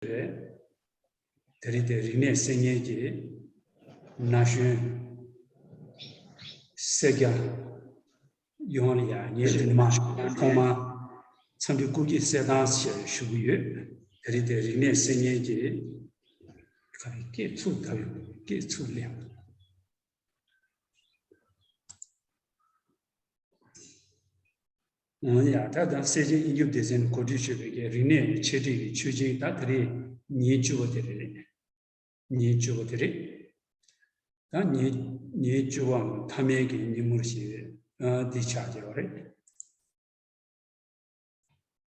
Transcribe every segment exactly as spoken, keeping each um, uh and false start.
རེད། དེ་རིང་དེ་རིག་གནས་གསར་རྙིང་གི་ན་གཞོན་སེར་སྐྱ་ཡོངས་ལ་ཡང་ངས་དེ་ནས་མ་ཐོག་མར་འཚམས་འདྲི་སྐུ་སྐྱེ་གསལ་ཐང་ཞེས་ཞུ་གི་ཡོད། དེ་རིང་དེ་རིག་གནས་གསར་རྙིང་གི་ག་རེ་སྐད་ཚུགས་ད་ཡོད་སྐད་ཚུགས་ལེན། ཡ་ད་ལྟ་སེར་བྱེས་དབྱིངས་སྐྱོབ་སྡེ་ཚན་གོ་སྒྲིག་ཞུས་པའི་གི་རིག་གནས་འཆད་ཁྲིད་ཀྱི་ཆོས་ཆེན་ད་དེ་རིང་ཉིན་བཅུ་པ་དེ་རེད། ཉིན་བཅུ་པ་དེ་རེད། ད་ཉིན་ཉིན་བཅུ་པའམ་མཐའ་མའི་གི་ཉིན་མོར་ཞིག་འདི་ཆགས་བསྡད་པ་རེད།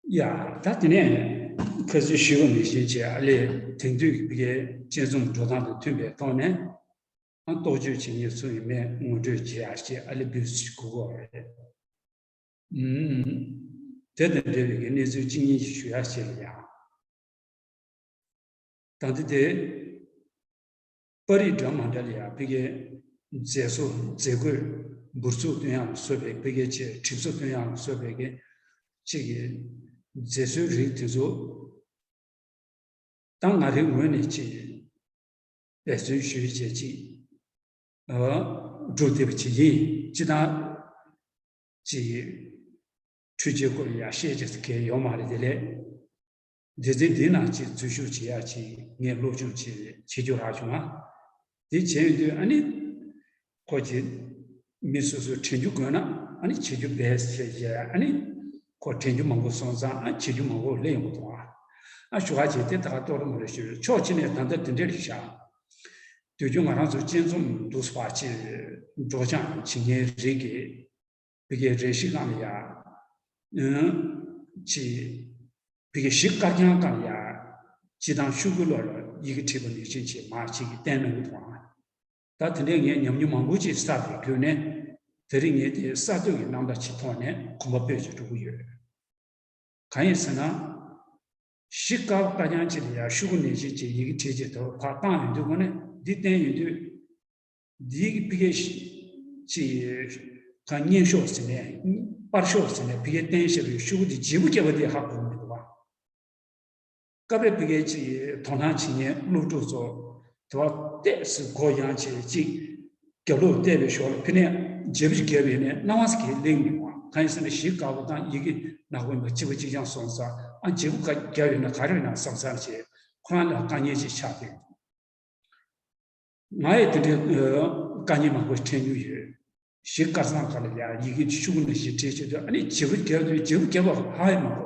ཡ་ད་དེ་ནས་ཁ་སང་ཞུས་པ་ནང་བཞིན་བྱས་ཨ་ལས་དེང་དུས་ཀྱི་ཕ་གིའི་དཔྱད་རྩོམ་འགྲོ་སྟངས་དང་མཐུན་པའི་ཐོག་ནས་ཨ་རྟོག་དཔྱོད་བྱེད་མཁན་སུ་ཡིན་མིན་ངོ་སྤྲོད་བྱེད་ཡག་ཞིག་ཨ་ལས་འབུལ་ཞུ་དགོས་པ་རེད། ཨུམ། དེ་དང་འབྲེལ་བའི་གི་གནས་ཚུལ་གཅིག་གཉིས་ཤིག་ཞུ་ཡག་བྱས་ཡ། ད་ལྟ་དེ་པར་རིས་འདྲ་མ་འདྲ་ལ་ཡ་ཕ་གིའི་མཛེས་བཟོ་མཛེས་བཀོད་འབུར་ཚུགས་སྟོན་ཡག་ལ་སོགས་པའི་ཕ་གིའི་ཆེད་གྲིབ་བཟོ་སྟོན་ཡག་ལ་སོགས་པའི་གི་གཅིག་གི་མཛེས་བཟོའི་རིགས་དེ་ཚོ་ད་ང་རའི་ངོས་ནས་ཅིག་འབད་བརྩོན་ཞུས་བྱས་ཅིག་སྒྲུབ་བདེ་བ་བྱེད་ཀྱི་ཡིན། སྤྱིར་བཏང་ཅིག་འཕྲུལ་ཆས་སྐོར་ཡག་ཤེས་ཅིག་གལ་ཡོད་མ་རེད་དེ་ལས། སྡེ་ཚན་འདིའི་ནང་ཅིག་འཛུལ་ཞུགས་བྱེད་ཡག་ཅིག་ངས་སློབ་སྦྱོང་བྱེད་བྱེད་རྒྱུ་རག་བྱུང་ང་། དེ་བྱས་ཡོང་དུས་ཨ་ནི་ཁོ་ཅིག་མི་སོ་སོས་དྲན་རྒྱུ་དགོས་ན་ཨ་ནི་བྱེད་རྒྱུ་འབད་བྱས་བྱས་ཨ་ནི་ཁོ་དྲན་རྒྱུ་མང་པོ་སོང་ཙང་ཨ་བྱེད་རྒྱུ་མང་པོ་སླེབས་ཡོང་གི་འདུག་ཨ་ཞུ་བ་བྱས་དེ་ད་ག་ལྟོ་རུ་མ་རེད་ཞུ་ཕྱོགས་གཅིག་ནས་ད་ལྟ་དེ་འདྲ་རེད་ཤག་དུས་རྒྱུན་ང་རང་ཚོ་དཔྱད་རྩོམ་འདུག་སེ་ཕར་ཅིག་སྒྲོག་སྦྱང་བྱེད་མཁན་རིགས་ཀྱིས་ཕ་གིའི་རས་གཞི་སྒང་ལ་ཡ། ཅིག་ཕ་གིའི་གཞི་དཀར་རྐྱང་སྒང་ལ་ཡ། སྤྱིར་བཏང་ཤོག་གུ་ལོགས་ལ་ཡི་གེ་བྲིས་པ་ནང་བཞིན་ཅིག་མར་ཅིག་གིས་བསྟན་གནང་གི་འདུག་ཨང་། ད་དེ་འདྲའི་ངས་ཉམས་མྱོང་མང་པོ་ཅིག་བསགས་པའི་བརྒྱུད་ནས། དེ་རིང་ངས་དེ་གསར་གཏོད་ཀྱི་རྣམ་པ་ཅིག་ཐོག་ནས་གོམ་པ་སྤོས་ཅིག་འགྲོ་གི་ཡོད། གང་ཡིན་ཟེར་ན། གཞི་དཀར་པོ་དཀར་རྐྱང་ཅིག་ལ་ཡ་ཤོག་གུ་ནང་བཞིན་ཅིག་ཡི་གེ་བྲིས་བྱས་དེ་ཕར་བཏང་ཡོང་དུས་ཁོ་ནས་འདི་བསྟན་ཡོང་དུས། འདིའི་ཕ་གིའི་ཅིག་གང་བརྙན་ཤོག་ཟེར་ནས་པར་ཤོག་ཟེར་ནས་ཕ་གིའི་བསྟན་བཞག་པའི་ཤོག་གུ་འདི་བརྗེ་པོ་བརྒྱབ་པ་དེ་ཧ་གོ་མི་འདུག་བ། སྐབས་རེ་ཕ་གིའི་ཅིག་དོ་སྣང་བྱེད་མཁན་སློབ་ཕྲུག་ཚོ་དེ་བ་ཏོག་ཙམ་མགོ་ཡངས་བྱས་ཅིག་རྒྱབ་ལོགས་བལྟས་པའི་ཞོར་ལ་ཕ་ནས་བརྗེ་པོ་ཅིག་བརྒྱབ་ཡོད་ནས་སྣང་བ་ཟེར་མཁན་གླེང་མི་འོང་། གང་ཡིན་ཟེར་ན་གཞི་དཀར་པོ་དང་ཡི་གེ་ནག་པོ་ཡིན་པ་གཅིག་པ་གཅིག་རྐྱང་སོང་ཙང་ཨ་བརྗེ་པོ་བརྒྱབ་ཡོད་ན་ག་རེ་ཡོད་ན་བསམ་བསམ་བྱས་ཁོ་རང་ལ་དཀའ་ངལ་ཅིག་ཆགས་བསྡད་འདུག་ང་ཡི་དེ་འདྲའི་དཀའ་ངལ་མང་པོ་འཕྲད་མྱོང་ཡོད། གཞི་དཀར་གཙང་ཁ་ལ་ཡ་ཡི་གེ་ཤོག་གུ་ནང་བཞིན་བྲིས་བྱེད་དུས་ཨ་ནི་བརྗེ་པོ་བརྒྱབ་དུས་བརྗེ་པོ་བརྒྱབ་པ་ཧ་ཡང་མ་གོ་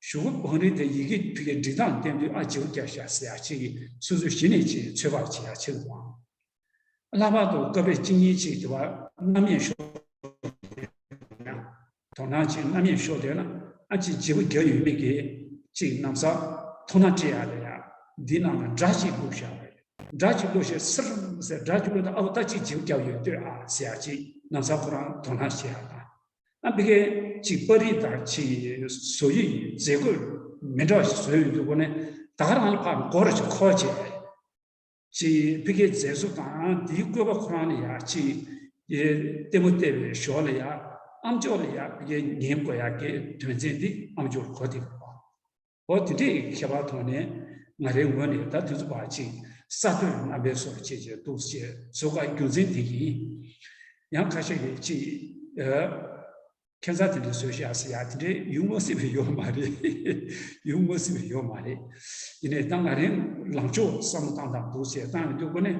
ཤོག་གུ་བང་རིམ་དེ་ཡི་གེ་ཕ་གིའི་འབྲི་སྟངས་བསྟན་དུས་ཨ་བརྗེ་པོ་བརྒྱབ་ཤག་ཟེར་ཡ་ཅིག་གིས་སོ་སོ་གཞི་ནས་ཅིག་ཚོད་དཔག་བྱེད་ཡ་ཆེ་གི་འདུག་ཨང་། ལྷག་པར་དུ་སྐབས་རེ་གཅིག་གཉིས་ཅིག་དེ་བ་རྣམ་གཡེང་ཤོར་ཡང་། དོ་སྣང་ཅིག་རྣམ་གཡེང་ཤོར་བསྡད་ན་ཨ་ཅིག་བརྗེ་པོ་བརྒྱབ་ཡོད་མེད་ཀྱི་ཅིག་ན་བཟའ་ཐོ་སྣ་སྤྲད་ཡ་ལ་ཡ་འདི་ནང་ལ་སྒྲ་ཅིག་བླུགས་བཞག་པ་རེད། སྒྲ་ཅིག་བླུགས་བྱས་སིར་ཟེར་སྒྲ་ཅིག་བླུགས་ན་ཨ་བོ་ད་ཅིག་བརྗེ་པོ་བརྒྱབ་ཡོད་ལྟོས་ཨ་ཟེར་ཡ་ཅིག་ན་བཟའ་ཁོ་རང་དོ་སྣང་བྱེད་ཡ་དང་། ཨ་ཕ་གིའི་ཅིག་པར་རིས་དང་ཅིག་བཟོ་ཡིག་མཛེས་བཀོད་མི་འདྲ་བ་ཞིག་བཟོས་ཡོད་འདུག་གོ་ནས་ད་ག་རང་ལ་ཕར་མགོ་རུ་ཅིག་འཁོར་བྱས། ཅིག་ཕ་གིའི་མཛེས་བཟོ་དང་དེའི་བཀོད་པ་ཁོ་རང་ལ་ཡ་ཅིག་ལྟད་མོ་བལྟས་པའི་ཞོར་ལ་ཡ་ཨམ་ཅོག་ལ་ཡ་ཕ་གིའི་ཉན་དགོས་ཡ་གི་དོན་ཚན་འདི་ཨམ་ཅོག་ལ་གོ་བསྡད་པ། འོ་དེ་འདྲའི་ཁྱད་པར་ཐོག་ནས་ང་རའི་ངོས་ནས་ད་དེ་ཚོ་བ་ཅིག་གསར་གཏོད་རྣམ་པའི་སོར་ཆེད་ཅིག་འདུག་ཅེས་བཟོ་དཀའི་རྒྱུ་མཚན་དེ་ཡིན། ཡང་ཁ་ཤས་ཀྱིས་ཅིག་ཁྱད་མཚར་དེ་འདྲ་བཟོས་ཤག་ཟེར་ཡ་དེ་འདྲའི་ཡོང་མ་སྲིད་པ་ཡོད་མ་རེད། ཡོང་མ་སྲིད་པ་ཡོད་མ་རེད། ཡིན་ནའི་ད་ང་རང་ལངས་ཕྱོགས་བསམ་བློ་བཏང་སྟངས་འདུག་ཟེར་བཏང་ཡོང་དུས་ཁོ་ནས་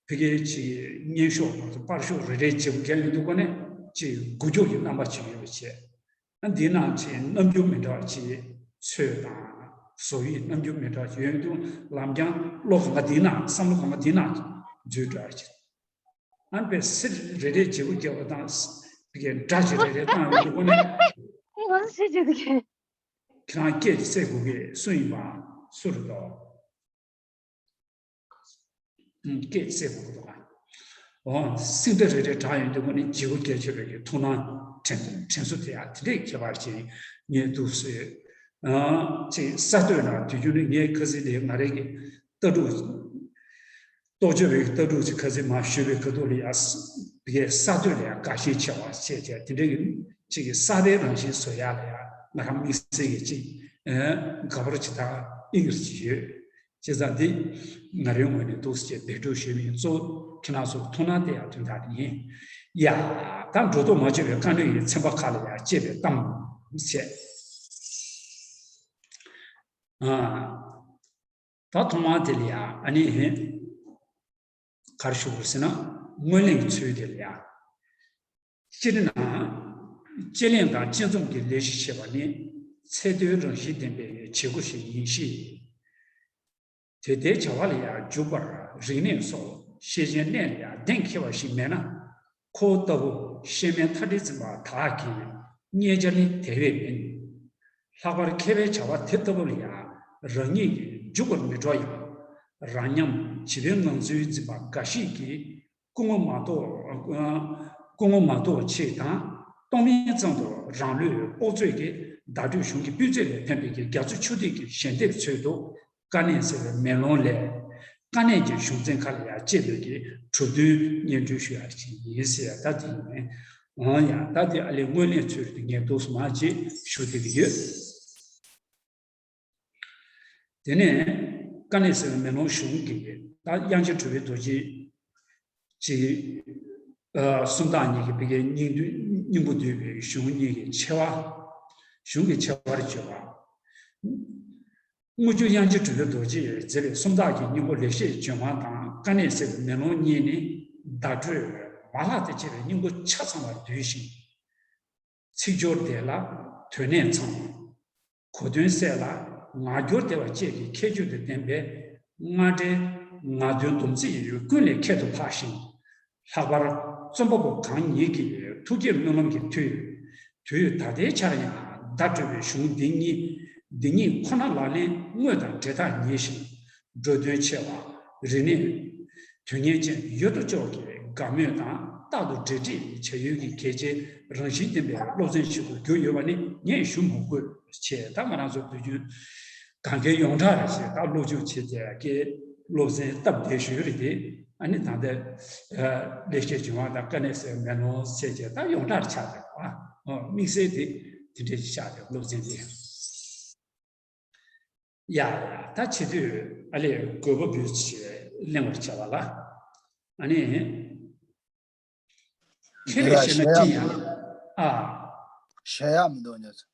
ཕ་གིའི་ཅིག་བརྙན་ཤོག་དང་པར་ཤོག་རེ་རེ་བརྗེ་པོ་བརྒྱབ་ཡོང་དུས་ཁོ་ནས་ཅིག་འགུལ་སྐྱོད་ཀྱི་རྣམ་པ་ཅིག་ཡོད་པ་བྱས། ཨ་འདི་ནང་ཅིག་རྣམ་འགྱུར་མི་འདྲ་བ་ཅིག་ཚོས་དང་བཟོ་ཡིག་རྣམ་འགྱུར་མི་འདྲ་བ་ཅིག་ཡོད་དུས་ལམ་རྐྱང་བློ་གང་ག་འདི་ནང་བསམ་བློ་གང་ག་འདི་ནང་འཛུལ་འགྲོ་ཡ་ཅིག་ཨ་ནི་པའི་སིར་རེ་རེ་བརྗེ་པོ་བརྒྱབ་པ་དང་། དེ་གའི་སྒྲ་ཅིག་རེ་རེ་བཏང་ཡོང་དུས་ཁོ་ནས། ཨེ་ང་ཚོ་སེ་བྱེད་དེ་གའི། ཁྱེད་རང་སྐད་ཅིག་གསལ་དགོས་གི་སུ་ཡིན་པ་སུ་རེད་དོ། ཨུམ་སྐད་ཅིག་གསལ་དགོས་གི་འདུག་ག་འོ་སིང་སྒྲ་རེ་རེ་གྲགས་ཡོང་དུས་ཁོ་ནས་བརྗེ་པོ་བརྒྱབ་བྱས་པའི་གི་ཐུགས་སྣང་དྲན་དྲན་གསོ་དེ་ཡང་དེ་འདྲའི་ཁྱད་པར་ཅིག་རྙེད་འདུག་ཟེར། ཨ་ཅིག་གསར་གཏོད་ནང་དུས་རྒྱུན་ནས་ངས་ཁ་སང་དེ་ང་རང་གི་ལྟ་གྲུབ། རྟོགས་བརྗོད་པའི་ལྟ་གྲུབ་ཅིག་ཁ་སང་མར་ཞུས་པའི་ཁ་ཐུག་ལ་ཡ་ས་བའི་གསར་གཏོད་ལ་ཡ་དགའ་ཞེན་ཆེ་བ་བྱས་བྱས་དེ་འདྲའི་གི་ཅིག་གི་གསར་པའི་རང་བཞིན་བཟོ་ཡ་ལ་ཡ་ང་རང་དམིགས་བསལ་གྱི་ཅིག་དགའ་པོ་ཅིག་དང་ ཨིན་ཇི་ཡོད། བྱས་ཙང་འདི་ང་རའི་ངོས་ནས་འདུག་སེ་བྱས་འབད་བརྩོན་ཞུས་པ་ཡིན། གཙོ་བོ་ཁྱེད་རང་ཚོ་ཐུགས་སྣང་སྟེར་ཡག་དོན་དག་དེ་ཡིན། ཡ། ད་སྒྲོ་འདོགས་མ་གཅོད་པའི་དཀའ་གནད་ཡི་ཚན་པ་ཁག་ལ་ཡང་དཔྱད་པའི་གཏམ་བྱས། ཨ། ད་ཐོག་མར་དེ་ལ་ཡང་ཨ་ནི་ག་རེ་ཞུ་དགོས་ཟེར་ན། སྔོན་གླེང་ཚུལ་དེ་ལ་ཡང་། སྤྱིར་ན། དཔྱད་གླེང་དང་དཔྱད་རྩོམ་གྱི་ལས་གཞི་ཞེས་པ་ནི་ཚད་མཐོའི་རང་བཞིན་ལྡན་པའི་བྱེད་སྒོ་ཞིག་ཡིན་ཞིང་། དེ་ལྟའི་བྱ་བ་ལ་ཡང་འཇུག་པར་རིག་གནས་སོགས་ཤེས་བྱའི་གནས་ལ་ཡང་གཏན་འཁེལ་བ་ཞིག་མེད་ན། ཁོ་ལྟ་བུ་ཤེས་མེད་མཐའ་བྲལ་འཛིན་པ་དག་གིས་རྙེད་བྱ་ནི་དེ་བས་མིན། ལྷག་པར་མཁས་པའི་བྱ་བ་དེ་ལྟ་བུ་ལ་ཡང་རང་ཉིད་ཀྱིས་འཇུག་པར་མི་སྤྲོ་ཡང་། རང་ཉམས་བྱིས་པའི་ངང་ཚུལ་འཛིན་པ་འགའ་ཞིག་གིས། སྐུ་ངོ་མ་གཏོགས། སྐུ་ངོ་མ་གཏོགས་ཆེད་དང་གཏོང་མིན་ཙམ་དུ་རང་ལུས་དབུ་གཙོས་ཀྱི་བརྡ་སྤྲོད་གཞུང་གི་སྤུས་ཚད་ལས་ཕན་པའི་རྒྱ་མཚོ་ཆུ་ཐིགས་ཀྱི་ཞལ་འདེབས་ཚུལ་དུ། དཀའ་གནད་ཟེར་བའི་མེ་ལོང་ལས། དཀའ་གནད་ཀྱི་གཞུང་ཚན་ཁག་ལ་ཡང་དཔྱད་པའི་གི་གྲུབ་དོན་སྙན་སྒྲོན་ཞུ་ཡག་ཅིག་ཡིན་ཟེར་ཡ། ད་དེ་ཡིན། འོང་ཡ། ད་དེ་ཨ་ལས་སྔོན་གླེང་ཚུལ་དུ་ངས་འདུག་སེ་མར་ཅིག་ཞུ་བསྡད་ཀྱི་ཡོད། དེ་ནས་དཀའ་གནད་ཟེར་བའི་མེ་ལོང་གཞུང་གི་ད་དབྱངས་ཅན་གྲུབ་པའི་རྡོ་རྗེ་ཅིག་ཨ། སུམ་རྟགས་གཉིས་ཀྱི་བི་གའི་སྙིང་བསྡུས་སྙིང་པོ་བསྡུས་པའི་གཞུང་གཉིས་ཀྱི་ཆེ་བ། གཞུང་གི་ཆེ་བར་བརྗོད་པ། དངུལ་ཆུ་དབྱངས་ཅན་གྲུབ་པའི་རྡོ་རྗེས་མཛད་པའི་སུམ་རྟགས་ཀྱི་སྙིང་པོ་ལེགས་བཤད་ལྗོན་དབང་དང་དཀའ་གནད་ཟེར་བའི་མེ་ལོང་གཉིས་ནི་བརྡ་སྤྲོད་མ་ལག་དང་བཅས་པའི་སྙིང་པོ་ཆ་ཚང་བར་བསྡུས་ཤིང་། ཚིག་སྦྱོར་བདེ་ལ་དོན་གནད་ཚང་། གོ་དོན་གསལ་ལ་ངག་སྦྱོར་བདེ་བ་བཅས་ཀྱི་ཁྱད་ཆོས་དང་ལྡན་པའི་སྔགས་འགྲེལ་ངག་འདོན་སྡོམ་ཚིག་ཀུན་ལས་ཁྱད་དུ་འཕགས་ཤིང་། ལྷག་པར་རྩོམ་པ་པོ་གང་ཉིད་ཀྱི་ཐུགས་བསྐྱེད་སྨོན་ལམ་གྱི་མཐུས། དུས་ད་ལྟའི་ཆར་ཡང་བརྡ་སྤྲོད་པའི་གཞུང་འདི་ཉིད་འདི་ཉིད་ཁོ་ན་ལག་ལེན་དངོས་དང་འབྲེལ་ཐག་ཉེ་ཞིང་། འགྲོ་དོན་ཆེ་བ། རིག་གནས་དོན་གཉེར་ཅན་ཡོད་དོ་ཅོག་གིས་དགའ་མོས་དང་རྟག་ཏུ་འབྲེལ་འདྲིས་བྱ་ཡུལ་གྱི་གལ་ཆེའི་རང་བཞིན་ལྡན་པའི་སློབ་ཚན་ཞིག་ཏུ་གྱུར་ཡོད་པ་ནི་ངས་ཞུ་མི་དགོས་ཆེ། ད་ང་རང་ཚོ་དུས་རྒྱུན་གང་གའི་ཡོངས་གྲགས་རེད་ཞེས་ད་སློབ་སྦྱོང་བྱེད་དེ་ཀའི་སློབ་ཚན་སྟབས་བདེ་ཤོས་རེད་དེ། ཨ་ནི་ད་ལྟ་ལེགས་བཤད་ལྗོན་དབང་དང་དཀའ་གནད་ཟེར་མེ་ལོང་ཟེར་བྱས་ད་ཡོངས་གྲགས་ཆགས་བསྡད་པ། དམིགས་བསལ་དེ་དེ་འདྲས་ཆགས་བསྡད་སློབ་ཚན་དེ། ཡ་ཡ། ད་བྱེད་དུས་ཨ་ལས་དགོས་པ་འབུལ་ཞེས་གླེང་བར་བྱ་བ་ལ། ཨ་ནི། མཁས་པས་བཤད་ན་ཅི་ཡང་། ཨ། བཤད་ཡག་མི་འདུག་ཉོ་ཚོ།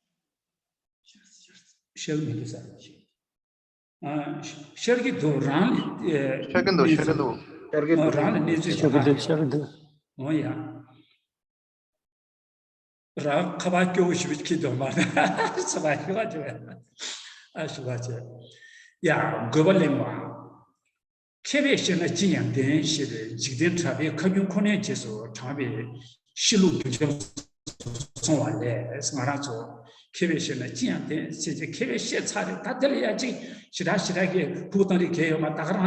བཤད་མི་འདུག་ས། ཨ། བཤད་ཀྱི་འདུག་རང་ལ། ཨེ། བཤད་ཀྱི་འདུག་བཤད་ཀྱི་འདུག་བཤད་ཀྱི་འདུག་རང་ལ་གནས་ཚུལ་ཞིག་ཧ་གོ། བཤད་ཀྱི་འདུག་འོ་ཡ། རང་ཁ་པར་སྐྱོ་བོ་ཞིག་ཁྱི་དོ་མ་ཚ་བ་ཞུ་བ་བྱས། ཨ་ཞུ་བ་བྱས། ཡ་དགོས་པ་གླེང་བ། མཁས་པས་བཤད་ན་ཅི་ཡང་བདེན་ཞེས་པའི་འཇིག་རྟེན་གྲགས་པའི་ཁ་རྒྱུན་ཁོ་ནའི་རྗེས་སུ་འབྲངས་པའི་གཤིས་ལུགས་རྒྱུན་འབྱམས་སུ་སོང་བ་ལས་ང་རང་ཚོ་མཁས་པས་བཤད་ན་ཅི་ཡང་བདེན་ཟེར་གྱི་མཁས་པས་བཤད་ཚར་རེད། ད་དེ་ལ་ཡ་གཅིག་ཞེ་དྲག་ཞེ་དྲག་གི་ཕུགས་བཏང་རེས་གལ་ཡོད་མ། ད་ག་རང་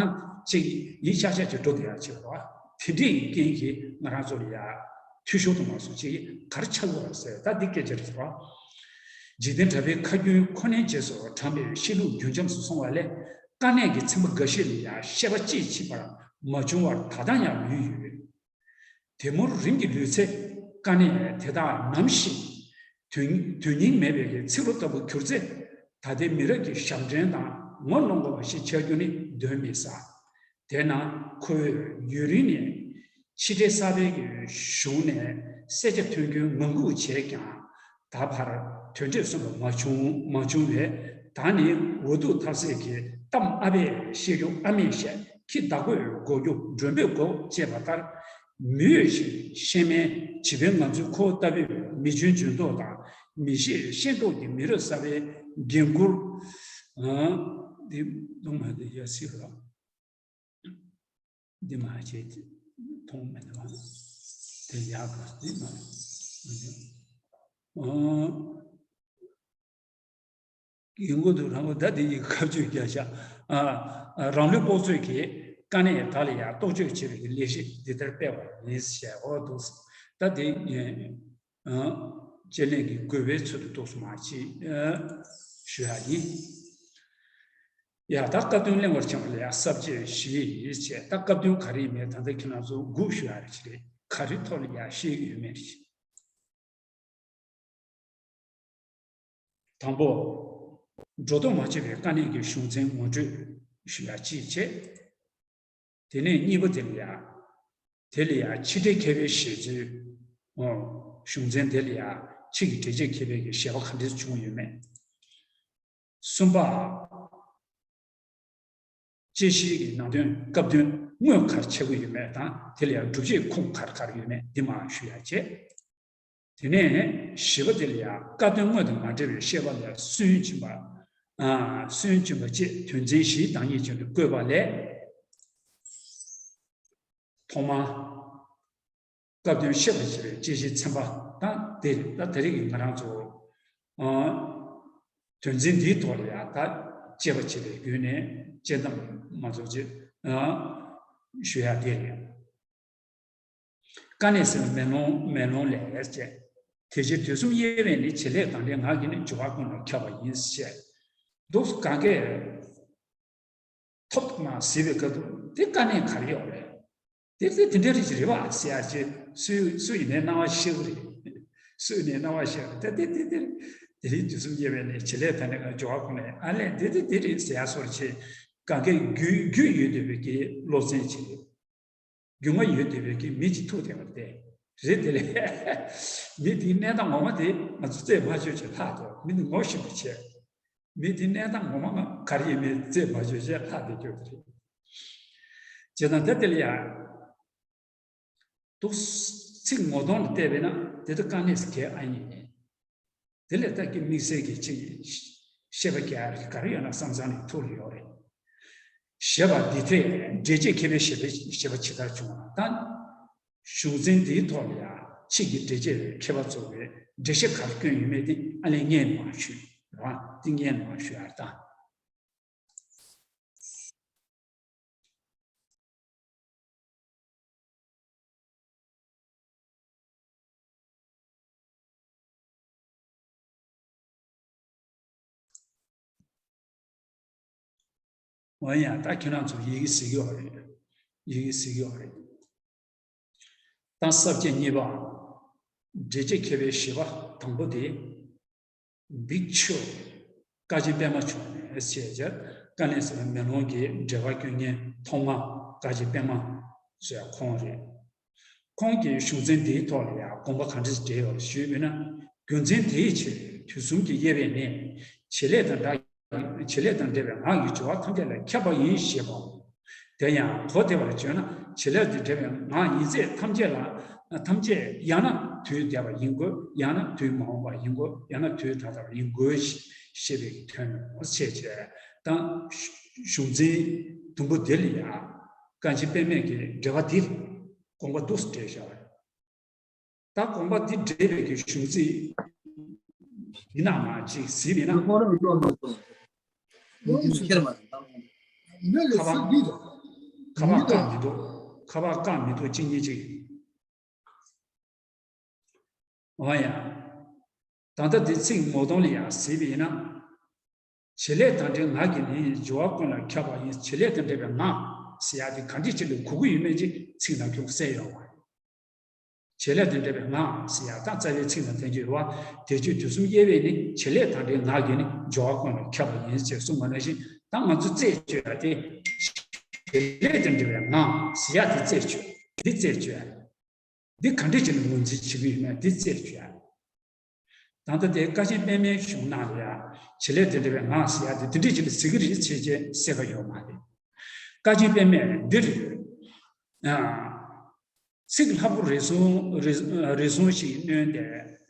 གཅིག་ཡིན་ཤག་ཤག་ཅིག་འགྲོ་དེ་ཡ་ཅིག་རེད་བ། དེ་འདྲའི་རྐྱེན་གྱིས་ང་རང་ཚོ་ལ་ཡ་འཐུས་ཤོར་དུ་མ་སོང་ཅིག་ག་རེ་ཆགས་ཡོད་རེད་ཟེར། ད་འདི་སྐད་ཆ་རེད་བ། འཇིག་རྟེན་གྲགས་པའི་ཁ་རྒྱུན་ཁོ་ནའི་རྗེས་སུ་འབྲངས་པའི་གཤིས་ལུགས་རྒྱུན་འབྱམས་སུ་སོང་བ་ལས་དཀའ་གནད་ཀྱི་ཚན་པ་འགའ་ཤས་ལ་ཡང་བཤད་པ་ཅིའི་ཕྱིར་བར་མ་བྱུང་བར་ད་ལྟ་ཡང་ལུས་ཡོད། དེ་མུར་རིམ་གྱིས་ལུས་ཚེ་དཀའ་གནད་དེ་དག་ནམ་ཞིག་དོན་དོན་སྙིང་མེད་པའི་ཚིག་ལོ་ལྟ་བུ་གྱུར་ཚེ་ད་ལྟའི་མི་རབས་ཀྱི་ཞབས་འདྲེན་དང་ངོ་གནོང་དགོས་པ་ཞིག་ཆགས་རྒྱུ་ནི་གདོན་མི་ཟ། དེས་ན་ཁོས་ཡུན་རིང་ནས་ཕྱི་འབྲེལ་གསར་པའི་གཞུང་ནས་གསལ་ཆ་ཐོན་རྒྱུའི་ངང་སྒུག་བྱས་ཀྱང་ད་བར་དོན་འབྲས་སོན་པ་མ་བྱུང་མ་བྱུང་བས། ད་ནི་འུ་ཐུག་ཐབས་ཟད་ཀྱི་གཏམ་ཨ་ཕས་བཤད་རྒྱུ་ཨ་མས་བཤད། ཁྱི་བདག་པོས་འགོག་རྒྱུ་མགྲོན་པོས་འགོག་ཅེས་པ་ལྟར། མི་འོས་ཤིང་ཤེས་མེད་བྱིས་པའི་ངང་ཚུལ་ཁོ་ལྟ་བུས་མི་འཇོན་འཇོན་མདོག་དང་མི་ཤེས་ཤེས་མདོག་གི་མི་རབས་གསར་པའི་འགན་འཁུར། ཨང་། འདི་གཏོང་མ་འདི་ཡ་སི་ལ། འདི་མ་བྱེད་མཐོང་མེད་པ། དེ་ཡག་ག་འདི་མ། ཨང་། ཡིན་དགོས་འདུག་རང་གོ་ད་དེ་ཡི་ཁ་བརྗོད་རྒྱག་ཤག་ཨ། རང་ལུས་དབུ་གཙོས་ཀྱི་དཀའ་གནད་དག་ལ་ཡང་རྟོག་དཔྱོད་བྱེད་པའི་ལས་གཞི་འདི་ལྟར་སྤེལ་བ་ཡིན་ཞེས་འོ་འདུག་ད་དེ་ངས་ཨ། དཔྱད་གླེང་གི་དགོས་པའི་ཚུལ་དུ་འདུག་སོང་མ་ཅིག་ཨ། ཞུ་ཡག་ཡིན། ཡ་ད་སྐབས་དོན་གླེང་བར་བྱ་བ་ལ་ཡང་ས་བཅད་བཞི་ཡིས་བྱས། ད་སྐབས་དོན་ག་རེ་ཡིན་མིན་ད་ལྟ་ཁྱེད་རང་ཚོ་སྒུག་ཞུ་ཡག་རེ་ཅིག་རེད། ག་རེ་ཐོག་ལ་ཡང་བཤད་ཀྱི་ཡོད་མེད་རེ་ཅིག་དང་པོ། སྒྲོ་འདོགས་མ་བཅད་པའི་དཀའ་གནད་ཀྱི་གཞུང་ཚན་ངོ་སྤྲོད་ཞུ་ཡ་གཅིག་བྱས། དེ་ནས་གཉིས་པ་དེ་ལ་ཡ། དེ་ལ་ཡ་ཕྱི་འབྲེལ་མཁས་པའི་བཞེད་ཚུལ། ཨོ། གཞུང་ཚན་དེ་ལ་ཡ་ཕྱི་གི་འགྲེལ་བྱེད་མཁས་པའི་གི་བཞེད་པ་ག་འདྲས་བྱུང་ཡོད་མེད། གསུམ་པ། དཔྱད་གཞིའི་གི་ནང་དོན་སྐབས་དོན་དངོས་ག་རེ་ཆགས་ཀྱི་ཡོད་མེད་དང་དེ་ལ་ཡང་སྒྲུབ་བྱེད་ཁུངས་ག་རེ་ག་རེ་ཡོད་མེད་འདི་མར་ཞུ་ཡ་བྱས། དེ་ནས་བཞི་པ་དེ་ལ་ཡང་སྐབས་དོན་དངོས་དང་མ་འབྲེལ་བའི་བཤད་པ་ལ་སུན་འབྱིན་པ། ཨ། སུན་འབྱིན་པ་བཅས་དོན་ཚན་བཞིའི་བདག་ཉིད་ཅན་དུ་བཀོད་པ་ལས། ཐོག་མར། སྐབས་དོན་བཤད་པར་བྱེད་པའི་དཔྱད་གཞིའི་ཚན་པ་དང་དེ་ད་དེ་རིང་གི་ང་རང་ཚོ། ཨ། དོན་ཚན་འདིའི་ཐོག་ལ་ཡང་ད་དཔྱད་པ་བྱེད་པའི་བརྒྱུད་ནས་དཔྱད་གཏམ་མ་རྫོགས་རྗེས། ཨ། ཞུ་ཡག་དེ་རེད། དཀའ་གནད་སེལ་བའི་མེ་ལོང་མེ་ལོང་ལས་ཅེས། དེ་ཕྱིར་དུས་གསུམ་དབྱེ་བས་ནི། བྱེད་ལས་དང་འབྲེལ་ངག་གིས་ནི། སྦྱོར་བ་ཀུན་ལ་ཁྱབ་པ་ཡིན་ཞེས། འདུག་གང་གས། ཐོབ་ཐུབ་མ་ཟེར་བའི་སྐབས་དུ་དེ་དཀའ་གནད་ག་རེ་ཡོད་རེད། དེ་དེ་དེ་འདྲ་རེད་ཅེས་རེད་བ་ཟེར་ཡ་ཅེ་སུ་སུ་ཡིན་ནའི་སྣང་བ་ཤར་གི་རེད། སུ་ཡིན་ནའི་སྣང་བ་ཤར་གི་རེད། དེ་དེ་དེ་དེ་དེ་རིང་དུས་གསུམ་དབྱེ་བས་ནས་བྱེད་ལས་ཐ་ནས་ཀ་སྦྱོར་བ་ཁོ་ནས་ཨ་ལས་དེ་དེ་དེ་རེད་ཟེར་ཡ་སོར་ཆེ་གང་གའི་རྒྱུས་རྒྱུས་ཡོད་བསྡད་པའི་གི་སློབ་ཚན་ཅིག་རེད། རྒྱུས་མངའ་ཡོད་བསྡད་པའི་གི་མི་ཅིག་ཐུག་བསྡད་པ་རེད། རེད་དེ་ལས་མི་དེའི་གནས་སྟངས་ངོ་མ་དེ་ང་ཚོ་རྩད་མ་ཆོད་ཅེས་ལྷག་ཏུ་མི་དེ་ངོ་ཤེས་པ་བྱས། མི་དེ་གནས་སྟངས་ངོ་མ་ང་ག་རེ་ཡིན་མིན་རྩད་མ་ཆོད་ཅེས་ལྷག་བསྡད་རྒྱུ་དེ་རེད། བྱས་ཙང་དེ་དེ་ལ་ཡང་འདུག་ཚིག་ངོ་གདོང་ལ་བལྟས་པས་ན་དེ་ལྟ་དཀའ་གནད་སུ་གལ་ཨ་ཡིན། དེ་ལས་ད་ཀྱི་དམིགས་བསལ་གྱི་ཅིག་བཤད་པ་རྒྱག་ག་རེ་ཡོད་ན་བསམ་བསམ་ནས་ཐུགས་ལ་ཡོད་རེད། ཞེས་པ་འདི་ཐད་འགྲེལ་བྱེད་མཁས་པའི་ཞེས་པའི་ཞེས་པ་ཇི་ལྟར་བྱུང་བ་དང་། གཞུང་ཚན་འདིའི་ཐོག་ལ་ཡང་ཕྱིས་ཀྱི་འགྲེལ་བྱེད་པའི་མཁས་པ་ཚོ་གིས་འགྲེལ་བཤད་ག་རེ་བསྐྱོན་ཡོད་མེད་དེ་ཨ་ལས་སྔོན་མ་ཞུས་རེད་བ། དེ་སྔོན་མ་ཞུས་ཡ་རེད་ད། འོན་ཡང་ད་ཁྱེད་རང་ཚོ་ཡི་གེ་གཟིགས་ཡོད་རེད། ཡི་གེ་གཟིགས་ཡོད་རེད། ད་ས་བཅད་གཉིས་པ། འགྲེལ་བྱེད་མཁས་པའི་བཞེད་པ་དང་པོ་དེ། འདི་ཆོས་བཀའ་བརྒྱུད་པད་མ་མཆོག་ནས་ཞེས་བྱ་དཀའ་གནད་སེལ་བའི་མེ་ལོང་གི་འགྲེལ་པ་བསྐྱོན་མཁན་ཐོག་མ་བཀའ་བརྒྱུད་པད་མ་ཟེར་ཁོང་རེད། ཁོང་གིས་གཞུང་ཚན་འདིའི་ཐོག་ལ་ཡང་དགོངས་པ་ག་འདྲ་འགྲེལ་ཡོད་ཞུས་པས་ན། རྒྱུ་མཚན་དེའི་ཕྱིར་དུས་གསུམ་གྱི་དབྱེ་བས་ནི། བྱེད་ལས་དང་འདྲ། བྱེད་ལས་དང་འབྲེལ་བའི་ངག་གི་སྦྱོར་བ་ཐམས་ཅད་ལ་ཁྱབ་པ་ཡིན་ཞེས་པའོ། དེ་ཡང་གོ་བདེ་བར་བརྗོད་ན་བྱེད་ལས་དང་འབྲེལ་བའི་ངག་ཡིན་ཚད་ཐམས་ཅད་ལ་ཐམས་ཅད་ཡང་ན་དུས་འདས་པ་ཡིན་དགོས། ཡང་ན་དུས་མ་འོངས་པ་ཡིན་དགོས། ཡང་ན་དུས་ད་ལྟ་བ་ཡིན་དགོས་ཞེས་པའི་དོན་ནོ། ཞེས་བྱས་དང་། གཞུང་ཚན་དུམ་བུ་འདི་ལ་ཡང་བཀའ་བརྒྱུད་པད་མའི་གི་འགྲེལ་པ་འདིར་དགོངས་པ་འདུག་སེ་འགྲེལ་བཞག་པ་རེད། ད་དགོངས་པ་འདི་འགྲེལ་བའི་གི་གཞུང་ཚིག་འདི་ནང་མ་ཅིག་གཟིགས་པས་ན། ཁོ་རང་ལ་ཁྱེར་མ་ཁ་པར་ཁ་པར་བཀག་མི་འདུག་ཁ་པར་བཀག་མི་འདུག་གཅིག་གཉིས་གཅིག་འོ་ཡ། ད་ལྟ་འདི་ཚིག་ངོ་གདོང་ལ་ཡང་གཟིགས་པས་ན། བྱེད་ལས་དང་འབྲེལ་ངག་གིས་ནི། སྦྱོར་བ་ཀུན་ལ་ཁྱབ་པ་ཡིན། བྱེད་ལས་དང་འབྲེལ་བའི་ངག་ཟེར་ཡག་དེ་ག་འདྲ་ཅིག་ལ་གོ་གི་ཡོད་མེད་ཅིག་ཚིག་ནང་ཁྱོད་གསལ་ཡོད་པ། བྱེད་ལས་དང་འབྲེལ་བའི་ངག་ཟེར་ཡག་ད་རྩ་བའི་ཚིག་ནང་བསྟན་གྱི་ཡོད་པ། དེ་ཆོས་དུས་གསུམ་དབྱེ་བས་ནི། བྱེད་ལས་དང་འབྲེལ་ངག་གིས་ནི། སྦྱོར་བ་ཀུན་ལ་ཁྱབ་པ་ཡིན་ཞེས་གསུངས་པ་ནང་བཞིན་ད་ང་ཚོ་རྩད་གཅོད་ཡག་དེ། བྱེད་ལས་དང་འབྲེལ་བའི་ངག་ཟེར་ཡག་དེ་རྩད་གཅོད། འདི་རྩད་གཅོད་ཡག་འདི་ག་འདྲ་ཅིག་ལ་ངོས་འཛིན་བྱེད་ཀྱི་ཡོད་མེད་འདི་རྩད་གཅོད་ཡག་ད་ལྟ་དེ་བཀའ་བརྒྱུད་པད་མའི་གཞུང་ནང་ལ་ཡང་བྱེད་ལས་དང་འབྲེལ་བའི་ངག་ཟེར་ཡག་དེ་དེ་འདྲ་ཅིག་ལ་ཟེར་གྱི་རེད་ཅེས་བྱས་གསལ་ཁ་ཡོད་མ་རེད། བཀའ་བརྒྱུད་པད་མས་འདིར། ཨ། ཚིག་ལྷག་པོ་རེ་ཟུང་རེ་རེ་ཟུང་ཞིག་བསྣོན་ཏེ་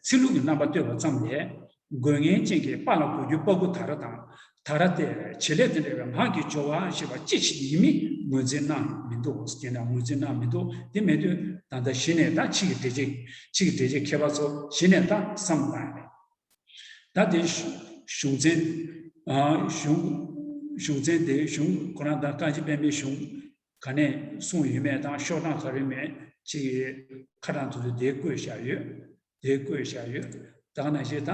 ཚིག་ལྷུག་གི་རྣམ་པ་བཏོད་པ་ཙམ་ལས་དགོས་ངེས་ཅན་གྱི་པ་ལ་གོ་རྒྱུ་པ་གུ་ད་ར་དང་། ད་ར་སྟེ་བྱེད་ལས་དང་འབྲེལ་བའི་ངག་གི་སྦྱོར་བ་ཞེས་པ་ཅི་ཞིག་ཡིན་མིན་ངོས་འཛིན་གནང་མི་འདུག་དེ་འདྲ་ངོས་འཛིན་གནང་མི་འདུག་དེ་མེད་དུས་ད་ལྟ་གཞི་ནས་ད་ཕྱི་གི་འགྲེལ་བྱེད་ཕྱི་གི་འགྲེལ་བྱེད་མཁས་པ་ཚོ་གཞི་ནས་ད་བསམ་བློ་བཏང་ཡ་རེད། ད་དེ་གཞུང་ཚན་ཨ་གཞུང་གཞུང་ཚན་དེ་གཞུང་ཁོ་རང་ད་བཀའ་བརྒྱུད་པད་མའི་གཞུང་ག་ནས་གསུངས་ཡོད་མེད་དང་ཤོག་གྲངས་ག་རེ་མེད་ཅིག་ཁ་གྲངས་དེ་ཚོ་དེ་བཀོད་བཞག་ཡོད། དེ་བཀོད་བཞག་ཡོད། ད་ག་ནང་བཞིན་ད།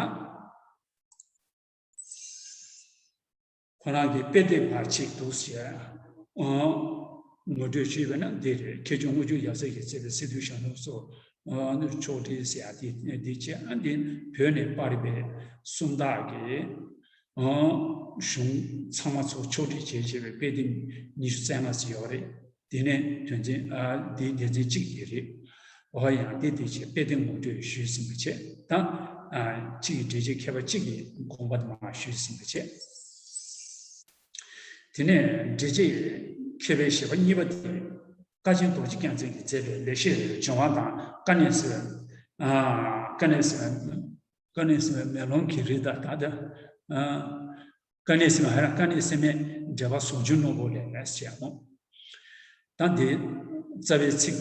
ཁོ་རང་གི་དཔེ་དེབ་ཕར་ཆེད་དུ་ཞེས། ཨང་། ངོ་སྤྲོད་ཞུས་པ་ན་འདི་རེད། མཁས་མཆོག་དངུལ་ཆུ་ཡབ་སྲས་ཀྱིས་མཛད་པའི་སི་ཏུ་ཞབས་ནོར་སོགས། ཨ་ནི་ཕྱོགས་སྒྲིག་ཟེར་ཡ་དེ་འདི་བྱས། ཨ་འདི་བོད་ནས་པར་བའི་སུམ་རྟགས་ཀྱི་ གཞུང་ཚང་མ་ཚོ་ཕྱོགས་སྒྲིག་བྱས་བྱས་པའི་དཔེ་དེབ་ཉི་ཤུ་རྩ་ལྔ་ཙམ་ཡོད་རེད། དེ་ནས་དོན་ཚན་ཨ་དེའི་སྡེ་ཚན་གཅིག་དེ་རེད། འོ་ཡང་དེ་དེ་བྱས་དཔེ་དེབ་ངོ་སྤྲོད་ཞུས་ཟིན་པ་བྱས། ད་ཨ་གཅིག་གི་འགྲེལ་བྱེད་མཁས་པ་གཅིག་གི་དགོངས་པ་དེ་མར་ཞུས་ཟིན་པ་བྱས། དེ་ནས་འགྲེལ་བྱེད་མཁས་པའི་བཞེད་པ་གཉིས་པ་དེ། ཀ་ཆེན་རྡོ་རྗེ་རྒྱལ་མཚན་གྱིས་མཛད་པའི་ལེགས་བཤད་འབྱུང་བ་དང་ཀ་ནས་གསལ་བའི་ཀ་ནས་གསལ་བའི་ཀ་ནས་གསལ་བའི་མེ་ལོང་གི་རི་དང་ད་ལྟ་ཀ་ནས་གསལ་བའི་ཧ་ར་ཀ་ནས་གསལ་མའི་འགྲེལ་པ་ཟུང་འཇུག་རྣོན་པོ་ལས་ཞེས་སོ། ད་འདི་རྩ་བའི་ཚིག་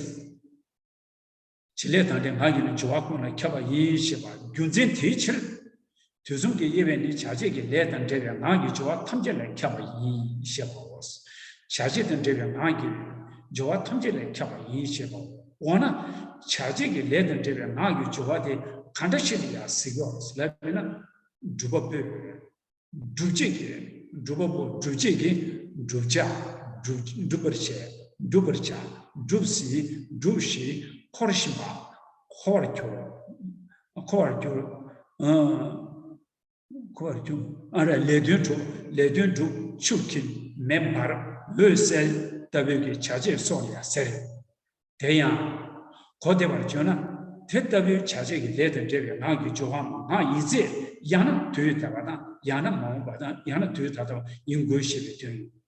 བྱེད་ལས་དང་འབྲེལ་ངག་གིས་ནི་སྦྱོར་བ་ཀུན་ལ་ཁྱབ་པ་ཡིན་ཞེས་པ་རྒྱུ་མཚན་དེའི་ཕྱིར། དུས་གསུམ་གྱི་དབྱེ་བས་ནི་བྱ་བྱེད་ཀྱི་ལས་དང་འབྲེལ་བའི་ངག་གི་སྦྱོར་བ་ཐམས་ཅད་ལ་ཁྱབ་པ་ཡིན་ཞེས་པའོ། བྱ་བྱེད་དང་འབྲེལ་བའི་ངག་གི་སྦྱོར་བ་ཐམས་ཅད་ལ་ཁྱབ་པ་ཡིན་ཞེས་པའོ། འོ་ན། བྱ་བྱེད་ཀྱི་ལས་དང་འབྲེལ་བའི་ངག་གི་སྦྱོར་བ་དེ་ག་འདྲ་ཞིག་ལ་ཡང་གཟིགས་དགོས་ལབ་པས་ན། སྒྲུབ་པ་པོས། སྒྲུབ་བྱེད་ཀྱི། སྒྲུབ་པ་པོ་སྒྲུབ་བྱེད་ཀྱི། བསྒྲུབ་བྱ། སྒྲུབ་སྒྲུབ་པར་བྱེད། སྒྲུབ་པར་བྱ། སྒྲུབ་ཟིན། སྒྲུབ་བཞིན། འཁོར་བཞིན་པ། འཁོར་བར་གྱུར། འཁོར་བར་གྱུར། ཨ། འཁོར་བར་གྱུར། ཨ་ར་ལས་དོན་གྲུབ། ལས་དོན་གྲུབ། ཆུ་འཁྱིལ། མེ་འབར། འོད་གསལ་ལྟ་བུའི་གི་བྱ་བྱེད་སོགས་ལ་ཟེར། དེ་ཡང་། གོ་བདེ་བར་བརྗོད་ན། དེ་ལྟ་བུའི་བྱ་བྱེད་ཀྱི་ལས་དང་འབྲེལ་བའི་ངག་གི་སྦྱོར་བའམ་ངག་ཡིད་ཚད་ཡང་ན་དུས་འདས་པ་དང་ཡང་ན་མ་འོངས་པ་དང་ཡང་ན་དུས་ད་ལྟ་བ་ཡིན་དགོས་ཞེས་པའི་དོན་ཡིན།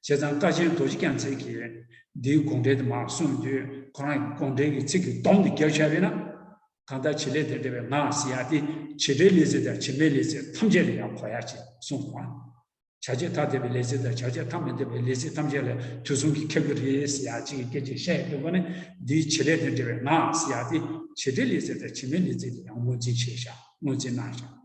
བྱས་ཙང་ཀ་ཆེན་རྡོ་རྗེ་རྒྱལ་མཚན་གྱིས་འདིའི་དགོངས་འགྲེལ་དུ་མར་གསུངས་དུས་ཁོ་རང་གི་དགོངས་འགྲེལ་གྱི་ཚིག་གི་སྡོམ་དེ་བརྒྱབ་བཞག་པས་ན། གང་ལྟར་བྱེད་ལས་དང་འབྲེལ་བའི་ངག་ཟེར་ཡག་དེ་བྱེད་འབྲེལ་ལས་ཚིག་དང་བྱེད་མེད་ལས་ཚིག་ཐམས་ཅད་ལ་ཡང་གོ་ཡག་ཅིག་གསུངས་སོང་ང་། བྱ་བྱེད་ཐ་དད་པའི་ལས་ཚིག་དང་བྱ་བྱེད་ཐ་མི་དད་པའི་ལས་ཚིག་ཐམས་ཅད་ལ་དུས་གསུམ་གྱིས་ཁྱབ་ཀྱི་རེད་ཟེར་ཡག་ཅིག་གི་སྐད་ཆ་བཤད་ཡོད་པ་ནི་འདིའི་བྱེད་ལས་དང་འབྲེལ་བའི་ངག་ཟེར་ཡག་དེ་བྱེད་འབྲེལ་ལས་ཚིག་དང་བྱེད་མེད་ལས་ཚིག་དེ་ཡང་ངོས་འཛིན་བྱས་བཞག་ངོས་འཛིན་གནང་བཞག་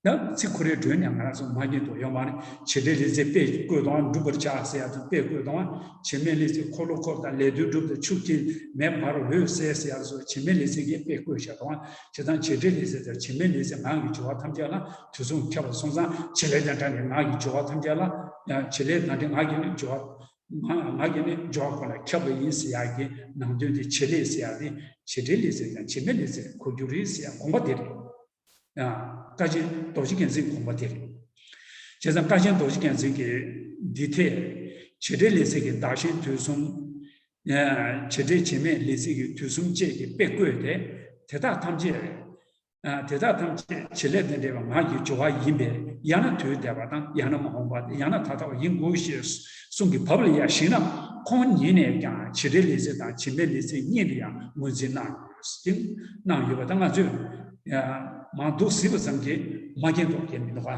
ད་ཚིག་ཁོ་རའི་སྒྲོན་ནས་ང་རང་ཚོ་མ་རྒྱུན་དུ་ཡོང་བ་ནི་བྱེད་འབྲེལ་ལས་ཚིག་དཔེ་བཀོད་དང་སྒྲུབ་པར་བྱ་ཟེར་ཡག་དེ་དཔེ་བཀོད་དང་བྱེད་མེད་ལས་ཚིག་འཁོར་ལོ་འཁོར་དང་ལས་དོན་སྒྲུབ་དང་ཆུ་འཁྱིལ་མེ་འབར་འོད་གསལ་ཟེར་ཡག་སོགས་བྱེད་མེད་ལས་ཚིག་གི་དཔེ་བཀོད་བཞག་དང་། བྱས་ཙང་བྱེད་འབྲེལ་ལས་ཚིག་དང་བྱེད་མེད་ལས་ཚིག་ངག་གི་སྦྱོར་བ་ཐམས་ཅད་ལ་དུས་གསུམ་ཁྱབ་པར་སོང་ཙང་བྱེད་ལས་དང་འབྲེལ་ནས་ངག་གི་སྦྱོར་བ་ཐམས་ཅད་ལ་ཡང་བྱེད་ལས་དང་འབྲེལ་ངག་གི་ནི་སྦྱོར་བ། ངག་ངག་གི་ནི་སྦྱོར་བ་ཁོ་ན་ཁྱབ་པ་ཡིན་ཟེར་ཡག་གི་ནང་དོན་དེ་བྱེད་ལས་ཟེར་ཡག་དེ་བྱེད་འབྲེལ་ལས་ཚིག་དང་བྱེད་མེད་ལས་ཚིག་གོ་རྒྱུ་རེད་ཟེར་ཡག་དགོངས་པ་དེ་རེད། ཡང་ཀ་ཆེན་རྡོ་རྗེ་རྒྱལ་མཚན་དགོངས་པ་དེ་རེད། བྱས་ཙང་ཀ་ཆེན་རྡོ་རྗེ་རྒྱལ་མཚན་གྱིས་འདི་ཐད་བྱེད་འབྲེལ་ལས་ཚིག་གི་བདག་གཞན་དུས་གསུམ། བྱེད་འབྲེལ་བྱེད་མེད་ལས་ཚིག་གི་དུས་གསུམ་བཅས་ཀྱི་དཔེ་བཀོད་དེ། དེ་དག་ཐམས་ཅད། དེ་དག་ཐམས་ཅད་བྱེད་ལས་དང་འབྲེལ་བའི་ངག་གི་སྦྱོར་བ་ཡིན་པས་ཡང་ན་དུས་འདས་པ་དང་ཡང་ན་མ་འོངས་པ་ཡང་ན་ད་ལྟ་བ་ཡིན་དགོས་ཞེས་གསུང་གི་བབ་ལ་ཡང་གཞིགས་ན་ཁོང་ཉིད་ནས་ཀྱང་བྱེད་འབྲེལ་ལས་ཚིག་དང་བྱེད་མེད་ལས་ཚིག་གཉིས་ལ་ཡང་ངོས་འཛིན་གནང་ཡོད་ཟེར་གནང་ཡོད་པ་དང་ང་ཚོས་མར་འདུག་གཟིགས་པ་ཙམ་གྱིས་མ་མཁྱེན་རྟོགས་ཀྱི་མི་འདུག་ག་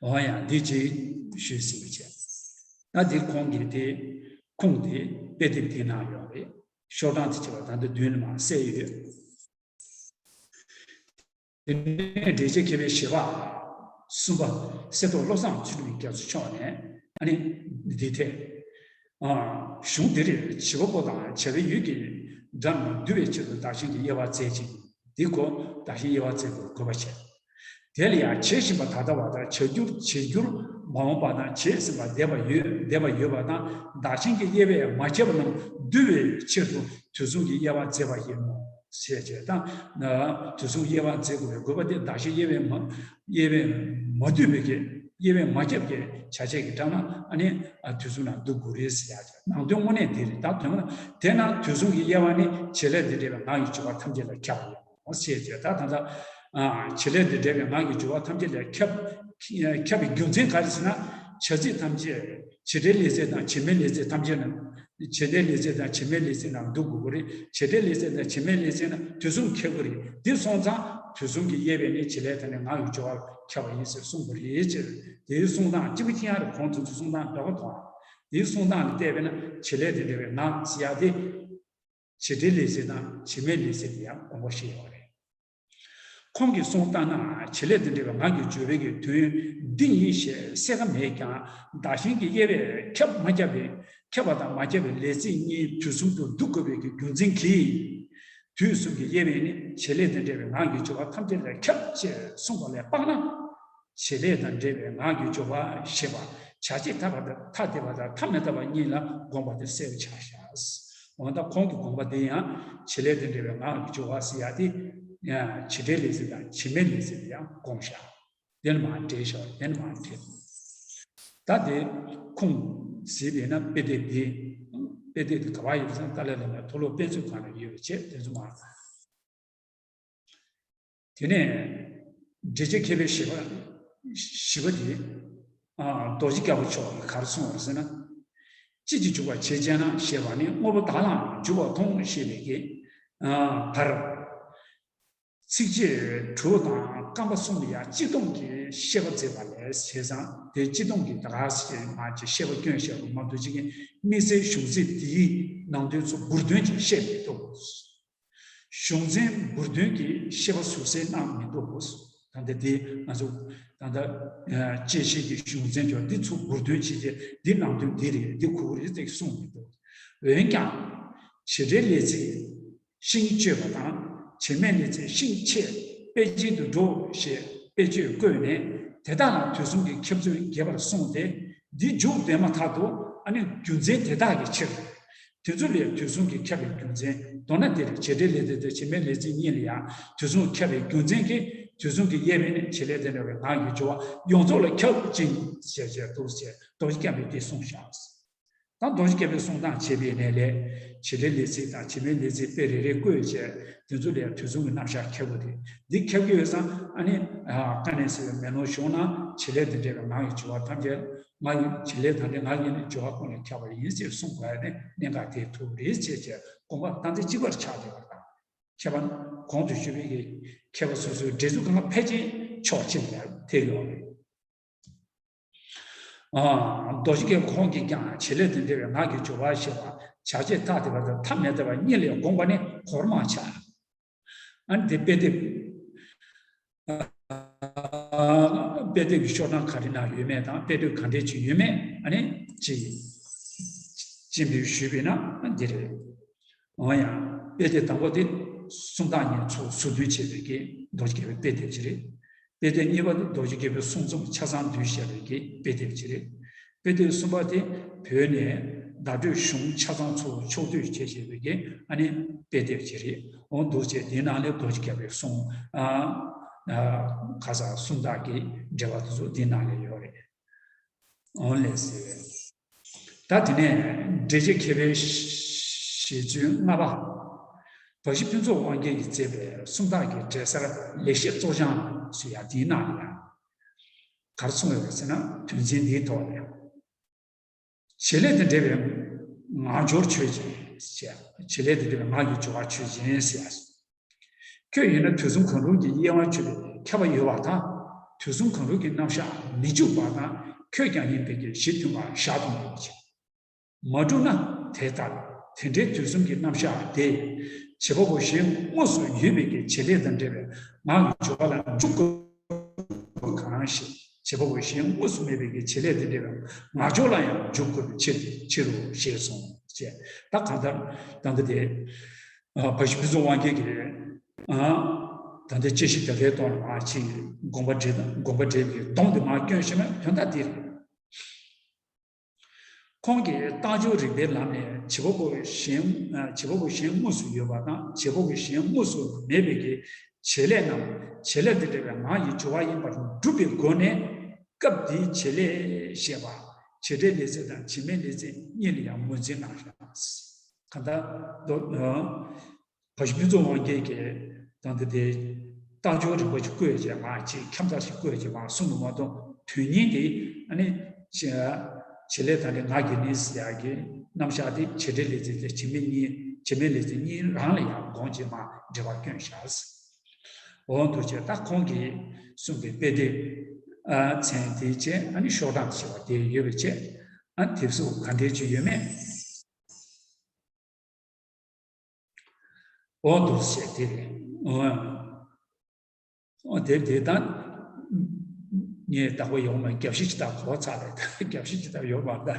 འོ་ཡང་འདི་ཅིག་ཞུས་ཟིན་པ་བྱས། ད་འདི་ཁོང་གིས་དེ་ཁུངས་དེ་དཔེ་དེབ་དེའི་ནང་ཡོད་རེད། ཤོག་གྲངས་དེ་བྱས་པ་ད་ལྟ་མདུན་ནས་མར་གསལ་ཡོད། དེ་ནས་འགྲེལ་བྱེད་མཁས་པའི་བཞེད་པ་གསུམ་པ་གསེར་ཏོག་བློ་བཟང་ཚུལ་ཁྲིམས་རྒྱ་མཚོ་མཆོག་ནས་ཨ་ནི་འདི་ཐད། གཞུང་འདིར་བྱེད་པ་པོ་དང་བྱ་བའི་ཡུལ་གྱི་སྒྲ་རྣམས་བསྡུ་བའི་ཆེད་དུ་བདག་གཞན་གྱི་དབྱེ་བ་མཛད་ཅིང་། འདི་གོ་བདག་གཞན་དབྱེ་བ་མཛད་དགོས་དགོས་པ་བྱས། དེ་ལ་ཡང་བྱེད་བཞིན་པ་ད་ལྟ་བ་དང་བྱ་རྒྱུར་བྱེད་འགྱུར་མ་འོངས་པ་དང་བྱེད་ཟིན་པ་འདས་པ་ཡོད་འདས་པ་ཡོད་པ་དང་བདག་གཞན་གྱི་དབྱེ་བས་མ་ཁྱབ་པ་རྣམས་བསྡུ་བའི་ཕྱིར་དུ་དུས་གསུམ་གྱི་དབྱེ་བ་མཛད་པ་ཡིན་ནོ། ཞེས་བྱས་དང་། དུས་གསུམ་དབྱེ་བ་མཛད་དགོས་པའི་དགོས་པ་དེ་བདག་གཞན་དབྱེ་བས་མ་དབྱེ་བས་མ་བསྡུས་པའི་གི་དབྱེ་བས་མ་ཁྱབ་ཀྱི་བྱ་བྱེད་ཀྱི་སྒྲ་རྣམས་ཨ་ནི་དུས་གསུམ་ལ་བསྡུ་དགོས་རེད་ཟེར་ཡག་ནང་དོན་དངོས་གནས་དེ་རེད། ད་དོན་ལ་དེས་ན་དུས་གསུམ་གྱི་དབྱེ་བ་ནི་བྱེད་ལས་དང་འབྲེལ་བའི་ངག་གི་སྦྱོར་བ་ཐམས་ཅད་ལ་ཁྱབ་པ་ཡིན་ནོ་ཞེས་བྱས། ད་ད་ལྟ་བྱེད་ལས་དང་འབྲེལ་བའི་ངག་གི་སྦྱོར་བ་ཐམས་ཅད་ལ་ཁྱབ་ཁྱབ་པའི་རྒྱུ་མཚན་ག་རེ་ཟེར་ན། བྱ་ཚིག་ཐམས་ཅད་བྱེད་འབྲེལ་ལས་ཚིག་དང་བྱེད་མེད་ལས་ཚིག་ཐམས་ཅད་ནང་། བྱེད་འབྲེལ་ལས་ཚིག་དང་བྱེད་མེད་ལས་ཚིག་ནང་བསྡུ་དགོས་ཀྱི་རེད། བྱེད་འབྲེལ་ལས་ཚིག་དང་བྱེད་མེད་ལས་ཚིག་ནང་དུས་གསུམ་ཁྱབ་ཀྱི་རེད། འདི་སོང་ཙང་དུས་གསུམ་གྱི་དབྱེ་བས་ནི་བྱེད་ལས་དང་ནི་ངག་གི་སྦྱོར་བར་ཁྱབ་པ་ཡིན་ཟེར་གསུངས་པ་རེད་ཅེས། དེའི་གསུང་སྟངས་གཅིག་པ་གཅིག་རྐྱང་རེད། ཁོང་ཚོ་ཚོའི་གསུང་སྟངས་འདྲ་པོ་མཐོང་། དེའི་གསུང་སྟངས་ལ་བལྟས་པས་ན་བྱེད་ལས་དང་འབྲེལ་བའི་ངག་ཟེར་ཡག་དེ། བྱེད་འབྲེལ་ལས་ཚིག་དང་བྱེད་མེད་ལས་ཚིག་དེ་ཡང་དགོངས་པ་བཞེས་ཡོད་རེད། ཁོང་གིས་གསུངས་ལྟར་ན་བྱེད་ལས་དང་འབྲེལ་བའི་ངག་གི་སྦྱོར་བའི་གི་དོན་འདི་ཡིན་ཞེས་གསལ་ཁ་མེད་ཀྱང་བདག་གཞན་གྱི་དབྱེ་བས་ཁྱབ་མ་ཁྱབ་པའི་ཁྱབ་པ་དང་མ་ཁྱབ་པའི་ལས་ཚིག་གཉིས་དུས་གསུམ་དུ་བསྡུ་དགོས་པའི་གི་རྒྱུ་མཚན་གྱིས། དུས་གསུམ་གྱི་དབྱེ་བས་ནི་བྱེད་ལས་དང་འབྲེལ་བའི་ངག་གི་སྦྱོར་བ་ཐམས་ཅད་ལས་ཁྱབ་ཅེས་གསུངས་པ་ལས་དཔག་ན། བྱེད་ལས་དང་འབྲེལ་བའི་ངག་གི་སྦྱོར་བ་ཞེས་པ་བྱ་བྱེད་ཐ་དད་པ་དང་ཐ་དད་པ་དང་ཐ་མི་དད་པ་གཉིས་ལ་དགོངས་པ་དེ་གསལ་བོ་ཆགས་ཤག་འོ་ན་ད་ཁོང་གི་དགོངས་པ་དེ་ཡང་བྱེད་ལས་དང་འབྲེལ་བའི་ངག་གི་སྦྱོར་བ་ཟེར་ཡག་དེ་ཡང་བྱེད་འབྲེལ་ལས་ཚིག་དང་བྱེད་མེད་ལས་ཚིག་ལ་ཡང་དགོངས་ཤག་དེ་ནས་མར་འགྲེལ་བཞག་དེ་ནས་མར་འགྲེལ། ད་དེ་ཁུངས་གཟིགས་པས་ན་དཔེ་དེབ་འདི། དཔེ་དེབ་འདི་ག་པར་ཡོད་ཟེར་ན་ཏཱ་ལའི་བླ་མའི་མཐོ་སློབ་དཔེ་མཛོད་ཁང་ལ་ཡོད་པའི་ཆེད་དེ་ཚོ་མར། དེ་ནས་འགྲེལ་བྱེད་མཁས་པའི་བཞི་པ། བཞི་པ་དེ། ཨ། རྡོ་རྗེ་རྒྱལ་པོ་མཆོག་གིས་ག་རེ་གསུངས་པ་ཟེར་ན། ཅི་ཞིག་འཇུག་པར་བྱེད་ཅེ་ན་ཞེས་པ་ནི་དངོས་པོ་དག་ལའང་འཇུག་པར་མཐོང་ཞེས་པའི་གི། ཨ། བར། ཚིགས་བཅད་དྲུག་དང་རྐང་པ་གསུམ་ལ་ཡང་སྤྱི་སྡོམ་གྱི་བཤད་པ་མཛད་པ་ལས་བྱས་ཙང་དེ་སྤྱི་སྡོམ་གྱི་ད་ག་ཟེར་མ་ཅིག་བཤད་པ་སྐྱོན་བཤད་པ་མ་གཏོགས་ཅིག་གི་དམིགས་བསལ་གཞུང་ཚིག་འདིའི་ནང་དོན་ཚོ་མགུར་དོན་གྱིས་བཤད་མི་འདུག་གཞུང་ཚན་མགུར་དོན་གྱི་བཤད་པ་ཟུར་གསལ་གནང་མི་འདུག་ད་ལྟ་འདི་ང་ཚོ་ད་ལྟ་དཔྱད་ཤེས་ཀྱི་གཞུང་ཚན་ཅོག་འདི་ཚོ་མགུར་དོན་བྱེད་ཀྱི་འདི་ནང་དོན་འདི་རེད་འདི་གོ་གི་རེད་ཅེས་གསུངས་མི་འདུག་འོན་ཀྱང་། བྱེད་འབྲེལ་ལས་ཚིག་ཤིང་གཅོད་པ་དང་བྱེད་མེད་ལས་ཚིག་ཤིང་ཆད་དཔེ་ཅན་དུ་འགྲོ་ཞེས་དཔེ་བརྗོད་བཀོད་ནས་དེ་དག་ལ་དུས་གསུམ་གྱི་ཁྱབ་ཚུལ་རྒྱས་པར་གསུངས་ཏེ་འདི་མཇུག་བསྡུས་མ་ཐག་ཏུ་ཨ་ནི་རྒྱུ་མཚན་དེ་དག་གི་ཕྱིར། དེ་ཚོ་ལས་དུས་གསུམ་གྱི་ཁྱབ་པའི་རྒྱུ་མཚན་མདོར་ན་དེ་རེད། བྱེད་འབྲེལ་ལས་ཚིག་དང་བྱེད་མེད་ལས་ཚིག་གཉིས་ལ་ཡང་དུས་གསུམ་ཁྱབ་པའི་རྒྱུ་མཚན་གྱིས་དུས་གསུམ་གྱི་དབྱེ་བས་ནི་བྱེད་ལས་དེ་འདྲ་བའི་ངག་གི་སྦྱོར་བ་ཡོངས་རྫོགས་ལ་ཁྱབ་ཅིང་ཞེས་བྱས་འདུག་ཅེས་རྡོ་རྗེ་རྒྱལ་པོས་འདི་གསུངས་བཞག་ད་རྡོ་རྗེ་རྒྱལ་པོའི་གསུང་སྟངས་བྱས་པའི་ནས་ལས། བྱེད་ལས་ལས་ཚིག་དང་བྱེད་མེད་ལས་ཚིག་དཔེ་རེ་རེ་བཀོད་བྱས་དེ་ཚོ་ལས་དུས་གསུམ་གྱི་རྣམ་གཞག་ཁྱབ་པོ་དེ་འདི་ཁྱབ་ཀྱི་ཡོད་ཙང་ཨ་ནི། ཀ་ནས་སྲིད་པའི་མེ་ལོང་གཞུང་ན་བྱེད་ལས་དེ་འདྲ་བའི་ངག་གི་སྦྱོར་བ་ཐམས་ཅད་ངག་གི་བྱེད་ལས་དང་འདྲ་ངག་གི་ནི་སྦྱོར་བ་ཀུན་ལས་ཁྱབ་པ་ཡིན་ཞེས་གསུངས་པ་ནི་གནད་འགག་དེ་ཐུག་རེད་ཅེས་བྱས་དགོངས་པ་རྟགས་མཚན་གཅིག་པར་ཆགས་བསྡད་པ་དང་། མཁས་པ་གོང་དུ་ཞུས་པའི་མཁས་པ་སོ་སོའི་འགྲེལ་ཚུལ་གང་ལ་ཕལ་ཆེར་ཕྱོགས་གཅིག་ལ་ཐེ་ཡོད་རེད། རྡོ་རྗེ་རྒྱལ་པོ་ཁོང་གིས་ཀྱང་བྱེད་ལས་དང་འབྲེལ་བའི་ངག་གི་སྦྱོར་བ་ཞེས་པ་བྱ་བྱེད་ཐ་དད་པ་དང་ཐ་མི་དད་པ་གཉིས་ལས་དགོངས་པ་ནི་གོར་མ་ཆགས། ཨ་ནི་དེ་དཔེ་དེབ། དཔེ་དེབ་ཀྱི་ཤོག་གྲངས་ག་རེ་ནང་ཡོད་མེད་དང་དཔེ་དེབ་ག་འདྲས་ཅིག་ཡོད་མེད་ཨ་ནི་ཅིག་ཅིག་འདི་ཞུས་པས་ན་འདི་རེད། འོ་ཡང་དཔེ་དེབ་དང་པོ་དེ་སུམ་རྟགས་གཉིས་ཚོགས་ཟུར་འདོན་བྱས་པའི་གི་རྡོ་རྗེ་རྒྱལ་པོའི་དཔེ་དེབ་ཅིག་རེད། དཔེ་དེབ་གཉིས་པ་དེ་རྡོ་རྗེ་རྒྱལ་པོའི་གསུང་རྩོམ་ཆ་ཚང་བསྡུས་བཞག་པའི་གི་དཔེ་དེབ་ཅིག་རེད། དཔེ་དེབ་གསུམ་པ་དེ་བོད་ནས་བརྡ་སྤྲོད་གཞུང་ཆ་ཚང་ཚོ་ཕྱོགས་བསྡུས་བྱས་བྱས་པའི་གི་ཨ་ནི་དཔེ་དེབ་ཅིག་རེད། འོ་འདུག་བྱས་དེའི་ནང་ལས་རྡོ་རྗེ་རྒྱལ་པོའི་གསུང་ཨ་ཨ་ཁ་ས་སུམ་རྟགས་ཀྱི་འགྲེལ་པ་དེ་ཚོ་དེའི་ནང་ལས་ཡོད་རེད། འོ་ལས་ཟེར་བས། ད་དེ་ནས་འགྲེལ་བྱེད་མཁས་པའི་བཞེད་ཚུལ་ལྔ་པ། བཀྲ་ཤིས་ཕུན་ཚོགས་དབང་རྒྱལ་གྱིས་མཛད་པའི་སུམ་རྟགས་ཀྱི་འགྲེལ་གསར་ལེགས་བཤད་གཙོ་འཆང་ཞེས་ཡང་དེའི་ནང་ལ་ཡང་། ག་རེ་གསུངས་ཡོད་པ་ཟེར་ན་དོན་ཚན་འདིའི་ཐོག་ལ་ཡང་། བྱེད་ལས་དང་འབྲེལ་བའི་ངག་སྦྱོར་ཆོས་ཅན་ཞེས། བྱེད་ལས་དང་འབྲེལ་བའི་ངག་གི་སྦྱོར་བ་ཆོས་ཅན་ཞེས། ཁྱོད་ཡིན་ན་དུས་གསུམ་གང་རུང་གི་དབྱེ་བ་ཕྱེ་བའི་མཁས་པ་ཡོད་པ་དང་དུས་གསུམ་གང་རུང་གི་རྣམ་གཞག་མི་འཇུག་པ་དང་ཁྱོད་ཀྱང་ཡིན་པའི་གི་གཞི་མཐུན་པར་བཞག་ཏུ་མི་འོང་ཞེས། མ་གྲུབ་ན་དེ་ལྟར་དེ་འདྲའི་དུས་གསུམ་གྱི་རྣམ་གཞག་དེ་བྱེད་པ་པོ་གཞན་དངོས་སུ་ཡོད་པའི་གི་བྱེད་ལས་དང་འབྲེལ་བའི་ངག་གི་སྦྱོར་བ་ལ་འཇུག་དགོས་གང་ཞེས་བྱེད་པ་པོ་གཞན་དངོས་སུ་མེད་པའི་གི་བྱེད་ལས་དེ་འདྲ་བའི་ངག་སྦྱོར་ལ་ཡང་འཇུག་དགོས་པའི་ཕྱིར་ཕྱིར་རོ་ཞེས་གསུངས་ཅེས། ད་གང་ལྟར་ད་ལྟ་དེ་ཨ་བཀྲ་ཤིས་ཕུན་ཚོགས་དབང་རྒྱལ་གྱིས་ཨ་ད་ལྟ་དཔྱད་གཞི་དེ་གའི་ཐོག་ལ་མ་ཕྱིན་དགོངས་པ་འགྲེལ་དགོངས་པ་འགྲེལ་གྱི་སྡོམ་དེ་མ་བསྐྱོན་ཞེ་ན་དོན་དག་དེ་རེད། ཁོང་གིས་རྟགས་སྦྱོར་རིགས་པའི་ལམ་ནས་བྱེད་པ་པོ་གཞན་བྱེད་པ་པོ་གཞན་དངོས་སུ་ཡོད་པ་དང་བྱེད་པ་པོ་གཞན་དངོས་སུ་མེད་པའི་གི་བྱེད་ལས་རྣམས་བྱེད་ལས་དེ་འདྲ་བའི་ངག་གི་སྦྱོར་བ་ཡིན་པར་སྒྲུབ་པའི་སྒོ་ནས་སྐབས་འདིའི་བྱེད་ལས་ཞེས་པ་བྱེད་འབྲེལ་ལས་ཚིག་དང་བྱེད་མེད་ལས་ཚིག་གཉིས་ལ་ཡང་ངོས་འཛིན་གནང་ཞིང་། གང་ལྟར་མདོ། བཀྲ་ཤིས་ཕུན་ཚོགས་དབང་རྒྱལ་གྱིས་ད་ལྟ་དེ་རྟགས་སྦྱོར་རིམ་པ་ཞིག་བཀོད་ཅེས་མ་ཅིག་ཁྱད་མཚར་ཞིག་བཀོད་ཅེས་མ་གསུངས་པ་མ་གཏོགས་དོན་སྙིང་དེ་ཨ་ནི་བྱེད་ལས་དང་ནི་ངག་གི་ནི་ཟེར་ཡག་གི་རྣམ་གཞག་དེ་བྱེད་འབྲེལ་ལས་ཚིག་དེ་བྱེད་མེད་གཉིས་བྱེད་མེད་ལས་ཚིག་གཉིས་རང་ལ་ཡང་དགོངས་ཅེས་མ་འགྲེལ་པ་བསྐྱོན་བཞག་འོ་འདུག་ཅེས་ད་ཁོང་གིས་གསུངས་པའི་དཔེ་དེབ་མཚན་དེའི་ཆེད་ཨ་ནི་ཤོག་གྲངས་ཞེས་པ་དེ་ཡོད་པའི་ཆེད་ཨ་དེབ་གཟུགས་ག་འདྲས་ཅིག་ཡོད་མེད། འོ་འདུག་ཟེར་དེ་རེད། འོ། འོ་དེ་དེ་ད། ངས་བདག་པོ་ཡོང་མ་རྒྱབ་ཤིག་ཅི་ལྟར་གོ་ཚར་རེད་ད་རྒྱབ་ཤིག་ཅི་ལྟར་ཡོད་མ་ད།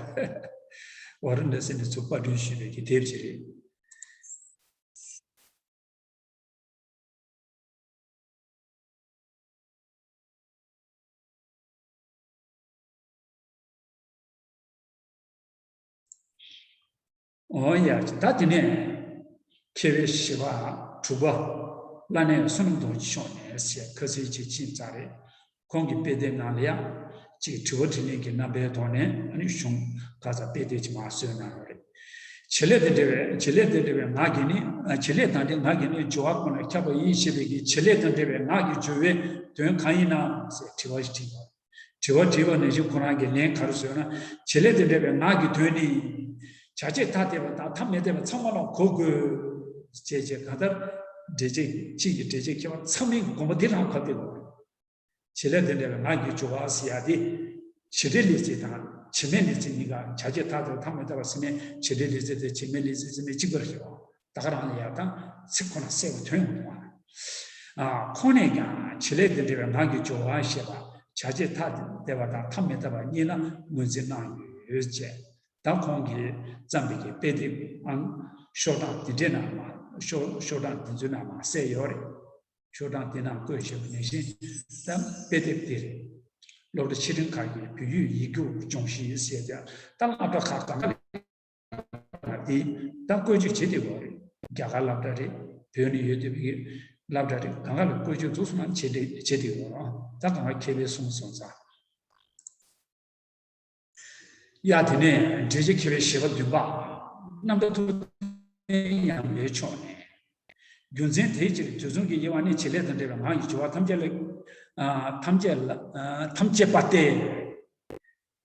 འོ་རུ་འདྲ་ཟེར་ནས་ཚུགས་པ་སྒྲུན་ཞུས་པའི་གི་དེབ་ཅིག་རེད། འོ་ཡ། ད་དེ་ནས་མཁས་པའི་བཞི་པ་དྲུག་པ་བླ་གནས་བསོད་ནམས་རྡོ་རྗེ་མཆོག་ནས་ཟེར་ཁ་ཚིག་ཅིག་ཕྱིན་ཚར་རེད། ཁོང་གི་དཔེ་དེབ་ནང་ལ་ཡང་ཅིག་དྲི་བ་དྲིས་ལན་གྱི་རྣམ་པའི་ཐོག་ནས་ཨ་ནི་གཞུང་ག་ས་དཔེ་དེབ་ཅིག་མར་བཟོས་གནང་ཡོད་རེད། བྱེད་ལས་དང་འབྲེལ་བའི་བྱེད་ལས་དང་འབྲེལ་བའི་ངག་གིས་ནི་བྱེད་ལས་དང་འབྲེལ་ངག་གིས་ནི་སྦྱོར་བ་ཀུན་ལ་ཁྱབ་པ་ཡིན་ཞེས་པའི་གི་བྱེད་ལས་དང་འབྲེལ་བའི་ངག་གི་སྦྱོར་བའི་དོན་གང་ཡིན་ནམ་ཟེར་དྲི་བ་ཞིག་དྲིས་པ། དྲི་བ་དྲིས་པ་ནང་བཞིན་ཁོ་རང་གིས་ལན་ག་རེ་བཟོས་ན། བྱེད་ལས་དང་འབྲེལ་བའི་ངག་གི་དོན་ནི། བྱ་བྱེད་ཐ་དད་པ་དང་ཐ་མི་དད་པ་ཚང་མ་ལ་གོ་དགོས། ཅེས་བྱས་གང་ལྟར་འགྲེལ་བྱེད་གཅིག་གིས་འགྲེལ་བྱེད་མཁས་པ་ཚང་མའི་དགོངས་པ་འདི་རང་གོ་བདེ་བ། བྱེད་ལས་དང་འབྲེལ་བའི་ངག་གི་སྦྱོར་བ་ཟེར་ཡ་དེ། བྱེད་འབྲེལ་ལས་ཚིག་དང་བྱེད་མེད་ལས་ཚིག་གཉིས་ཀ་བྱ་བྱེད་ཐ་དད་ཐ་མི་དད་པ་ཟེར་ནས་བྱེད་འབྲེལ་ལས་ཚིག་དང་བྱེད་མེད་ལས་ཚིག་ཟེར་ནས་གཅིག་པར་བྱེད་པ། ད་ག་རང་ལ་ཡ་དང་ཚིག་ཁོ་ན་གསལ་པོ་ཐོན་ཡོང་བ། ཨ་ཁོང་ནས་ཀྱང་བྱེད་ལས་དང་འབྲེལ་བའི་ངག་གི་སྦྱོར་བ་ཞེས་པ་བྱ་བྱེད་ཐ་དད་པ་དང་ཐ་མི་དད་པ་གཉིས་ལ་ངོས་འཛིན་གནང་ཡོད་ཅེས། ད་ཁོང་གིས་བརྩམས་པའི་གི་དཔེ་དེབ་ཨང་ཤོག་གྲངས་འདི་འདྲའི་ནང་མ་ཤོག་ཤོག་གྲངས་འདི་ཚོའི་ནང་མ་གསལ་ཡོད་རེད། ཤོག་གྲངས་དེ་ནང་བཀོད་བཞག་པ་ནང་བཞིན་ད་དཔེ་དེབ་འདི་རེད། སློབ་གྲྭ་ཆེ་འབྲིང་ཁག་གི་བོད་ཡིག་ཡིག་རྒྱུགས་སྦྱོང་གཞི་ཟེར་ཏེ་ད་སློབ་གྲྭ་ཁག་གང་ག་ལ་དེ་ད་བཀོལ་སྤྱོད་བྱེད་བདེ་བོ་རེད། རྒྱ་གར་སློབ་གྲྭ་རེད། བོད་ནས་ཡོད་བསྡད་པའི་སློབ་གྲྭ་རེད། གང་ག་ལ་བཀོལ་སྤྱོད་འཛུགས་སུ་ནང་བྱེད་བདེ་བྱེད་བདེ་བོ་རེད། ད་གང་ག་མཁས་པའི་གསུང་སོང་ཙང་། ཡ་དེ་ནས་འགྲེལ་བྱེད་མཁས་པའི་བཞེད་པ་བདུན་པ། རྣམ་གྲངས་ཐུབ་བསྟན་ཡངས་པའི་ཕྱོགས་ནས། རྒྱུ་མཚན་དེའི་ཕྱིར་དུས་གསུམ་གྱི་དབྱེ་བ་ནི་བྱེད་ལས་དང་འབྲེལ་བའི་ངག་གི་སྦྱོར་བ་ཐམས་ཅད་ལ། ཨ་ཐམས་ཅད་ལ་ཨ་ཐམས་ཅད་པ་སྟེ།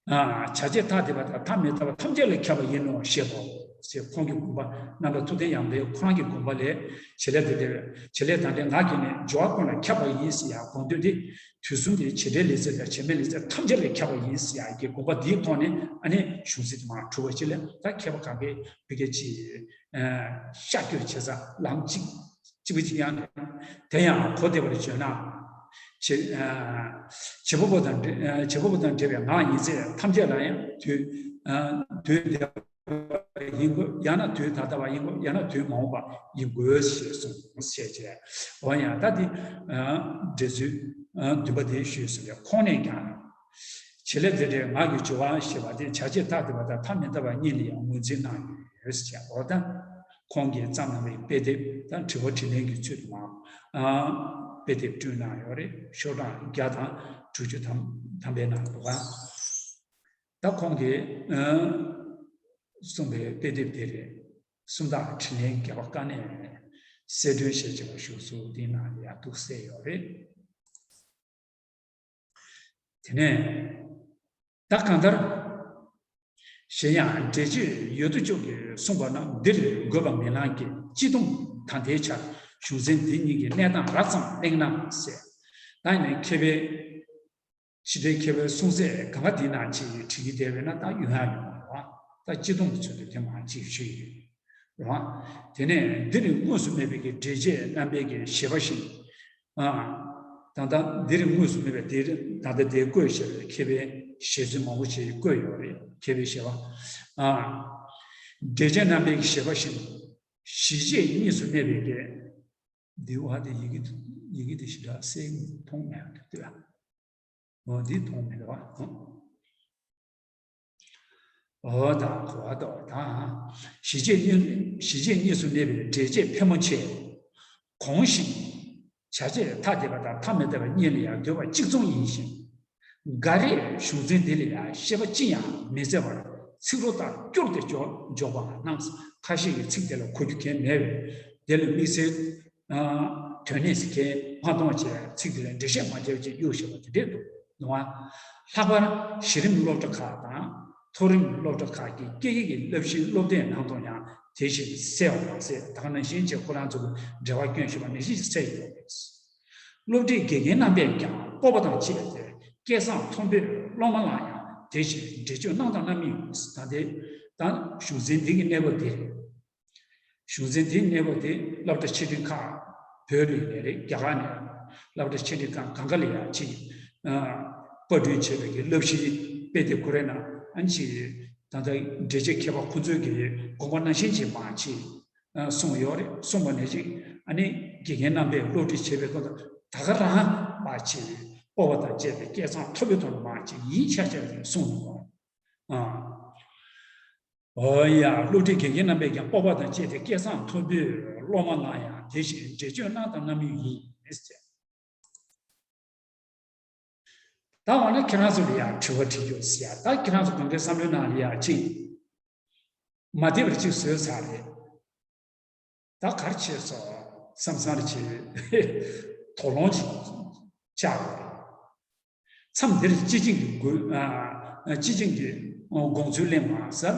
ཨ་བྱ་བྱེད་ཐ་དད་པ་དང་ཐ་མི་དད་པ་ཐམས་ཅད་ལ་ཁྱབ་པ་ཡིན་ནོ་ཞེས་པའོ། ཞེས་ཁོང་གི་དགོངས་པ་རྣམ་གྲངས་ཐུབ་བསྟན་ཡངས་པའི་ཁོ་རང་གི་དགོངས་པ་ལས་བྱེད་ལས་དེ་འབྲེལ་བའི་བྱེད་ལས་དང་འབྲེལ་ངག་གིས་ནི་སྦྱོར་བ་ཀུན་ལ་ཁྱབ་པ་ཡིན་ཟེར་ཡང་དགོངས་དོན་དེ། དུས་གསུམ་གྱི་བྱེད་འབྲེལ་ལས་ཚིག་དང་བྱེད་མེད་ལས་ཚིག་ཐམས་ཅད་ལ་ཁྱབ་པ་ཡིན་ཟེར་ཡང་གི་དགོངས་པ་འདིའི་ཐོག་ནས་ཨ་ནི་གཞུང་ཚིག་དེ་མར་གྲུབ་པ་ཅིག་ལས་ད་མཁས་པ་གང་གས་བོད་སྐད་ཅིག་ཤར་བསྐྱོད་བྱེད་ས་ལམ་གཅིག་གཅིག་པ་གཅིག་ཡང་དེ་ཡང་གོ་བདེ་བར་བརྗོད་ན། བྱེད་བྱེད་པ་པོ་དང་འབྲེལ་བྱེད་པ་པོ་དང་འབྲེལ་བའི་ངག་ཡིན་ཚད་ཐམས་ཅད་ལ་ཡང་དུས་དུས་བདེ་ཡིན་དགོས། ཡང་ན་དུས་ད་ལྟ་བ་ཡིན་དགོས། ཡང་ན་དུས་མ་འོངས་པ་ཡིན་དགོས་ཞེས་གསུངས་ཞེས་བྱས། འོ་ཡང་ད་འདི་འགྲེལ་ཚུལ་བདུན་པ་དེ་ཞུས་ཟིན་པས་ཁོང་ནས་ཀྱང་བྱེད་ལས་དེ་འདྲའི་ངག་གི་སྦྱོར་བ་ཞེས་པ་དེ་བྱ་བྱེད་ཐ་དད་པ་དང་ཐ་མི་དད་པ་གཉིས་ལ་ཡང་ངོས་འཛིན་གནང་ཡོད་ཞེས་འོ་ད་ཁོང་གིས་བརྩམས་གནང་བའི་དཔེ་དེབ་དང་དྲི་བ་དྲིས་ལན་གྱི་ཚུལ་དུ་མ་དཔེ་དེབ་བསྐྲུན་གནང་ཡོད་རེད། ཤོག་གྲངས་བརྒྱ་དང་དྲུག་ཅུ་ཐམ་ཐམ་པའི་ནང་འདུག་ག་ད་ཁོང་གིས་གསུངས་པའི་དཔེ་དེབ་དེ་རེད། སུམ་རྟགས་དྲིས་ལན་བརྒྱ་པ་དཀའ་གནད་གསལ་སྒྲོན་ཞེས་བྱ་བ་ཞུ་གསུངས་དེའི་ནང་ལ་ཡག་ཐུག་གསལ་ཡོད་རེད། དེ་ནས་ད་གང་ལྟར། གཞན་ཡང་འགྲེལ་བྱེད་ཡོད་དོ་ཅོག་གིས་གསུངས་པ་ན་འདིར་དགོས་པ་མེད་ལམ་གྱི་སྤྱི་སྡོམ་ད་ལྟའི་ཆར་གཞུང་ཚན་འདི་གཉིས་ཀྱི་གནས་སྟངས་རགས་ཙམ་གླེང་ན་ཟེར། ད་ཡིན་ནའི་མཁས་པའི་ཕྱི་དྲིལ་མཁས་པའི་གསུང་ཚད་གང་ག་དེའི་ནང་ཅིག་བྲིས་ཀྱི་བསྡད་པས་ན་ད་ཡོང་ཡ་ཡོང་བ་རེད་བ། ད་སྤྱི་སྡོམ་གྱི་ཚུལ་དུ་དེ་མང་ཅིག་ཞུས་ཡོད་རེད་བ། དེ་ནས་འདིར་དངོས་སུ་མེད་པའི་གི་འགྲེལ་བྱེད་རྣམ་པའི་གི་བཞེད་པ་བཞིན། ཨ། ད་ལྟ་འདིར་དངོས་སུ་མེད་པའི་དེར་ད་ལྟ་དེ་བཀོད་བཞག་པའི་མཁས་པའི་བཞེད་ཚུལ་མང་པོ་ཞིག་བཀོད་ཡོད་རེད། མཁས་པའི་བཞེད་པ། ཨ། འགྲེལ་བྱེད་རྣམ་པའི་གི་བཞེད་པ་བཞིན། གཞི་བྱེད་གཉིས་སུ་གནས་པའི་གི་འདི་བ་དེ་ཡི་གེ་ཡི་གེ་དེ་ཞེ་དྲག་གསལ་མཐོང་མེད་པ་དེ་ལྟོས། འོ་འདི་མཐོང་མེད་པ། འོ་དང་གོ་བ་ལྟོས་དང་། གཞི་བྱེད་གཉིས་གཞི་བྱེད་གཉིས་སུ་གནས་པའི་འགྲེལ་བྱེད་ཕལ་མོ་ཆེ། གོང་བཞིན། བྱ་བྱེད་ཐ་དད་པ་དང་ཐ་མི་དད་པ་གཉིས་ལ་ཡང་འདོད་པ་གཅིག་མཚུངས་ཡིན་ཞིང་། འགའ་རེས་གཞུང་ཚན་འདི་ལ་ཡང་བཤད་པ་ཅི་ཡང་མི་མཛད་པར་ཚིག་རོ་ལྟར་བསྐྱུར་ཏེ་འཇོག་འཇོག་པའང་སྣང་། ཁ་ཤས་ཀྱིས་ཚིག་དེ་ལ་གོ་རྒྱུ་གང་མེད་པས་དེ་ལ་དམིགས་བསལ་དོན་གནད་ཟེར་མཁན་མ་མཐོང་བྱས་ཚིག་དེ་ལ་འགྲེལ་བཤད་མ་བརྒྱབ་ཅེས་གཡུག་བཞག་པ་དེ་འདྲས་འདུག་འདུག་ལྷག་པར་གཞི་རིམ་སློབ་གྲྭ་ཁག་དང་མཐོ་རིམ་སློབ་གྲྭ་ཁག་གི་སྐད་ཡིག་གི་བསླབ་གཞིའི་སློབ་དེབ་ནང་དུ་ཡང་དེ་བཞིན་གསལ་བ་མ་ཟད་ད་ག་ནང་བཞིན་བྱས་ཁོ་རང་ཚོ་གི་འགྲེལ་པ་བསྐྱོན་བཞག་པ་ནང་བཞིན་གསལ་ཡོད་པ་རེད། སློབ་ཁྲིད་དགེ་རྒན་རྣམ་པས་ཀྱང་སྤོབས་པ་དང་བཅས་ཏེ་སྐལ་བཟང་མཐོན་པོས་སློབ་མ་ལ་ཡང་དེ་བཞིན་འགྲེལ་བརྗོད་གནང་དང་གནང་མུས་ཡིན། ད་ལྟའི་ད་གཞུང་ཚན་འདི་གི་གནས་བབ་དེ་རེད། གཞུང་ཚན་འདིའི་གནས་བབ་དེ་སློབ་གྲྭ་ཆེ་འབྲིང་ཁག་བོད་ལ་ཡིན་ནའི་རེད། རྒྱ་གར་ནས་སློབ་གྲྭ་ཆེ་འབྲིང་ཁག་གང་ག་ལ་ཡང་ཅིག་པར་སྐྲུན་བྱས་པའི་གི་བསླབ་གཞིའི་དཔེ་དེབ་ཁོ་རའི་ནང་ཨ་ནི་ཅིག་ད་ལྟ་འགྲེལ་བྱེད་མཁས་པ་ཁོ་ཚོའི་གི་དགོངས་པ་ནང་བཞིན་ཅིག་མར་ཅིག་གསུངས་ཡོད་རེད། གསུངས་པ་ནང་བཞིན་ཨ་ནི་དགེ་རྒན་རྣམ་པས་སློབ་ཁྲིད་བྱེད་པའི་སྐབས་སུ་ད་ག་རང་མར་ཅིག་སྤོབས་པ་དང་བཅས་པའི་སྐལ་བཟང་ཐོབ་པའི་ཐོག་ནས་མར་ཅིག་ཡིད་ཆེས་བྱས་ཏེ་གསུངས་ཡོད། ཨ། འོ་ཡ། སློབ་ཁྲིད་དགེ་རྒན་རྣམ་པས་ཀྱང་སྤོབས་པ་དང་བཅས་ཏེ་སྐལ་བཟང་མཐོན་པོས་སློབ་མ་ལ་ཡང་དེ་བཞིན་འགྲེལ་བརྗོད་གནང་དང་གནང་མུས་ཡིན་ཟེར། ད་འོ་ན་ཁྱེད་རང་ཚོ་ལ་ཡང་དྲི་བ་དྲི་རྒྱུ་ཟེར་ཡ། ད་ཁྱེད་རང་ཚོ་གང་གའི་བསམ་བློའི་ནང་ལ་ཡང་གཅིག་མ་བདེ་བ་གཅིག་བཟོས་ཚར་རེད། ད་ག་རེ་བྱས་སོང་བསམ་བསམ་རེ་བྱས། དོགས་སློང་ཅིག་ཆགས་རེད། མཚམས་འདིར་སྤྱི་བྱིངས་ཀྱི་དགོས་ཨ། སྤྱི་བྱིངས་ཀྱི་དགོངས་ཚུལ་གླེང་བ་ཟེར།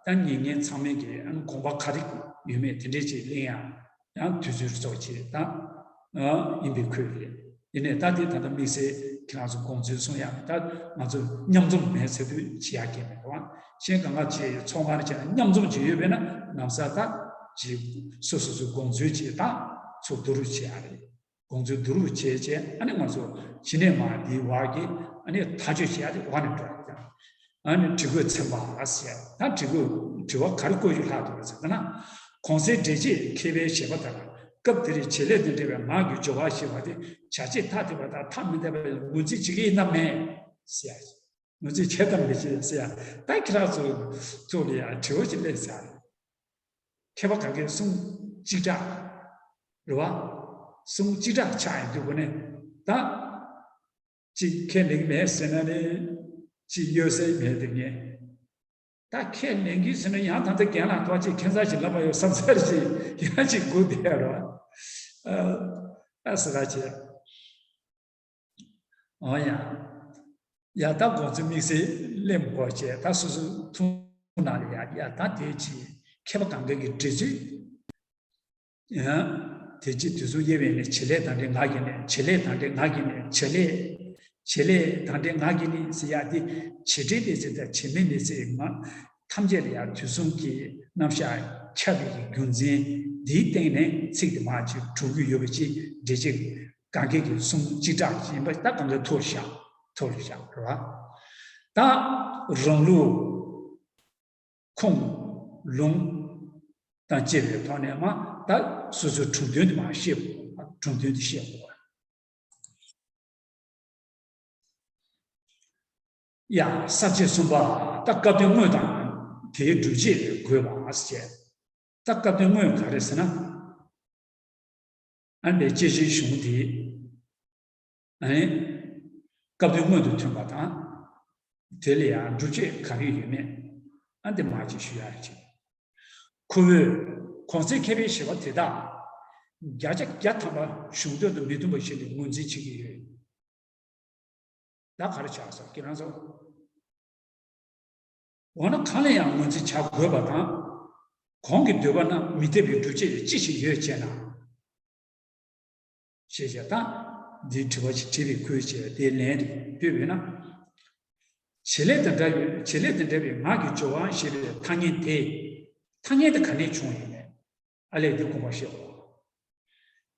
ད་ཉན་མཁན་ཚང་མས་ཀྱི་ཨ་ནི་དགོངས་པ་ག་རེ་ཡོད་མེད་དེ་འདྲས་ཅིག་གླེང་ཡ་ཡང་དུས་ཚོད་རེ་ཚོགས་བྱེད་ད་ཨ་ཡིན་པའི་ཁུལ་རེད། ཡིན་ནའི་ད་དེ་ད་ལྟ་དམིགས་བསལ་ཁྱེད་རང་ཚོ་དགོངས་ཚུལ་གསུང་ཡ་ད་ང་ཚོ་མཉམ་འཛོམས་མེད་ཟེར་དུས་བྱེད་ཡ་གལ་མེད་པ། གཞན་གང་ག་བྱས་ཚོགས་ཁང་བྱས་ན་མཉམ་འཛོམས་བྱེད་ཡོད་པས་ན་ལམ་སང་ད་ཅིག་སོ་སོ་སོའི་དགོངས་ཚུལ་ཅིག་ད་ཚོ་བསྡུ་རུབ་བྱེད་ཡ་རེད། དགོངས་ཚུལ་བསྡུ་རུབ་བྱས་བྱས་ཨ་ནི་ང་ཚོ་གཞི་ནས་མ་འདིའི་བར་གྱི་ཨ་ནི་ཐག་གཅོད་བྱེད་ཡ་དེ་འོག་ནས་འགྲོ་ཡ་དང་། ཨ་ནི་དྲི་དགོས་ཚན་པ་ཟེར་ད་དྲི་དགོས་དྲི་བ་ག་རེ་བཀོད་རྒྱུ་ལྷག་འདུག་ཟེར་ན། གོང་གསལ་འགྲེལ་བྱེད་མཁས་པའི་བཞེད་པ་ལྟར་སྐབས་དེར་བྱེད་ལས་དང་འབྲེལ་བའི་ངག་གི་སྦྱོར་བ་ཞེས་པ་དེ་བྱ་བྱེད་ཐ་དད་པ་དང་ཐ་མི་དད་པ་ལ་ངོས་འཛིན་བྱེད་ཀྱི་ཡིན་ནམ་མེད་ཟེར། ངོས་འཛིན་བྱེད་དམ་མི་བྱེད་ཟེར་ཡ། ད་ཁྱེད་རང་ཚོ་ཚོ་ལ་ཡ་དྲི་བ་ཅིག་སླེབས་ཚར། མཁས་པ་གང་གའི་གསུང་གཅིག་གྲགས་རེད་བ། གསུང་གཅིག་གྲགས་ཆགས་ཡིན་དུས་གོ་ནས་ད་ཅིག་ཁས་ལེན་གྱི་མེད་ཟེར་ན་ནི་ཅིག་གཡོལ་སའི་མེད་དེ་ངས་ད་ཁས་ལེན་གྱི་ཟེར་ན་ཡང་ད་ལྟ་རྒན་ལགས་ཐོག་ཅིག་ཁྱད་མཚར་ཞིག་ལབ་པ་ཡོད་བསམ་ཚར་ཅིག་ཡང་ཅིག་སྒུག་བསྡད་རོགས། ཨ་ཨ་ཟེར་ག་བྱས། འོ་ཡ། ཡ་ད་དགོངས་ཚུལ་དམིགས་བསལ་གླེང་དགོས་བྱས་ད་སོ་སོ་ཐུགས་ནང་ལ་ཡ་ཡ་ད་དེ་ཅི་མཁས་པ་གང་ག་གི་འགྲེལ་ཚུལ། ཡང་དེ་ཅི་དུས་གསུམ་དབྱེ་བས་ནི་བྱེད་ལས་དང་འབྲེལ་ངག་གི་ནི་བྱེད་ལས་དང་འབྲེལ་ངག་གི་ནི་བྱེད་ལས། བྱེད་ལས་དང་འབྲེལ་ངག་གི་ནི་ཟེར་ཡ་དེ་བྱེད་འབྲེལ་ལས་ཚིག་དང་བྱེད་མེད་ལས་ཚིག་ངག་ཐམས་ཅད་ལ་ཡང་དུས་གསུམ་གྱི་རྣམ་གཞག་ཁྱབ་པའི་རྒྱུ་མཚན་འདིའི་སྟེང་ནས་ཚིག་དེ་མ་ཅིག་གྲུབ་ཀྱི་ཡོད་པ་ཅིག་འགྲེལ་བྱེད་གང་གས་ཀྱི་གསུང་གཅིག་གྲགས་ཡིན་པ་ད་གང་ག་ཐུགས་བཞག་ཐུགས་བཞག་རེད་བ། ད་རང་ལུགས་ཁུངས་ལུང་དང་བཅས་པའི་ཐོག་ནས་མ་ད་སོ་སོའི་གྲུབ་དོན་དེ་མ་ཤེས་དགོས་གྲུབ་དོན་དེ་ཤེས་དགོས། ཡ། ས་བཅད་གསུམ་པ། ད་སྐབས་དོན་དངོས་དང་དེའི་སྒྲུབ་བྱེད་དགོས་པ་ཟེར། ད་སྐབས་དོན་དངོས་ག་རེ་ཟེར་ན། ཨ་ནི་དཔྱད་གཞིའི་གཞུང་དེ། ཨ་ནི། སྐབས་དོན་དངོས་དང་མཐུན་པ་དང་། དེ་ལ་ཡང་སྒྲུབ་བྱེད་ག་རེ་ཡོད་མེད། ཨ་འདི་མ་ཅིག་ཞུ་ཡ་རེ་བྱེད། ཁོ་བོས་གོང་གསལ་མཁས་པའི་བཞེད་པ་དེ་དག་བརྒྱ་ཆ་བརྒྱ་ཐམ་པ་གཞུང་དོན་དང་མི་མཐུན་པ་ཞིག་ལ་ངོས་འཛིན་བྱེད་ཀྱི་ཡོད། ད་ག་རེ་ཆགས་སོང་ཁྱེད་རང་ཚོ། འོ་ན་གང་ལ་ཡང་ངོས་འཛིན་བྱ་དགོས་པ་དང་། གོང་གི་འདོད་པ་རྣམས་མི་འཐད་པའི་སྒྲུབ་བྱེད་ཅི་ཞིག་ཡོད་ཅེ་ན། ཞེས་བྱ་ད། འདིའི་དྲི་བ་ཞིག་དྲིས་པའི་ཁུལ་བྱས་དེའི་ལན་དེ་ཕུལ་བས་ན། བྱེད་ལས་དང་འདྲ་བའི་བྱེད་ལས་དང་འདྲ་བའི་ངག་གི་སྦྱོར་བ་ཞེས་པའི་ཐ་སྙད་དེ། ཐ་སྙད་དེ་ག་ནས་བྱུང་ཡོད་མེད། ཨ་ལས་འདི་དགོངས་པ་བཞེས་དགོས།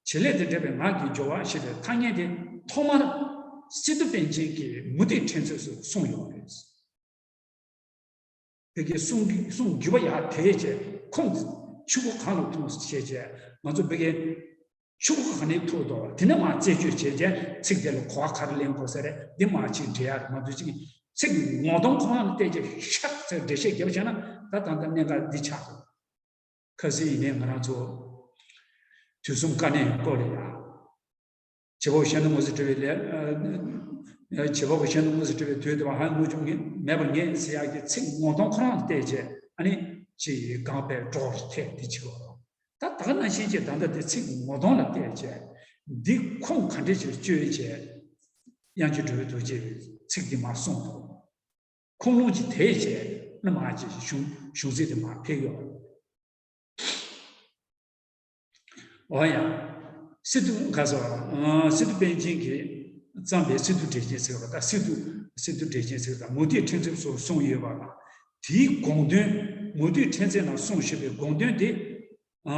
བྱེད་ལས་དང་འདྲ་བའི་ངག་གི་སྦྱོར་བ་ཞེས་པའི་ཐ་སྙད་དེ་ཐོག་མར་སི་ཏུ་པཎ་ཆེན་གྱིས་མུ་སྟེགས་ཕྲན་ཚེགས་སུ་གསུངས་ཡོད་པ་རེད། དེ་གའི་གསུང་གི་གསུང་རྒྱུད་པ་ཡག་དེ་བྱས་ཁོང་ཆུ་བོ་གང་ལ་ཐུག་བྱས་བྱས་ང་ཚོ་བོད་སྐད་ཆུ་བོ་གང་ནས་ཐུག་འདུག་དེ་ནས་མར་རྩད་གཅོད་བྱས་བྱས་ཚིག་དེ་ལ་གོ་བ་ག་རེ་ལེན་དགོས་ས་རེད་འདི་མར་ཅིག་འབྲི་ཡ་རེད་མ་གཏོགས་ཅིག་ཚིག་ངོ་གདོང་ཁོ་རང་ལ་བལྟས་བྱས་ཤག་ཚེ་འགྲེལ་བཤད་རྒྱབ་བྱས་ན་ད་ད་ལྟ་གནད་འགག་འདི་ཆགས་འདུག་ཁ་སང་ཡིན་ནའི་ང་རང་ཚོ་དུས་གསུམ་དཀའ་གནད་སྐོར་ལ་ཡ། བྱེད་པ་པོ་གཞན་དང་དངོས་སུ་འབྲེལ་བའི་ལས། ཨ། བྱེད་པ་པོ་གཞན་དང་དངོས་སུ་འབྲེལ་བའི་དུས་དེ་བ་ཧ་དངོས་བྱུང་ངེས་མེད་པར་ངེས་ཟེར་ཡག་གི་ཚིག་ངོ་གདོང་ཁོ་རང་བལྟས་བྱས་ཨ་ནི་ཅི་གང་པའི་གྲོགས་ཐད་དེ་བྱེད་པ་རོ། ད་ད་ག་ནང་བཞིན་གྱི་ད་ལྟ་དེ་ཚིག་ངོ་གདོང་ལ་བལྟས་བྱས་འདི་ཁུངས་ག་འདྲ་ཅིག་བཅོལ་བྱས་དབྱངས་ཅན་གྲུབ་པའི་རྡོ་རྗེས་ཚིག་འདི་མར་གསུངས་འདུག་ཁུངས་ལུང་ཅིག་དེད་བྱས་ཨ་ནི་མར་ཅིག་གཞུང་གཞུང་ཚིག་དེ་མར་ཕེབས་ཡོད། འོ་ཡ། སི་ཏུ་ག་ཟེར་བ། སི་ཏུ་པཎ་ཆེན་གྱིས་བརྩམས་པའི་སི་ཏུ་འགྲེལ་ཆེན་ཟེར་བ་དང་སི་ཏུ་སི་ཏུ་འགྲེལ་ཆེན་ཟེར་བ་དང་མུ་སྟེགས་ཕྲན་ཚེགས་སུ་གསུངས་ཡོད་པ་ལ། དེའི་དགོངས་དོན་མུ་སྟེགས་ཕྲན་ཚེགས་ནང་གསུངས་བཞིན་པའི་དགོངས་དོན་དེ། ད་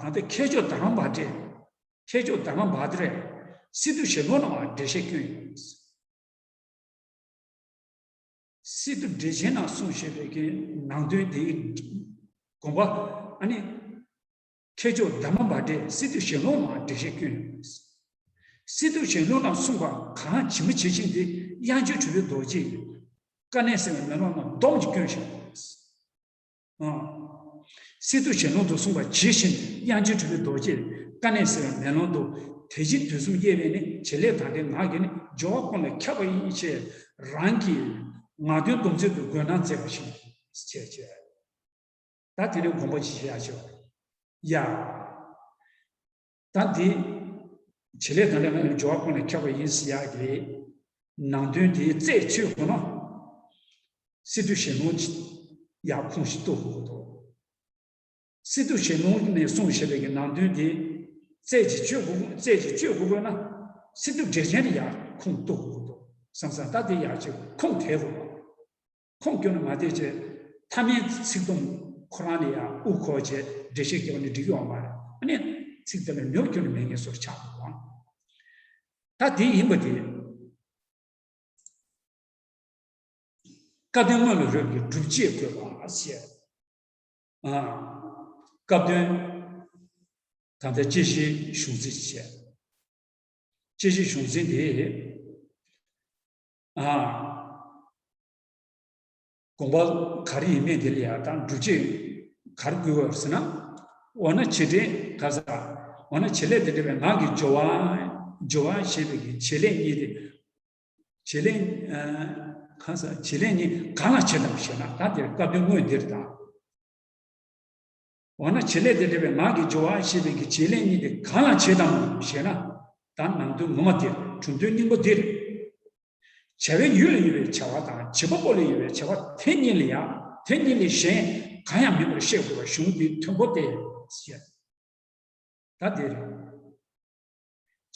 ལྟ་མཁས་མཆོག་དྷརྨ་བྷ་དྲས། མཁས་མཆོག་དྷརྨ་བྷ་དྲས་སི་ཏུ་ཞལ་ལུང་ནང་འགྲེལ་བཤད་བསྐྱོན་ཡོད། སི་ཏུ་འགྲེལ་ཆེན་ནང་གསུངས་བཞག་པའི་གི་ནང་དོན་དེའི་དགོངས་པ་ཨ་ནི། མཁས་མཆོག་དྷརྨ་བྷ་དྲས་སི་ཏུ་ཞལ་ལུང་ནང་འགྲེལ་བཤད་བསྐྱོན་ཡོད། སི་ཏུ་ཞལ་ལུང་ནང་གསུངས་པ་གང་ཇི་མ་ཇི་བཞིན་དེ་དབྱངས་ཅན་གྲུབ་པའི་རྡོ་རྗེས་དཀའ་གནད་གསལ་བའི་མེ་ལོང་ནང་སྡོམ་གྱིས་བསྐྱོན་བཞག་ཡོད། སི་ཏུ་ཞལ་ལུང་དུ་གསུངས་པ་ཇི་བཞིན་དབྱངས་ཅན་གྲུབ་པའི་རྡོ་རྗེས་དཀའ་གནད་གསལ་བའི་མེ་ལོང་དུ་ དེ་ཕྱིར་དུས་གསུམ་དབྱེ་བས་ནི། བྱེད་ལས་དང་འབྲེལ་ངག་གིས་ནི། སྦྱོར་བ་ཀུན་ལས་ཁྱབ་པ་ཡིན་ཞེས། རང་གི་ངག་འདོན་སྡོམ་ཚིག་ཏུ་དགོས་སྣང་མཛད་པ་བཞིན་བྱས་བྱས། ད་དེ་ནས་དགོངས་པ་ཅི་བཞེས་ཡ་ཞུ། ཡ། ད་འདི་བྱེད་ལས་དང་འབྲེལ་ངག་གིས་ནི། སྦྱོར་བ་ཀུན་ལས་ཁྱབ་པ་ཡིན་ཟེར་ཡག་གི་ནང་དོན་དེ་རྩད་ཆོད་དགོས་ན། སི་ཏུ་ཞལ་ལུང་ཡག་ཁུངས་ཤིག་གཏུག་དགོས་ཀྱི་འདུག་སི་ཏུ་ཞལ་ལུང་ནས་གསུངས་བཞག་པའི་གི་ནང་དོན་དེ་རྩད་ཅིག་གཅོད་དགོས། རྩད་ཅིག་གཅོད་དགོས་དགོས་ན། སི་ཏུ་འགྲེལ་ཆེན་ལ་ཡག་ཁུངས་གཏུག་དགོས་ཀྱི་འདུག་བསམ་བསམ། ད་དེ་ཡག་ཅིག་ཁུངས་དེ་དགོས་པ། ཁུངས་བསྐྱུར་ན་མ་བདེ་བྱས། མཐའ་མའི་ཚིག་དུམ་ཁོ་རང་ལ་ཡང་དབུ་འཁོར་བྱས་འགྲེལ་བཤད་བརྒྱབ་ནས་འགྲིག་ཡོད་མ་རེད། ཨ་ནི་ཚིག་དེ་ལ་ཉོབ་བསྐྱུར་ནས་མེད་ངེས་སོར་ཆགས་འདུག་ཨང་། ད་དེ་ཡིན་པ་དེ། སྐབས་དོན་དངོས་ལ་རོལ་པའི་སྒྲུབ་བྱེད་དགོས་པ་ཞེས། ཨ། སྐབས་དོན། ད་ལྟ་དཔྱད་གཞིའི་གཞུང་ཚིག་བྱས། དཔྱད་གཞིའི་གཞུང་ཚིག་འདི། ཨ། དགོངས་པ་ག་རེ་ཡིན་མིན་དེ་ལ་ཡང་ད་སྒྲུབ་བྱེད་ག་རེ་དགོས་པ་ཟེར་ན། འོ་ན་བྱེད་འབྲེལ་ག་ས། འོ་ན་བྱེད་ལས་དང་འབྲེལ་བའི་ངག་གི་སྦྱོར་བ། སྦྱོར་བ་ཞེས་པའི་གི་བྱེད་ལས་གཉིས་དེ། བྱེད་ལས། ཨ། ག་ས། བྱེད་ལས་གཉིས་གང་ལ་བྱེད་དམ་ཞེ་ན། ད་དེར་སྐབས་དོན་དངོས་འདིར་ད། འོ་ན་བྱེད་ལས་དང་འབྲེལ་བའི་ངག་གི་སྦྱོར་བ་ཞེས་པའི་གི་བྱེད་ལས་གཉིས་དེ་གང་ལ་བྱེད་དམ་ཞེ་ན། ད་ནང་དོན་ངོ་མ་དེ། གྲུབ་དོན་སྙིང་པོ་འདིར། བྱ་བའི་ཡུལ་ལ་ཡོད་པའི་བྱ་བ་དང་བྱེད་པ་པོ་ལ་ཡོད་པའི་བྱ་བ་དེ་གཉིས་ལ་ཡང་། དེ་གཉིས་ལས་གཞན་གང་ཡང་མིན་པར་བཤད་དགོས་པ་གཞུང་འདིའི་དོན་པོ་སྟེ། ཞེས། ད་དེ་རེད།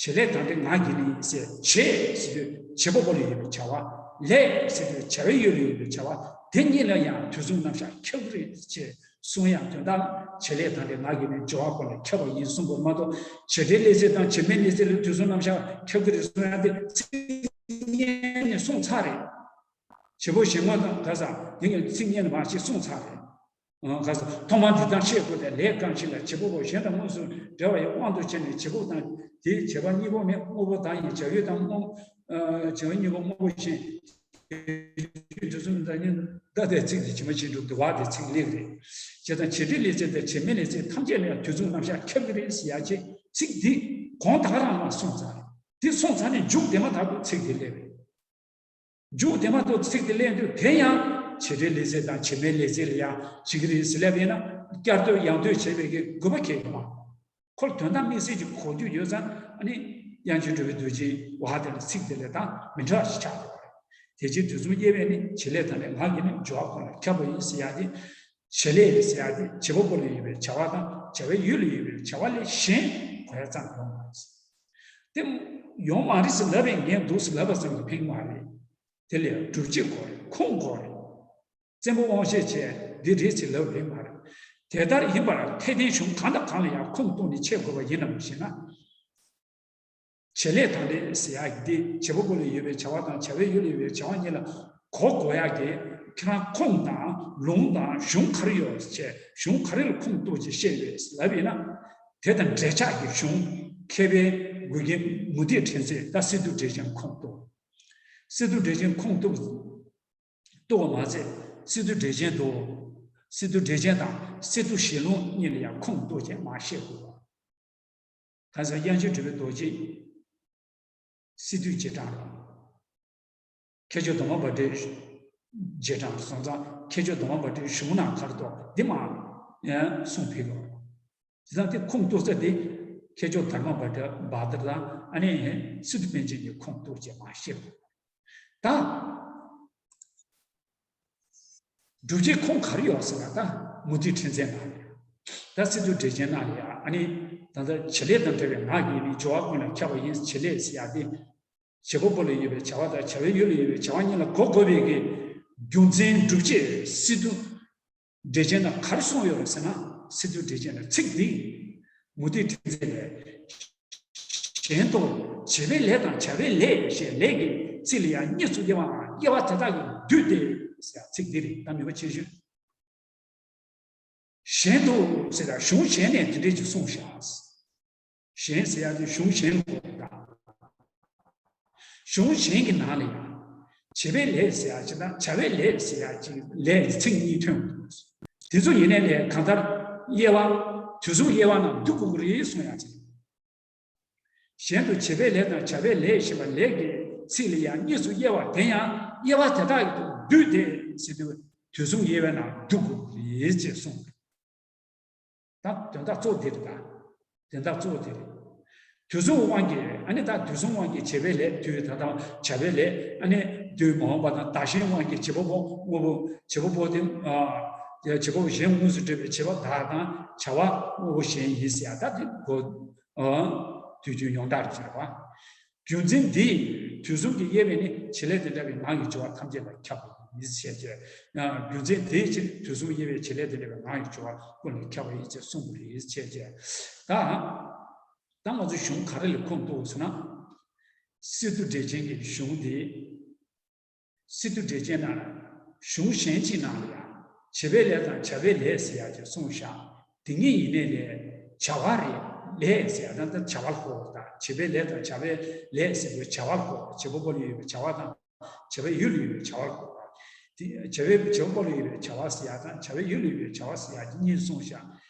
བྱེད་ལས་དང་འབྲེལ་ངག་གིས་ནི་ཟེར། བྱེད་ཟེར་དུས་བྱེད་པ་པོ་ལ་ཡོད་པའི་བྱ་བ། ལས་ཟེར་དུས་བྱ་བའི་ཡུལ་ལ་ཡོད་པའི་བྱ་བ། དེ་གཉིས་ལ་ཡང་དུས་གསུམ་རྣམ་གཞག་ཁྱབ་ཀྱི་རེད་ཅེས་གསུང་ཡང་། དོན་དག་བྱེད་ལས་དང་འབྲེལ་ངག་གིས་ནི་སྦྱོར་བ་ཀུན་ལས་ཁྱབ་པ་ཡིན་གསུངས་པ་མ་གཏོགས། བྱེད་འབྲེལ་ལས་ཚིག་དང་བྱེད་མེད་ལས་ཚིག་ལ་དུས་གསུམ་རྣམ་གཞག་ཁྱབ་ཀྱི་རེད་གསུང་ཡང་དེ་ཚིག་གཉིས་ནས་གསུངས་ཚར་རེད། བྱེད་པོ་གཞན་ངོ་དང་ག་ས། དེ་ངས་ཚིག་གཉིས་ནས་མར་ཞིག་གསུངས་ཚར་རེད། ཨ། ག་ས། ཐོག་མར་འདི་ལྟར་ཤེས་དགོས་ཏེ། ལས་གང་ཞིག་ལ་བྱེད་པ་པོ་གཞན་དང་དངོས་སུ་འབྲེལ་བ་ཡི་དབང་དུ་བྱས་ནས་བྱེད་པོ་དང་དེའི་བྱེད་པ་གཉིས་པོ་མེད། དངོས་པོ་བདག་ཡིན་བྱ་ཡུལ་དང་དངོས། ཨ། བྱ་བ་གཉིས་པོ་དངོས་པོ་གཞན། དུས་གསུམ་བདག་ཉིད་ད་ལྟའི་ཚིག་འདི་ཇི་མ་ཇི་བཞིན་སྒྲུབ་སྟེ་བ་དེ་ཚིག་ལེགས་རེད། བྱེད་དང་བྱེད་འབྲེལ་ལས་ཚིག་དང་བྱེད་མེད་ལས་ཚིག་ཐམས་ཅད་ལ་ཡང་དུས་གསུམ་རྣམ་གཞག་ཁྱབ་ཀྱི་རེད་ཟེར་ཡ་ཅེ་ཚིག་འདི་གོང་ད་ག་རང་ལ་གསུངས་ཚར་རེད། འདི་གསུངས་ཚར་ནས་མཇུག་དེ་མ་ཐག་ཏུ་ཚིག་འདི་སླེབས་རེད། མཇུག་དེ་མ་གཏོགས་ཚིག་དེ་ལེན་དུས་དེ་ཡང་བྱེད་འབྲེལ་ལས་ཚིག་དང་བྱེད་མེད་ལས་ཚིག་ལ་ཡང་བྱེད་ཀྱི་རེད་ཟེར་ལབ་ཡིན་ན། བསྐྱར་ཟློས་ཡང་ཟློས་བྱེད་པའི་གི་དགོས་པ་གང་ཡང་མ། ཁོ་ལ་དོན་དམ་དམིགས་བསལ་གྱི་གོ་རྒྱུ་ཡོད་ཙང་། ཨ་ནི་དབྱངས་ཅན་གྲུབ་པའི་རྡོ་རྗེའི་བ་དེ་ལ་ཚིག་དེ་ལས་དང་མི་འདྲ་བ་ཞིག་ཆགས་འགྲོ་བ་རེད། དེ་ཕྱིར་དུས་གསུམ་དབྱེ་བས་ནི། བྱེད་ལས་དང་ནི་ངག་གིས་ནི། སྦྱོར་བ་ཀུན་ལས་ཁྱབ་པ་ཡིན་ཟེར་ཡ་དེ། བྱེད་ལས་ཟེར་ཡ་དེ་བྱེད་པ་པོ་ལ་ཡོད་པའི་བྱ་བ་དང་བྱ་བའི་ཡུལ་ལ་ཡོད་པའི་བྱ་བ་ལས་གཞན་གོ་ཡ་ཙམ་ཡོང་བ་རེད། དེ་ཡོང་མ་རེད་ཟེར་ལབ་པའི་ངས་འདུག་ཟེར་ལབ་པ་ཙམ་གྱིས་ཕན་གྱི་མ་རེད། དེ་ལས་སྒྲུབ་བྱེད་དགོས་རེད། ཁུངས་དགོས་རེད། བཙན་པོ་དབང་ཤེད་བྱས་འདི་རེད་ཟེར་ལབ་ཡོད་མ་རེད། དེ་ལྟར་ཡིན་པར་འཐད་ལྡན་གཞུང་གང་དང་གང་ལ་ཡང་ཁུངས་གཏུགས་ནས་འཆད་དགོས་པ་ཡིན་ནམ་ཞེ་ན། བྱེད་ལས་དང་འབྲེལ་ཟེར་ཡག་གི་འདི་བྱེད་པ་པོ་ལ་ཡོད་པའི་བྱ་བ་དང་བྱ་བའི་ཡུལ་ལ་ཡོད་པའི་བྱ་བ་གཉིས་ལ་གོ་དགོས་ཡག་གི་ཁྱེད་རང་ཁུངས་དང་ལུང་དང་གཞུང་ག་རེ་ཡོད་ཅེས། གཞུང་ག་རེ་ལ་ཁུངས་གཏུགས་ཅེས་བཤད་ཡོད་ལབ་ཡིན་ན། དེ་དང་འབྲེལ་ཆགས་ཀྱི་གཞུང་མཁས་པའི་མགུལ་རྒྱན་མུ་ཏིག་ཕྲེང་མཛེས་ད་སི་ཏུ་འགྲེལ་ཆེན་ཁུངས་གཏུགས། སི་ཏུ་འགྲེལ་ཆེན་ཁུངས་གཏུགས། གཏུགས་པ་མ་ཟད་སི་ཏུ་འགྲེལ་ཆེན་དུ། སི་ཏུ་འགྲེལ་ཆེན་དང་སི་ཏུ་ཞལ་ལུང་གཉིས་ལ་ཡང་ཁུངས་གཏུགས་ཅེས་མར་བཤད་དགོས་པ། གང་ཟག་དབྱངས་ཅན་གྲུབ་པའི་རྡོ་རྗེ། སི་ཏུའི་རྗེས་འབྲང་རེད། མཁས་མཆོག་གདོང་པ་བྷ་དྲའི་རྗེས་འབྲང་སོང་ཙང་། མཁས་མཆོག་གདོང་པ་བྷ་དྲའི་གཞུང་ནང་ག་རེ་འདུག་འདི་མར་གསུངས་ཕེབས་དགོས། བྱས་ཙང་དེ་ཁུངས་གཏུགས་ས་དེ་མཁས་མཆོག་དྷརྨ་བྷ་དྲ་བྷ་དྲ་དང་། ཨ་ནི་སི་ཏུ་པཎ་ཆེན་གྱི་ཁུངས་གཏུགས་ཅེས་མར་བཤད་དགོས། ད་སྒྲུབ་བྱེད་ཁུངས་ག་རེ་ཡོད་ཟེར་ན། ད་མུ་ཏིག་ཕྲེང་མཛེས་ནང་ལ་ཡང་། ད་སི་ཏུ་འགྲེལ་ཆེན་ནང་ལ་ཡང་། ཨ་ནི་ད་ལྟ་བྱེད་ལས་དང་འབྲེལ་བའི་ངག་གིས་ནི། སྦྱོར་བ་ཀུན་ལས་ཁྱབ་པ་ཡིན། བྱེད་ལས་ཟེར་ཡག་དེ་བྱེད་པ་པོ་ལ་ཡོད་པའི་བྱ་བ་དང་བྱ་བའི་ཡུལ་ལ་ཡོད་པའི་བྱ་བ་གཉིས་ལ་གོ་དགོས་པའི་གི་རྒྱུ་མཚན་སྒྲུབ་བྱེད། སི་ཏུ་འགྲེལ་ཆེན་ནང་ག་རེ་གསུངས་ཡོད་རེད་ཟེར་ན། སི་ཏུ་འགྲེལ་ཆེན་ནང་ཚིག་འདི་མུ་ཏིག་ཕྲེང་མཛེས་ལས། གཞན་དུ་བྱེད་པའི་ལས་དང་བྱ་བའི་ལས་ཞེས་ལས་ཀྱི་ཚིག་ལ་ཡང་གཉིས་སུ་དབྱེ་བའམ། དབྱེ་བ་དེ་དག་གིས་བསྡུས་ཏེ་ཟེར་ཚིག་འདི་རེད། ད་ནུས་པ་ཆེ་ཤོས། གཞན་དུ་ཟེར་ཡ་གཞུང་གཞན་ནས་འདི་འདྲས་ཅིག་གསུངས་བཞག། གཞན་ཟེར་ཡ་དེ་གཞུང་གཞན་དགོས་པ་དང་། གཞུང་གཞན་གྱི་ནང་ལ་ཡང་བྱེད་པའི་ལས་ཟེར་ཡ་ཅིག་དང་། བྱ་བའི་ལས་ཟེར་ཡ་ཅིག་ལས་ཀྱི་ཚིག་གཉིས་ཐོན་འདུག། དེ་ཚོ་ཡིན་ནའི་ལས་གང་ལྟར་དབྱེ་བ། དུས་གསུམ་དབྱེ་བ་ནང་བསྡུ་དགོས་ཀྱི་རེད་གསུང་ཡ་ཅིག། གཞན་དུ་བྱེད་པའི་ལས་དང་བྱ་བའི་ལས་ཞེས་པ་ལས་ཀྱི་ཚིག་ལ་ཡང་གཉིས་སུ་དབྱེ་བ་དེ་ཡང་དབྱེ་བ་དེ་དག་གི་དུས་དེ་ཟེར་དུས་དུས་གསུམ་དབྱེ་བའི་ནང་འདུ་དགོས་རེད་ཅེས་གསུངས། ད་དོན་དག་གཙོ་བོ་དེ་རེད་ད། དོན་དག་གཙོ་བོ་དེ་རེད། དུས་གསུམ་དབང་གིས་ཨ་ནི་ད་དུས་གསུམ་དབང་གིས་བྱེད་པའི་ལས་དུས་ད་དང་བྱ་བའི་ལས་ཨ་ནི་དུས་མ་འོངས་པ་དང་བདག་གཞན་དབང་གིས་བྱེད་པ་པོ་དངོས་པོ་བྱེད་པ་པོ་དེ་བྱེད་པ་པོ་གཞན་དངོས་སུ་གྲུབ་པའི་བྱེད་པ་བདག་དང་བྱ་བ་དངོས་པོ་གཞན་ཡིན་ཟེར་ཡ་ད་དེ་གོ་དུས་རྒྱུན་ཡོངས་གྲགས་རེད་ཟེར་བ། རྒྱུ་མཚན་འདིས་དུས་གསུམ་གྱི་དབྱེ་བས་ནི་བྱེད་ལས་དང་འབྲེལ་བའི་ངག་གི་སྦྱོར་བ་ཐམས་ཅད་ལ་ཁྱབ་པ་ཡིན་ཞེས་བྱས། རྒྱུ་མཚན་དེའི་ཕྱིར་དུས་གསུམ་དབྱེ་བས་བྱེད་ལས་དང་འབྲེལ་བའི་ངག་གི་སྦྱོར་བ་ཀུན་ལ་ཁྱབ་པ་ཡིན་ཅེས་གསུངས་པ་རེད་ཅེས་བྱས། ད་ད་ང་ཚོ་གཞུང་ག་རེ་ལ་ཁུངས་གཏུགས་ཟེར་ན། སི་ཏུ་འགྲེལ་ཆེན་གྱི་གཞུང་འདི། སི་ཏུ་འགྲེལ་ཆེན་ནང་ལ་གཞུང་གཞན་གཅིག་ནང་ལ་ཡང་བྱེད་པའི་ལས་དང་བྱ་བའི་ལས་ཟེར་ཡག་ཅིག་གསུངས་བཞག་དེ་ཉིད་ཡིན་ནའི་ལས་བྱ་བ་རེད། ལས་ཟེར་ཡག་དང་ད་བྱ་བ་ལ་གོ་བ་དང་བྱེད་པའི་ལས་དང་བྱ་བའི་ལས་ཟེར་དུས་བྱ་བ་ལ་གོ་བ། བྱེད་པ་པོ་ལ་ཡོད་པའི་བྱ་བ་དང་བྱ་བའི་ཡུལ་ལ་ཡོད་པའི་བྱ་བ་ལ་གོ་བ། དེ་བྱ་བའི་བྱེད་པ་པོ་ལ་ཡོད་པའི་བྱ་བ་ཟེར་ཡག་དང་བྱ་བའི་ཡུལ་ལ་ཡོད་པའི་བྱ་བ་ཟེར་ཡག་དེ་གཉིས་གསུངས་བཞག་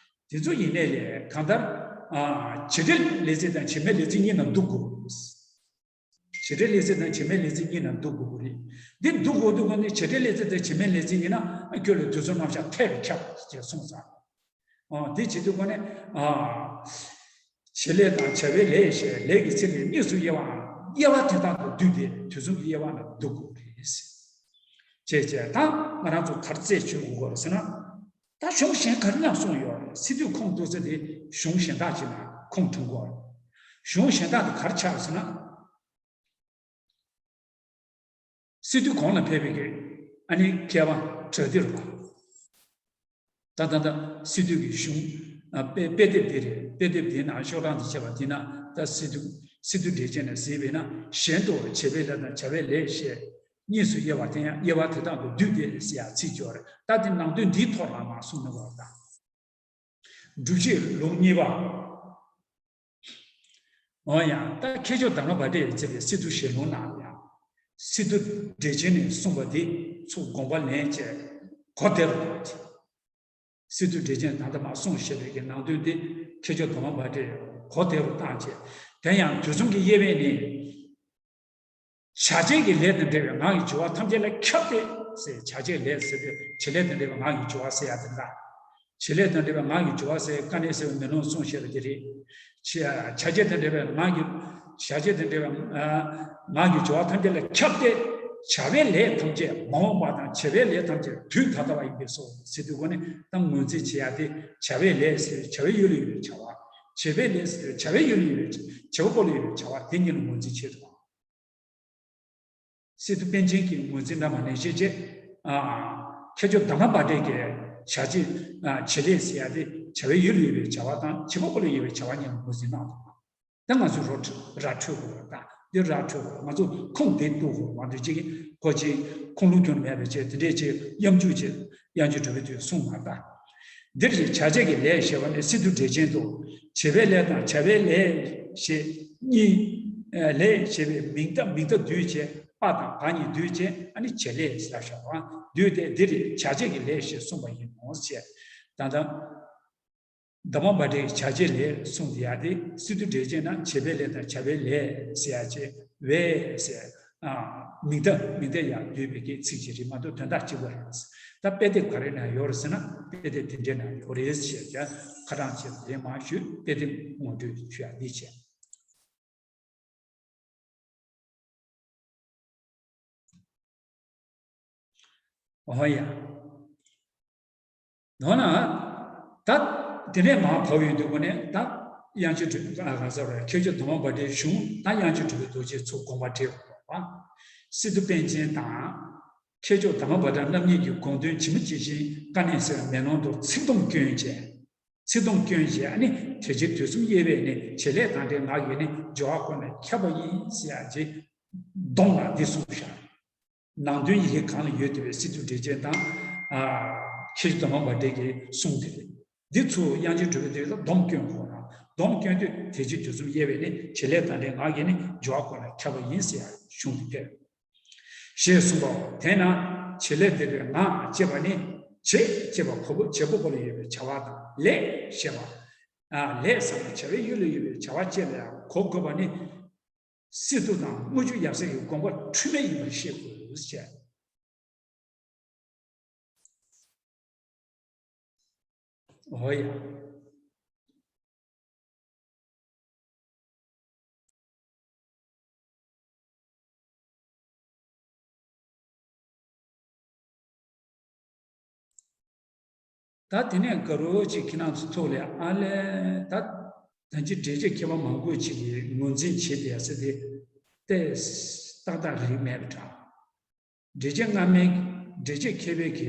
དེ་ཚོ་ཡིན་ནའི་ལས་གང་ལྟར་བྱེད་འབྲེལ་ལས་ཚིག་དང་བྱེད་མེད་ལས་ཚིག་གཉིས་ནང་འདུ་དགོས། བྱེད་འབྲེལ་ལས་ཚིག་དང་བྱེད་མེད་ལས་ཚིག་གཉིས་ནང་འདུ་དགོས་ཀྱི་རེད། འདི་འདུ་དགོས་དུས་ཀ་ནི་བྱེད་འབྲེལ་ལས་ཚིག་དང་བྱེད་མེད་ལས་ཚིག་ཡིན་ན་ཁྱོད་ལ་དུས་གསུམ་རྣམ་གཞག་ཐལ་བའི་ཁྱབ་ཅེས་གསུངས་ཙང་། འདི་བྱེད་དུས་ཀ་ནི་བྱེད་ལས་དང་བྱ་བའི་ལས་ཞེས་ལས་ཀྱི་ཚིག་ལས་གཉིས་སུ་དབྱེ་བའམ་དབྱེ་བ་དེ་དག་ཏུ་བསྡུས་ཏེ་དུས་གསུམ་གྱི་དབྱེ་བ་ནང་འདུ་དགོས་ཀྱི་རེད། ཅེས་བྱས་ད་ང་རང་ཚོ་ག་རེ་རྩད་གཅོད་དགོས་ཀྱི་རེད་ཟེར་ན། ད་གཞུང་གཞན་ག་རེ་ཡང་གསུངས་ཡོད་རེད། སི་ཏུ་ཁུངས་གཏུགས་ས་དེ་གཞུང་གཞན་དག་ཅིག་ནང་ཁུངས་ཐུང་གོ། གཞུང་གཞན་དག་དེ་ག་རེ་ཆགས་ཟེར་ན། སི་ཏུ་གོང་ལ་ཕེབས་པའི་གི་ཨ་ནི་མཁས་པ་བྲ་ཏི་རུ་པ། ད་ད་ད་སི་ཏུ་གི་གཞུང་དཔེ་དཔེ་དེབ་དེ་རེད། དཔེ་དེབ་དེའི་ནང་ཤོག་གྲངས་དེ་བྱས་པ་དེ་ན་ད་སི་ཏུ་སི་ཏུ་འགྲེལ་ཆེན་ནས་གཟིགས་པས་ན་གཞན་དུ་བྱེད་པའི་ལས་དང་བྱ་བའི་ལས་ཞེས། གཉིས་སུ་དབྱེ་བ་དེ་ཡང་དབྱེ་བ་དེ་དག་ཏུ་བསྡུས་ཏེ་ཟེར་ཡག་ཚིག་ཅིག་ཡོད་རེད། ད་དེ་ནང་དོན་འདིའི་ཐོག་ལ་མ་གསུངས་ན་བར་དང་། སྒྲུབ་བྱེད་ལུང་གཉིས་པ། འོ་ཡང་ད་མཁས་མཆོག་དྷརྨ་བྷ་དྲ་ཡིས་མཛད་པའི་སི་ཏུ་ཞལ་ལུང་ནང་ལ་ཡང་། སི་ཏུ་འགྲེལ་ཆེན་ནས་གསུངས་པ་འདི་ཚུར་དགོངས་པ་ལེན་བྱས་གོ་བདེ་རུ་བཏང་བྱས། སི་ཏུ་འགྲེལ་ཆེན་ད་ལྟ་མ་གསུངས་བཞག་པའི་གི་ནང་དོན་དེ་མཁས་མཆོག་དྷརྨ་བྷ་དྲ་ཡིས་གོ་བདེ་རུ་བཏང་བྱས། དེ་ཡང་དུས་གསུམ་གྱི་དབྱེ་བས་ནི། བྱ་བྱེད་ཀྱི་ལས་དང་འབྲེལ་བའི་ངག་གི་སྦྱོར་བ་ཐམས་ཅད་ལ་ཁྱབ་སྟེ་ཟེར། བྱ་བྱེད་ལས་ཟེར་དུས་བྱེད་ལས་དང་འབྲེལ་བའི་ངག་གི་སྦྱོར་བ་ཟེར་ཡག་དེ་འདྲ། བྱེད་ལས་དང་འབྲེལ་བའི་ངག་གི་སྦྱོར་བ་ཟེར་དཀའ་གནད་གསལ་བའི་མེ་ལོང་གསུངས་བཞག་པ་དེ་རེད། བྱ་བྱ་བྱེད་དང་འབྲེལ་བའི་ངག་གི་བྱ་བྱེད་དང་འབྲེལ་བའི་ངག་གི་སྦྱོར་བ་ཐམས་ཅད་ལ་ཁྱབ་སྟེ། བྱ་བའི་ལས་ཐམས་ཅད་མ་འོངས་པ་དང་བྱ་བའི་ལས་ཐམས་ཅད་དུས་ད་ལྟ་བ་ཡིན་པས་སོ་ཟེར་དུས་ཀ་ནི་ད་ངོས་འཛིན་བྱེད་ཡག་དེ་བྱ་བའི་ལས་ཟེར་བྱ་བའི་ཡུལ་ལ་ཡོད་པའི་བྱ་བ། བྱེད་པའི་ལས་ཟེར་བྱ་བའི་ཡུལ་ལ་ཡོད་པའི་བྱེད་པ་པོ་ལ་ཡོད་པའི་བྱ་བ་དེ་གཉིས་ལ་ངོས་འཛིན་བྱེད་དགོས། སི་ཏུ་པཎ་ཆེན་གྱི་ངོས་འཛིན་འདྲ་མ་ནས་ཤེས་བྱེད། མཁས་མཆོག་དྷརྨ་བྷ་དྲ་གིས་བྱ་བྱེད་བྱེད་ལས་ཟེར་ཡག་དེ་བྱ་བའི་ཡུལ་ལ་ཡོད་པའི་བྱ་བ་དང་བྱེད་པ་པོ་ལ་ཡོད་པའི་བྱ་བ་གཉིས་ལ་ངོས་འཛིན་གནང་འདུག་ད་ང་ཚོས་རོ་ར་འཕྲོད་དགོས་པ་དང་འདི་ར་འཕྲོད་དགོས་པ། ང་ཚོ་ཁུངས་དེ་གཏུག་དགོས་པ་འདི་གཅིག་གིས་ཁོ་ཅིག་ཁུངས་ལུང་ཁྱོན་མེད་པའི་ཆེད་དེ་འདྲས་ཅིག་གཡམ་རྒྱུག་ཅིག་དབྱངས་ཅན་གྲུབ་པའི་དུས་གསུངས་མ་ད། འདིར་བྱ་བྱེད་ཀྱི་ལས་ཞེས་པ་ནི་སི་ཏུ་འགྲེལ་ཆེན་དུ། བྱེད་པའི་ལས་དང་བྱ་བའི་ལས་ཞེས་གཉིས། ལས་ཞེས་པའི་མིང་མཐའ་མིང་མཐའ་བསྡུས་བྱས། པ་དང་བ་གཉིས་བསྡུས་བྱས་ཨ་ནི་བྱེད་ལས་ཟེར་བཞག་པ། བསྡུས་ཏེ་འདིར་བྱ་བྱེད་ཀྱི་ལས་ཞེས་གསུངས་པ་ཡིན་ནོ་ཞེས། ད་ལྟ་དྷརྨ་བྷ་དྲ་ཡིས་བྱ་བྱེད་ལས་གསུངས་ཏེ་ཡག་དེ་སི་ཏུ་འགྲེལ་ཆེན་ན་བྱེད་པའི་ལས་དང་བྱ་བའི་ལས་ཟེར་ཡག་བྱེད་པའི་ཟེར། མིང་མཐའ་མིང་མཐའ་ཡང་བསྡུས་པའི་གི་ཚིག་ཅིག་རེད་མ་གཏོགས་དོན་དག་གཅིག་པ་རེད། ད་དཔེ་དེབ་ག་རེ་ན་ཡོད་རེད་ཟེར་ན་དཔེ་དེབ་དེ་འདྲའི་ནང་ཡོད་རེད་ཞེས་ཀྱང་ཁ་གྲངས་ཆེ་བ་དེ་མ་ཞུས། དཔེ་དེབ་ངོ་སྤྲོད་ཞུ་ཡག་འདི་བྱས། འོ་ཡ། འོ་ན། ད། དེ་ནས་མར་བབས་ཡོང་དུས་ཀ་ནས་ད། དབྱངས་ཅན་གྲུབ་པའི་ག་ས་རེད། མཁས་མཆོག་དྷརྨ་བྷ་དྲའི་གཞུང་ད་དབྱངས་ཅན་གྲུབ་པའི་རྡོ་རྗེས་ཚུར་དགོངས་པ་འགྲེལ་བ། སི་ཏུ་པཎ་ཆེན་དང་། མཁས་མཆོག་དྷརྨ་བྷ་དྲ་རྣམ་གཉིས་ཀྱི་དགོངས་དོན་ཇི་མ་ཇི་བཞིན་དཀའ་གནད་གསལ་བའི་མེ་ལོང་དུ་ཚིག་སྡོམ་བསྐྱོན་བྱས། ཚིག་སྡོམ་བསྐྱོན་བྱས་ཨ་ནི་དེ་ཕྱིར་དུས་གསུམ་དབྱེ་བས་ནི་བྱེད་ལས་དང་འབྲེལ་ངག་གིས་ནི་སྦྱོར་བ་ཀུན་ལ་ཁྱབ་པ་ཡིན་ཟེར་ཡག་ཅིག་སྡོམ་ལ་འདི་གསུངས་བཞག་ནང་དོན་ཡི་གེ་གང་ལ་ཡོད་བསྡད་པའི་སི་ཏུ་འགྲེལ་ཆེན་དང་། མཁས་མཆོག་དྷརྨ་བྷ་དྲ་གི་གསུང་དེ་རེད། འདི་ཚུར་དབྱངས་ཅན་གྲུབ་པའི་དེ་ལ་སྡོམ་བསྐྱོན་དགོས་ན་སྡོམ་བསྐྱོན་དུས་དེ་ཕྱིར་དུས་གསུམ་དབྱེ་བས་ནི་བྱེད་ལས་དང་འབྲེལ་ངག་གིས་ནི་སྦྱོར་བ་ཀུན་ལ་ཁྱབ་པ་ཡིན་ཟེར་ཡག་གཞུང་དེ་ཕེབས། ཞེས་གསུངས་པའོ། དེས་ན་བྱེད་ལས་འདས་པའི་ངག་ཅེས་པ་ནི་བྱེད་ཅེས་པ་གོ་བོ་བྱེད་པོ་པོ་ལ་ཡོད་པའི་བྱ་བ་དང་ལས་ཞེས་པ། ཨ་ལས་བསམ་པ་བྱ་བའི་ཡུལ་ལ་ཡོད་པའི་བྱ་བ་ཅན་ལ་ཡང་གོ་དགོས་པ་ནི། སི་ཏུ་དང་དངུལ་ཆུ་ཡབ་སྲས་ཀྱི་དགོངས་པ་འཁྲུལ་མེད་ཡིན་པར་ཤེས་དགོས་ཞེས། འོ་ཡ། ད་དེ་ནས་དགའ་རོགས་ཅིག་ཁྱེད་རང་ཚོ་ཐུག་ལས་ཨ་ལས་ད་ད་ཅི་འགྲེལ་བྱེད་མཁས་པ་མང་པོ་ཅིག་གིས་ངོས་འཛིན་བྱེད་བསྡད་ཟེར་དེ་ཏོག་ཙམ་ཏག་ཏག་རིགས་མེད་པ་འདྲ། འགྲེལ་བྱེད་སྔ་མའི་འགྲེལ་བྱེད་མཁས་པའི་གི་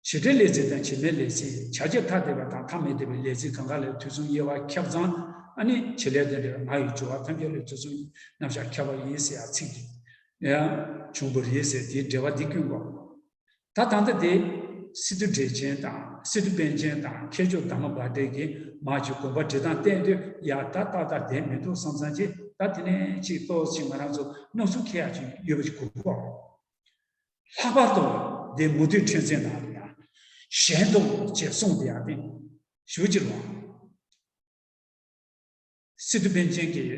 བྱེད་འབྲེལ་ལས་ཚིག་དང་བྱེད་མེད་ལས་ཚིག་བྱ་བྱེད་ཐ་དད་པ་དང་ཐ་མི་དད་པའི་ལས་ཚིག་གང་ག་ལས་དུས་གསུམ་དབྱེ་བ་ཁྱབ་ཙང་ཨ་ནི་བྱེད་ལས་དོན་འབྲེལ་བའི་ང་ཡི་སྦྱོར་བ་ཐམས་ཅད་ལས་དུས་གསུམ་རྣམ་གཞག་ཁྱབ་པ་ཡིན་ཟེར་ཡ་ཚིག་ཡང་བྱུང་བ་རེད་ཟེར་དེའི་འགྲེལ་པ་འདི་སྐྱོན་དགོས། ད་ད་ལྟ་དེ་སི་ཏུ་འགྲེལ་ཆེན་དང་སི་ཏུ་པཎ་ཆེན་དང་མཁས་མཆོག་དྷརྨ་བྷ་དྲ་གིས་མ་གཅིག་དགོངས་པ་འགྲེལ་སྟངས་བསྟན་དུས་ཡ་ད་ཏག་ཏག་བསྡད་མི་འདུག་བསམ་བསམ་ཅིག་ད་དེ་ནས་ཅིག་ཏོག་ཙམ་ང་རང་ཚོ་སྣང་ཚུལ་འཁྱེར་ཡག་ཅིག་ཡོད་པ་ཞིག་དགོས་ཀྱི་ཡོད་རེད། ལྷག་པར་དུ་འདི་མུ་སྟེགས་ཕྲེང་མཛེས་ནང་ལ་ཡ་གཞན་དུ་ཅེས་གསུངས་དེ་ཡང་དེ་ཞུ་ཅི་ལོ། སི་ཏུ་པཎ་ཆེན་གྱིས་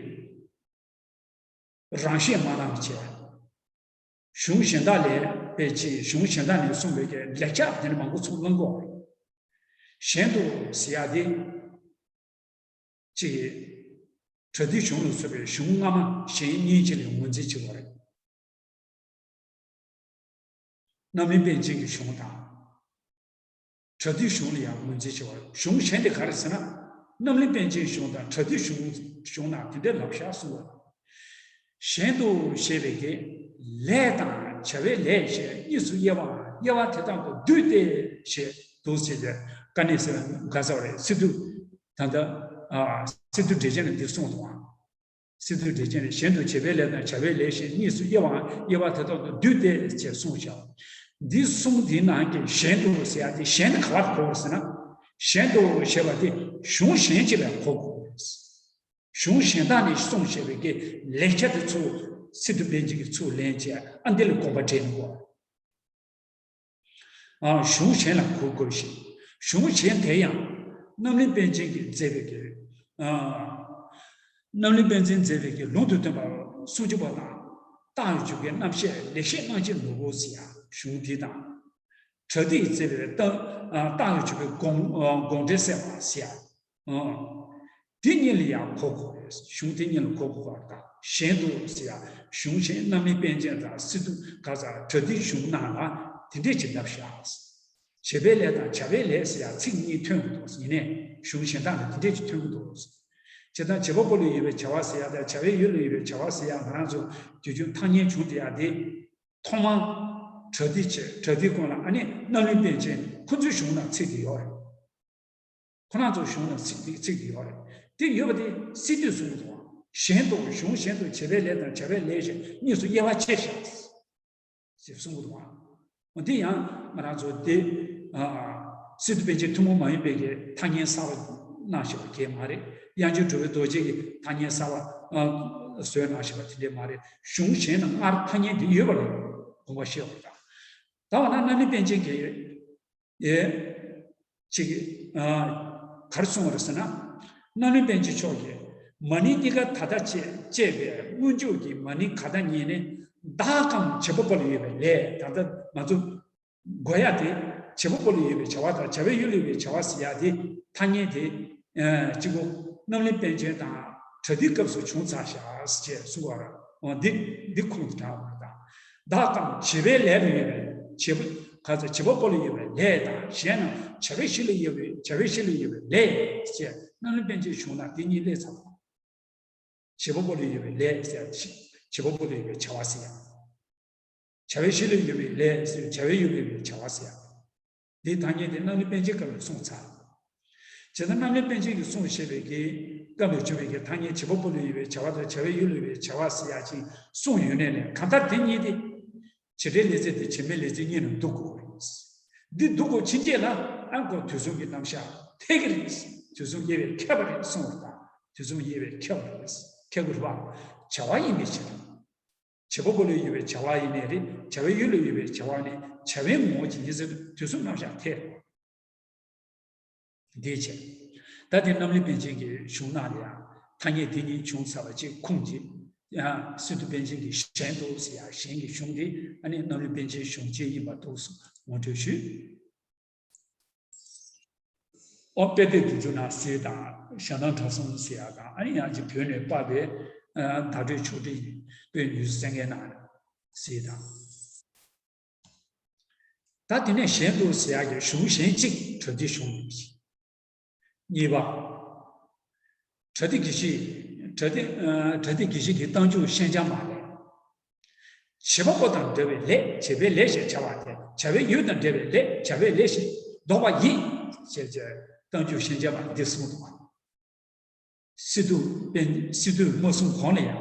རང་བཞིན་མ་གནང་བྱས། གཞུང་གཞན་དག་ལས་པའི་ཆེད་གཞུང་གཞན་དག་ནས་གསུངས་པའི་གི་ལེགས་ཆ་དེ་འདྲ་མང་པོ་ཚུར་བླང་དགོས། གཞན་དུ་ཟེར་ཡ་དེ་ཅིག་པྲ་ཏི་གཞུང་ལ་སོགས་པའི་གཞུང་སྔ་མ་གཞན་གཉིས་ཅིག་ལ་ངོས་འཛིན་བྱེད་དགོས་རེད། རྣམ་གླིང་པཎ་ཆེན་གྱི་གཞུང་དང་། པྲ་ཏི་གཞུང་ལ་ཡང་ངོས་འཛིན་བྱེད་པ། གཞུང་གཞན་དེ་ག་རེ་ཟེར་ན། རྣམ་གླིང་པཎ་ཆེན་གཞུང་དང་པྲ་ཏི་གཞུང་གཞུང་ནང་དེ་འདྲའི་ལབ་བཞག་གསུངས་པ། གཞན་དུ་ཞེས་པའི་གི་ལས་དང་བྱ་བའི་ལས་ཞེས་གཉིས་སུ་དབྱེ་བའམ་དབྱེ་བ་དེ་དག་ཏུ་འདུས་ཏེ་ཞེས་འདུག་ཟེར་ཏེ་དཀའ་གནད་ཟེར་བ་ག་ཟེར་བ་རེད། སི་ཏུ་ད་ལྟ་ཨ་སི་ཏུ་འགྲེལ་ཆེན་ལ་འདི་གསུངས་འདུག་ཨང་། སི་ཏུ་འགྲེལ་ཆེན་ལས་གཞན་དུ་བྱེད་པའི་ལས་དང་བྱ་བའི་ལས་ཞེས་གཉིས་སུ་དབྱེ་བའམ་དབྱེ་བ་དེ་དག་ཏུ་འདུས་ཏེ་ཞེས་གསུངས་བཞག་འདི་གསུམ་འདིའི་ནང་གི་གཞན་དུ་ཟེར་ཡ་དེ་གཞན་དེ་ག་པར་གོ་དགོས་ཟེར་ན། གཞན་དུ་ཞེས་པ་དེ་གཞུང་གཞན་ཅིག་ལ་གོ་དགོས། གཞུང་གཞན་དག་ནས་གསུངས་བཞག་པའི་གི་ལེགས་ཆ་དེ་ཚུར་སི་ཏུ་པཎ་ཆེན་གྱིས་ཚུར་ལེན་བྱས་ཨ་འདི་ལ་དགོངས་པ་འགྲེལ་དགོས། ཨ་གཞུང་གཞན་ལ་གོ་དགོས་ཤིང་། གཞུང་གཞན་དེ་ཡང་རྣམ་གླིང་པཎ་ཆེན་གྱིས་མཛད་པའི་གི་ཨ་རྣམ་གླིང་པཎ་ཆེན་མཛད་པའི་གི་ལུང་དུ་སྟོན་པ་སུམ་ཅུ་པ་དང་། རྟགས་ཡོད་ཆོས་ཀྱི་རྣམ་བཤད་ལེགས་བཤད་གནང་ཕྱིར་ནོར་བུ་ཟེར་ཡ་གཞུང་འདི་དང་། པྲ་ཏིས་མཛད་པའི་རྟགས་ཨ་རྟགས་ཡོད་ཆོས་ཀྱི་དགོངས་ཨ་དགོངས་འགྲེལ་གསལ་བ་ཟེར་ཡ། ཨ། དེ་གཉིས་ལ་ཡང་གོ་དགོས་རེད། གཞུང་དེ་གཉིས་ལ་གོ་དགོས་པ་དང་གཞན་དུ་ཟེར་ཡ་གཞུང་གཞན་རྣམ་གླིང་པཎ་ཆེན་དང་སི་ཏུ་ག་ས་པྲ་ཏི་གཞུང་ནང་ལ་དེ་འདྲས་ཅིག་ལབ་བཞག་བྱེད་པའི་ལས་དང་བྱ་བའི་ལས་ཟེར་ཡ་ཚིག་གཉིས་ཐོན་གྱི་འདུག་ཡིན་ནའི་གཞུང་གཞན་དག་ལ་དེ་འདྲས་ཅིག་ཐོན་གྱི་འདུག་བྱེད་དང་བྱེད་པ་པོ་ལ་ཡོད་པའི་བྱ་བ་ཟེར་ཡ་དང་བྱ་བའི་ཡུལ་ལ་ཡོད་པའི་བྱ་བ་ཟེར་ཡ་ང་རང་ཚོ་དུས་རྒྱུན་ཐ་སྙད་བྱུང་བསྡད་ཡ་དེ་ཐོག་མར་པྲ་ཏི་བྱས་པྲ་ཏི་ཀུན་ལ་ཨ་ནི་རྣམ་གླིང་པཎ་ཆེན་ཁོ་ཚོའི་གཞུང་ནང་ཚིག་དེ་ཡོད་རེད། ཁོ་རང་ཚོ་གཞུང་ནང་ཚིག་དེ་ཚིག་དེ་ཡོད་རེད། དེ་ཡོད་པ་དེ་སི་ཏུས་གསུངས་འདུག་གཞན་དུ་གཞུང་གཞན་དུ་བྱེད་པའི་ལས་དང་བྱ་བའི་ལས་ཞེས་གཉིས་སུ་དབྱེ་བ་ཕྱེ་བཞག་ཅེས་གསུངས་འདུག་འདི་ཡང་ང་རང་ཚོ་དེ་ཨ་སི་ཏུ་པཎ་ཆེན་ཐུན་མོང་མ་ཡིན་པའི་གི་ཐ་སྙད་གསར་པ་གནང་བཞག་པ་གང་ཡང་མ་རེད། དབྱངས་ཅན་གྲུབ་པའི་རྡོ་རྗེ་གིས་ཐ་སྙད་གསར་པ་ཨ་བཟོས་གནང་བཞག་པ་དེ་འདྲས་མ་རེད། གཞུང་གཞན་ནང་སྔར་ཐ་སྙད་འདི་ཡོད་པ་ལ་དགོངས་པ་བཞེས་པ་དང་། ད་འོ་ན་རྣམ་གླིང་པཎ་ཆེན་གྱིས་ཨེ། ཅིག་ཨ་ག་རེ་གསུངས་པ་རེད་ཟེར་ན། རྣམ་གླིང་པཎ་ཆེན་མཆོག་གིས་མ་ནིང་གཉིས་ཀ་ད་ལྟ་བཅས་བཅས་པའི་སྔོན་འཇུག་གི་མ་ནིང་ག་ད་གཉིས་ནི་བདག་གམ་བྱེད་པ་པོ་ལ་ཡོད་པའི་ལས། ད་ལྟ་ང་ཚོ་གོ་ཡ་དེ་བྱེད་པ་པོ་ལ་ཡོད་པའི་བྱ་བ་དང་བྱ་བའི་ཡུལ་ལ་ཡོད་པའི་བྱ་བ་ཟེར་ཡ་དེ་ཐ་སྙད་དེ་ཨ་གཅིག་པོ་རྣམ་གླིང་པཎ་ཆེན་དང་པྲ་ཏིའི་སྐབས་སུ་བྱུང་ཚར་བཞག་ཅེས་གསུངས་པ་རེད། འོ་འདི་འདི་ཁུངས་དེ་དྲངས་པ་རེད་ད། བདག་གམ་བྱེད་པའི་ལས་ལ་ཡོད་པའི་བྱེད་པ་ག་ཚོད་བྱེད་པ་པོ་ལ་ཡོད་པའི་ལས་དང་གཞན་ནང་བྱ་བའི་གཞི་ལ་ཡོད་པའི་བྱ་བའི་གཞི་ལ་ཡོད་པའི་ལས་ཅེས་རྣམ་གླིང་པཎ་ཆེན་གཞུང་ན་དེ་གཉིས་སླེབས་ཚར། བྱེད་པ་པོ་ལ་ཡོད་པའི་ལས་ཟེར་ཡ་བྱེད་པ་པོ་ལ་ཡོད་པའི་བྱ་བ་ཟེར་ཡ། བྱ་བའི་གཞི་ལ་ཡོད་པའི་ལས་ཟེར་བྱ་བའི་ཡུལ་ལ་ཡོད་པའི་བྱ་བ་ཟེར་ཡ། འདིའི་ཐ་སྙད་དེ་རྣམ་གླིང་པཎ་ཆེན་སྐབས་ལ་གསུངས་ཚར། བྱས་ཙང་རྣམ་གླིང་པཎ་ཆེན་གྱིས་གསུངས་བཞག་པའི་གི་སྐབས་ལ་བྱུང་བའི་གི་ཐ་སྙད་བྱེད་པ་པོ་ལ་ཡོད་པའི་བྱ་བ་དང་བྱ་བའི་ཡུལ་ལ་ཡོད་པའི་བྱ་བ་ཟེར་ཡ་ཅིག་གསུངས་ཡོད་ནའི་ལས་གང་ལྟར་དེ་གཉིས་དེ། བྱེད་འབྲེལ་ལས་ཚིག་དེ་བྱེད་མེད་ལས་ཚིག་གཉིས་ནང་འདུ་དགོས་རེད། འདི་འདུ་དགོས་ཕྱིན་ཆད་ལ་ཨ་ཁོ་དུས་གསུམ་གྱི་རྣམ་གཞག་འཐད་ཀྱི་རེད། དུས་གསུམ་དབྱེ་བས་ཁྱབ་པ་རེད་གསུངས་པ་དང་དུས་གསུམ་དབྱེ་བས་ཁྱབ་པ་རེད། ཁྱབ་དགོས་རེད་པ། བྱ་བ་ཡིན་པའི་ཕྱིར། བྱེད་པ་པོ་ལ་ཡོད་པའི་བྱ་བ་ཡིན་ནའི་རེད། བྱ་བའི་ཡུལ་ལ་ཡོད་པའི་བྱ་བ་ནི་བྱ་བའི་ངོ་བོ་ཅིག་ཡིན་ཟེར་དུས་གསུམ་རྣམ་གཞག་འཐད། འདིའི་ཕྱིར། ད་དེ་རྣམ་གླིང་པཎ་ཆེན་གྱི་གཞུང་ནང་ལ་ཡང་ཐ་སྙད་དེ་གཉིས་བྱུང་ཚར་བ་གཅིག་ཁུངས་ཀྱིས་ཡང་སི་ཏུ་པཎ་ཆེན་གྱི་གཞན་དུ་ཟེར་ཡ་གཞན་གྱི་གཞུང་དེ་ཨ་ནི་རྣམ་གླིང་པཎ་ཆེན་གཞུང་གཅིག་ཡིན་པ་འདུག་སེ་ངོ་སྤྲོད་ཞུས། ཨོ་དཔེ་དེབ་དེ་ཚོ་ནང་གཟིགས་དང་ཞྭ་ནང་བྲག་སྲུང་ཟེར་ཡ་དང་ཨ་ནི་ཡང་ཅིག་བོད་ནས་པར་བའི་བརྡ་སྤྲོད་ཕྱོགས་སྒྲིག་ཡིན་པའི་ཉུང་སུ་གསན་མཁན་ནང་གཟིགས་དང་། ད་དེ་ནས་གཞན་དུ་ཟེར་ཡག་གི་གཞུང་གཞན་གཅིག་པྲ་ཏི་གཞུང་ཡིན་ཞིང་། གཉིས་པ། པྲ་ཏི་དགེ་བཤེས། པྲ་ཏི་པྲ་ཏི་དགེ་བཤེས་ཀྱི་རྟགས་འཇུག་ཤན་སྦྱར་མ་ལས། བྱེད་པ་པོ་དང་འབྲེལ་བའི་ལས། བྱེད་པའི་ལས་ཞེས་བྱ་བ་སྟེ། བྱ་བའི་ཡུལ་དང་འབྲེལ་བའི་ལས། བྱ་བའི་ལས་ཞེས་འདོགས་པ་ཡིན། ཞེས་བྱའི་རྟགས་འཇུག་ཤན་སྦྱར་མ་འདི་གསུངས་འདུག། སི་ཏུ་པཎ་སི་ཏུས་མ་གསུངས་གོང་ལ་ཡང་།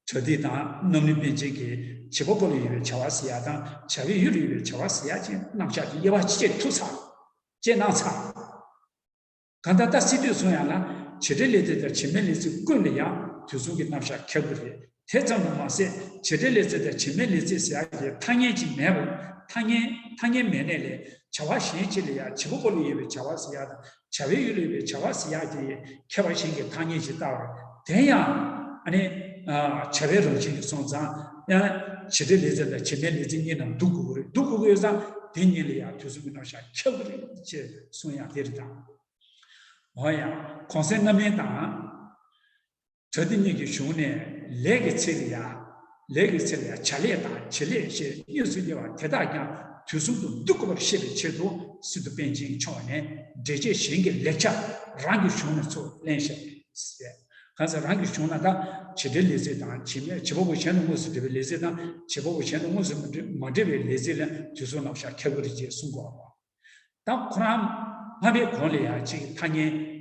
པྲ་ཏི་དང་རྣམ་གླིང་པཎ་ཆེན་གྱིས་བྱེད་པ་པོ་ལ་ཡོད་པའི་བྱ་བ་ཟེར་ཡ་དང་བྱ་བའི་ཡུལ་ལ་ཡོད་པའི་བྱ་བ་ཟེར་ཡ་ཅེས་རྣམ་གཞག་གི་དབྱེ་བ་ཕྱེ་ཐུབ་ཚར། ཕྱེ་གནང་ཚར། གང་ལྟར་ད་སི་ཏུས་གསུང་ཡ་ལ་བྱེད་འབྲེལ་ལས་ཚིག་དང་བྱེད་མེད་ལས་ཚིག་ཀུན་ལ་ཡང་དུས་གསུམ་གྱི་རྣམ་གཞག་ཁྱབ་ཀྱི་རེད། དེ་ཙམ་དུ་མ་ཟད་བྱེད་འབྲེལ་ལས་ཚིག་དང་བྱེད་མེད་ལས་ཚིག་ཟེར་ཡ་གི་ཐ་སྙད་ཅིག་མེད་པར་ཐ་སྙད་ཐ་སྙད་མེད་ནས་ལས་བྱ་བ་གཞན་ཅིག་ལ་ཡང་བྱེད་པ་པོ་ལ་ཡོད་པའི་བྱ་བ་ཟེར་ཡ་དང་བྱ་བའི་ཡུལ་ལ་ཡོད་པའི་བྱ་བ་ཟེར་ཡ་གི་ཁྱད་པར་གཞན་གྱི་ཐ་སྙད་ཅིག་བཏགས་པ་དེ་ཡང་ཨ་ནི་བྱ་བའི་རང་བཞིན་གྱིས་སོང་ཙང་ཡང་བྱེད་འབྲེལ་ལས་ཚིག་དང་བྱེད་མེད་ལས་ཚིག་གཉིས་ནང་འདུ་དགོས་ཀྱི་རེད། འདུ་དགོས་ཀྱི་ཡོད་ཙང་དེ་གཉིས་ལ་ཡང་དུས་གསུམ་གྱི་རྣམ་གཞག་ཁྱབ་ཀྱི་རེད་ཅེས་གསུང་ཡ་དེ་རེད་དང་། འོ་ཡང་གོང་གསལ་རྣམ་དབྱེ་དང་། པྲ་ཏི་གཉིས་ཀྱི་གཞུང་ནས་ལས་ཀྱི་ཚིག་ལ་ཡང་། ལས་ཀྱི་ཚིག་ལ་ཡང་བྱ་ལས་དང་བྱེད་ལས་ཞེས་གཉིས་སུ་དབྱེ་བ་དེ་དག་ཀྱང་དུས་གསུམ་དུ་འདུ་དགོས་པར་བཤད་པའི་ཆེད་དུ་སི་ཏུ་པཎ་ཆེན་གྱི་ཕྱོགས་ནས་འགྲེལ་བྱེད་གཞན་གྱི་ལེགས་ཆ་རང་གི་གཞུང་ནས་ཚུར་ལེན་བཞག་པ་རེད། གང་ཟེར་རང་གི་གཞུང་ན་ད་བྱེད་འབྲེལ་ལས་ཚིག་དང་བྱེད་མེད་བྱེད་པ་པོ་གཞན་དང་དངོས་སུ་འབྲེལ་བའི་ལས་ཚིག་དང་བྱེད་པ་པོ་གཞན་དང་དངོས་སུ་མ་འབྲེལ་མ་འབྲེལ་བའི་ལས་ཚིག་ལ་དུས་གསུམ་རྣམ་གཞག་ཁྱབ་ཀྱི་རེད་ཅེས་གསུང་གོ། ད་ཁོ་རང་སྔ་མའི་གོང་ལ་ཡང་གཅིག་ཐ་སྙད།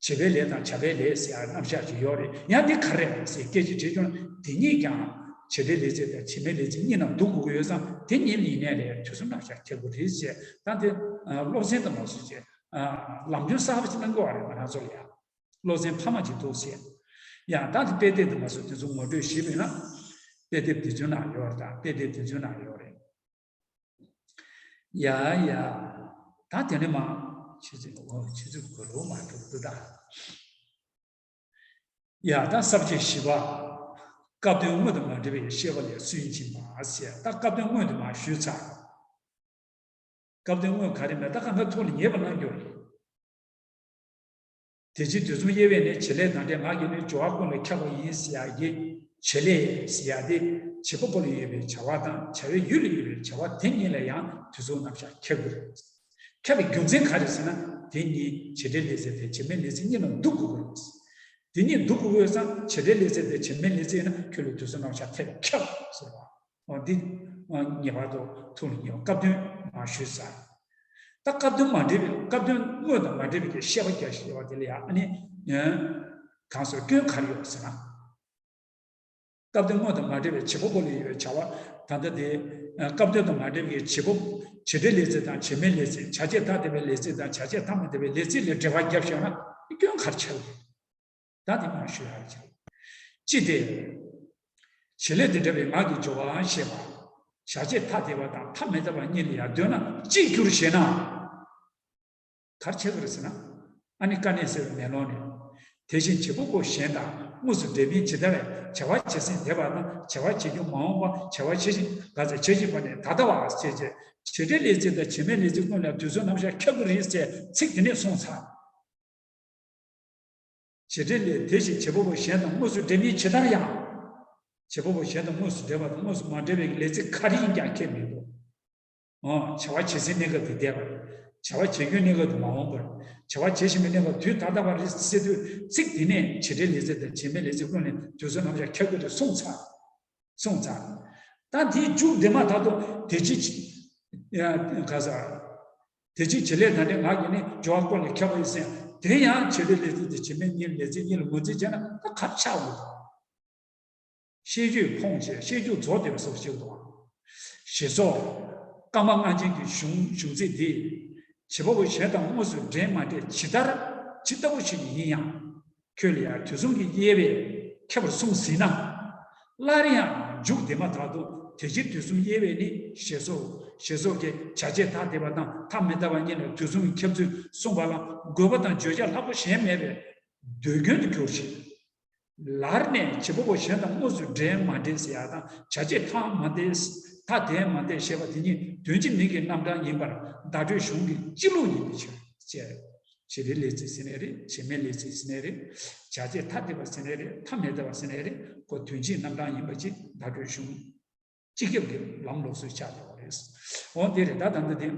བྱེད་པའི་ལས་དང་བྱ་བའི་ལས་ཟེར་ཡ་རྣམ་གཞག་ཅིག་ཡོད་རེད། ཡང་འདི་ག་རེ་རེད་ཟེར་སྐད་ཆ་དྲིས་བྱུང་ན་དེ་གཉིས་ཀྱང་བྱེད་འབྲེལ་ལས་ཚིག་དང་བྱེད་མེད་ལས་ཚིག་གཉིས་ནང་འདུ་དགོས་ཀྱི་ཡོད་ཙང་དེ་གཉིས་ཡིན་ནའི་ལས་དུས་གསུམ་རྣམ་གཞག་ཁྱབ་ཀྱི་རེད་ཅེས་ད་དེ་སློབ་ཚན་དུ་མ་སོང་ཅེས་ལམ་སྟོན་གསར་པ་ཅིག་གནང་དགོས་པ་རེད། ང་རང་ཚོ་ལ་ཡང་སློབ་ཚན་འཕར་མ་ཅིག་འདུག་ཟེར། ཡང་ད་དེ་དཔེ་དེབ་དུ་མ་སོང་དེ་ཚོ་ངོ་སྤྲོད་ཞིབ་ཡོད་ན་དཔེ་དེབ་དེ་ཚོའི་ནང་ཡོད་རེད། ད་དཔེ་དེབ་དེ་ཚོའི་ནང་ཡོད་རེད། ཡ་ཡ། ད་དེ་ནས་མ། ཆུ་ཚོད་འོ་ཆུ་ཚོད་འགོར་བ་མ་འགྲོ་འདུག་ད། ཡ་ད་ས་བཅད་བཞི་པ། སྐབས་དོན་དངོས་དང་མ་འབྲེལ་བའི་བཤད་པ་ལས་སུན་འབྱིན་པ་ཟེར། ད་སྐབས་དོན་དངོས་དེ་མ་ཞུས་ཚར། སྐབས་དོན་དངོས་ག་རེ་མེད་ད་གང་ག་ཐོག་ལ་ཉེས་པ་གནང་རྒྱུ་རེད། དེ་ཕྱིར་དུས་གསུམ་དབྱེ་བས་ནི་བྱེད་ལས་དང་འབྲེལ་ངག་གིས་ནི་སྦྱོར་བ་ཀུན་ལས་ཁྱབ་པ་ཡིན་ཟེར་ཡག་གི་བྱེད་ལས་ཟེར་ཡག་དེ་བྱེད་པ་པོ་ལ་ཡོད་པའི་བྱ་བ་དང་བྱ་བའི་ཡུལ་ལ་ཡོད་པའི་བྱ་བ་དེ་གཉིས་ལ་ཡང་དུས་གསུམ་རྣམ་གཞག་ཁྱབ་ཀྱི་རེད། ཁྱབ་པའི་རྒྱུ་མཚན་ག་རེ་ཟེར་ན་དེ་གཉིས་བྱེད་འབྲེལ་ལས་ཚིག་དེ་བྱེད་མེད་ལས་ཚིག་གཉིས་ལ་འདུ་དགོས་ཀྱི་རེད། དེ་གཉིས་འདུ་དགོས་ཀྱི་ཡོད་ཙང་བྱེད་འབྲེལ་ལས་ཚིག་དེ་བྱེད་མེད་ལས་ཚིག་ཡིན་ན་ཁྱོད་ལ་དུས་གསུམ་རྣམ་གཞག་ཐེབས་ཁྱབ་ཟེར་བ། འོ་འདི། ངེས་པར་དུ་ཐུགས་ལ་ངེས་པ་སྐབས་དོན་མ་ཞུས་ཟེར། ད་སྐབས་དོན་མ་འབྲེལ་བའི་སྐབས་དོན་དངོས་དང་མ་འབྲེལ་བའི་བཤད་པ་རྒྱག་ཞེས་པ་དེ་ལ་ཡང་ཨ་ནི། གང་ཟེར་སྐྱོན་ག་རེ་ཡོད་ཟེར་ན། སྐབས་དོན་དངོས་དང་མ་འབྲེལ་བའི་བྱེད་པ་པོ་ལ་ཡོད་པའི་བྱ་བ་ད་ལྟ་དེ། སྐབས་དོན་དང་མ་འབྲེལ་བའི་བྱེད་པ། བྱེད་འབྲེལ་ལས་ཚིག་དང་བྱེད་མེད་ལས་ཚིག་བྱ་བྱེད་ཐ་དད་པའི་ལས་ཚིག་དང་བྱ་བྱེད་ཐ་མ་དད་པའི་ལས་ཚིག་ལ་འབྲེལ་བ་རྒྱབ་བཞག་ན་སྐྱོན་ག་རེ་ཆགས་ཡོད། ད་དེ་མར་ཞུ་ཡག་བྱེད། ཅི་སྟེ། བྱེད་ལས་དང་འབྲེལ་བའི་ངག་གི་སྦྱོར་བ་ཞེས་པ། བྱ་བྱེད་ཐ་དད་པ་དང་ཐ་མི་དད་པ་གཉིས་ལ་ཡང་ལྟོས་ན་ཅིར་འགྱུར་ཞེ་ན། ག་རེ་ཆགས་ཀྱི་རེད་ཟེར་ན། ཨ་ནི་དཀའ་གནད་སེལ་བའི་མེ་ལོང་ནས། དེ་བཞིན་བྱེད་པ་པོ་གཞན་དང་དངོས་སུ་འབྲེལ་མིན་ཇི་ལྟར་བྱ་བ་བྱེད་ཟིན་འདས་པ་དང་བྱ་བ་བྱེད་རྒྱུ་མ་འོངས་པ་བྱ་བ་བྱེད་བཞིན་ག་ཚད་བྱེད་བཞིན་པ་ནས་ད་ལྟ་བར་ཟེར་བྱས་བྱེད་འབྲེལ་ལས་ཚིག་དང་བྱེད་མེད་ལས་ཚིག་ཀུན་ལ་དུས་གསུམ་རྣམ་གཞག་ཁྱབ་ཀྱི་རེད་ཟེར་ཚིག་དེ་ནས་གསུངས་ཚར། བྱེད་འབྲེལ་ལས་དེ་བཞིན་བྱེད་པ་པོ་གཞན་དང་དངོས་སུ་འབྲེལ་མིན་ཇི་ལྟར་ཡང་། བྱེད་པ་པོ་གཞན་དང་དངོས་སུ་འབྲེལ་བ་དང་དངོས་སུ་མ་འབྲེལ་བའི་ལས་ཚིག་ག་རེ་ཡིན་ཀྱང་ཁྱད་མི་འདུག་ཨོ། བྱ་བ་བྱེད་སའི་གནས་སྐབས་དེ་འདས་པ་རེད། བྱ་བ་བྱེད་རྒྱུའི་གནས་སྐབས་དེ་མ་འོངས་པ་རེད། བྱ་བ་བྱེད་བཞིན་པའི་གནས་སྐབས་དུས་ད་ལྟ་བ་རེད་ཟེར་དུས་ཚིག་དེ་ནས་བྱེད་འབྲེལ་ལས་ཚིག་དང་བྱེད་མེད་ལས་ཚིག་ཀུན་ནས་དུས་གསུམ་རྣམ་གཞག་ཁྱབ་ཀྱི་རེད་གསུངས་ཚར། གསུངས་ཚར། ད་དེའི་མཇུག་དེ་མ་ཐག་ཏུ་དེ་ཅི། ཡ། ག་ས། དེ་ཅི་བྱེད་ལས་དང་འབྲེལ་ངག་གིས་ནི་སྦྱོར་བ་ཀུན་ལས་ཁྱབ་པ་ཡིན་ཟེར་དེ་ཡང་བྱེད་འབྲེལ་ལས་ཚིག་དེ་བྱེད་མེད་གཉིས་ལས་ཚིག་གཉིས་ལ་ངོས་འཛིན་བྱས་ན་ད་ག་རེ་ཆགས་འོང་། ཤེས་རྒྱུད་ཕོངས་བྱས་ཤེས་རྒྱུད་རྫོགས་བསྡད་པ་སོགས་ཤིག་དང་། ཞེས་སོགས། བཀའ་མ་སྔ་འགྱུར་གྱི་གཞུང་གཞུང་ཚིག་འདི། བྱེད་པ་པོ་གཞན་དང་དངོས་སུ་འབྲེལ་མ་འབྲེལ་ཇི་ལྟར་ཇི་ལྟ་བུ་ཞིག་ཡིན་ཡང་། ཁྱོད་ལ་ཡང་དུས་གསུམ་གྱི་དབྱེ་བས་ཁྱད་པར་གསུངས་ཟིན་ན། སླར་ཡང་མཇུག་དེ་མ་ཐག་ཏུ་ དེ་ཕྱིར་དུས་གསུམ་དབྱེ་བས་ནི་ཞེས་སོ། ཞེས་སོགས་ཀྱི་བྱ་བྱེད་ཐ་དད་པ་དང་ཐ་མི་དད་པ་གཉིས་ལ་དུས་གསུམ་གྱི་ཁྱབ་ཚུལ་གསུངས་པ་ལ་དགོས་པ་དང་བརྗོད་བྱ་ལྷག་པ་གཞན་མེད་པས་ཟློས་སྐྱོན་དུ་གྱུར་ཞིང་། ལར་ནས་བྱེད་པ་པོ་གཞན་དང་དངོས་སུ་འབྲེལ་མ་འབྲེལ་ཟེར་ཡ་དང་བྱ་བྱེད་ཐ་མ་དད་ཐ་དད་མ་དད་ཞེས་པ་དེ་གཉིས་དོན་གཅིག་མིང་གི་རྣམ་གྲངས་ཡིན་པར་བརྡ་སྤྲོད་གཞུང་གི་སྤྱི་ལུགས་ཡིན་པའི་ཕྱིར། ཅེས། བྱེད་འབྲེལ་ལས་ཚིག་ཟེར་ནའི་རེད། བྱེད་མེད་ལས་ཚིག་ཟེར་ནའི་རེད། བྱ་བྱེད་ཐ་དད་པ་ཟེར་ནའི་རེད། ཐ་མི་དད་པ་ཟེར་ནའི་རེད། ཁོ་དོན་གཅིག་རྣམ་གྲངས་ཡིན་པ་ཅིག་བརྡ་སྤྲོད་གཞུང་སྤྱི་ཁྱབ་ཀྱི་ལམ་ལུགས་སུ་ཆགས་ཡོད་པ་རེད། འོ་དེ་རེད། ད་ད་ལྟ་དེ།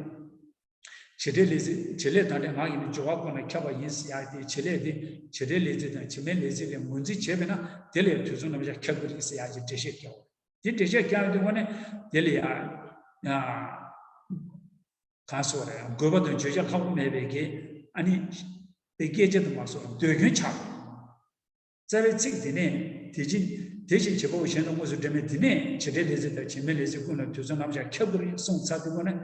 བྱེད་འབྲེལ་ལས་ཚིག་བྱེད་ལས་དང་འབྲེལ་ངག་གི་ནི་སྦྱོར་བ་ཀུན་ལ་ཁྱབ་པ་ཡིན་ཟེར་ཡག་དེ། བྱེད་ལས་དེ་བྱེད་འབྲེལ་ལས་ཚིག་དང་བྱེད་མེད་ལས་ཚིག་ལས་ངོས་འཛིན་བྱས་པས་ན་དེ་ལས་དུས་གསུམ་རྣམ་གཞག་ཁྱབ་ཀྱི་རེད་ཟེར་ཡག་གི་འགྲེལ་བཤད་རྒྱག་པ་རེད། དེ་འགྲེལ་བཤད་རྒྱག་ཡོང་དུས་ངོ་ནས་དེ་ལ་ཡ། ཡ། གང་ཟེར་བ་རེད། དགོས་པ་དང་བརྗོད་བྱ་ལྷག་པ་མེད་པའི་གི་ཨ་ནི། དེ་སྐད་ཆ་དུ་མ་སོང་ཟློས་སྐྱོན་ཆགས། རྩ་བའི་ཚིག་དེ་ནས་དེ་བཞིན་དེ་བཞིན་བྱེད་པ་པོ་གཞན་དང་དངོས་སུ་འབྲེལ་མེད་དེ་ནས་བྱེད་འབྲེལ་ལས་ཚིག་དང་བྱེད་མེད་ལས་ཚིག་ཀུན་ལ་དུས་གསུམ་རྣམ་གཞག་ཁྱབ་ཀྱི་རེད་གསུངས་ཚར་དུས་ངོ་ནས་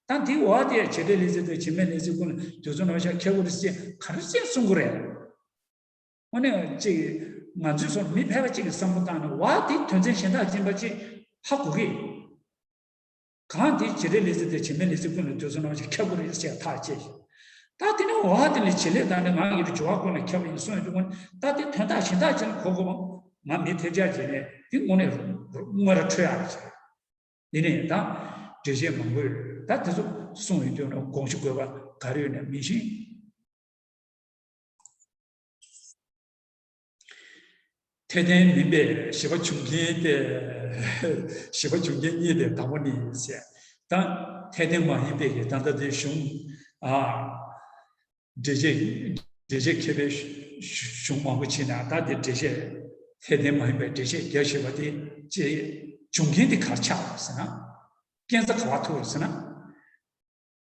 ད་དེ་འོ་དེ་བྱེད་འབྲེལ་ལས་ཚིག་དང་བྱེད་མེད་ལས་ཚིག་ཀུན་ལ་དུས་གསུམ་རྣམ་གཞག་ཁྱབ་ཀྱི་རེད་ཟེར་ག་རེ་བྱས་གསུང་གི་རེད། དངོས་གནས་ཅིག་ང་ཚོའི་སོང་མི་ཕལ་པ་ཅིག་གི་བསམ་བློ་བཏང་ནས་བ་དེ་དོན་ཚན་གཞན་དག་ཡིན་པ་ཅིག་ཧ་གོ་གི། གང་དེ་བྱེད་འབྲེལ་ལས་ཚིག་དེ་བྱེད་མེད་ལས་ཚིག་ཀུན་ལ་དུས་གསུམ་རྣམ་གཞག་ཁྱབ་ཀྱི་རེད་ཟེར་ཐག་བཅད། ད་དེ་ནས་འོ་དེ་ལས་བྱེད་ལས་དང་ནི་ང་ཡི་སྦྱོར་བ་ཀུན་ལ་ཁྱབ་པ་ཡིན་གསུངས་ཡོང་དུས་ད་དེ་དོན་དག་གཞན་དག་ཅིག་ལ་གོ་དགོས་པ་ང་མི་ཐེབས་ཆག་བྱས་ནས་དེ་དངོས་གནས་དངོས་ར་འཕྲོད་ཡག་བྱས། འདི་ནས་ད་འགྲེལ་བཤད་མང་པོས་ད་དེ་ཚོ་གསུངས་ཡོང་དུས་ན་དགོངས་གཞི་དགོས་པ་ག་རེ་ཡོད་ན་མི་ཤེས། འཐད་ལྡན་མིན་པའི་བཞི་པ་བྱུང་རྐྱེན་ཏེ། བཞི་པ་བྱུང་རྐྱེན་གཉིས་ཏེ་དང་པོ་ནི་ཟེར། ད་འཐད་ལྡན་མ་ཡིན་པའི་གི་ད་ལྟ་དེ་གཞུང་ཨ། འགྲེལ་བཤད་འགྲེལ་བཤད་མཁས་པའི་གཞུང་མང་པོ་ཕྱིན་ནས་ད་དེ་འགྲེལ་བཤད་འཐད་ལྡན་མ་ཡིན་པའི་འགྲེལ་བཤད་རྒྱག་བཞིན་པ་དེ་ཅེས་བྱུང་རྐྱེན་དེ་ག་རེ་ཆགས་པ་ཟེར་ན། རྐྱེན་རྩ་ག་པར་ཐུག་ཟེར་ན།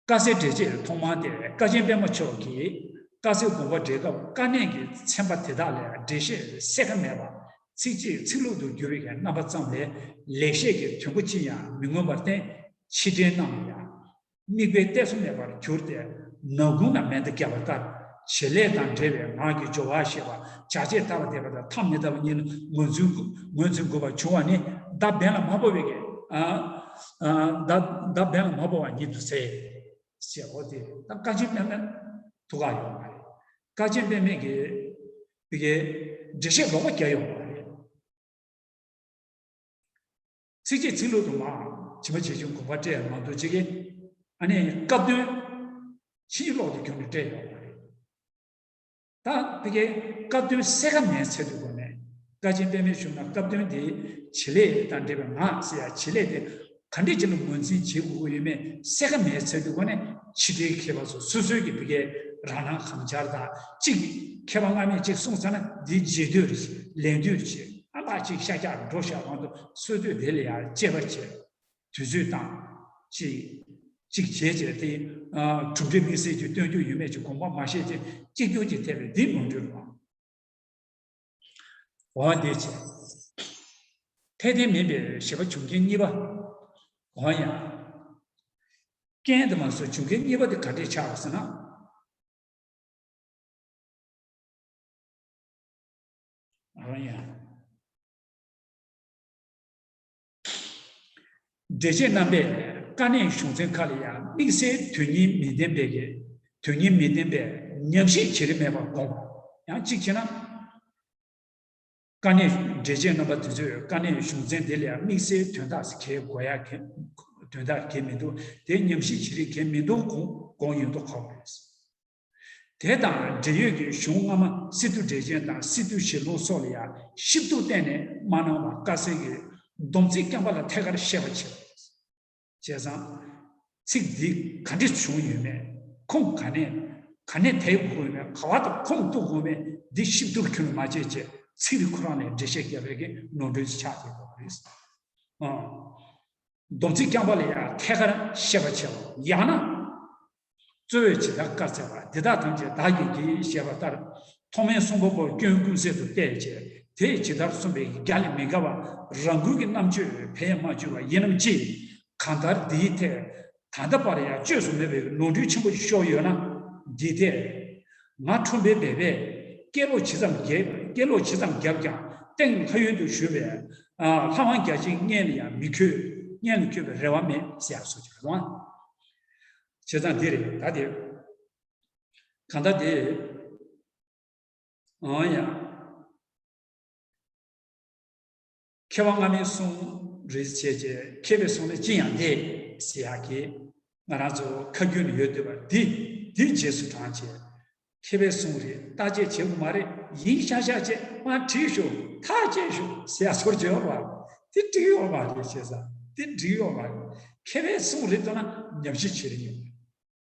དཀའ་སའི་འགྲེལ་བྱེད་ཐོག་མ་དེ་ཀ་ཆེན་པད་མ་མཆོག་གིས་དཀའ་སའི་དགོངས་པ་འགྲེལ་སྐབས་དཀའ་གནད་ཀྱི་ཚན་པ་དེ་དག་ལས་འགྲེལ་བཤད་གསལ་ཁ་མེད་པར་ཚིགས་བཅད་ཚིག་ལྷུག་ཏུ་བསྒྱུར་བའི་རྣམ་པ་ཙམ་ལས་ལེགས་བཤད་ཀྱི་དོན་གོ་ཅི་ཡང་མི་མངོན་པར་བརྟེན་ཕྱིར་འགྲེལ་རྣམས་ཡང་དམིགས་པའི་གཏད་སོ་མེད་པར་གྱུར་ཏེ་ནག་ཁུང་ན་མེ་མདའ་བརྒྱབ་པ་ལྟར་བྱེད་ལས་དང་འབྲེལ་བའི་ངག་གི་སྦྱོར་བ་ཞེས་པ་བྱ་བྱེད་ཐ་དད་པ་དང་ཐ་མི་དད་པ་གཉིས་ལ་ངོས་འཛིན་ངོས་འཛིན་དགོས་པ་བྱུང་བ་ནི་མདའ་འབེན་ལ་མ་ཕོག་པའི་གི་ཨ། ཨ། མདའ་མདའ་འབེན་ལ་མ་ཕོག་པ་ཉིད་དུ་ཟད། ཞེས་འོ་དེ་ད་ཀ་ཆེན་པད་མའི་ཐུགས་ཁག་ཡོད་མ་རེད། ཀ་ཆེན་པད་མའི་གི་དེ་གའི་འགྲེལ་བཤད་ལོག་པ་རྒྱག་ཡོད་མ་རེད། ཚིགས་བཅད་ཚིག་ལྷུག་ཏུ་མ་ཇི་མ་ཇི་བཞིན་དགོངས་པ་བཀྲལ་མ་གཏོགས་ཅིག་གི་ཨ་ནི་སྐབས་དོན་ཕྱིན་ཅི་ལོག་ཏུ་བསྒྱུར་ནས་བཀྲལ་ཡོད་མ་རེད། ད་དེ་གའི་སྐབས་དོན་གསལ་ཁ་མེད་ཚེ་དུས་གོ་ནས་ཀ་ཆེན་པད་མའི་གཞུང་ན་སྐབས་དོན་དེ་བྱེད་ལས་དང་འབྲེལ་བའི་ངག་ཟེར་ཡ་བྱེད་ལས་དེ་ག་འདྲས་ཅིག་ལ་ངོས་འཛིན་བྱེད་དགོས་ཀྱི་ཡོད་མེད་གསལ་ཁ་མེད་ཚེ་དུས་གོ་ནས་ཕྱི་འབྲེལ་མཁས་པ་ཚོ་སོ་སོའི་གི་དེ་གའི་རང་སྣང་གང་འཆར་དང་གཅིག་མཁས་པ་སྔ་མས་གཅིག་གསུངས་ཚར་ན་འདི་བརྗེད་འདོད་རེ་བྱེད་ལེན་འདོད་རེ་བྱེད་ཨ་ཕ་གཅིག་ཤ་རྒྱགས་འགྲོ་ཤག་དབང་དུ་སོ་སོས་དེ་ལ་ཡང་དཔྱད་པ་བྱེད། དུས་ཚོད་དང་། ཅིག་ཅིག་བྱས་བྱས་ཏེ། གྲུབ་འབྲས་དམིགས་བསལ་གྱི་སྟོན་རྒྱུ་ཡོད་མེད་ཀྱི་དགོངས་པ་མ་བཞེས་ཏེ་གཅིག་གྱུར་གྱིས་ཐེབས་པའི་འདི་ནོར་འཁྲུལ་རེད་བ། འོ་འདི་བྱས། འཐད་ལྡན་མིན་པའི་བཞི་པ་བྱུང་རྐྱེན་གཉིས་པ། འོ་ཡང་། རྐྱེན་དུ་མ་སོགས་བྱུང་རྐྱེན་གཉིས་པ་དེ་ག་འདྲས་ཆགས་པ་ཟེར་ན། འོ་ཡང་། འགྲེལ་བྱེད་རྣམ་པས་དཀའ་གནད་གཞུང་ཚན་ཁག་ལ་ཡང་དམིགས་བསལ་དོན་སྙིང་མི་ལྡན་པའི་གི་དོན་སྙིང་མི་ལྡན་པའི་ཉམས་ཞིབ་བྱེད་རིན་མེད་པར་དགོངས་པ། ཡང་གཅིག་བྱས་ན། དཀའ་གནད་འགྲེལ་བྱེད་རྣམ་པ་དེ་ཚོས་དཀའ་གནད་གཞུང་ཚན་དེ་ལ་ཡང་དམིགས་བསལ་དོན་དག་གལ་དགོས་ཡ་གལ་དོན་དག་གལ་མི་འདུག་དེ་ཉམས་ཞིབ་བྱེད་རིན་གལ་མི་འདུག་དགོངས་དགོངས་ཡོད་མདོག་ཁ་པོ་རེད། དེ་དང་འབྲེལ་ཡོད་ཀྱི་གཞུང་སྔ་མ་སི་ཏུ་འགྲེལ་ཆེན་དང་སི་ཏུ་ཞལ་ལུང་སོགས་ལ་ཡང་ཞིབ་ཏུ་བསྟན་ནས་མ་གནང་བར་དཀའ་སེལ་གྱི་སྡོམ་ཚིག་རྐྱང་པ་ལ་ཐད་ཀར་བཤད་པ་བྱས། བྱས་ཙང་། ཚིག་འདི་ག་འདྲ་བྱུང་ཡོད་མེད། ཁུངས་ག་ནས་ག་ནས་དེད་དགོས་མེད། ག་བ་དང་ཁུངས་གཏུག་དགོས་མེད། འདི་ཞིབ་ཏུ་ཁྱོན་མ་བྱས་བྱས་ཚིག་རིགས་ཁོ་རང་ནས་འགྲེལ་བཤད་རྒྱབ་པའི་གི་ནོར་འཁྲུལ་ཆགས་ཀྱི་ཡོད་པ་རེད། ཨང་། སྡོམ་ཚིག་རྐྱང་པ་ལ་ཡང་ཐད་ཀར་བཤད་པ་བྱས་པ་ཡང་ན། གཙོ་བོས་ཇི་ལྟར་བཀའ་སྩལ་པ་འདི་དག་ཐམས་ཅད་བདག་གིས་བགྱིས་ཞེས་པ་ལྟར་ཐོག་མའི་གསུང་འབུམ་པོ་སྐྱོན་ཀུན་ཟད་དུ་བལྟས་བྱས་དེས་ཇི་ལྟར་གསུངས་པའི་རྒྱ་ལས་མི་འགལ་བར་རང་འགུལ་གྱིས་རྣམ་དཔྱོད་ཕན་མ་བཅུག་པ་ཡིན་ནམ་ཅི། གང་ལྟར་འདིའི་ཐད་ད་ལྟ་བར་ཡང་བཅོས་སུ་མེད་པའི་ནོར་འཁྲུལ་ཆེན་པོ་ཞིག་ཤོར་ཡོད་ན་འདིའི་ཐད། ང་ཁྲོམ་པའི་སྦས་པས་སྐད་ལོག་ཇི་ཙམ་རྒྱབ་སྐད་ལོག་ཇི་ཙམ་རྒྱབ་ཀྱང་སྟེང་ལྷ་ཡུལ་དུ་བཞུགས་པའི་ལྷ་དབང་རྒྱ་ཆེན་མངལ་ལ་ཡང་མི་འཁོད། སྔོན་ལ་འཁྱོལ་བའི་རེ་བ་མེད་ཟེར་ཡག་བཟོ་བྱེད་པ་རེད་བ། བྱས་ཙང་འདི་རེད་ད་དེ། གང་ལྟར་དེ། འོ་ཡ། མཁས་པ་སྔ་མའི་གསུང་རེད་བྱས་བྱས་མཁས་པའི་གསུང་ལ་ཅི་ཡང་འདས་ཟེར་ཡག་གི་ང་རང་ཚོ་ཁ་རྒྱུན་ནས་ཡོད་འདུག་པ་འདི། འདི་རྗེས་སུ་འབྲངས་བྱས། མཁས་པའི་གསུང་རེད་བརྟག་དཔྱད་བྱེད་དགོས་མ་རེད། ཡིན་ཤག་ཤག་བྱས་མར་བྲིས་ཤོག་ཐག་བཅད་ཤོག་ཟེར་ཡག་བཟོ་འདྲ་ཡོད་པ། འདི་འགྲིག་ཡོད་མ་རེད་བྱས་ཙང་འདི་འགྲིག་ཡོད་མ་རེད། མཁས་པའི་གསུང་རེད་འདུག་ན་ཉམས་ཞིབ་བྱེད་རིན་ཡོད།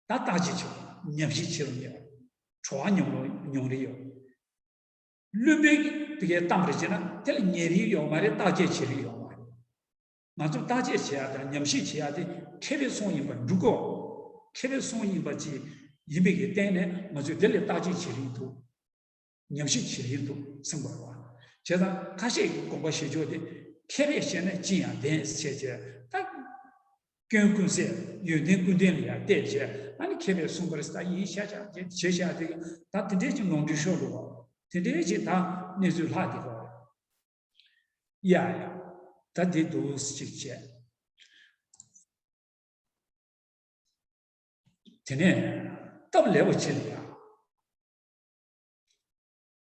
ད་བརྟག་དཔྱད་བྱེད་དགོས། ཉམས་ཞིབ་བྱེད་རིན་ཡོད། བྲོ་བ་མྱོང་རིན་ཡོད། བླུན་པོའི་དེ་གའི་གཏམ་རེ་བྱས་ན་དེ་ལ་ཉན་རིན་ཡོད་མ་རེད། བརྟག་དཔྱད་བྱེད་རིན་ཡོད་མ་རེད། ང་ཚོ་བརྟག་དཔྱད་བྱེད་ཡག་དང་ཉམས་ཞིབ་བྱེད་ཡག་དེ་མཁས་པའི་གསུང་ཡིན་པ་འགྲུབ་དགོས། མཁས་པའི་གསུང་ཡིན་པ་ཅིག་ཡིན་པའི་གི་སྟེང་ནས་ང་ཚོས་དེ་ལ་བརྟག་དཔྱད་བྱེད་རིན་འདུག་ཉམས་ཞིབ་བྱེད་རིན་འདུག་བསམ་དགོས་རེད་བ། བྱས་ཙང་ཁ་ཤས་ཀྱི་དགོངས་པ་བཞེས་ཕྱོགས་དེ་མཁས་པས་བཤད་ན་ཅི་ཡང་བདེན་ཟེར་བྱས་ད། སྐྱོན་ཀུན་ཟད་ཡོན་ཏན་ཀུན་ལྡན་ལ་ཡང་བལྟས་བྱས་ཨ་ནི་མཁས་པས་གསུངས་པ་རེད་ད་ཡིན་ཤག་ཤག་བྱས་བྱས་བྱས་དེ་ད་དེ་འདྲས་ཀྱི་ནོར་འཁྲུལ་ཤོར་འདུག་བ། དེ་འདྲས་ཀྱི་ད་གནས་ཚུལ་ལྷག་བསྡད་པ་རེད། ཡ་ཡ། ད་འདི་འདུག་ཅིག་བྱས། དེ་ནས་སྟབས་ལེགས་པ་ཅིག་ལ་ཡ།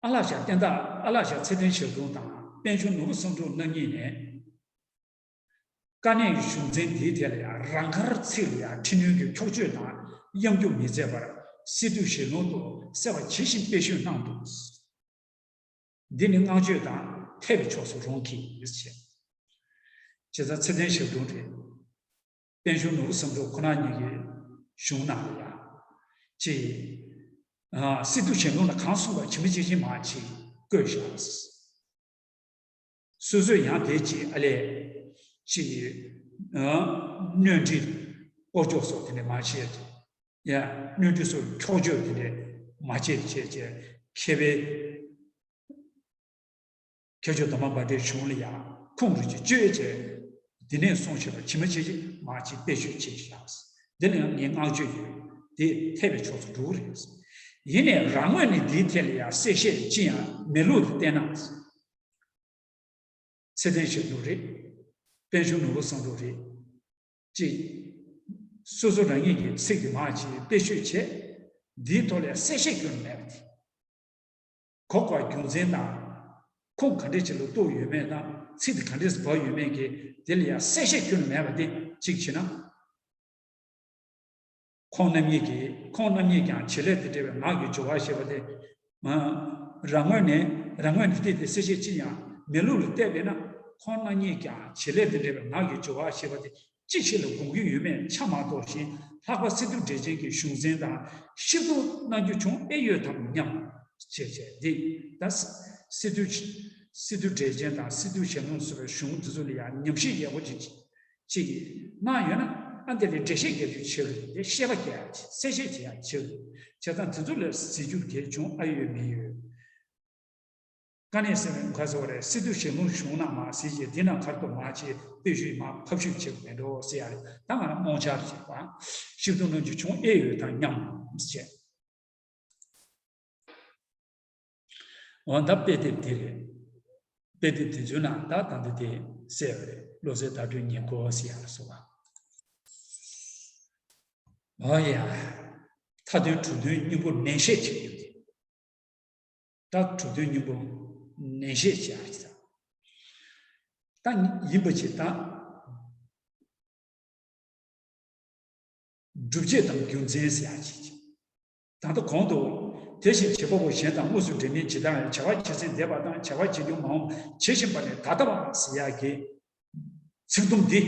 ཨ་ལགས་ཤར་བསྟན་བདག་ཨ་ལགས་ཤར་ཚེ་བརྟན་ཞབས་དྲུང་དང་དཔལ་ཆུང་ནོར་བུ་བསམ་གྲུབ་རྣམ་གཉིས་ནས། དཀའ་གནད་ཀྱི་གཞུང་ཚན་འདིའི་ཐད་ལ་ཡང་རང་དགར་ཚིག་ལ་ཡང་འཕྲི་སྣོན་གྱི་འཁྱོག་བརྗོད་དང་གཡམ་རྒྱུག་མི་མཛད་པར་སི་ཏུ་ཞལ་ལུང་དུ་གསལ་བ་ཇི་བཞིན་དཔེ་བཤུས་གནང་འདུག་འདི་ནི་བསྔགས་བརྗོད་དང་འཐད་པའི་ཕྱོགས་སུ་རུང་གི་ཡོད་ཅེས། བྱས་ཙང་ཚེ་བརྟན་ཞབས་དྲུང་རེད། དཔལ་ཆུང་ནོར་བུ་བསམ་གྲུབ་ཁོ་རང་གཉིས་ཀྱི་གཞུང་ནང་ལ་ཡང་ཅེས། སི་ཏུ་ཞལ་ལུང་ལ་གང་གསུངས་པ་ཇི་མ་ཇི་བཞིན་མ་ཅིག་བཀོད་བཞག་སོ་སོས་ཡང་དེ་ཅིག་ཨ་ལས་ཅིག་སྣོན་འཕྲི་སྐོར་ཕྱོགས་སོགས་དེ་འདྲ་མ་བྱས། ཡང་སྣོན་འཕྲི་སོགས་འཁྱོག་བརྗོད་དེ་འདྲ་མ་བྱས་བྱས་བྱས་མཁས་པའི་མཁས་མཆོག་དར་མ་པཎྜི་ཏའི་གཞུང་ལ་ཡང་ཁུངས་རུ་ཅིག་བཅོལ་བྱས་འདི་ནས་གསུངས་བཞག་པ་ཇི་མ་ཇི་བཞིན་མ་ཅིག་དཔེ་བཤུས་བྱས་བཞག་འདི་ལ་ཡང་ངས་བསྔགས་བརྗོད་ཡོད། དེ་འཐད་པའི་ཕྱོགས་སུ་འགྲོ་གི་རེད། ཡིན་ནའི་རང་ངོས་ནས་འདིའི་ཐད་ལ་ཡང་གསལ་བཤད་ཅི་ཡང་མེད་ལུགས་ལ་བལྟས་ན། ཚེ་བརྟན་ཞབས་དྲུང་རེད། དཔལ་ཆུང་ནོར་བུ་བསམ་གྲུབ་རེད། ཅེས། སོ་སོ་རང་ཉིད་ཀྱི་ཚིག་དེ་མ་ཅིག་དཔེ་བཤུས་བྱས། འདིའི་ཐོག་ལ་གསལ་བཤད་ཁྱོན་མེད་པ་དེ། གོ་བ་རྒྱུ་མཚན་དང་། ཁུངས་ག་འདྲས་ཅིག་ལ་གཏུགས་ཡོད་མེད་དང་ཚིག་དེ་ག་འདྲས་བབས་ཡོད་མེད་ཀྱི་དེ་ལ་ཡང་གསལ་བཤད་ཁྱོན་མེད་པ་དེ་གཅིག་བྱས་ན། ཁོང་རྣམ་གཉིས་ཀྱིས་ཁོང་རྣམ་གཉིས་ཀྱང་བྱེད་ལས་དེ་འདྲ་བའི་ངག་གི་སྦྱོར་བ་ཞེས་པ་དེ། རང་ངོས་ནས་རང་ངོས་ནས་དེ་དེ་གསལ་བཤད་ཅི་ཡང་མེད་ལུགས་ལ་བལྟས་པས་ན་ཁོང་རྣམ་གཉིས་ཀྱང་བྱེད་ལས་དེ་འདྲ་བའི་ངག་གི་སྦྱོར་བ་ཞེས་པ་དེ་ཅི་ཞིག་ལ་དགོངས་ཀྱི་ཡོད་མེད་ཆ་མ་རྟོགས་ཤིང་ལྷག་པར་སི་ཏུ་འགྲེལ་ཆེན་གྱི་གཞུང་ཚན་དང་ཞིབ་ཏུ་གནང་རྒྱུ་བྱུང་ཨེ་ཡོད་དམ་སྙམ་བྱས་བྱས་འདི་ད་སི་ཏུ་སི་ཏུ་འགྲེལ་ཆེན་དང་སི་ཏུ་ཞལ་ལུང་སོགས་པའི་གཞུང་འདི་ཚོ་ལ་ཡང་ཉམས་ཞིབ་ཡག་པོ་ཅིག་ཅིག་གནང་ཡོད་ན་ཨ་འདི་ལ་འགྲེལ་བཤད་རྒྱག་རྒྱུ་བྱེད་དགོས་རེད། འདི་བཤད་པ་རྒྱག་ཡག་ཅིག་གསལ་བཤད་བྱེད་ཡག་བྱེད་དགོས་རེད། བྱས་ཙང་དེ་ཚོ་ལ་གཟིགས་རྒྱུ་གལ་བྱུང་ཨ་ཡོད་མེད་ཡོད། དཀའ་གནད་ཟེར་བའི་ཁ་སོགས་རེད། སི་ཏུ་ཞལ་ལུང་གཞུང་ནང་མ་གཟིགས་ཀྱི་འདི་ནང་ཁར་དུ་མ་ཆེ་དཔེ་ཞུས་མ་ཕབ་ཤུགས་བྱེད་མེད་འགྲོ་ཟེར་ཡ་རེད། ད་ང་རང་རྨོངས་འཆར་བྱེད་པ་ཞིབ་ཏུ་གནང་རྒྱུ་བྱུང་ཨེ་ཡོད་དམ་སྙམ་བྱས། འོ་ད་དཔེ་དེབ་འདི་རེད། དཔེ་དེབ་དེ་ཚོའི་ནང་ད་ད་འདི་དེ་གསལ་བ་རེད། བློ་གསལ་བརྡ་སྤྲོད་ཉེར་དགུ་ཟེར་ཡ་ལ་སོགས་པ། འོ་ཡ། མཐའ་དོན་གྲུབ་དོན་སྙིང་པོ་ནན་བཤད་བྱེད་རྒྱུ་དེ། ད་གྲུབ་དོན་སྙིང་པོ་ནན་བཤད་བྱེད་ཡ་ཅིག་ད་ཡིན་པ་ཅིག་ད། སྒྲུབ་བྱེད་དང་རྒྱུ་མཚན་ཟེར་ཡག་ཅིག་ད་ལྟ་གོང་དུ། དེ་བཞིན་བྱེད་པ་པོ་གཞན་དང་དངོས་སུ་འབྲེལ་མིན་ཇི་ལྟར་བྱ་བ་བྱེད་ཚད་འདས་པ་དང་བྱ་བ་བྱེད་རྒྱུ་མ་འོངས་བྱེད་བཞིན་པ་ནི་ད་ལྟ་བ་ཟེར་ཡག་གི་ཚིག་དུམ་འདི།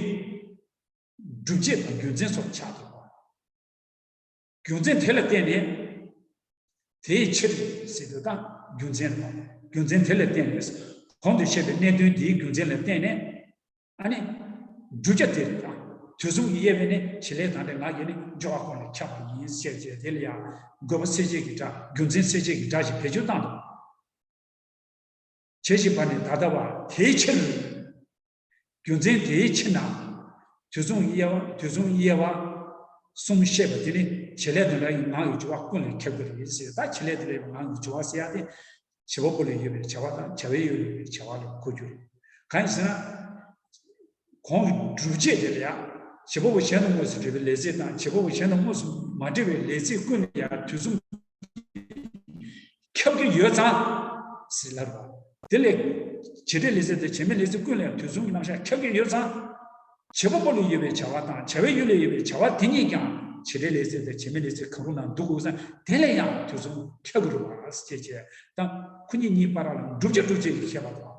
སྒྲུབ་བྱེད་དང་རྒྱུ་མཚན་སོགས་ཆགས་འདུག་རྒྱུ་མཚན་དེ་ལ་བརྟེན་ནས། དེའི་ཕྱིར་ཟེར་དུས་ད་རྒྱུ་མཚན་རེད། རྒྱུ་མཚན་དེ་ལ་བརྟེན་ནས། གོང་དུ་བཤད་པའི་གནད་དོན་འདིའི་རྒྱུ་མཚན་ལ་བརྟེན་ནས། ཨ་ནི། བསྒྲུབ་བྱ་དེ་རེད་ད། དུས་གསུམ་གྱི་དབྱེ་བས་ནི་བྱེད་ལས་དང་འབྲེལ་ངག་གིས་ནི་སྦྱོར་བ་ཀུན་ལས་ཁྱབ་པ་ཡིན་ཞེས་བྱས་དེ་ལ་ཡང་དགོས་པ་གསལ་བྱེད་ཀྱི་སྒྲ་རྒྱུ་མཚན་གསལ་བྱེད་ཀྱི་སྒྲ་ཞིག་བེད་སྤྱོད་བཏང་འདུག་བྱེད་བཞིན་པ་ནི་ད་ལྟ་བ་དེའི་ཕྱིར། རྒྱུ་མཚན་དེའི་ཕྱིར་ན། དུས་གསུམ་དབྱེ་བ་དུས་གསུམ་དབྱེ་བ། གསུམ་བཤད་པ་དེ་ནི་བྱེད་ལས་དང་འབྲེལ་ཡིན་ངག་གི་སྦྱོར་བ་ཀུན་ལས་ཁྱབ་ཀྱི་རེད་ཟེར། ད་བྱེད་ལས་དང་འབྲེལ་བའི་ངག་གི་སྦྱོར་བ་ཟེར་ཡ་དེ། བྱེད་པ་པོ་ལ་ཡོད་པའི་བྱ་བ་དང་བྱ་བའི་ཡུལ་ལ་ཡོད་པའི་བྱ་བ་ལ་གོ་རྒྱུ་རེད། གང་ཡིན་ཟེར་ན། གོང་གི་སྒྲུབ་བྱེད་དེ་ལ་ཡང་བྱེད་པ་པོ་གཞན་དང་དངོས་སུ་འབྲེལ་བའི་ལས་ཚིག་དང་། བྱེད་པ་པོ་གཞན་དང་དངོས་སུ་མ་འབྲེལ་བའི་ལས་ཚིག་ཀུན་ལ་ཡང་དུས་གསུམ་ཁྱབ་ཀྱི་ཡོད་ཙང་ཟེར་ལབ་པ། དེ་ལས་བྱེད་འབྲེལ་ལས་ཚིག་དང་བྱེད་མེད་ལས་ཚིག་ཀུན་ལ་ཡང་དུས་གསུམ་གྱི་རྣམ་གཞག་ཁྱབ་ཀྱི་ཡོད་ཙང་། བྱེད་པ་པོ་ལ་ཡོད་པའི་བྱ་བ་དང་བྱ་བའི་ཡུལ་ལ་ཡོད་པའི་བྱ་བ་དེ་གཉིས་ཀྱང་བྱེད་འབྲེལ་ལས་ཚིག་དང་བྱེད་མེད་ལས་ཚིག་གང་རུང་ནང་འདུ་དགོས་ཙང་། དེ་ལ་ཡང་དུས་གསུམ་ཁྱབ་ཀྱི་རེད་པ་ཟེར་བྱས། ད་ཁོ་གཉིས་གཉིས་བར་ལ་བསྒྲུབ་བྱ་སྒྲུབ་བྱེད་ཀྱི་ཁྱད་པར་དང་།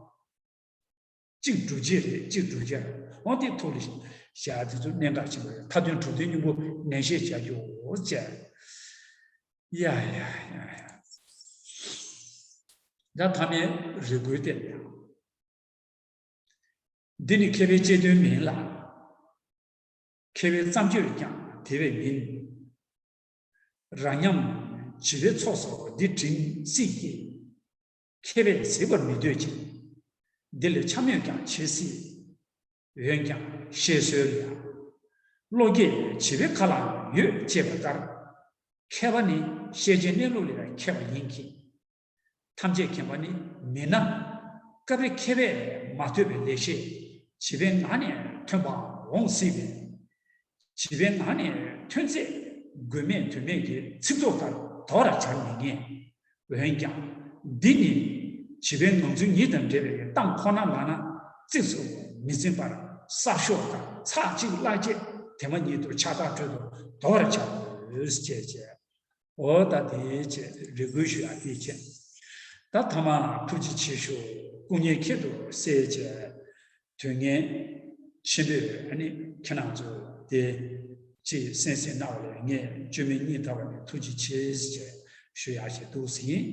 གཅིག་སྒྲུབ་བྱེད་རེད། གཅིག་བསྒྲུབ་བྱ་རེད། འོ་དེ་ཐུགས་ལ་བཞག་དེ་ཚོ་གནད་འགག་ཆེན་པོ་རེད། མཐའ་དོན་གྲུབ་དོན་གཉིས་པོ་ནན་བཤད་བྱ་རྒྱུ་བྱས། ཡ་ཡ་ཡ་ཡ། ད་ཐ་མའི་རེ་སྐུལ་དེ་ལ་ཡང་། འདི་ནི་མཁས་པའི་དཔྱད་དོན་མིན་ལ། མཁས་པའི་བརྩམས་ཆོས་ཀྱང་དེ་བས་མིན། རང་ཉམས་བྱིས་པའི་ཚོགས་སུ་འདི་དྲན་སྲིད་ཀྱི། མཁས་པས་གཟིགས་པར་མི་འདོད་ཅིང་། འདི་ལས་འཕྱ་སྨོད་ཀྱང་བྱེད་སྲིད། འོན་ཀྱང་བཤད་སྲོལ་ལ། བློ་སྐྱེད་བྱིས་པའི་ཁ་ལའང་ཡོད་ཅེས་པ་ལྟར། མཁས་པ་ནི་ཤེས་བྱའི་གནས་ལུགས་ལ་མཁས་པ་ཡིན་གྱི། ཐམས་ཅད་མཁྱེན་པ་ནི་མིན་ན། སྐབས་རེ་མཁས་པས་མ་ཐོས་པའི་ལེགས་བཤད་བྱིས་པའི་ངག་ནས་ཐོན་པའང་འོང་སྲིད་པས། བྱིས་པའི་ངག་ནས་ཐོན་ཚད་དགོས་མེད་དོན་མེད་ཀྱི་ཚིག་རྩུབ་ལྟར་དོར་བར་བྱར་མི་ཉན། འོན་ཀྱང་། འདི་ནི་བྱིས་པའི་ངང་ཚུལ་ཉིད་དང་འབྲེལ་བའི་གཏམ་ཁོ་ན་ལབ་ན་ཙིག་ཙིག་མི་འཛིན་པར་གསར་ཤོག་དང་ཚགས་གཅིག་བཀླགས་རྗེས་དེ་མ་ཉིད་དུ་ཕྱག་རྟགས་ཁྲོད་དུ་དོར་བར་བྱའོ་ཞེས་བྱས། འོ་ད་དེའི་ཆེད་རེ་སྐུལ་ཞུ་ཡག་དེའི་ཆེད། ད་ཐ་མ་ཐུགས་རྗེ་ཆེ་ཞུ། སྐུ་ངལ་ཁྱད་དུ་བསད་བྱས། དོན་ངན་ཆེན་པོས་ཨ་ནི་ཁྱེད་རང་ཚོ་དེ་ཅིག་གསན་གཟིགས་གནང་བ་ལ་ངས་བཅོས་མིན་སྙིང་ཐག་པ་ནས་ཐུགས་རྗེ་ཆེ་ཞེས་ཞུ་ཡག་ཞིག་འདུག་ཟིན།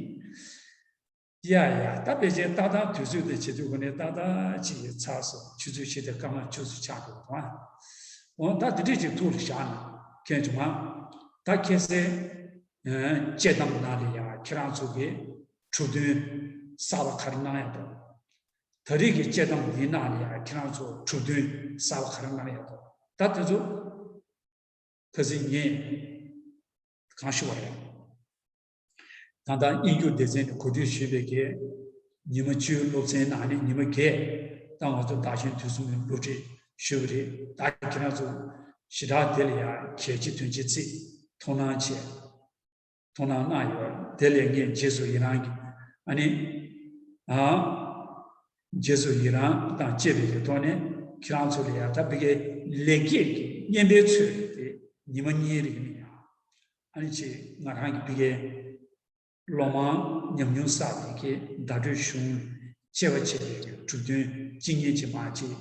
ཡ་ཡ། ད་ཕལ་ཆེར་ཏག་ཏག་དུས་ཚོད་དེ་བྱེད་དུས་གོ་ནས་ཏག་ཏག་ཅིག་ཚར་སོང་། ཆུ་ཚོད་བཞི་དང་སྐར་མ་བཅུ་ཙམ་ཆགས་འདུག་ག་འོ་ད་དེ་འདྲས་ཅིག་ཐུགས་ལ་བཞག་ན་མཁྱེན་བྱུང་ང་། ད་ཁ་སང་དཔྱད་གཏམ་ནང་ལ་ཡང་ཁྱེད་རང་ཚོ་གི་གྲུབ་དོན་གསར་པ་ག་རེ་གནང་ཡག་འདུག་ད་རེས་ཀྱི་དཔྱད་གཏམ་འདིའི་ནང་ལ་ཡང་ཁྱེད་རང་ཚོ་གྲུབ་དོན་གསར་པ་ག་རེ་གནང་ཡག་འདུག་ད་དེ་ཚོ་ཁ་སང་ངས་གང་ཞུ་བ་རེད། ད་ལྟ་དབྱིན་སྐད་སྡེ་ཚན་དུ་གོ་སྒྲིག་ཞུས་པའི་གི་ཉི་མ་བཅུའི་སློབ་ཚན་ནང་ནས་ཉི་མ་བརྒྱད་ད་ང་ཚོ་བདག་གཞན་དུས་གསུམ་གྱི་སློབ་ཁྲིད་ཞུས་པ་རེད། ད་ཁྱེད་རང་ཚོ་ཞེ་དྲག་དེ་ལ་ཡང་གལ་ཆེ་དོན་ཆེ་བརྩིས་ཐུགས་སྣང་བྱས། ཐུགས་སྣང་གནང་ཡོད། དེ་ལས་ངས་རྗེས་སུ་ཡི་རང་གི་ཨ་ནི་ཨ་རྗེས་སུ་ཡི་རང་དང་བཅས་པའི་གི་ཐོག་ནས་ཁྱེད་རང་ཚོ་ལ་ཡང་ད་ཕ་གིའི་ལེགས་སྐྱེས་ཀྱི་བསྙེན་པའི་ཚུལ་དེ་ཉི་མ་གཉིས་རིང་ནས་ཡང་ཨ་ནི་ཅིག་ང་རང་གི་ཕ་གིའི་ལོ་མང་ཉམས་མྱོང་བསགས་པའི་གི་བརྡ་སྤྲོད་གཞུང་བཅས་པ་བྱས་པའི་གི་གྲུབ་དོན་ཅི་སྙེད་ཅིག་མ་ཅིག་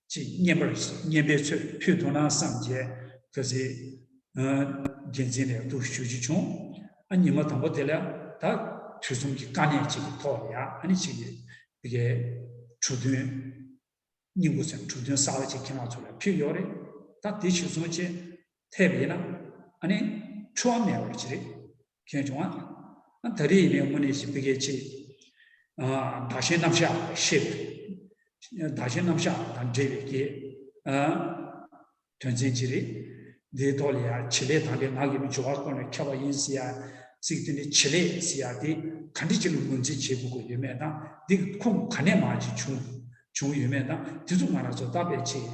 ཅིག་བསྙེན་པར་བསྙེན་པའི་ཚུལ་ཕུལ་ཐུབ་ན་བསམ་བྱས། གལ་སྲིད་འགན་འཛིན་ལ་ཐུགས་ཞུ་རྒྱུ་བྱུང་། ཨ་ཉི་མ་དང་པོ་དེ་ལ་ད་དུས་གསུམ་གྱི་དཀའ་གནད་ཅིག་གི་ཐོག་ལ་ཡ་ཨ་ནི་ཅིག་གི་གྲུབ་དོན་སྙིང་པོ་ཟེར་གྲུབ་དོན་གསར་པ་ཅིག་ཁྱེད་རང་ཚོ་ལ་ཕུལ་ཡོད་རེད། ད་དེ་གཞིར་བཟུང་བྱས་ཐེབས་ཡིན་ན་ཨ་ནི་འཁྲུལ་བ་མེད་པ་ཅིག་རེད། མཁྱེན་བྱུང་ང་། ད་རེས་ཡིན་ནའི་དངོས་གནས་ཤིག་ཕ་གིའི་ཆེད་བདག་གཞན་རྣམ་གཞག་ཤེས། བདག་གཞན་རྣམ་གཞག་དང་འབྲེལ་བའི་གི་དོན་ཚན་ཅིག་རེད། འདིའི་ཐོག་ལ་ཡང་བྱེད་ལས་དང་ལས་ངག་གི་མི་སྦྱོར་བ་ཀུན་ལ་ཁྱབ་པ་ཡིན་ཟེར་ཡ་ཚིག་དེ་ནི་བྱེད་ལས་ཟེར་ཡ་དེ་ག་འདྲ་ཅིག་ལ་ངོས་འཛིན་བྱེད་དགོས་ཀྱི་ཡོད་མེད་དང་འདི་གི་ཁུངས་ག་ནས་མར་ཅིག་བྱུང་བྱུང་ཡོད་མེད་དང་དེ་ཚོ་ང་རང་ཚོ་ལྟ་བའི་ཆེད་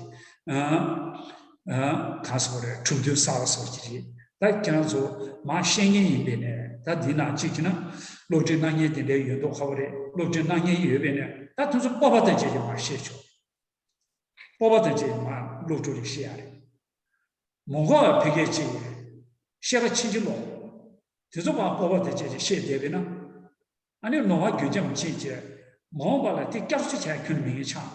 གང་ཟེར་དགོས་རེད། གྲུབ་དོན་གསར་པ་སོགས་ཀྱི་རེད། ད་ཁྱེད་རང་ཚོ་མར་བཤད་མཁན་ཡིན་པས་ནས་ད་འདི་ནང་གཅིག་བྱས་ན་སློབ་ཁྲིད་གནང་མཁན་དེ་འདྲའི་ཡོད་མདོག་ཁ་པོ་རེད། སློབ་ཁྲིད་གནང་མཁན་ཡོད་པས་ནས་ད་དེ་ཚོ་སྤོབས་པ་དང་བཅས་ཀྱི་མར་བཤད་ཆོག་སྤོབས་པ་དང་བཅས་ཀྱི་མར་སློབ་ཕྲུག་ལ་བཤད་ཡ་རེད། མ་གོ་བ་ཕ་གིའི་ཆེད་བཤད་པ་ཕྱིན་ཅི་ལོག་དེ་ཚོ་མར་སྤོབས་པ་དང་བཅས་ཀྱི་བཤད་བསྡད་པས་ན་ཨ་ནི་ནོར་བ་རྒྱུན་འབྱམས་ཕྱིན་བྱས་མ་འོངས་པ་ལ་དེ་བསྐྱར་གསོ་བྱ་ཁྱོན་ནས་མེད་མཁན་ཆགས།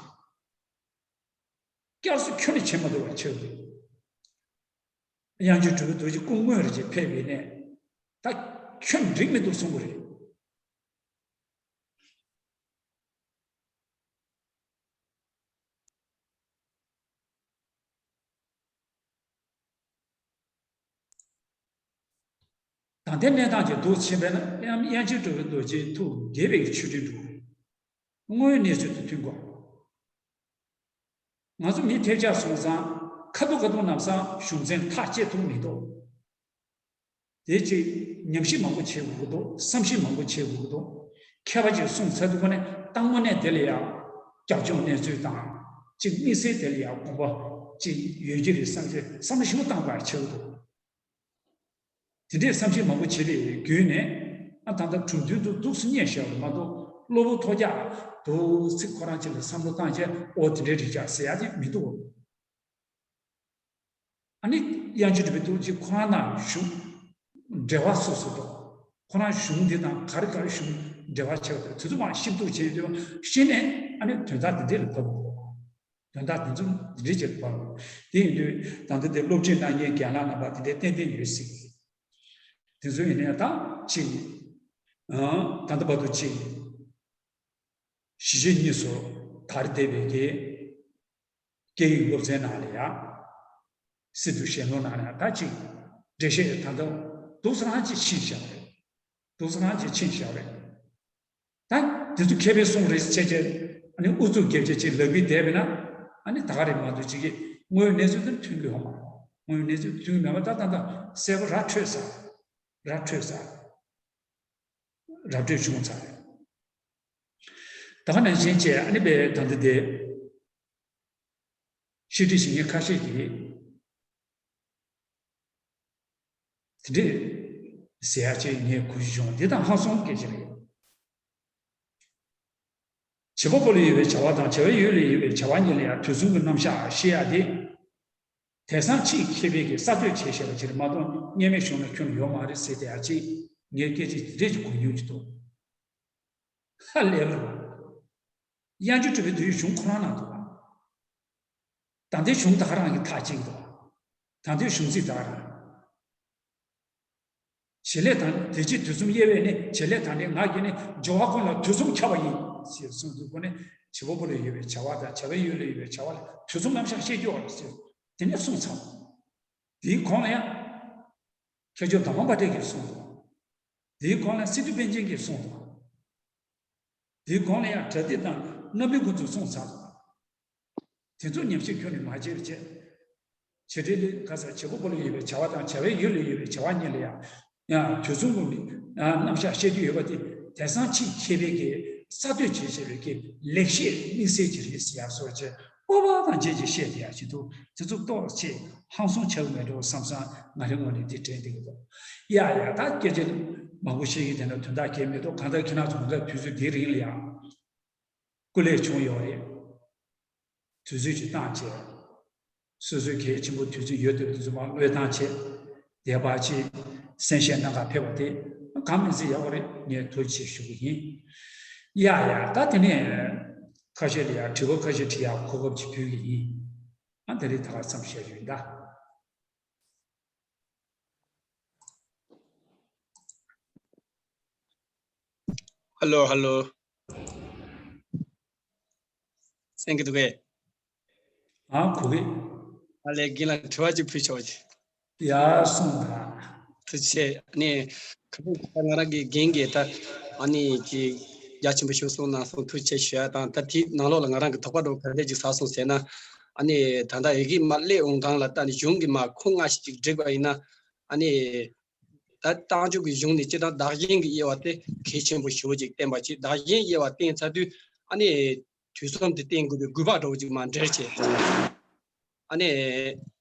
བསྐྱར་གསོ་ཁྱོན་ནས་བྱེད་མ་ཐུབ་པ་ཆགས་འདུག་དབྱངས་ཅན་གྲུབ་པའི་རྡོ་རྗེ་སྐུ་དངོས་རེ་ཅིག་ཕེབས་པས་ནས་ད་ཁྱོན་འགྲིག་མི་འདུག་གསུང་གི་རེད། ད་ལྟའི་གནས་སྟངས་ཀྱི་འདུག་ཕྱིན་པས་ན་དབྱངས་ཅན་གྲུབ་པའི་རྡོ་རྗེའི་ཐུགས་དགྱེས་པའི་མཆོད་སྤྲིན་འདུག་དངོས་ཡོད་གནས་ཚུལ་དང་མཐུན་དགོས། ང་ཚོ་མི་ཐེབས་ཆག་སོང་ཙང་ཁ་ཐུག་ཁ་ཐུག་ལམ་སང་གཞུང་འཛིན་ཐག་བཅད་ཐུབ་མི་འདུག་དེ་ཅིག་ཉམས་ཞིབ་མང་པོ་བྱེད་དགོས་ཀྱི་འདུག་བསམ་ཞིབ་མང་པོ་བྱེད་དགོས་ཀྱི་འདུག་མཁས་པ་ཅིག་གསུངས་ཚར་དུས་ཁོ་ནས་ད་དངོས་གནས་དེ་ལ་ཡང་རྒྱབ་ལྗོངས་གནས་ཚུལ་དང་ གཅིག་དམིགས་བསལ་དེ་ལ་ཡང་དགོངས་པ་གཅིག་ཡོད་ཀྱི་རེད་བསམ་གྱི་བསམ་བློ་ཞིབ་པོ་བཏང་དགོས་ཆགས་ཀྱི་འདུག་དེ་འདྲའི་བསམ་ཤེས་མང་པོ་བྱས་པའི་བརྒྱུད་ནས། ཨ། ད་ལྟ་གྲུབ་དོན་དུ་འདུག་སེ་རྙེད་བཞག་པ་མ་གཏོགས། གློ་བུར་ཐོལ་རྒྱག་འདུག་སེ་ཁོ་རང་གཅིག་ལ་བསམ་བློ་བཏང་བྱས། ཨོ། དེ་འདྲའི་རེད་ཤག་ཟེར་ཡ་དེ་མི་འདུག་ཨ་ནི་དབྱངས་ཅན་གྲུབ་པའི་ཐུགས་རྗེ་ཁོ་རང་དང་གཞུང་འབྲེལ་བ་སོ་སོ་འདུག་ཁོ་རང་གཞུང་འདི་དང་ག་རེ་ག་རེ་གཞུང་འབྲེལ་བ་ཆགས་འདུག་དེ་ཚོ་མར་ཞིབ་འཇུག་བྱས་དུས་ཤེས་ནས། ཨ་ནི་དོན་དག་འདི་འདྲ་ལ་བབས་འདུག་དོན་དག་འདི་ཚོ་འདི་འདྲ་ཅིག་ལ་བབས་འདུག་དེ་ཡིན་དུས་ད་ལྟ་དེ་སློབ་ཁྲིད་གནང་མཁན་རྒན་ལགས་རྣམ་པ་དེ་འདྲ་ཏན་ཏན་ཡོད་སྲིད། དེ་ཚོ་ཡིན་ནའི་ད་ཅིག་ཨང་། ད་ལྟ་བར་དུ་ཅིག་གཞིས་བྱེས་གཉིས་སུ་དར་བསྡད་པའི་གི་སྐད་ཡིག་སློབ་ཚན་ནང་ལ་ཡང་། སི་ཏུ་གཞོན་ནུ་ནང་ལ་ཡང་ད་ཅིག་འགྲེལ་བཤད་ད་ལྟ་འདུག་སེ་རང་ཅིག་ཕྱིན་བཞག་རེད། འདུག་སེ་རང་ཅིག་ཕྱིན་བཞག་རེད། ད་དེ་ཚོ་མཁས་པའི་གསུང་རེད་ཟེར་བྱས། ཨ་ནི་ཨུ་ཚུགས་རྒྱབ་བྱས་ཅིག་ལབ་ཀྱི་བསྡད་པས་ན། ཨ་ནི་ད་ག་རེད་མ་གཏོགས་ཅིག་གི་དངོས་ཡོད་གནས་ཚུལ་དེ་མཐུན་གྱི་ཡོད་མ་རེད། དངོས་ཡོད་གནས་ཚུལ་མཐུན་གྱི་མེད་པ། ད་ད་ད་གསལ་པོ་ར་འཕྲོད་ས་ར་འཕྲོད་ས་ར་འཕྲོད་བྱུང་ཚར་རེད། ད་ག་ནང་བཞིན་བྱས། ཨ་ནི་པའི་ད་ལྟ་དེ་བཤད་ཁྲིད་བྱེད་མཁན་ཁ་ཤས་ཀྱིས་དེ་འདྲས་ཟེར་ཡ་ཅིག་ངས་གོ་རྒྱུ་བྱུང་། འདི་ད་ཧང་སང་སྐད་ཆ་རེད། བྱེད་པ་པོ་ལ་ཡོད་པའི་བྱ་བ་དང་བྱ་བའི་ཡུལ་ལ་ཡོད་པའི་བྱ་བ་གཉིས་ལ་ཡང་དུས་གསུམ་གྱི་རྣམ་གཞག་ཤེས་ཡ་དེ། དེང་སང་ཕྱིའི་མཁས་པའི་གི་གསར་གཏོད་བྱས་བཞག་པ་ཅིག་རེད་མ་གཏོགས། སྔོན་མའི་གཞུང་ལ་ཁྱོན་ཡོད་མ་རེད་ཟེར་དེ་ཡ་ཅིག་ངས་སྐད་ཆ་དེ་འདྲས་ཅིག་གོ་མྱོང་ཅིག་འདུག་ཧ་ལས་པ་རེད། དབྱངས་ཅན་གྲུབ་པའི་དུས་ཀྱི་གཞུང་ཁོ་རང་ནང་འདུག་བ། ད་ལྟའི་གཞུང་ད་ག་རང་གི་ཐག་བཅད་ཀྱི་འདུག་བ། ད་ལྟའི་གཞུང་ཚིག་ད་ག་རང་། བྱེད་ལས་དང་། དེ་ཕྱིར་དུས་གསུམ་དབྱེ་བས་ནི། བྱེད་ལས་དང་ནི་ངག་གིས་ནི། སྦྱོར་བ་ཀུན་ལ་དུས་གསུམ་ཁྱབ་པ་ཡིན། ཞེས་གསུངས་དུས། ཁོ་ནི་བྱེད་པ་པོ་ལ་ཡོད་པའི་བྱ་བ་དང་བྱ་བའི་ཡུལ་ལ་ཡོད་པའི་བྱ་བ་ལ་དུས་གསུམ་རྣམ་གཞག་བཤད་རྒྱུ་ཡོད་རེད་ཟེར། དེ་ནས་གསུངས་ཚར། དེའི་གོང་ལ་ཡང་། མཁས་མཆོག་དར་མ་དཔལ་སྒྲོན་གྱིས་གསུངས་འདུག་དེའི་གོང་ལ་སི་ཏུ་པཎ་ཆེན་གྱིས་གསུངས་འདུག་དེའི་གོང་ལ་ཡང་བྲ་ཏི་དང་རྣམ་སྨིན་ཀུན་ཚོས་གསུངས་ཚར་འདུག་དེ་ཚོ་ཉམས་ཞིབ་ཁྱོན་ནས་མ་བྱས་པ་བྱས། བྱེད་འབྲེལ་ལས་ཁ་ས་བྱེད་པ་པོ་ལ་ཡོད་པའི་བྱ་བ་དང་བྱ་བའི་ཡུལ་ལ་ཡོད་པའི་བྱ་བ་གཉིས་ལ་ཡང་། ཡང་དུས་གསུམ་ཀུན་ནས་རྣམ་གཞག་བཤད་རྒྱུ་ཡོད་པ་དེ། དེང་སང་ཕྱིའི་མཁས་པའི་གི་གསར་གཏོད་བྱས་བྱས་པའི་གི་ལེགས་བཤད་དམིགས་བསལ་ཅིག་རེད་ཟེར་ཡ་སོགས་ཀྱི་སྤོབས་པ་དང་བཅས་ཀྱི་བཤད་བསྡད་ཡ་ཞིག་འདུག་དེ་ཚོ་ཏོག་ཙམ་ཧང་སང་ཆགས་ཀྱི་མེད་འགྲོ་བསམ་བསམ་ང་རའི་ངོས་ནས་འདི་དྲན་བསྡད་ཀྱི་འདུག་ཡ་ཡ། ད་སྐད་ཆ་མང་པོ་བཤད་ཀྱི་དེ་འདྲ་དོན་དག་གང་ཡང་མི་འདུག་གང་ལྟར་ཁྱེད་རང་ཚོ་གང་ལྟར་དུས་ཚོད་འདིའི་རིང་ལ་ཡང་སྐུ་ལས་བྱུང་ཡོད་རེད། དུས་ཚོད་ཅིག་བཏང་བྱས། སོ་སོའི་གལ་ཆེན་པོ་དུས་ཚོད་ཡོད་དུས་དུས་ཚོད་མར་བློས་བཏང་བྱས། དེ་བར་ཅིག་གསན་བཞེས་གནང་གར་ཕེབས་པ་དེ་གང་མིན་ཚེ་ཡག་པོ་རེད། ངས་ཐུགས་རྗེ་ཆེ་ཞུ་གི་ཡིན། ཡ་ཡ། ད་དེ་ནས་ཁ་ཤས་ལ་ཡང་དྲི་བ་ཁ་ཤས་དྲི་ཡག་གོ་སྐབས་ཅིག་ཕུལ་གི་ཡིན། ཨ། དེ་རིང་ད་ག་ཙམ་བཤད་རྒྱུ་ཡིན་ད། ཧ་ལོ། ཧ་ལོ། གསན་གྱི་འདུག་གས། ཨ། གོ་གི། ཨ་ལས། རྒན་ལགས་དྲི་བ་ཅིག་ཕུལ་ཆོག་ཅིག་ཡ། གསུངས་དང་། ཐུགས་རྗེ་ཆེ། ཨ་ནི་ཁ་སང་ད་ང་རང་གི་རྒན་གྱིས་ད་ཨ་ནི་ཅིག་རྒྱ་ཆེན་པོ་ཞིག་གསུངས་གནང་སོང་། ཐུགས་རྗེ་ཆེ་ཞུ་ཡ་དང་། ད་དེའི་ནང་ལོགས་ལ་ང་རང་གི་དོགས་པ་འདྲ་བོ་ག་འདྲས་ཅིག་ཟགས་སོང་ཟེར་ན། ཨ་ནི་ད་ལྟ་ཡི་གེ་མར་སླེབས་འོང་སྒང་ལ་ད་ནི་གཞུང་གི་མར་ཁུངས་སྔ་ཕྱི་ཅིག་བསྒྲིགས་པ་ཡིན་ན། ཨ་ནི་ད་རྟགས་འཇུག་གི་གཞུང་ནས་སྤྱིར་བཏང་བདག་གཞན་གྱི་དབྱེ་བ་དེ་གལ་ཆེན་པོ་ཞེ་པོ་ཅིག་བསྟན་པ་ཅིག་བདག་གཞན་དབྱེ་བ་བསྟན་ཚར་དུས། ཨ་ནི་དུས་གསུམ་དེ་བསྟན་དགོས་པའི་དགོས་པ་འདྲ་བོ་ཅིག་མར་འགྲེལ་བྱས། ཨ་ནི་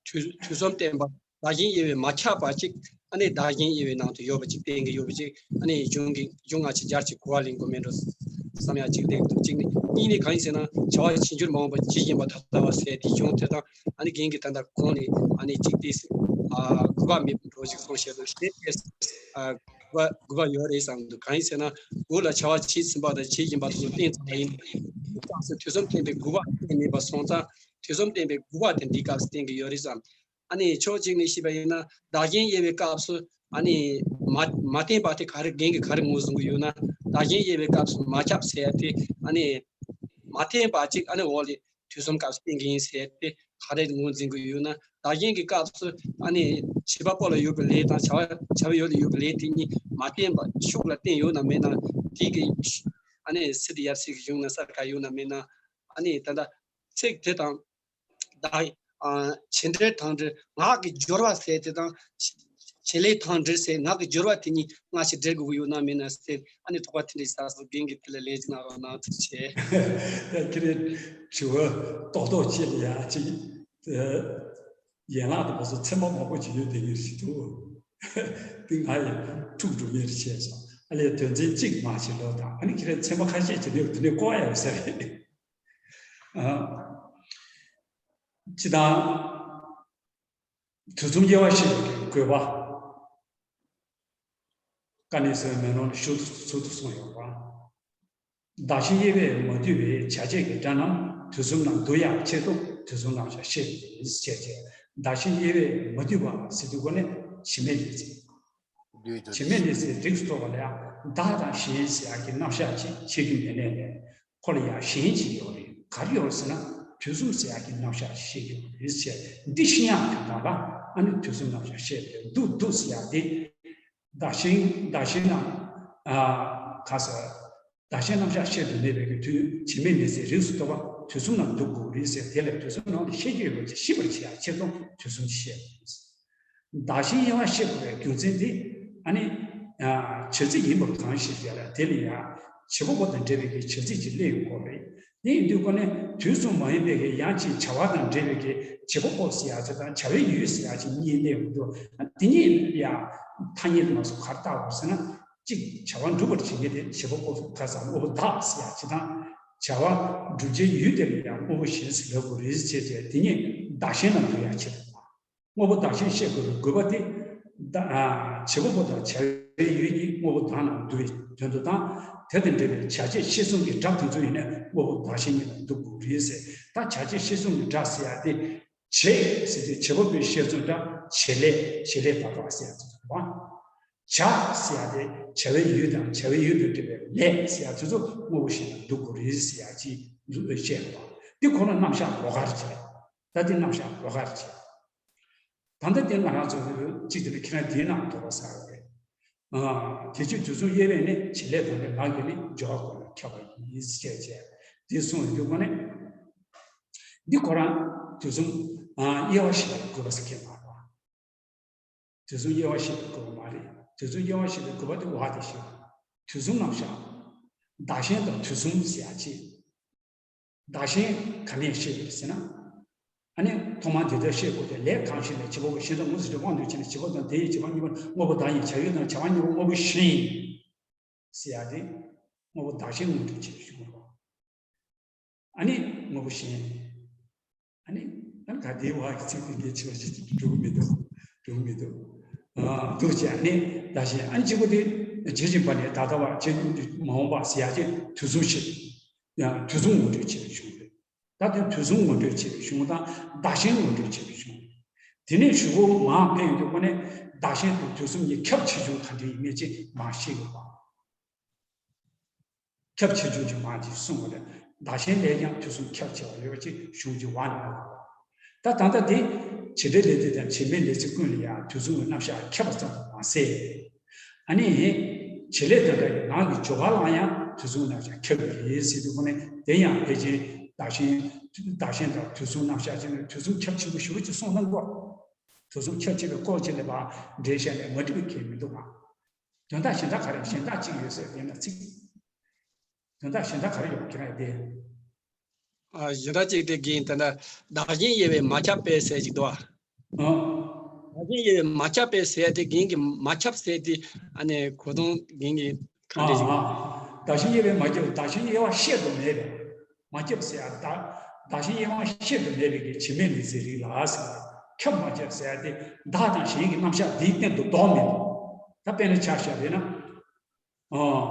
དུས་དུས་གསུམ་བསྟན་པ། བདག་གཞན་དབྱེ་བས་མ་ཁྱབ་པ་ཅིག་ཨ་ནི་བདག་གཞན་དབྱེ་བའི་ནང་དུ་ཡོད་པ་ཅིག་བསྟན་གྱི་ཡོད་པ་ཅིག་ཨ་ནི་གཞུང་གི་གཞུང་སྔ་ཕྱི་སྦྱར་ཅིག་གོ་བ་ལེན་དགོས་མེད་འགྲོ་བསམ་ཡ་ཅིག་བསྡད་འདུག་གཅིག་ནི། གཉིས་ནི་གང་ཡིན་ཟེར་ན། བྱ་བ་ཕྱི་འགྱུར་མ་འོངས་པ་ཇི་བཞིན་པ་ད་ལྟ་བ་ཟེར་དེ་གཞུང་དེ་དང་། ཨ་ནི་རྒན་གྱིས་ད་ལྟ་གོང་ནས་ཨ་ནི་གཅིག་དེ་ཨ་དགོས་པ་མེད་པ་འདྲ་བོ་ཅིག་གསུངས་བཞག་འདུག་དེ་ཨ་དགོས་པ་དགོས་པ་ཡོད་རེད་བསམ་འདུག་གང་ཡིན་ཟེར་ན། འོག་ལ་བྱ་བ་ཇི་བཞིན་པ་དང་ཇི་བཞིན་པ་དེ་ཚོ་བསྟན་ཚར་བ་ཡིན། དུས་གསུམ་བསྟན་པའི་དགོས་པ་གཏན་མེད་པ་སོང་ཙང་། དུས་གསུམ་བསྟན་པའི་དགོས་པ་དེ་འདི་སྐབས་སུ་བསྟན་གྱི་ཡོད་རེད་བསམ། ཨ་ནི་ཕྱོགས་གཅིག་ནས་བཤད་པ་ཡིན་ན། བདག་གཞན་དབྱེ་བའི་སྐབས་སུ་ཨ་ནི་མ་མ་བསྟན་པ་དེ་ག་རེ། རྒན་གྱིས་ག་རེ་ངོས་བཟུང་གི་ཡོད་ན། བདག་གཞན་དབྱེ་བའི་སྐབས་སུ་མ་ཁྱབ་ཟེར་ཡ་དེ། ཨ་ནི་མ་བསྟན་པ་ཅིག་ཨ་ནི་འོག་ལ་དུས་གསུམ་སྐབས་སུ་བསྟན་གྱི་ཡིན་ཟེར་ཡ་དེ་ག་རེ་ངོས་འཛིན་གྱི་ཡོད་ན། བདག་གཞན་གྱི་སྐབས་སུ་ཨ་ནི་བྱེད་པ་པོ་ལ་ཡོད་པའི་ལས་དང་། བྱ་བ་བྱ་བའི་ཡུལ་ལ་ཡོད་པའི་ལས་དེ་གཉིས་མ་བསྟན་པ་ཤུགས་ལ་བསྟན་ཡོད་ན་མེད་ན། དེ་གི་ཨ་ནི་སི་ཏུ་ཡབ་སྲས་ཀྱི་གཞུང་ན་གསལ་ཁ་ཡོད་ན་མེད་ན། ཨ་ནི་ད་ལྟ་ཚིག་དེ་དང་། བདག་ཨ་བྱེད་འབྲེལ་དང་འབྲེལ། ངག་གི་སྦྱོར་བ་ཟེར་དེ་དང་། བྱེད་ལས་དང་འབྲེལ་ཟེར། ངག་གི་སྦྱོར་བ་དེ་གཉིས་སྔ་ཕྱི་འབྲེལ་དགོས་ཀྱི་ཡོད་ན་མེད་ན་ཟེར། ཨ་ནི་དོགས་པ་དེ་འདྲ་ཟ་སོང་། རྒན་གྱིས་དེ་ལ་ལན་ཅིག་གནང་རོགས་གནང་། ཐུགས་རྗེ་ཆེ། ད་ཁྱེད་རང་དྲི་བ་ཏོག་ཏོག་ཅིག་ལ་ཡ་ཅིག་ཡན་ལག་དུ་མ་སོང་ཚན་པ་མང་པོ་ཅིག་ཡོད་དེ་ཉེར་ཞིག་འདུག་དེ་ང་ཡི་འཁྲུག་འགྲོ་མེར་བྱས་སོང་། ཨ་ལས་དོན་ཚན་གཅིག་མ་ཞིག་ལོ་དང་། ཨ་ནི་ཁྱེད་རང་ཚན་པ་ཁ་ཤས་ཅིག་ནས་དེ་ནས་བཀོག་ཡ་ཡོད་ས་རེད། ཨ། སྤྱི་དང་། དུས་གསུམ་དབྱེ་བ་ཕྱེ་བའི་དགོས་པ། དཀའ་གནད་གསལ་བའི་མེ་ལོང་ལས་ཞོར་དུ་ཟུར་དུ་གསུངས་ཡོད་པ། བདག་གཞན་དབྱེ་བས་མ་བསྡུས་པའི་བྱ་བྱེད་ཀྱི་སྒྲ་རྣམས་དུས་གསུམ་རྣམས་བསྡུ་ཡག་ཆེད་དུ་དུས་གསུམ་རྣམ་གཞག་བཤད་པ་ཡིན་ཞེས་བྱས། བདག་གཞན་དབྱེ་བས་མ་བསྡུས་པ་ཟེར་དུས་ཀ་ནས་བྱེད་མེད་ལས་ཚིག་བྱེད་མེད་ལས་ཚིག་རིགས་སུ་གཏོགས་པ་ལ་ཡང་བདག་དང་གཞན་ཟེར་ཡག་གི་རྣམ་གཞག་ཅིག་བྱེད་རྒྱུ་མེད་ནས་ལས། ཁོ་ལ་ཡང་གཞན་ཅིག་ཡོད་རེད། ག་རེ་ཡོད་རེད་ཟེར་ན། དུས་གསུམ་ཟེར་ཡག་གི་རྣམ་གཞག་ཅིག་བཤད་ཀྱི་ཡོད་རེད་ཟེར། འདི་ཤེས་ཡག་གི་དོན་དག་ལ་ཨ་ནི་དུས་གསུམ་རྣམ་གཞག་བཤད་པའི་བསྡུ་བསྡུ་ཟེར་ཡག་དེ། བདག་གཞན་བདག་གཞན་རྣམས། ཨ། ག་ཟེར། བདག་གཞན་རྣམ་གཞག་བཤད་དུ་མེད་པའི་གི་དུས་བྱེད་མེད་ལས་ཚིག་རིགས་སུ་གཏོགས་པ་དུས་གསུམ་རྣམས་བསྡུ་དགོས་རེད་ཟེར། དེ་ལ་དུས་གསུམ་ནང་དུ་བཤད་རྒྱུ་ཡོད་པ་ཅིག་ཤེས་པར་བྱེད་ཡག་ཆེད་དུ་དུས་གསུམ་ཅིག་བཤད་པ་རེད། བདག་གཞན་དབྱེ་བ་ཕྱེ་དགོས་པའི་རྒྱུ་མཚན་དེ། ཨ་ནི། བྱེད་ཚིག་ཡིན་པ་གང་ཞིག་ཡོད་ལ་དེ་ལ་ཡང་བྱེད་པ་པོ་དང་འབྲེལ་བའི་གི་བྱེད་ཚིག་ཅིག་སླེབས་ཡོང་གི་རེད། དེ་ཡིན་དུས་ཀ་ནས་དུས་གསུམ་མ་ཡིན་པའི་གི་ཡང་ཅིག་བྱ་བ་དང་འབྲེལ་བའི་གི་བྱེད་པ་པོ་ཟེར་ཡག་ཅིག་དང་བྱ་བའི་ཡུལ་ཟེར་ཡག་ཅིག་གཉིས་སླེབས་ཡོང་དུས། དེ་གཉིས་ཡང་ཐ་སྙད་དུ་མ་སོང་ག་རེ་བཏགས་དགོས་ཟེར་ན། གཅིག་བྱ་བ་འགྲུབ་པར་བྱེད་མཁན་དེ་བྱེད་པ་པོ་ག་ས་དངོས་པོ་བདག་ཟེར་ཡག་ཅིག་དང་། བྱ་བ་སྒྲུབ་བྱའི་ཡུལ་དེ་ལ་ཡང་དངོས་པོ་གཞན་ཟེར་ལབ་དགོས་རེད་ཟེར་བྱས་དེ་གཉིས་བདག་གཞན་ལ་འགྲོ་ཡག་ཆེད་དུ། དངོས་པོ་བདག་གཞན་ཤེས་དགོས་པའི་དགོས་པ་དེ། བདག་ཨ། བྱེད་པ་པོ་དང་བྱ་བའི་ཡུལ་གཉིས་དངོས་པོ་བདག་རྣམས་བསྡུ་བའི་དོན་དུ་དང་། དེ་དང་འབྲེལ་བའི་བྱ་བྱེད་ཤེས་གསུམ་གྱི་སྒྲ་དེ་ཚོ་ཡིན་ན་དངོས་པོ་བདག་གཞན་གཉིས་ལ་འདུ་དགོས་རེད་ཟེར། ད་བྱ་བྱེད་ཤེས་གསུམ་གྱི་སྒྲ་ཟེར་ཡག་དེ། བྱེད་ཟེར་དུས་བྱེད་པ་པོའི་བཤད་ཚུལ་འདྲ། བྱེད་ལས་བྱེད་ལས་བབས་པ་ཟེར་ཡག་དེ་ཚོ་རེད་པ། བྱ་ཟེར་ཡག་དེ་བྱ་བའི་ཡུལ་དང་བྱ་བའི་ཡུལ་དུ་གྲུབ་པའི་ལས་ཟེར་ཡག་དེ་ཚོ་དངོས་པོ་གཞན་ལ་འདུ་དགོས་རེད་ཟེར་ཡག་ཅིག་བཤད་པ། འདི་ཁོ་ན་རྣམ་གཞག་ལོགས་ཀ་རེད་བྱས། ད་དེ་རྣམ་གཞག་ལོགས་ཀ་རེད་བྱས། ད་ལྟ་དེ་ང་རང་ཚོ་གཅིག་དེ་ནི་ཁྱེད་རང་དེའི་ནང་དོགས་པ་ཟ་ཡོད་རེད། ཨ། དེ་ཕྱིར་དུས་གསུམ་དབྱེ་བས་ནི་བྱེད་ལས་དང་ནི་ངག་གིས་ནི་སྦྱོར་བ་ཁོ་ན་ཁྱབ་པ་ཡིན་ཞེས་བྱས། འདི་གསུངས་ཡོང་དུས་ཁོ་ནི། འདི་ཁོ་རང་དུས་གསུམ་ཨ། དབྱེ་བ་ཕྱེ་བའི་དགོས་པ་ཟེར་མཁན་མ་རེད། དུས་གསུམ་དབྱེ་བ་ཕྱེ་བའི་དགོས་པ་མ་རེད། དུས་གསུམ་དབྱེ་བ་ཕྱེ་བའི་དགོས་པ་དེ་བ་དེ་ཞིག་དུས་གསུམ་རྣམ་གཞག་བདག་གཞན་དང་དུས་གསུམ་ཟེར་ཡག་ཅིག་བདག་གཞན་ག་ནས་ཤེས་དགོས་ཟེར་ན། ཨ་ནི་ཐོག་མར་དེ་ལྟར་ཤེས་དགོས་ཏེ། ལས་གང་ཞིག་ལས་བྱེད་པ་པོ་གཞན་དང་དངོས་སུ་འབྲེལ་དབང་དུ་བྱས་ནས་བྱེད་པ་དང་དེ་ཡི་བྱེད་པ་གཉིས་པོ་དངོས་པོ་བདག་ཡིན། བྱ་ཡུལ་དང་བྱ་བ་གཉིས་པོ་དངོས་པོ་གཞན་ཡིན་ཟེར་ཡག་དེ། དངོས་པོ་བདག་གཞན་ངོ་སྤྲོད་བྱེད་པའི་གཞུང་ལུགས། ཨ་ནི་དངོས་པོ་གཞན། ཨ་ནི་ཨ་ནི་ག་དེའི་བ་གི་ཚིག་དེ་འགའི་ཆེ་བ་ཞིག་འགྲོ་གི་མི་འདུག་འགྲོ་གི་མི་འདུག་ཨ། འདུག་ཅེས། ཨ་ནི་བདག་གཞན། ཨ་ནི་གཅིག་པོ་དེ་ཇི་བཞིན་པ་ནི་ད་ལྟ་བ་བྱེད་མ་འོངས་པ་ཟེར་ཡག་ཅིག་དུས་གསུམ་ཞིག་ཡང་དུས་གསུམ་ངོ་སྤྲོད་བྱེད་པའི་གཞུང་རེད། ད་དེ་དུས་གསུམ་ངོ་སྤྲོད་བྱེད་པའི་གཞུང་དང་བདག་གཞན་ངོ་སྤྲོད་བྱེད་པའི་གཞུང་རེད། དེ་ནས་གཞུག་གུ་མར་ཕན་ཡོན་དུ་ཁོ་ནས་བདག་གཞན་དང་དུས་གསུམ་གཉིས་ཁྱབ་ཆེ་ཆུང་ག་འདྲ་ཡིན་མིན་ཅིག་མར་ཤེས་དགོས་པ། ཁྱབ་ཆེ་ཆུང་གི་མར་ཅིག་གསུངས་པ་རེད། བདག་གཞན་ལས་ཀྱང་དུས་གསུམ་ཁྱབ་ཆེ་བ་ཡོད་པ་ཅིག་གཞུང་གི་བར་ནས་ལབ་པ། ད་ད་ལྟ་དེ་བྱེད་འབྲེལ་ལས་ཚིག་དང་བྱེད་མེད་ལས་ཚིག་ཀུན་ལ་ཡང་དུས་གསུམ་གྱི་རྣམ་གཞག་ཁྱབ་པ་ཙམ་དུ་མ་ཟད། ཨ་ནི་བྱེད་ལས་དང་འདྲ་བའི་ངག་གི་སྦྱོར་བ་ལའང་ཡང་དུས་གསུམ་རྣམ་གཞག་ཁྱབ་ཀྱི་རེད་ཟེར་དུས་ཁོ་ནས་དེ་ཡང་ཕལ་ཆེར་བདག་གཞན་བདག་གཞན་དང་དུས་གསུམ་རྣམ་གཞག་བྱས་ནས་དུས་གསུམ་ཁྱབ་ཆེན་པོ་ཞེ་པོ་ཅིག་གསུངས་གནང་གོ། དུས་གསུམ་ཁྱབ་ཆེ་བའི་སྐོར་ཅིག་ལ་ཕར་འགྲེལ་བཤད་ནས་མ་འགྲིག་པའི་གལ་མི་འདུག་ག་དོན་དག་གཞན་དག་ག་རེ། གཞན་དག་ཅིག་ཡོད་ཟེར་ཡིན་ན་ཚིག་དོན་དག་གཞན་དག་ག་རེ་ཡོད་ཁྱེད་རང་ཡོད་དེ། ཨ། གཞན་དག་ཅིག་དེ་རྒན་ད་ལྟ་བདག་གཞན་དབྱེ་བས་མ་ཁྱབ་པའི་ཟེར་ཅིག་འདུག་ཨ། ཨ། བདག་གཞན་དབྱེ་བས་མ་ཁྱབ་པའི་ཟེར་དེ་རྒན་གྱིས་མ་ཁྱབ་ཟེར་དེ་ཨ་ནི་གོ་དོན་རྒན་གྱིས་གང་འདྲ་ཞིག་ཨ། ཨ། བདག་གཞན་དབྱེ་བས་མ་ཁྱབ། བདག་གཞན་དབྱེ་བ་བཤད་དུ་མེད་པས་མ་ཁྱབ་ཟེར་ཡ། བདག་བདག་གཞན་དབྱེ་བ་བཤད་དུ་མེད་པའི་གི་བྱེད་མེད་ལས་ཚིག་རིགས་ལ་ཟེར། ཁྱབ་མ་ཁྱབ་ཟེར་ཡ་དེ་བདག་དང་གཞན་གྱི་རྣམ་གཞག་འདིའི་སྟེང་དུ་ལྡོག་མེད་པ། ད་དཔེར་ན་ཆ་བཞག་པ་ཡིན་ན། ཨོ།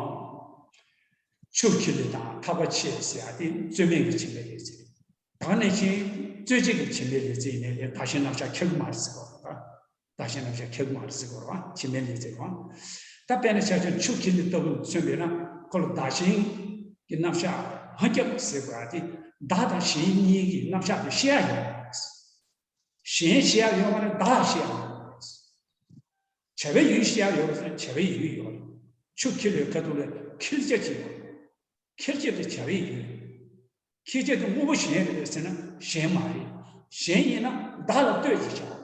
ཆུ་འཁྱིལ་ལེ་དང་ཐག་པ་ཆད་ཟེར་ཡ་དེ་རྩོད་མེད་ཀྱི་བྱེད་མེད་ལས་ཚིག་ད་ནས་ཕྱིན་རྩོད་བྱེད་ཀྱི་བྱེད་མེད་ལས་ཚིག་ཡིན་ནའི་བདག་གཞན་རྣམ་གཞག་ཁྱབ་ཀྱི་མ་རེད་ཟེར་གོ་ར། བདག་གཞན་རྣམ་གཞག་ཁྱབ་ཀྱི་མ་རེད་ཟེར་གོ་ར། བྱེད་མེད་ལས་ཚིག་ར། ད་དཔེར་ན་ཆ་བཞག་ཆུ་འཁྱིལ་ལེ་ལྟ་བུ་མཚོན་པས་ན་ཁོ་ལ་བདག་གཞན་གྱི་རྣམ་གཞག་མ་ཁྱབ་ཟེར་དགོས་ཡ་དེ་བདག་དང་གཞན་གཉིས་ཀྱི་རྣམ་གཞག་དེ་ཤེས་ཡ་ཡོད་རེད། གཞན་ཤེས་ཡ་ཡོད་མ་རེད། བདག་ཤེས་ཡ་ཡོད་རེད། བྱ་བའི་ཡུལ་ཤེས་ཡ་ཡོད་རེད་ཟེར་ན་བྱ་བའི་ཡུལ་ཡོད་རེད། ཆུ་འཁྱིལ་བའི་ཁ་ཐུག་ལ་འཁྱིལ་བྱ་ཅིག་ཡོད་རེད། འཁྱིལ་བྱ་དེ་བྱ་བའི་ཡུལ། འཁྱིལ་བྱ་དེ་དངོས་པོ་གཞན་རེད་ཟེར་ན་གཞན་མ་རེད། གཞན་ཡིན་ན་བདག་ལ་ལྟོས་ཀྱི་བྱ་བ།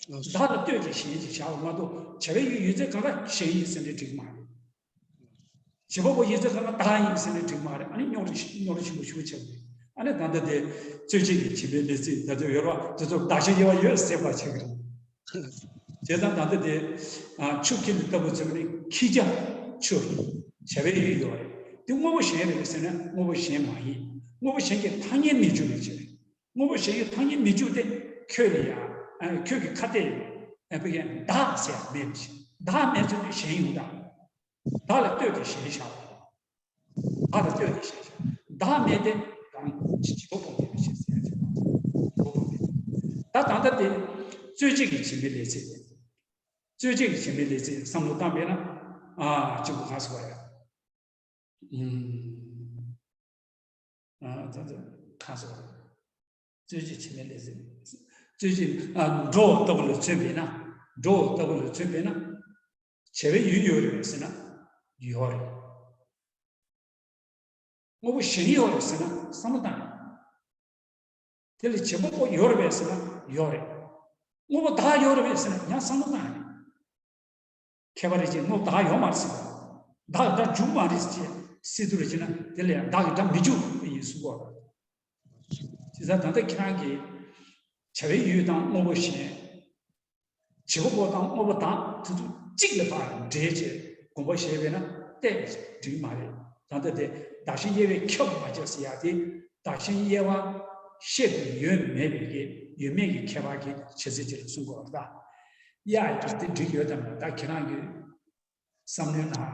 བདག་ལ་ལྟོས་ཀྱི་གཞན་ཅེས་བྱ་བ་མ་གཏོགས་བྱ་བའི་ཡུལ་ཡོད་ཚད་གང་ག་གཞན་ཡིན་ཟེར་ནས་འགྲིག་མ་རེད། བྱེད་པ་པོ་ཡིན་ཚད་གང་ག་བདག་ཡིན་ཟེར་ནས་འགྲིག་མ་རེད། ཨ་ནི་རྙོག་དྲ་རྙོག་དྲ་ཆེན་པོ་ཞེ་པོ་ཆགས་འདུག་ཨ་ནི་ད་ལྟ་དེ་རྩོད་བྱེད་ཀྱི་བྱེད་པའི་ལས་ཚིག་ད་ཚོད་ཡོད་ར་དེ་ཚོ་བདག་གཞན་དབྱེ་བ་ཡོད་ཟེར་བ་བྱེད་ཀྱི་རེད། བྱས་ཙང་ད་ལྟ་དེ་ཆུ་འཁྱིལ་ལྟ་བུ་ཚོས་ནི་འཁྱིལ་རྒྱ་ཆུ་རེད། བྱ་བའི་ཡུལ་ཡོད་རེད། དེ་དངོས་པོ་གཞན་རེད་ཟེར་ན་དངོས་པོ་གཞན་མ་ཡིན། དངོས་པོ་གཞན་གྱི་ཐ་སྙད་མི་འཇུག་པའི་ཕྱིར། དངོས་པོ་གཞན་གྱི་ཐ་སྙད་མི་འཇུག་སྟེ་ཁྱོད་ལ་ཡང་ཁྱོད་ཀྱི་ཁ་གཏད་ཡོད་བདག་ཟེར་མེད་པའི་ཕྱིར། བདག་མེད་ཚུལ་དུ་གཞན་ཡོང་དང་། བདག་ལ་ལྟོས་ཏེ་གཞན་བཞག་པ། བདག་ལ་ལྟོས་ཏེ་གཞན་བཞག་བདག་མེད་དེ་གང་ཇི་ལྟ་བུ་མེད་པའི་ཕྱིར་ཟེར་ཡ་ཅིག་ཇི་ལྟ་བུ་མེད། ད་ད་ལྟ་དེ་རྩོད་བྱེད་ཀྱི་བྱེད་མེད་ལས་ཚིག་རེད། རྩོད་བྱེད་ཀྱི་བྱེད་མེད་ལས་ཚིག་བསམ་བློ་བཏང་པས་ན་ཨ་གཅིག་པུ་གང་ཟེར་བ་རེད། ཨ་ད་ད་གང་ཟེར་བ་རེད། རྩོད་བྱེད་བྱེད་མེད་ལས་ཚིག་རྩོད་བྱེད་ཨ་འགྲོ་ལྟ་བུ་ལ་མཚོན་པས་ན་འགྲོ་ལྟ་བུ་ལ་མཚོན་པས་ན། བྱ་བའི་ཡུལ་ཡོད་རེད་ཟེར་ན་ཡོད་རེད། དངོས་པོ་གཞན་ཡོད་རེད་ཟེར་ན་བསམ་བློ་བཏང་ཡ། དེ་ལ་བྱེད་པ་པོ་ཡོད་རེད་པས་ཟེར་ན་ཡོད་རེད། དངོས་པོ་བདག་ཡོད་རེད་པས་ཟེར་ན་ཡང་བསམ་བློ་བཏང་ཡ། ཁྱད་པར་རེ་ཅིག་དངོས་པོ་བདག་ཡོད་མ་རེད་ཟེར་བ། བདག་གི་སྒྲ་འཇུག་མ་རེད་ཅེས་སྲིད་དུ་རེ་བྱས་ན་དེ་ལ་ཡང་བདག་གི་སྒྲ་མི་འཇུག་པ་ཡིན་གསུང་གོ། བྱས་ཙང་ད་ལྟ་ཁྱེད་རང་གིས་བྱ་བའི་ཡུལ་དང་དངོས་པོ་གཞན། བྱེད་པ་པོ་དང་དངོས་པོ་དག་དེ་ཚོ་གཅིག་ལ་ཕར་འབྲེལ་བྱས་དགོངས་པ་བཞེས་པས་ན་ཏོག་ཙམ་འགྲིག་མ་རེད། ད་ལྟ་དེ་བདག་གཞན་དབྱེ་བས་ཁྱབ་མ་ཁྱབ་ཟེར་ཡ་དེ་བདག་གཞན་དབྱེ་བ་ཤེས་པའི་ཡོད་མེད་པའི་གི་ཡོད་མེད་ཀྱི་ཁྱད་པར་གྱི་བྱེད་ཚུལ་ཅིག་ལ་གསུང་དགོས་པ་རེད་ད། ཡ་ཡ་དེ་འགྲིག་ཡོད་དམ་ད་ཁྱེད་རང་གི་བསམ་བློའི་ནང་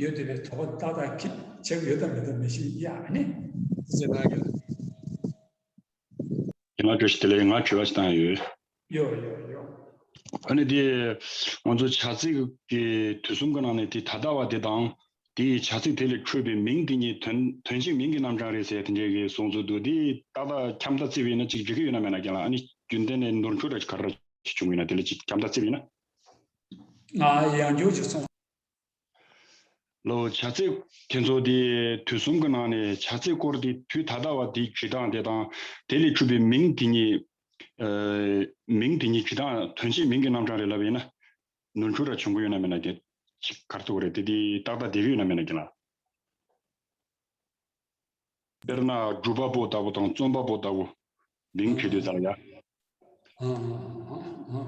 ཡོད་བསྡད་པའི་དོགས་པ་ཏག་ཏག་གི་བྱེད་ཀྱི་ཡོད་དམ་མེད་དམ་མི་ཤེས་ཡ་ཨ་ནི། ཟེར་ན་གི། ང་བཀྲ་ཤིས་བདེ་ལེགས། ང་དྲི་བ་ཞིག་བཏང་ཡོད། ཡོད་ཡོད་ཡོད། ཨ་ནི་དེ་ང་ཚོ་བྱ་ཚིག་གི་དུས་གསུམ་གྱི་ནང་ནས་དེ་ད་ལྟ་བ་དེ་དང་དེའི་བྱ་ཚིག་དེ་ལས་འཕྲོས་པའི་མིང་དེ་ཉིད་དོན་དོན་གཅིག་མིང་གི་རྣམ་གྲངས་རེད་ཟེར་དེ་འདྲའི་གི་གསུང་ཚུལ་འདུག་དེ་ཏག་ཏག་ཁྱབ་བསྒྲགས་བརྩིས་པ་ཡིན་ན་ཅིག་འགྲིག་གི་ཡོད་ན་མེད་ན་རྒན་ལགས། ཨ་ནི་རྒྱུན་ལྡན་ནས་ནོར་འཁྲུལ་ར་ཅིག་ག་རེ་ར་ཅིག་བྱུང་ཡོད་ན་དེ་ལ་ཅིག་ཁྱབ་བསྒྲགས་བརྩིས་པ་ཡིན་ན། ང་ཡང་འགྱུར་ཅིག་སོང་། ལོ། བྱ་ཚིག་དེ་ཚོ་དེ་དུས་གསུམ་གྱི་ནང་ནས་བྱ་ཚིག་སྐོར་དེ་དུས་ད་ལྟ་བ་དེའི་བྱེད་སྟངས་དེ་དང་དེ་ལས་འཕྲོས་པའི་མིང་དེ་ཉིད། ཨ། མིང་དེ་ཉིད་བྱེད་སྟངས་དོན་གཅིག་མིང་གི་རྣམ་གྲངས་རེད་ལབ་ཡིན་ན། ནོར་འཁྲུལ་ར་བྱུང་གི་ཡོད་ན་མེད་ན་དེ་ཅིག་ག་རེ་ཐུག་རེད་དེ་དེ་ཏག་ཏག་བསྡད་ཀྱི་ཡོད་ན་མེད་ན་རྒན་ལགས། དཔེར་ན་སྒྲུབ་པ་པོ་ལྟ་བུ་དང་རྩོམ་པ་པོ་ལྟ་བུ་མིང་བྱེད་དུས་ཙང་ཡ། ཨ། ཨ། ཨ། ཨ།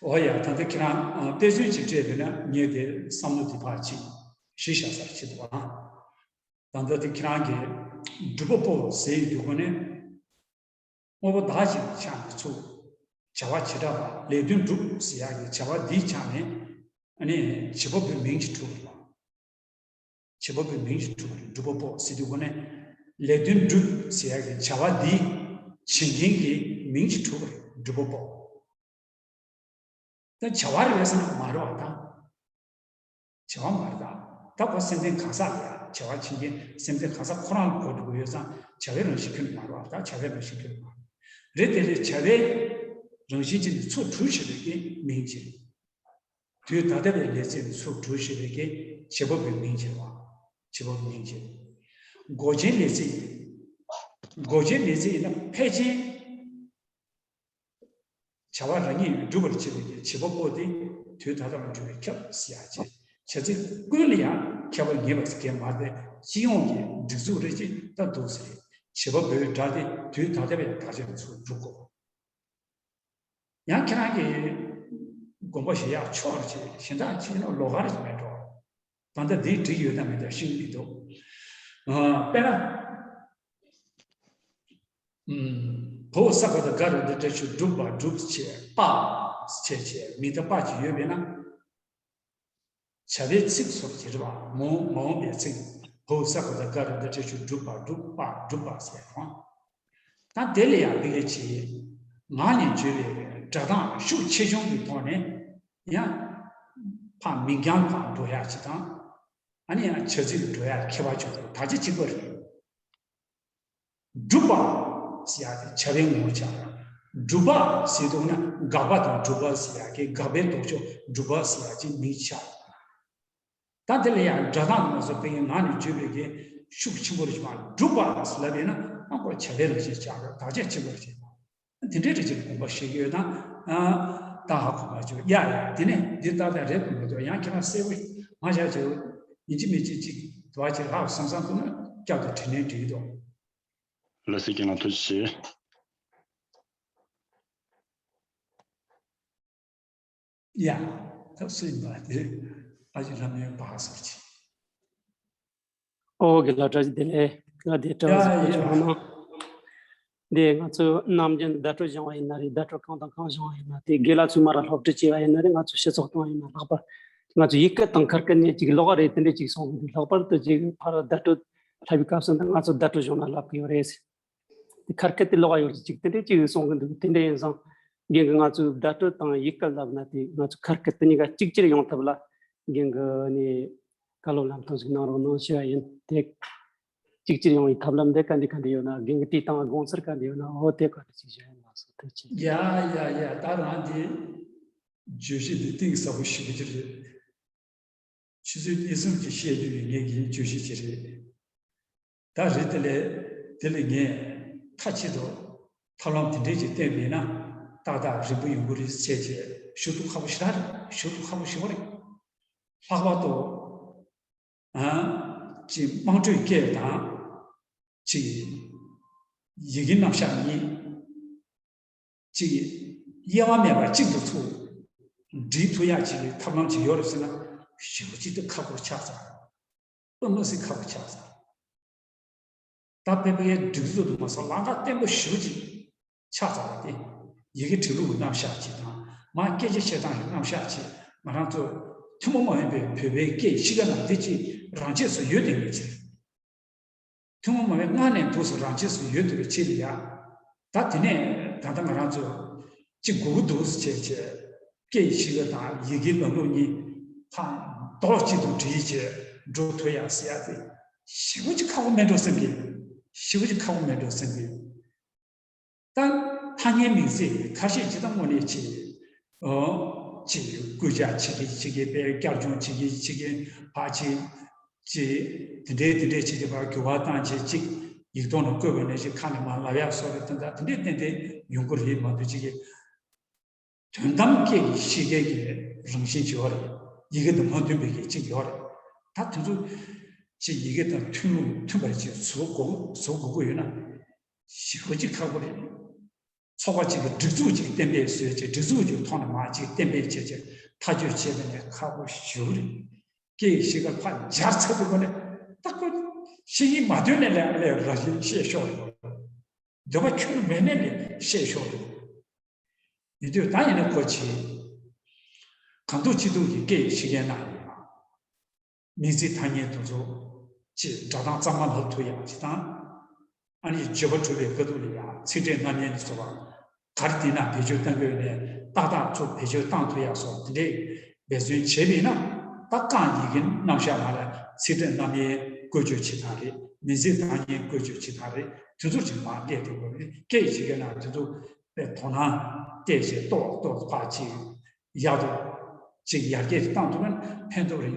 འོ་ཡ་ད་ལྟ་ཁྱེད་རང་ཨ་དཔེ་མཚོན་ཅིག་སྤྲད་པས་ན་ངས་དེ་བསམ་བློ་དེ་ཕར་ཅིག་གཞི་བཞག་སར་བྱེད་དུ་བ། ད་ལྟ་དེ་ཁྱེད་རང་གིས་སྒྲུབ་པ་པོ་ཟེར་ཡོད་དུས་ཁོ་ནས། དངོས་པོ་བདག་ཅེས་ཆགས་ནས་ཚུར། བྱ་བ་བྱེ་བྲག་པ་ལས་དོན་སྒྲུབ་ཟེར་ཡག་གི་བྱ་བ་འདིའི་ཆ་ནས་ཨ་ནི་བྱེད་པ་པོའི་མིང་ཅིག་གྲུབ་པ་རེད་པ། བྱེད་པ་པོའི་མིང་ཅིག་གྲུབ་པ་རེད། སྒྲུབ་པ་པོ་ཟེར་དུས་ཁོ་ནས་ལས་དོན་སྒྲུབ་ཟེར་ཡག་གི་བྱ་བ་འདིའི་བྱེད་མཁན་གྱི་མིང་ཅིག་གྲུབ་པ་རེད། སྒྲུབ་པ་པོ། ད་བྱ་བ་རེད་པས་ཟེར་ན་མ་རེད་པ་ད། བྱ་བ་མ་རེད་ད། ད་ཁོ་སེམས་ཅན་གང་ཟག་ལ་ཡ་བྱ་བ་བྱེད་མཁན་སེམས་ཅན་གང་ཟག་ཁོ་རང་ལ་གོ་སྒྲིག་དགོས་ཡོད་ཙང་བྱ་བའི་རང་བཞིན་ཁྱོན་ནས་མ་རེད་པ་ད། བྱ་བའི་རང་བཞིན་ཁྱོན་ནས་མ་རེད། རེད་དེ་ལས་བྱ་བའི་རང་བཞིན་ཅན་དེ་ཚུར་གྲུབ་བྱེད་པའི་གི་མིང་ཅན། དུས་ད་ལྟ་བའི་ལས་ཚིག་ཚུར་གྲུབ་བྱེད་པའི་གི་བྱེད་པ་པོའི་མིང་ཅན་པ། བྱེད་པ་པོའི་མིང་ཅན། འགོག་བྱེད་ལས་ཚིག་འགོག་བྱེད་ལས་ཚིག་ཡིན་ན་ཕལ་ཆེར། བྱ་བ་རང་ཉིད་སྒྲུབ་པར་བྱེད་པའི་བྱེད་པ་པོ་དེ་དུས་ད་ལྟ་བ་སྒྲུབ་པའི་ཁྱབ་ཟེར་ཡག་བྱས། བྱ་ཚིག་ཀུན་ལ་ཡང་ཁྱད་པར་ངེས་པ་ཟེར་མཁན་མ་རེད། སྤྱི་ཡོངས་ཀྱི་སྒྲིག་འཛུགས་རེད་ཅེས་ད་འདུག་ཟེར། བྱེད་པ་པོའི་སྒྲ་དེ་དུས་ད་ལྟ་བའི་དག་ཆ་ནས་ཚུར་སྒྲུབ་དགོས། ཡང་ཁྱེད་རང་གིས་དགོངས་པ་བཞེས་ཡག་ཆོག་རེད་ཅེས་གཞན་དག་ཅིག་ན་ལོགས་ཀ་རེད་ཅེས་མེད་འགྲོ། ད་ལྟ་འདི་འགྲིག་ཡོད་དམ་མེད་དམ་ཤེས་ཀྱི་མི་འདུག་ཨ། དཔེར་ན། ཨུམ། བོ་ས་ག་བཏགས་སྒ་ར་བཏགས་སྒྲ་ཞབས་ཀྱུ་སྒྲུབ་པ་སྒྲུབ་བྱེད་པ་བྱེད་བྱེད་མིང་མཐའ་པ་ཅིག་ཡོད་པས་ན། བྱ་བའི་ཚིག་སོགས་ཀྱི་རེད་པ། མ་འོངས་པའི་ཚིག་བོ་ས་ག་བཏགས་སྒ་ར་བཏགས་སྒྲ་ཞབས་ཀྱུ་སྒྲུབ་པ་སྒྲུབ་པ་སྒྲུབ་པ་ཟེར་རོ། ད་དེ་ལ་ཡང་འདི་སྐད་ཅེས། ངག་ནས་བརྗོད་པའི་སྒྲ་གདངས་ཤུགས་ཆེ་ཆུང་གི་ཐོག་ནས་ཡང་ཕར་མིང་རྐྱང་དུ་འགྲོ་ཡག་ཅིག་དང་། ཨ་ནི་ཡང་བྱ་ཚིག་ཏུ་འགྲོ་ཡག་ཁྱད་པར་ཆེན་པོ་དག་ཆ་གཅིག་པ་རེད། སྒྲུབ་པ་ཟེར་ཡག་དེ་བྱ་བའི་ངོ་བོ་ཆགས། སྒྲུབ་པ་ཟེར་དུས་ན་དགག་པ་དང་སྒྲུབ་པ་ཟེར་ཡག་གི་དགག་པའི་ལྡོག་ཕྱོགས་སྒྲུབ་པ་ཟེར་ཡག་ཅིག་མིང་ཆགས། ད་དེ་ལ་ཡང་སྒྲ་གདངས་མ་སོགས་པའི་ངག་ནས་བརྗོད་པའི་གི་ཤུགས་ཆེན་པོ་རེ་ཞིག་མ་སྒྲུབ་པ་ལབ་ཡིན་ན་ཨ་ཁོ་བྱ་བའི་རང་བཞིན་ཆགས་རེད། དག་ཆ་ཆེན་པོ་རེ་བྱེད་པ། དེ་འདྲའི་རིགས་ཀྱི་དགོངས་པ་བཞེས་ཀྱི་ཡོད་ན། ཨ། ད་ཧ་གོ་མ་བྱུང་། ཡ་ཡ། དེ་ནས་འདི་ཏག་ཏག་རེད་དུ་མི་འདུག་ཡང་ཁྱེད་རང་གསལ་པོ་མ་བྱ་བྱེད། ཡིན་གཅིག་མིན་གཅིག་ཅིག་དུ་བ་ཅིག་ལྷག་བསམ་བསམ་ཐུབ་ན་བསྐྱར་དུ་དྲི་ནས་འགྲིག་འདུག་ལགས་སོ། རྒན་ལགས་ཐུགས་རྗེ་ཆེ། ཡ། ད་སུ་ཡིན་པ་དེ་ཨ་ཅེ་ལྷ་མོའི་བག་ཟེར་གྱི། ཨོ་དགེ་ལགས་བཀྲ་ཤིས་བདེ་ལེགས། ང་དེ་བཀྲ་ཤིས་བདེ་ལེགས་ཡ། འདི་ང་ཚོ་ནམ་རྒྱུན་བརྡ་སྤྲོད་སྦྱང་བ་ཡིན་ན་རེད། བརྡ་སྤྲོད་གང་དང་གང་སྦྱང་བ་ཡིན་ན་དེ་དགེ་ལགས་ཚོས་མར་སློབ་ཁྲིད་བྱས་པ་ཡིན་ན་རེད། ང་ཚོ་སྤྱི་ཚོགས་སྟེང་ཡིན་ན་ལྷག་པར་ང་ཚོ་ཡི་གེ་དང་ཁ་སྐད་ནས་ཅིག་ཀློག་ག་རེད། དེ་འདྲས་ཅིག་གསུང་གི་འདུག་ལྷག་པར་དུ་ཅིག་ཕར་བརྡ་སྤྲོད་ལྷབ་པའི་སྐབས་སུ་ད་ང་ཚོ་བརྡ་སྤྲོད་གཞུང་ལ་ལབ་གི་ཡོད་རེད། དེ་ཁ་སྐད་དེ་ཀློག་ག་ཡོད་ཅིག་དེ་འདྲས་ཅིག་གསུང་གི་འདུག་དེ་འདྲས་ཡིན་ཙང་རྒན་གྱིས་ང་ཚོའི་བརྡ་སྤྲོད་དང་ཡི་གེ་ལབ་ན་དེ་ང་ཚོ་ཁ་སྐད་དེ་གཉིས་ཀ་གཅིག་གྱུར་ཡོང་ཐབས་ལ་རྒན་གྱིས་ནི་བཀའ་སློབ་ལམ་སྟོན་ཞིག་གནང་རོགས་གནང་ཞུ་བ་ཡིན། དེ་གཅིག་གྱུར་ཡོང་བའི་ཐབས་ལམ་དེ་ག་འདྲ་ག་འདྲ་ཡོད་ན། རྒན་གྱིས་དེ་དང་དགོངས་ཚུལ་ག་འདྲ་ཡོད་ན། འོ་དེ་ག་འདྲ་ཅིག་ཞུ་ཡིན། ལགས་སོ། ཐུགས་རྗེ་ཆེ། ཡ་ཡ་ཡ། ད་རང་དེ་བརྗོད་གཞི་འདི་གཏིང་ཟབ་པོ་ཞེ་པོ་ཅིག་རེད། ཆུ་ཚོད་གཉིས་གསུམ་གྱི་བཤད་རྒྱུ་ཡིན་ངེས་ཀྱི་བརྗོད་གཞི་ཅིག་རེད། ད་རེད། དེ་ལས་དེ་ལས་ངས་མཐའ་གཅིག་ཏུ་ཐབས་ལམ་དེ་འདྲས་ཅིག་བསྟན་པས་ན་ཏག་ཏག་རིང་པོ་ཡོང་གི་རེད་ཟེར་བྱས་ཞུ་དུ་ཁག་པོ་ཞེ་དྲག་རེད། ཞུ་དུ་ཁག་པོ་ཞེ་པོ་རེད། ལྷག་པར་དུ་ཨ་ཅིག་དམངས་ཁྲོད་སྐད་དང་ཅིག་ཡི་གེ་རྣམ་གཞག་གཉིས། གཅིག་གཡེང་བ་མེད་པར་གཅིག་ཏུ་ཚུར་སྒྲིལ་ཐུབ་ཡག་ཅིག་གི་ཐབས་ལམ་ཅིག་ཡོད་རེད་ཟེར་ན་ཞེ་པོ་ཅིག་ཏུ་ཁག་པོ་ཆགས་ཚར། དཔེ་མི་སྲིད་ཁག་པོ་ཆགས་ཚར། ད་དཔེ་དཔེ་སྒྲིག་འཛུགས་དུ་མ་སོང་ལམ་ཁ་བརྟན་པོ་ཞེ་པོ་ཅིག་ཆགས་ཚར་བ་དེ། ཡི་གེ་འབྲི་ལུགས་ཀྱི་རྣམ་གཞག་ཅིག་དང་མར་སྐད་ཆ་བཤད་སྟངས་ཀྱི་རྣམ་གཞག་ཅིག་ང་རང་ཚོ་ཐུན་མོང་མ་ཡིན་པའི་བོད་པའི་སྐད་ཤི་ག་ན་དེ་ཅིག་རང་ཆས་སུ་ཡོད་དེ་ངེས་ཅིག་ཐུན་མོང་མ་ཡིན་པའི་སྔ་ནས་འདུག་སེ་རང་ཆས་སུ་ཡོད་ཐུབ་པའི་ཆེད་དུ་ཡ། ད་དེ་ནས་ད་ལྟ་ང་རང་ཚོ་གཅིག་སྒུག་གི་འདུག་སེ་བྱས་བྱས་སྐད་ཡིག་གཞིས་ཀ་དང་ཡི་གེའི་ལམ་ལུགས་གཉིས་ཕར་རྡོག་གཅིག་ཏུ་སྒྲིལ་བྱས་འགྲོ་ཐུབ་ཡག་ཟེར་ཡག་དེ་ཞེ་པོ་ཅིག་ཁག་པོ་མེད་འགྲོ་བསམ་གི། ཞེ་པོ་ཅིག་ཁག་པོ་མེད་འགྲོ་བསམ་གི། ད་ཐ་སྙད་མིང་ཚིག་ཁ་ཤས་ཇི་ལྟར་དངོས་གནས་ཆེ། ཨོ། ཅིག་བསྐུལ་ལྕག་བྱེད་ཀྱི་བྱེད་ཀྱི་དཔེ་བསྐྱར་སྦྱོང་བྱེད་ཀྱི་བྱེད་ཀྱི་ཕར་ཅིག་ཅིག་དེ་འདྲའི་དེ་འདྲའི་བྱེད་ཀྱི་ཕར་འགྱུར་བ་བཏང་བྱས་ཅིག་ཡིག་ཐོག་ནས་བཀོད་པ་ནས་ཅིག་ཁ་ནས་མར་ལབ་ཡག་སོགས་རེད། དེ་འདྲ་དེ་འདྲའི་ཏན་ཏན་ཡོང་གི་རེད་མ་གཏོགས་ཅིག་གི་དོན་དམ་སྐད་ཀྱི་ཤེས་མཁན་གྱི་རང་བཞིན་ཅིག་ཡོད་རེད། ཡི་གེ་དང་མ་མཐུན་པའི་གི་ཅིག་ཡོད་རེད། ད་དེ་ཚོ་ཅིག་ཡི་གེ་དང་མཐུན་ལུགས་མཐུན་པར་ཅིག་བཟོ་དགོས་བཟོ་དགོས་ཀྱི་ཡོད་ན། ཞེ་པོ་ཅིག་ཁག་པོ་རེད། ཚོགས་པ་གཅིག་གི་སྒྲིག་འཛུགས་ཅིག་གཏན་འབེབས་བཟོས་བྱས་སྒྲིག་འཛུགས་ཀྱི་ཐོག་ནས་མར་ཅིག་གཏན་འབེབས་བྱས་བྱས་ཐག་གཅོད་བྱས་པ་ནས་ཁག་པོ་ཞེ་པོ་རེད། སྐད་ཡིག་ཤེས་ཀ་ཕར་འབྱར་ཚར་དུས་སྒོ་ནས་ད་ཁོ་ཤེས་ཡིན་མ་ཐོན་ནས་ལས་ལས་ར་བཞིན་བཤད་ཤོག་རེད། འདོད་པ་ཁྱོན་མེད་ནས་ལས་བཤད་ཤོག་རེད། ཡིན་དུས་ད་ཡིན་ན་ཁོ་ཆེ། གང་ཐུབ་ཅི་ཐུབ་ཀྱིས་སྐད་ཡིག་ཤེས་མཁན་ན་ཡོད། མིང་ཚིག་ཐ་སྙད་དེ་ཚོ་ཅེས་སྒྲ་གདངས་གཙང་མ་ལབ་ཐུབ་ཡག་ཅིག་དང་། ཨ་ནི་བརྗོད་པ་གྲུབ་པའི་དཀའ་སྡུག་ལ་ཡང་ཚིག་ཕྲད་རྣམ་དབྱེ་ནས་སོགས་པ་ག་རེ་བསྟན་ན་བེད་སྤྱོད་གཏང་དགོས་ནས་ཏག་ཏག་ཚུར་བེད་སྤྱོད་གཏང་ཐུབ་ཡག་སོགས་དེ་འདྲས་འབད་བརྩོན་བྱས་པས་ན་ད་རྐང་ཡི་གེ་རྣམ་གཞག་ནང་ལ་ཚིག་ཕྲད་རྣམ་དབྱེ་བཀོལ་སྤྱོད་བྱེད་སྟངས་རེད། མིང་ཚིག་ཐ་སྙད་བཀོལ་སྤྱོད་བྱེད་སྟངས་རེད། དེ་ཚོར་ཅིག་མར་སླེབས་ཐུབ་དགོས་རེད། སྐད་ཡིག་ཤེས་མཁན་ན་དེ་ཚོ་དཔེ་དོ་སྣང་སྤྲད་བྱས་ཏོག་ཏོག་ཕར་ཅིག་ཡག་ཏུ་ཅིག་ཡར་རྒྱས་བཏང་ཐུབ་ན་ཕན་ཐོགས་རེ་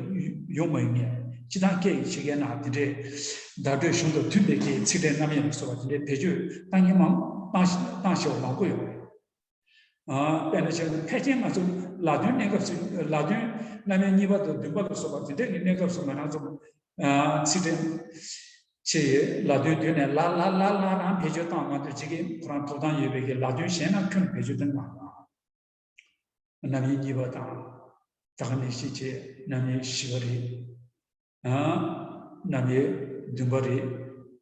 ཡོང་མ་ཡོང་ངས། སྤྱི་བཏང་སྐད་ཡིག་ཤེས་མཁན་ན་དེ་འདྲའི་བརྡ་སྤྲོད་གཞུང་དང་མཐུན་པའི་སྐད་ཚིག་ཕྲད་རྣམ་དབྱེ་ལ་སོགས་པ་དེ་འདྲའི་བེད་སྤྱོད་བཏང་མཁན་མང་བཏང་ཤ་བཏང་ཤ་བ་མང་པོ་ཡོད་རེད། ཨ་དཔེར་ན་བྱས་ན་ཕལ་ཆེར་ང་ཚོ་ལ་དོན་གནས་སྐབས་སུ་ལ་དོན་རྣམ་དབྱེ་གཉིས་པ་དང་བདུན་པ་ལ་སོགས་པ་དེ་འདྲའི་གི་གནས་སྐབས་སུ་ང་རང་ཚོ་ཨ་ཚིག་ཕྲད་ཆེ་ལ་དོན་བསྡུས་ནས་ལ་ལ་ལ་ལ་རང་བེད་སྤྱོད་བཏང་མ་གཏོགས་ཅིག་གིས་ཁོ་རང་ཐོབ་ཐང་ཡོད་པའི་གི་ལ་དོན་གཞན་ན་ཁྱོན་བེད་སྤྱོད་བཏང་མ་རེད། རྣམ་དབྱེ་གཉིས་པ་དང་། ད་ག་ནས་ཤེས་བྱའི་རྣམ་དབྱེ་བཞི་པ་རེད། ཨ། རྣམ་དབྱེ་བདུན་པ་རེད།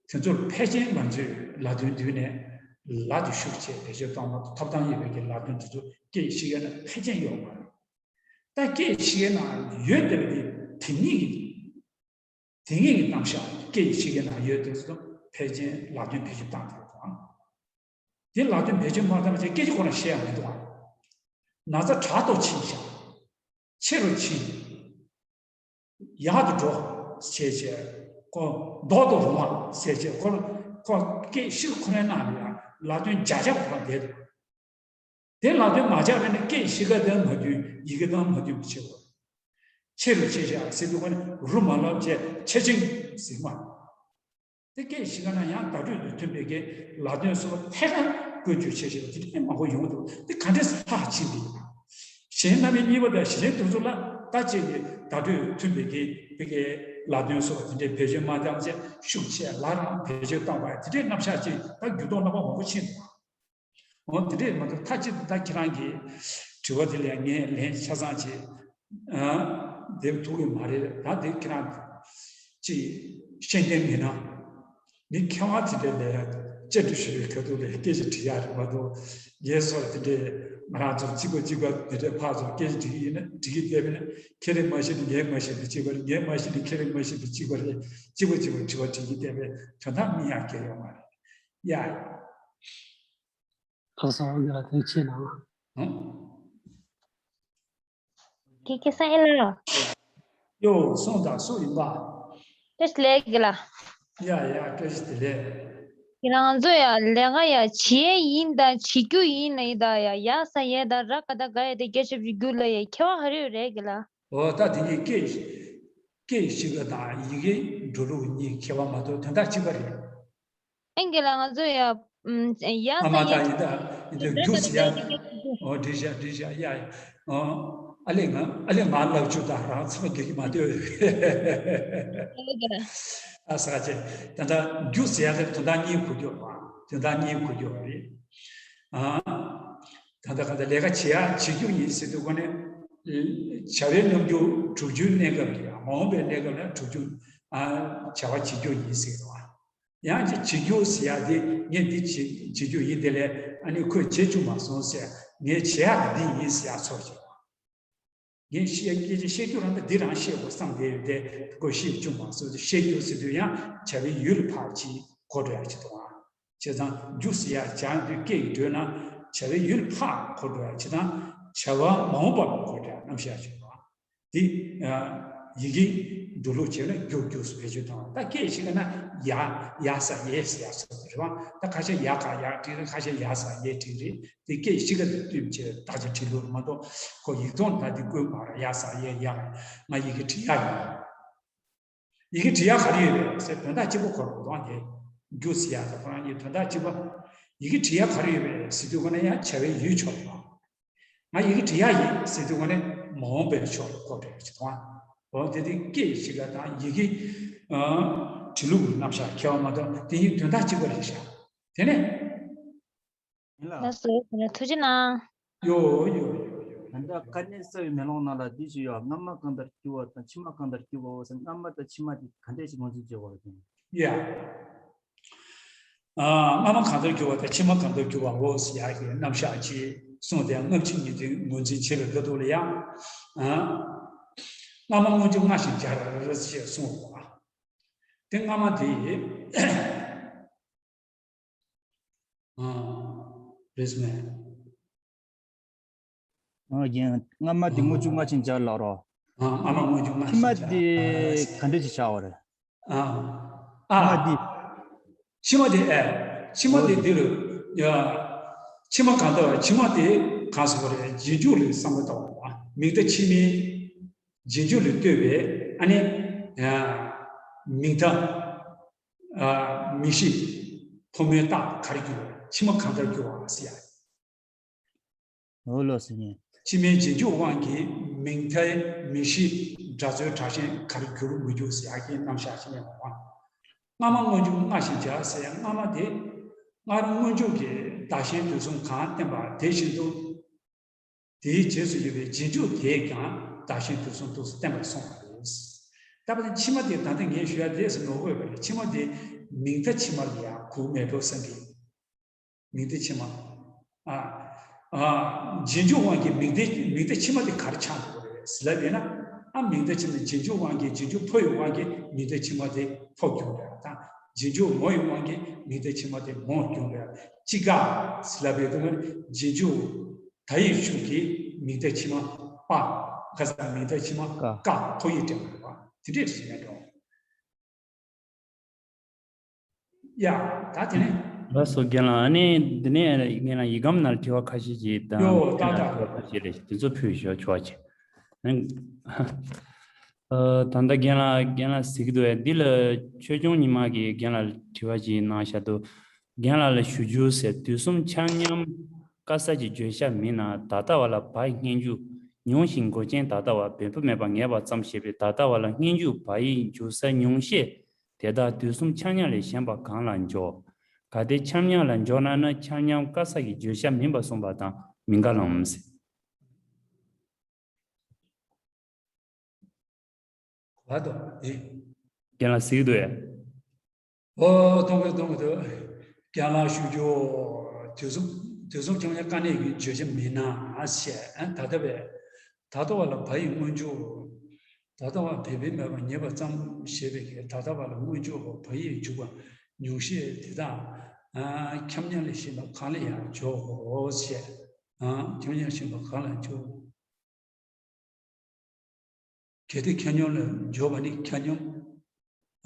དེ་ཚོར་ཕལ་ཆེར་ང་ཚོས་ལ་དོན་བསྡུས་ནས་ལ་དེ་ཤུགས་ཆེ་བེད་སྤྱོད་གཏོང་མ་ཐོབ་ཐང་ཡོད་པའི་གི་ལ་དོན་དེ་ཚོ་སྐད་ཡིག་ཤེས་མཁན་ན་ཕལ་ཆེར་ཡོད་མ་རེད། ད་སྐད་ཡིག་ཤེས་མཁན་ན་ཡོད་བསྡད་པ་དེ་དེ་ཉིད་ཀྱི། དེ་ངེད་ཀྱི་རྣམ་གཞག་སྐད་ཡིག་ཤེས་མཁན་ན་ཡོད་དུས་སུ་ཕལ་ཆེར་ལ་དོན་བེད་སྤྱོད་བཏང་ཐུབ་དང་། དེ་ལ་དོན་བེད་སྤྱོད་མ་བཏང་བ་བྱས་སྐད་ཆ་ཁོ་རང་བཤད་ཡག་མི་འདུག་ཨ། ན་ཚ་དྲག་ཏུ་ཕྱིན་ཤག་ཆེ་རུ་ཕྱིན། ཡག་ཏུ་འགྲོ་ཟེར་བྱས་ཁོ་མདོག་ཏུ་རུང་བ་ཟེར་བྱས་ཁོ་ཁོ་སྐད་ཤེས་ཁོ་རང་ན་ལ་དོན་བརྒྱ་ཆ་ཁོ་རང་བསྡད་འདུག་དེ་ལ་དོན་མ་ཆགས་པ་ནི་སྐད་ཤེས་ཀ་དང་མ་མཐུན་ཡི་གེ་དང་མ་མཐུན་པ་ཆེ་བ། ཆེ་རུ་ཆེ་བཞག་ཟེར་དུས་ཁོ་ནི་རུ་མ་ལབ་བྱས་ཆེ་ཆུང་ཟེར་མ། དེ་སྐད་ཤེས་ཀ་ན་ཡང་བརྡ་སྤྲོད་དུ་མཐུན་པའི་གི་ལ་དོན་སོགས་ཐད་ཀར་བཀོལ་སྤྱོད་བྱེད་བཞིན་པ་དེ་འདྲའི་མང་པོ་ཡོང་འདུག་དེ་ག་འདྲས་ལྷག་ཕྱིན་པ་ཡིན་པ། གཞན་རྣམ་དབྱེ་གཉིས་པ་དང་གཞན་དེ་ཚོ་ལ་ད་ཅིག་གི་བརྡ་སྤྲོད་མཐུན་པའི་གི་དེ་གའི་ལ་དོན་སོགས་དེ་འདྲའི་བེད་སྤྱོད་མ་བཏང་བྱས་ཤུགས་ཆེ་ལ་རང་བེད་སྤྱོད་བཏང་བ་དེ་འདྲའི་རྣམ་གཞག་ཅིག་ད་འགྱུར་ལྡོག་རྣམ་པ་མང་པོ་ཕྱིན་འདུག་འོ་དེ་འདྲས་མ་གཏོགས་མཐའ་གཅིག་ཏུ་ད་ཁྱེད་རང་གི་དྲི་བ་དེ་ལ་ངས་ལན་ཆ་ཚང་ཅིག་འདེབས་ཐུབ་ཀྱི་མ་རེད། ད་དེ་ཁྱེད་རང་ཅིག་ཤེས་ལྡན་མིན་ན། མི་མཁས་དབང་དེ་འདྲས་ལ་ཡང་བཅར་འདྲི་ཞུ་བའི་ཁ་ཐུག་ལ་སྐད་ཆ་དྲི་ཡག་རེད་མ་གཏོགས། ངས་སོགས་དེ་འདྲས་ང་རང་ཚོ་གཅིག་པ་གཅིག་པ་དེ་འདྲས་ཕར་ཚུར་སྐད་ཆ་དྲི་གི་ཡིན་ན་དྲི་གི་བསྡད་པ་ཡིན་ན། ཁྱེད་རང་མ་ཤེས་ན་ངས་མ་ཤེས་པ་གཅིག་པ་རེད། ངས་མ་ཤེས་ན་ཁྱེད་རང་མ་ཤེས་པ་གཅིག་པ་རེད། གཅིག་པ་གཅིག་པ་དྲི་བ་དྲི་གི་བསྡད་པའི་དོན་དག་མི་ཡག་གི་ཡོད་མ་རེད། ཡ། ལྷག་བསམ་དབང་གིས་ལ་ཐུགས་རྗེ་གནང་། ཨང་། དེ་ཁེ་སང་ཨེ་ལ། ཡོ། སོང་དང་སུ་ཡིན་པ། བཀྲ་ཤིས་བདེ་ལེགས་ལ། ཡ་ཡ། བཀྲ་ཤིས་བདེ་ལེགས། ཁྱེད་རང་ཚོ་ཡ་ལས་ཀ་ཡ་བྱེད་ཡིན་དང་བྱེད་རྒྱུ་ཡིན་ལ་ཡིན་ད་ཡ་ཡ་ས་ཡས་དང་ར་ཀ་ད་ག་ཡ་དེ་སྐད་ཆ་བརྒྱུད་ལ་ཡ་ཁྱད་པར་ག་རེ་ཡོད་རེད་གི་ལ། འོ་ད་དེ་གི་སྐད་སྐད་ཤི་ག་དང་ཡི་གེ་འགྲོ་ལུགས་གཉིས་ཁྱད་པར་མ་གཏོགས་དོན་དག་གཅིག་པ་རེད། ཨེ་འགྲིག་ལ་ང་ཚོ་ཡ། ཨམ། ཡ་ཨ་མ་ས་ཡ་ད་ཡིན་ད་ཡིན་ད་རྒྱུགས་ཟེར་ཡ། ཨོ་འགྲིག་ཤག་འགྲིག་ཤག་ཡ་ཡ། ཨོ། ཨ་ལས་ང་ཨ་ལས་ང་ལབ་ཆུ་ད་རང་ཚང་མ་རྒྱག་གི་མ་ལྟོས། ཨ་ས་ཆེ། ད་ད་རྒྱུགས་ཟེར་ཡ་དེ་དོན་དག་གཉིས་གོ་རྒྱུ་བ། དོན་དག་གཉིས་གོ་རྒྱུ་བ་རེད། ཨ། ད་ད་ག་ད་ལས་ཀ་བྱེད་ཡ་བྱེད་རྒྱུ་ཡིན་ཟེར་དུས་གོ་ནས། བྱ་བའི་རྣམ་འགྱུར་གྲུབ་རྒྱུའི་གནས་སྐབས་རེད་ཡ། མ་འོངས་པའི་གནས་སྐབས་ལ་གྲུབ་རྒྱུ། ཨ། བྱ་བ་བྱེད་རྒྱུ་ཡིན་ཟེར་བ། ཡང་ཅིག་བྱེད་རྒྱུ་ཟེར་ཡ་དེ་ངས་འདི་བྱེད་བྱེད་རྒྱུ་ཡིན། དེ་ལས་ཨ་ནི་ཁོས་བྱེད་བཅུག་མ་སོང་ཟེར། ངས་བྱེད་ཡག་འདི་ཡིན་ཟེར་ཡ་ཚོར་བྱུང་། ངས་བཤད་སྐད་ཆ་བཤད་རྒྱུ་རང་ད་འདི་རང་བཤད་དགོས་བསམ་བསྡད་ཡོད་དེ་ཁོས་བཤད་བཅུག་མ་སོང་ཟེར། བཤད་རྒྱུ་ཟེར་དུས་ཡང་བྱ་བའི་ཡུལ་ལ་ཕར་ཅིག་གོ་འགྲོ་ཡ་ཅིག་འདུག་ཨ། བྱས་ཙང་རྒྱུ་ཟེར་ཡ་སྦྱང་དུས་སྐད་ཀྱི་འགྲོས་ན་བྱ་བའི་ཡུལ་ལ་ཕར་གོ་འགྲོ་ཡ། བྱས་ཙང་བྱ་བ་མ་འོངས་པ་ལ་གོ་འགྲོ་ཡ་རྣམ་གཞག་ཅིག་འདུག་ཨ། འདི། ཨ། ཡི་གེ་འགྲོ་ལུགས་བྱས་ན་རྒྱུགས་རྒྱུགས་སུ་བེད་སྤྱོད་གཏོང་བ། ད་སྐད་ཞིག་ན་ཡ། ཡ་ས་ཡེ་ཟེར་ཡ་སོགས་རེད་བ། ད་ཁ་ཤས་ཡ་ག་ཡག་བྲིས་རེད། ཁ་ཤས་ཡ་ས་ཡེ་བྲིས་རེད། དེ་སྐད་ཞིག་ག་བསྟུན་བྱས་དག་ཆ་བྲིས་ལུགས་མ་གཏོགས་ཁོ་ཡིག་ཐོག་ད་འདི་བཀོད་མ་རེད། ཡ་ས་ཡེ་ཡ། ང་ཡི་གེ་བྲིས་ཡག་ཡིན། ཡི་གེ་བྲིས་ཡག་ག་རེ་ཡོད་རེད་ཟེར་དོན་དག་གཅིག་པོ་གོ་རོགས་གཏོང་། དེ་རྒྱུ་ཟེར་ཡག་དང་ཁོ་རང་གཉིས་དོན་དག་གཅིག་པ། ཡི་གེ་བྲིས་ཡག་ག་རེ་ཡོད་རེད་ཟེར་དུས་ཁོ་ན་ཡང་བྱ་བའི་ཡུལ་ཆོག་རེད་བ། ང་ཡི་གེ་བྲིས་ཡག་ཡིན་ཟེར་དུས་ཁོ་ནས་མ་འོངས་པའི་ཕྱོགས་ལ་གོ་བྲལ་གྱི་དོན། འོ་དེ་དེ་སྐད་ཞིག་ལ་དང་ཡི་གེ། ཨ། བྲིས་ལུགས་རྣམ་གཞག་ཁྱད་པར་མ་གཏོགས་དེ་གཉིས་དོན་དག་གཅིག་པ་རེད་ཤག་དེ་ནས། ཡིན་ལ། ལགས་སོ། ཐུགས་རྗེ་གནང་། ཡོ་ཡོ་ཡོ་ཡོ། ད་ལྟ་དཀའ་གནད་གསལ་བའི་མེ་ལོང་ནང་ལ་འདི་ཞིག་ཡོད། སྔ་མ་གང་ལྟར་གྱུར་པ་དང་ཕྱི་མ་གང་ལྟར་གྱུར་པའོ་ཟེར། སྔ་མ་དང་ཕྱི་མ་དེ་ག་འདྲས་ཞིག་ངོས་འཛིན་བྱེད་དགོས་རེད། ཡ། ཨ། སྔ་མ་གང་ལྟར་གྱུར་པ་དང་ཕྱི་མ་གང་ལྟར་གྱུར་པའོ་ཟེར་ཡག་གི་རྣམ་གཞག་ཅིག་གསུངས་ཏེ། སྔ་ཕྱི་གཉིས་དེ་ངོས་འཛིན་བྱེད་པའི་སྐབས་དུ་ལ་ཡང་། ཨ། སྔ་མ་སྔོན་འཇུག་སྔ་ཞིང་འཇུག་ཞེས་གསུངས་པ། དེ་སྔ་མ་དེ། ཨ། རེད་སོང་ངས། ཨ། རྒན། སྔ་མ་དེ་སྔོན་འཇུག་སྔ་ཕྱི་འཇུག་ལབ་རོ། ཨ། སྔ་མ་སྔོན་འཇུག་སྔ་ཕྱི་འཇུག་ཕྱི་མ་དེ་ག་འདྲ་ཅིག་ཆགས་པ་རེད། ཨ། ཨ། ཕྱི་མ་དེ། ཕྱི་མ་དེ་ཨེ། ཕྱི་མ་དེ་འདི་རུ། ཡ། ཕྱི་མ་གང་ལྟར་ཕྱི་མ་དེ་གང་ཟེར་བ་རེད། རྗེས་འཇུག་ལ་བསམ་བློ་བཏང་བ། མིང་མཐའ་ཕྱི་མའི་རྗེས་འཇུག་ལ་ལྟོས་པའི་ཨ་ནི། ཡ། མིང་མཐའ། ཨ། མིང་གཞི་ཕོ་མོའི་རྟགས་ག་རེ་འགྱུར་བ། ཕྱི་མ་གང་ལྟར་འགྱུར་བ་ཟེར་ཡ། འོ་ལགས་སོ་ཡིན། ཕྱི་མའི་རྗེས་འཇུག་དབང་གིས་མིང་མཐའི་མིང་གཞི་སྒྲ་རྩོལ་སྒྲ་ཞེན་ག་རེ་འགྱུར་མི་འགྱུར་ཟེར་ཡག་གི་རྣམ་གཞག་ཅིག་ཡིན་པ། སྔ་མ་སྔོན་འཇུག་སྔ་ཞིང་འཇུག་ཟེར་ཡག་སྔ་མ་དེ། སྔར་སྔོན་འཇུག་གི་བདག་གཞན་དུས་གསུམ་གང་བསྟན་པ་དེ་བཞིན་དུ། དེའི་རྗེས་སུ་ཡོད་པའི་རྗེས་འཇུག་དེས་ཀྱང་བདག་གཞན་དུས་གསུམ་དུ་བསྟན་པར་གསུངས་པ་རེད། ད་པ་དེ་ཕྱི་མ་དེ་ད་ལྟ་ངས་ཞུ་ཡག་དེ་ཟེར་ནོར་དགོས་པ་རེད། ཕྱི་མ་དེ་མིང་མཐའ་ཕྱི་མ་ལ་ཡང་གུག་མེད་འགྲོ་བསམ་གི། མིང་མཐའི་ཕྱི་མ། ཨ། ཨ། རྗེས་འཇུག་དབང་གིས་མིང་མཐའི་མིང་མཐའི་ཕྱི་མ་དེ་ག་རེ་ཆགས་འགྲོ་གི་རེད་ཟེར་ལབ་ཡོད་ན། ཨ། མིང་མཐའི་ཕྱི་མ་རྗེས་འཇུག་དབང་གིས་རྗེས་འཇུག་ཕོ་ཡི་དབང་གིས་མིང་མཐའི་ཕྱི་མ་དེ་ཕོ་གྱུར་རེད་དང་། རྗེས་འཇུག་མོ་ཡི་དབང་གིས་མིང་མཐའི་ཕྱི་མ་དེ་མོ་གྱུར་རེད། ཅི་དགར་ཟེར་ལབ་ཡོད་དུས་རྗེས་འཇུག་ད་ཡི་ཤུགས་ཀྱིས་མིང་མཐའི་ཕྱི་མ་པ། ཁ་སང་མིང་མཐའི་ཕྱི་མ་ཀ། ཀ་ཕོ་ཡི་འབྲེལ་བ་རེད་པ། དེ་འདྲས་ཞིག་མེད་འགྲོ། ཡ། ད་དེ་ནས། ལགས་སོ་རྒན་ལགས། ཨ་ནི་འདི་ནས་རྒན་ལགས་ཡི་གམ་ནང་དྲི་བ་ཁ་ཤས་ཅིག་དང་། ཡོ། ད་ད། དྲི་བ་ཁ་ཤས་རེད། དེ་ཚོ་ཕུལ་ཞོག་ཆོག་ཅིག་ཨ། ད་ལྟ་རྒན་ལགས་རྒན་ལགས་གཟིགས་འདུག་འདི་ལ་ཆོས་སྐྱོང་ཉི་མ་གིས་རྒན་ལགས་དྲི་བ་ཅིག་གནང་བཞག་འདུག་རྒན་ལགས་ལ་ཞུ་རྒྱུ་ཟེར། དུས་གསུམ་ཆ་མཉམ་བཀའ་ས་ཀྱི་བརྗོད་བྱ་མིན་ན། ད་ལྟ་བ་ལ་བ་སྙན་རྒྱུ་ མྱོང་ཞིང་མགོ་ཅན་ད་ལྟ་བ། འབད་པ་མེད་པར་ངེས་པར་བརྩམ་ཞེས་པའི་ད་ལྟ་བ་ལ་སྔོན་འཇུག་བ་ཡིག་འཇུག་ས་མྱོང་ཤས་དེ་དག་དུས་གསུམ་ཆ་མཉམ་ལས་གཞན་པ་གང་ལ་འཇོག་གལ་ཏེ་ཆ་མཉམ་ལ་འཇོག་ན་ནི་ཆ་མཉམ་དཀར་གསལ་གྱི་བརྗོད་བྱ་མིན་པར་གསུངས་པ་དང་མི་འགལ་ལམ། བར་དུ་ཡིན། རྒན་ལགས་གཟིགས་འདུག་ཨེ། ཨོ། གཏོང་གི་གཏོང་གི་འདུག་རྒན་ལགས་ཞུ་རྒྱུ། དུས་གསུམ་དུས་གསུམ་ཆ་མཉམ་དཀའ་གནད་ཀྱི་བརྗོད་བྱ་མིན་ན་ཞེས། ཨ། ད་ལྟ་བས་ད་ལྟ་བ་ལ་བ་ཡི་སྔོན་འཇུག་ད་ལྟ་བ་འབད་པས་མེད་པར་ངེས་པར་བརྩམ་ཞེས་པའི་གི་ད་ལྟ་བ་ལ་སྔོན་འཇུག་བ་ཡིག་འཇུག་པ་མྱོང་ཤས་དེ་དག་ཨ། ཆ་མཉམ་ལས་གཞན་པ་གང་ལ་ཡང་འཇོག་གོ་ཞེས། ཨ། ཆ་མཉམ་གཞན་པ་གང་ལ་འཇོག་གལ་ཏེ་ཆ་མཉམ་ལ་འཇོག་པ་ནི་ཆ་མཉམ། ཨ།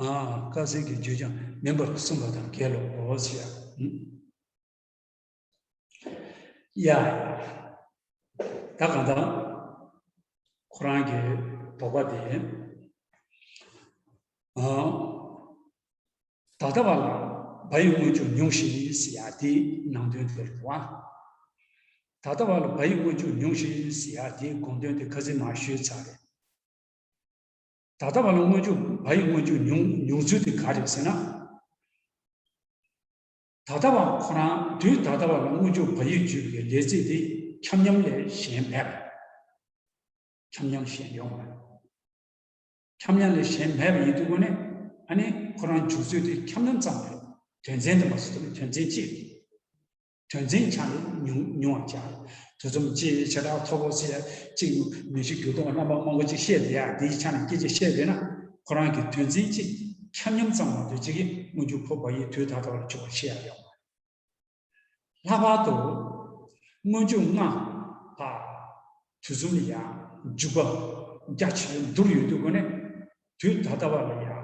དཀར་གསལ་གྱི་བརྗོད་བྱ་མིན་པར་གསུངས་པ་དང་འགལ་ལོ་ཞེས། ཡ། ད་གང་ལྟར་ཁོ་རང་གི་དོགས་པ་དེ། ཨ། ད་ལྟ་བ་ལ་བ་ཡི་སྔོན་འཇུག་མྱོང་ཞིང་ཟེར་ཡ་དེ་ནང་དོན་དེ་རེད་བ། ད་ལྟ་བ་ལ་བ་ཡི་སྔོན་འཇུག་མྱོང་ཞིང་ཟེར་ཡ་དེའི་དགོངས་དོན་དེ་ཁ་སང་མར་ཞུས་ཚར་རེད། ད་ལྟ་བ་ལ་སྔོན་འཇུག་བ་ཡི་སྔོན་འཇུག་མྱོང་མྱོང་ཚུལ་དེ་ག་རེད་ཟེར་ན། ད་ལྟ་བ་ཁོ་རང་དུས་ད་ལྟ་བ་ལ་སྔོན་འཇུག་བ་ཡིག་བརྗོད་པའི་ལས་ཚིག་དེ་ཆ་མཉམ་ལས་གཞན་མེད་པ། ཆ་མཉམ་གཞན་ཡོད་མ་རེད། ཆ་མཉམ་ལས་གཞན་མེད་པ་ཡིན་དུས་ཀོ་ནས། ཨ་ནི་ཁོ་རང་འཇུག་ཚུལ་དེ་ཆ་མཉམ་ཙམ་རེད། དོན་ཚན་དུ་མ་སོང་དོན་ཚན་གཅིག་དོན་ཚན་ཆ་ནས་ཉུང་ཉུང་བ་ཆགས། དུས་གསུམ་སྤྱི་བྱེ་བྲག་ཐོབ་པོ་ཟེར་གཅིག་མི་ཤིག་རྒྱུ་དང་རྣམ་པ་མང་པོ་ཅིག་བཤད་དེ་ཡ་དེའི་ཆ་ནས་སྐད་ཆ་བཤད་དེ་ན། ཁོ་རང་གི་དོན་ཚན་གཅིག་ཆ་མཉམ་ཙམ་མ་གཏོགས་གཅིག་གིས་སྔོན་འཇུག་བ་ཡིག་དུས་ད་ལྟ་བར་འཇུག་པ་བཤད་ཡ་ཡོད་མ་རེད། ལྷག་པར་དུ་སྔོན་འཇུག་ལྔ་པ་དུས་གསུམ་ལ་ཡང་འཇུག་པ་རྒྱ་ཆེ་བ་འདུར་ཡོད་དུས་ཀོ་ནས། དུས་ད་ལྟ་བ་ལ་ཡང་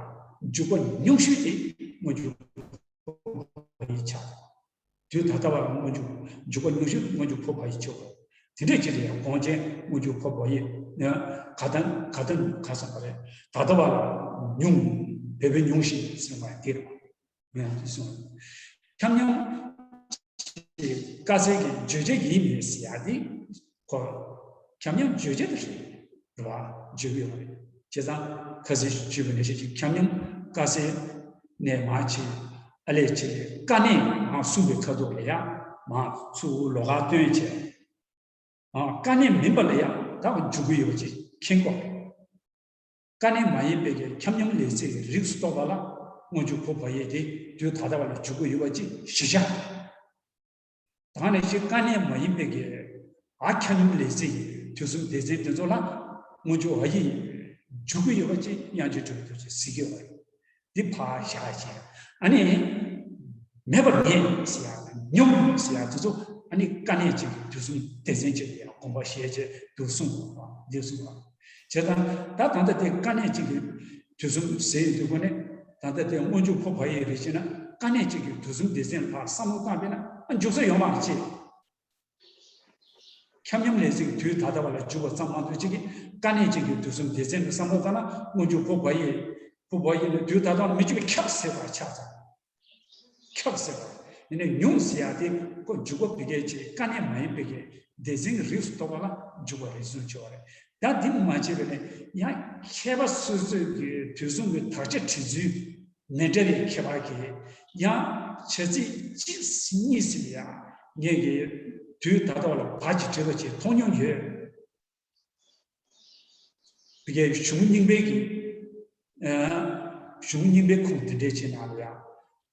འཇུག་པ་ཉུང་ཤོས་དེ་སྔོན་འཇུག་བ་ཡིག་ཆགས། དུས་ད་ལྟ་བ་ལ་སྔོན་འཇུག་འཇུག་པ་ཉུང་ཤོས་སྔོན་འཇུག་བ་ཡིག་ཆགས། དེ་འདྲས་ཅིག་ལ་ཡང་དགོངས་ཆེན་སྔོན་འཇུག་བ་ཡིག་ནི་ག་དང་ག་དང་ག་ཟེར་བ་རེད། ད་ལྟ་བ་ལ་ཉུང་འབད་པས་ཉུང་ཞིང་ཟེར་བ་དེ་རེད། ཡང་དེ་སོང་། ཆ་མཉམ་དཀར་གསལ་གྱི་བརྗོད་བྱ་ཡིན་མིན་ཟེར་ཡ་དེ་ཁོ། ཆ་མཉམ་བརྗོད་བྱ་དེ་རེད། རེད་བ། བརྗོད་ཀྱི་ཡོད་རེད། བྱས་ཙང་ཁ་སང་ཞིག་བརྗོད་པ་ནང་བཞིན་ཅིག་ཆ་མཉམ་དཀར་གསལ་ནས་མར་ཅིག་ཨ་ལས་ཅིག་དཀའ་གནད་མར་གསུངས་པའི་ཁ་ཐུག་ལ་ཡ་མར་ཚུར་ལོགས་ཀ་བཏོན་བྱས། ཨ། དཀའ་གནད་མིན་པ་ལ་ཡང་ད་འཇུག་གི་ཡོད་པ་ཅིག་མཁྱེན་དགོས་རེད། དཀའ་གནད་མ་ཡིན་པའི་གི་ཆ་མཉམ་ལས་ཚིག་རིགས་སུ་གཏོགས་པ་ལ་སྔོན་འཇུག་བ་ཡིག་དེ་དུས་ད་ལྟ་བ་ལ་འཇུག་གི་ཡོད་པ་ཅིག་གཞི་བཞག་ད་ནས་ཤིག་དཀའ་གནད་མ་ཡིན་པའི་གི་ཨ་ཆ་མཉམ་ལས་ཚིག་དུས་གསུམ་སྡེ་ཚན་དེ་ཚོ་ལ་སྔོན་འཇུག་བ་ཡིག་འཇུག་གི་ཡོད་པ་ཅིག་དབྱངས་ཅན་གྲུབ་པའི་དུས་ཚོད་གཟིགས་ཀྱི་ཡོད་པ་རེད། འདི་ཕར་བཞག་བྱས། ཨ་ནི། མེད་པར་ངེས་ཟེར་ཡ་དང་སྙོམས་ཟེར་ཡ་དེ་ཚོ་ཨ་ནི་དཀའ་གནད་ཅིག་གི་དུས་གསུམ་སྡེ་ཚན་ཅིག་ལ་ཡང་དགོངས་པ་བཞེས་བྱས་འདུག་གསུངས་པ་འདི་གསུངས་པ། བྱས་ཙང་ད་ད་ལྟ་དེ་དཀའ་གནད་ཅིག་གི་དུས་གསུམ་ཟེར་ཡོང་དུས་ཀོ་ནས། ད་ལྟ་དེ་སྔོན་འཇུག་བ་ཡིག་རེད་ཅེ་ན་དཀའ་གནད་ཅིག་གི་དུས་གསུམ་སྡེ་ཚན་ལ་ཕར་བསམ་བློ་བཏང་བས་ན་ཨ་འཇུག་ས་ཡོད་མ་རེད་ཅེས། ཆ་མཉམ་ལས་ཚིག་དུས་ད་ལྟ་བ་ལ་འཇུག་པ་ཙམ་མ་གཏོགས་གཅིག་གིས་དཀའ་གནད་ཅིག་གི་དུས་གསུམ་སྡེ་ཚན་དུ་བསམ་བློ་བཏང་ན་སྔོན་འཇུག་བ་ཡིག་བ་ཡིག་ནི་དུས་ད་ལྟ་བ་ལ་མི་འཇུག་པའི་ཁྱབ་ཟེར་བ་ཆགས་ཙང་། ཁྱབ་ཟེར་བ་ཡིན་ན་ཉུང་ཟེར་ཡ་དེ་ཁོ་འཇུག་པ་བི་གའི་ཆེ་དཀའ་གནད་མ་ཡིན་པའི་གི་སྡེ་ཚན་གྱི་རིགས་སུ་གཏོགས་པ་ལ་འཇུག་པ་རེད་གསུངས་ཆོག་རེད། ད་འདི་མ་བྱས་པས་ན་ཡང་མཁས་པ་སོ་སོའི་གི་དུས་གསུམ་གྱི་དག་ཆ་འབྲི་ཚུལ་མི་འདྲ་བའི་མཁས་པ་གིས་ཡང་བྱ་ཚིག་གཅིག་གཉིས་ཟིན་ཡང་ངེད་ཀྱིས་དུས་ད་ལྟ་བ་ལ་བ་གཅིག་བྲིས་པ་ཅིག་མཐོང་མྱོང་ཡོད། བི་གའི་གཞུང་རྙིང་པའི་གི་ཨ། གཞུང་རྙིང་པའི་ཁུངས་དེ་འདྲའི་ཅིག་ནང་ལ་ཡང་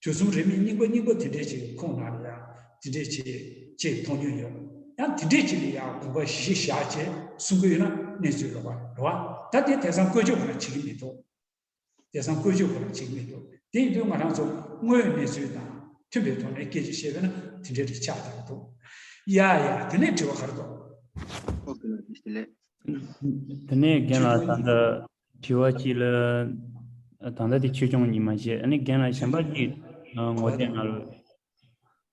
དུས་གསུམ་རིས་མེད་རྙིང་པ་རྙིང་པ་དེ་འདྲའི་ཅིག་ཁུངས་ནང་ལ་ཡང་དེ་འདྲའི་ཅིག་ཅིག་མཐོང་མྱོང་ཡོད། ཡང་དེ་འདྲའི་ཅིག་ལ་ཡང་དགོངས་པ་གཞི་བཞག་བྱས་གསུང་གི་ཡོད་ན་གནས་ཚུལ་ལོག་པ་རེད་བ། ད་དེ་དེང་སང་བཀོལ་སྤྱོད་ཁོ་ན་བྱེད་ཀྱི་མི་འདུག་དེང་སང་བཀོལ་སྤྱོད་ཁོ་ན་བྱེད་ཀྱི་མི་འདུག་དེ་ཡིན་དུས་ང་རང་ཚོ་དངོས་ཡོད་གནས་ཚུལ་དང་མཐུན་པའི་ཐོག་ནས་སྐད་ཆ་བཤད་པས་ན་དེ་འདྲའི་རིགས་ཆགས་བསྡད་ཀྱི་འདུག་ཡ་ཡ། དེ་ནས་དྲི་བ་ག་རེ་འདུག་ཨོ་ཁེ་ལགས། བཀྲ་ཤིས་བདེ་ལེགས། དེ་ནས་རྒན་ལགས་ད་ལྟ་དྲི་བ་གཅིག་ལ། ད་ལྟ་དེ་ཆོས་སྐྱོང་གཉིས་མ་བྱས། ཨ་ནི་རྒན་ལགས་གཞན་པ་གཅིག་ངོ་དེབ་ནང་ལ།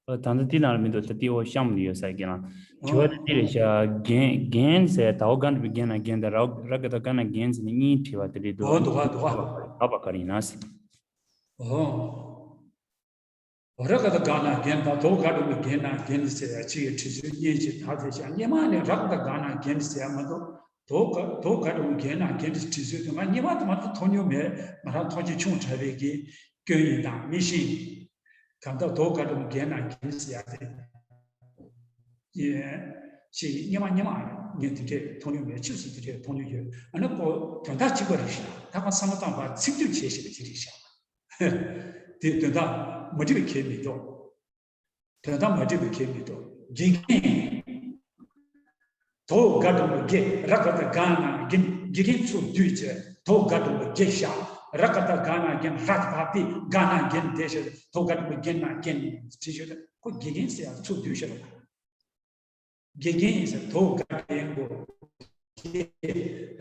ཨ། ད་ལྟ་དེ་ནང་ལ་མི་འདུག་ད་ལྟ་དེ་འོ་གཤམ་ལ་ཡོད་ས་རྒན་ལགས། དྲི་བ་དེ་འདི་རེད་ཤག་རྒན་རྒན་ཟེར་ཟླ་བ་དགའ་འདྲ་བའི་རྒན་ལ་རྒན་དང་ར་ར་ག་ད་ག་ན་རྒན་ཟེར་ནས་གཉིས་དྲི་བ་དེ་འདྲ་འདུག་འོ་འདུག་ག་འདུག་ག་ག་པ་ག་རེ་ཡིན་ན་ཟེར། འོ། ར་ག་བཏགས་རྒ་ན་རྒན་དང་དོ་ག་འགྲེང་བུ་རྒྱན་ན་རྒྱན་ཟེར་ཡ་གཅིག་གི་བྲིས་ཚུལ་སྙན་ཞིང་དག་དེ་བཞག་སྔོན་མ་ནས་ར་ག་བཏགས་རྒ་ན་རྒན་ཟེར་ཡ་མ་གཏོགས་དོ་ག་དོ་ག་འགྲེང་བུ་རྒྱན་ན་རྒྱན་བྲིས་ཚུལ་དེ་ང་སྔོན་མ་དུ་མ་དུ་མཐོང་མྱོང་མེད། ང་རང་མཐོང་ཆེན་ཆུང་དྲགས་པའི་གི་སྐྱོན་ཡིན་དང་མི་ཤེས། གང་ལྟར་དོ་ག་འགྲེང་བུ་རྒྱན་ན་རྒྱན་ཟེར་ཡ་དེ། ཡིན། ཞེས་སྔོན་མ་སྔོན་མ་ངས་དེ་འདྲས་མཐོང་མྱོང་མེད། ཕྱིས་སུ་དེ་འདྲས་མཐོང་མྱོང་ཡོད། ཨ་ནི་ཁོ་དོན་དག་གཅིག་པ་རེད་ཤག་ད་ཁོ་བསམ་བློ་བཏང་བ་ཚིག་སྡུད་བྱས་ཞེས་པ་དེ་རེད་ཤག་དེ་དོན་དག་མ་འགྲིག་པའི་ཁྱད་མི་འདུག་དོན་དག་མ་འགྲིག་པའི་ཁྱད་མི་འདུག་དགེ་རྒན། དོ་ག་འགྲེང་བུ་དགེ། ར་ག་བཏགས་རྒ་ན་རྒན། དགེ་རྒན་ཚུར་བསྡུས་བྱས། དོ་ག་འགྲེང་བུ་དགེ་བཞག་ར་ག་བཏགས་རྒ་ན་རྒན། ར་དེ་ཕར་བཏེགས། རྒ་ན་རྒན་དེ་བཞག་དོ་ག་འགྲེང་བུ་རྒྱན་ན་རྒྱན་བྲིས་ཡོད། ཁོ་དགེ་རྒན་ཟེར་ཡ་ཚུར་བསྡུས་བཞག་རེད། དགེ་རྒན་ཡིན་ཟེར། དོ་ག་འགྲེང་བུ་དགེ།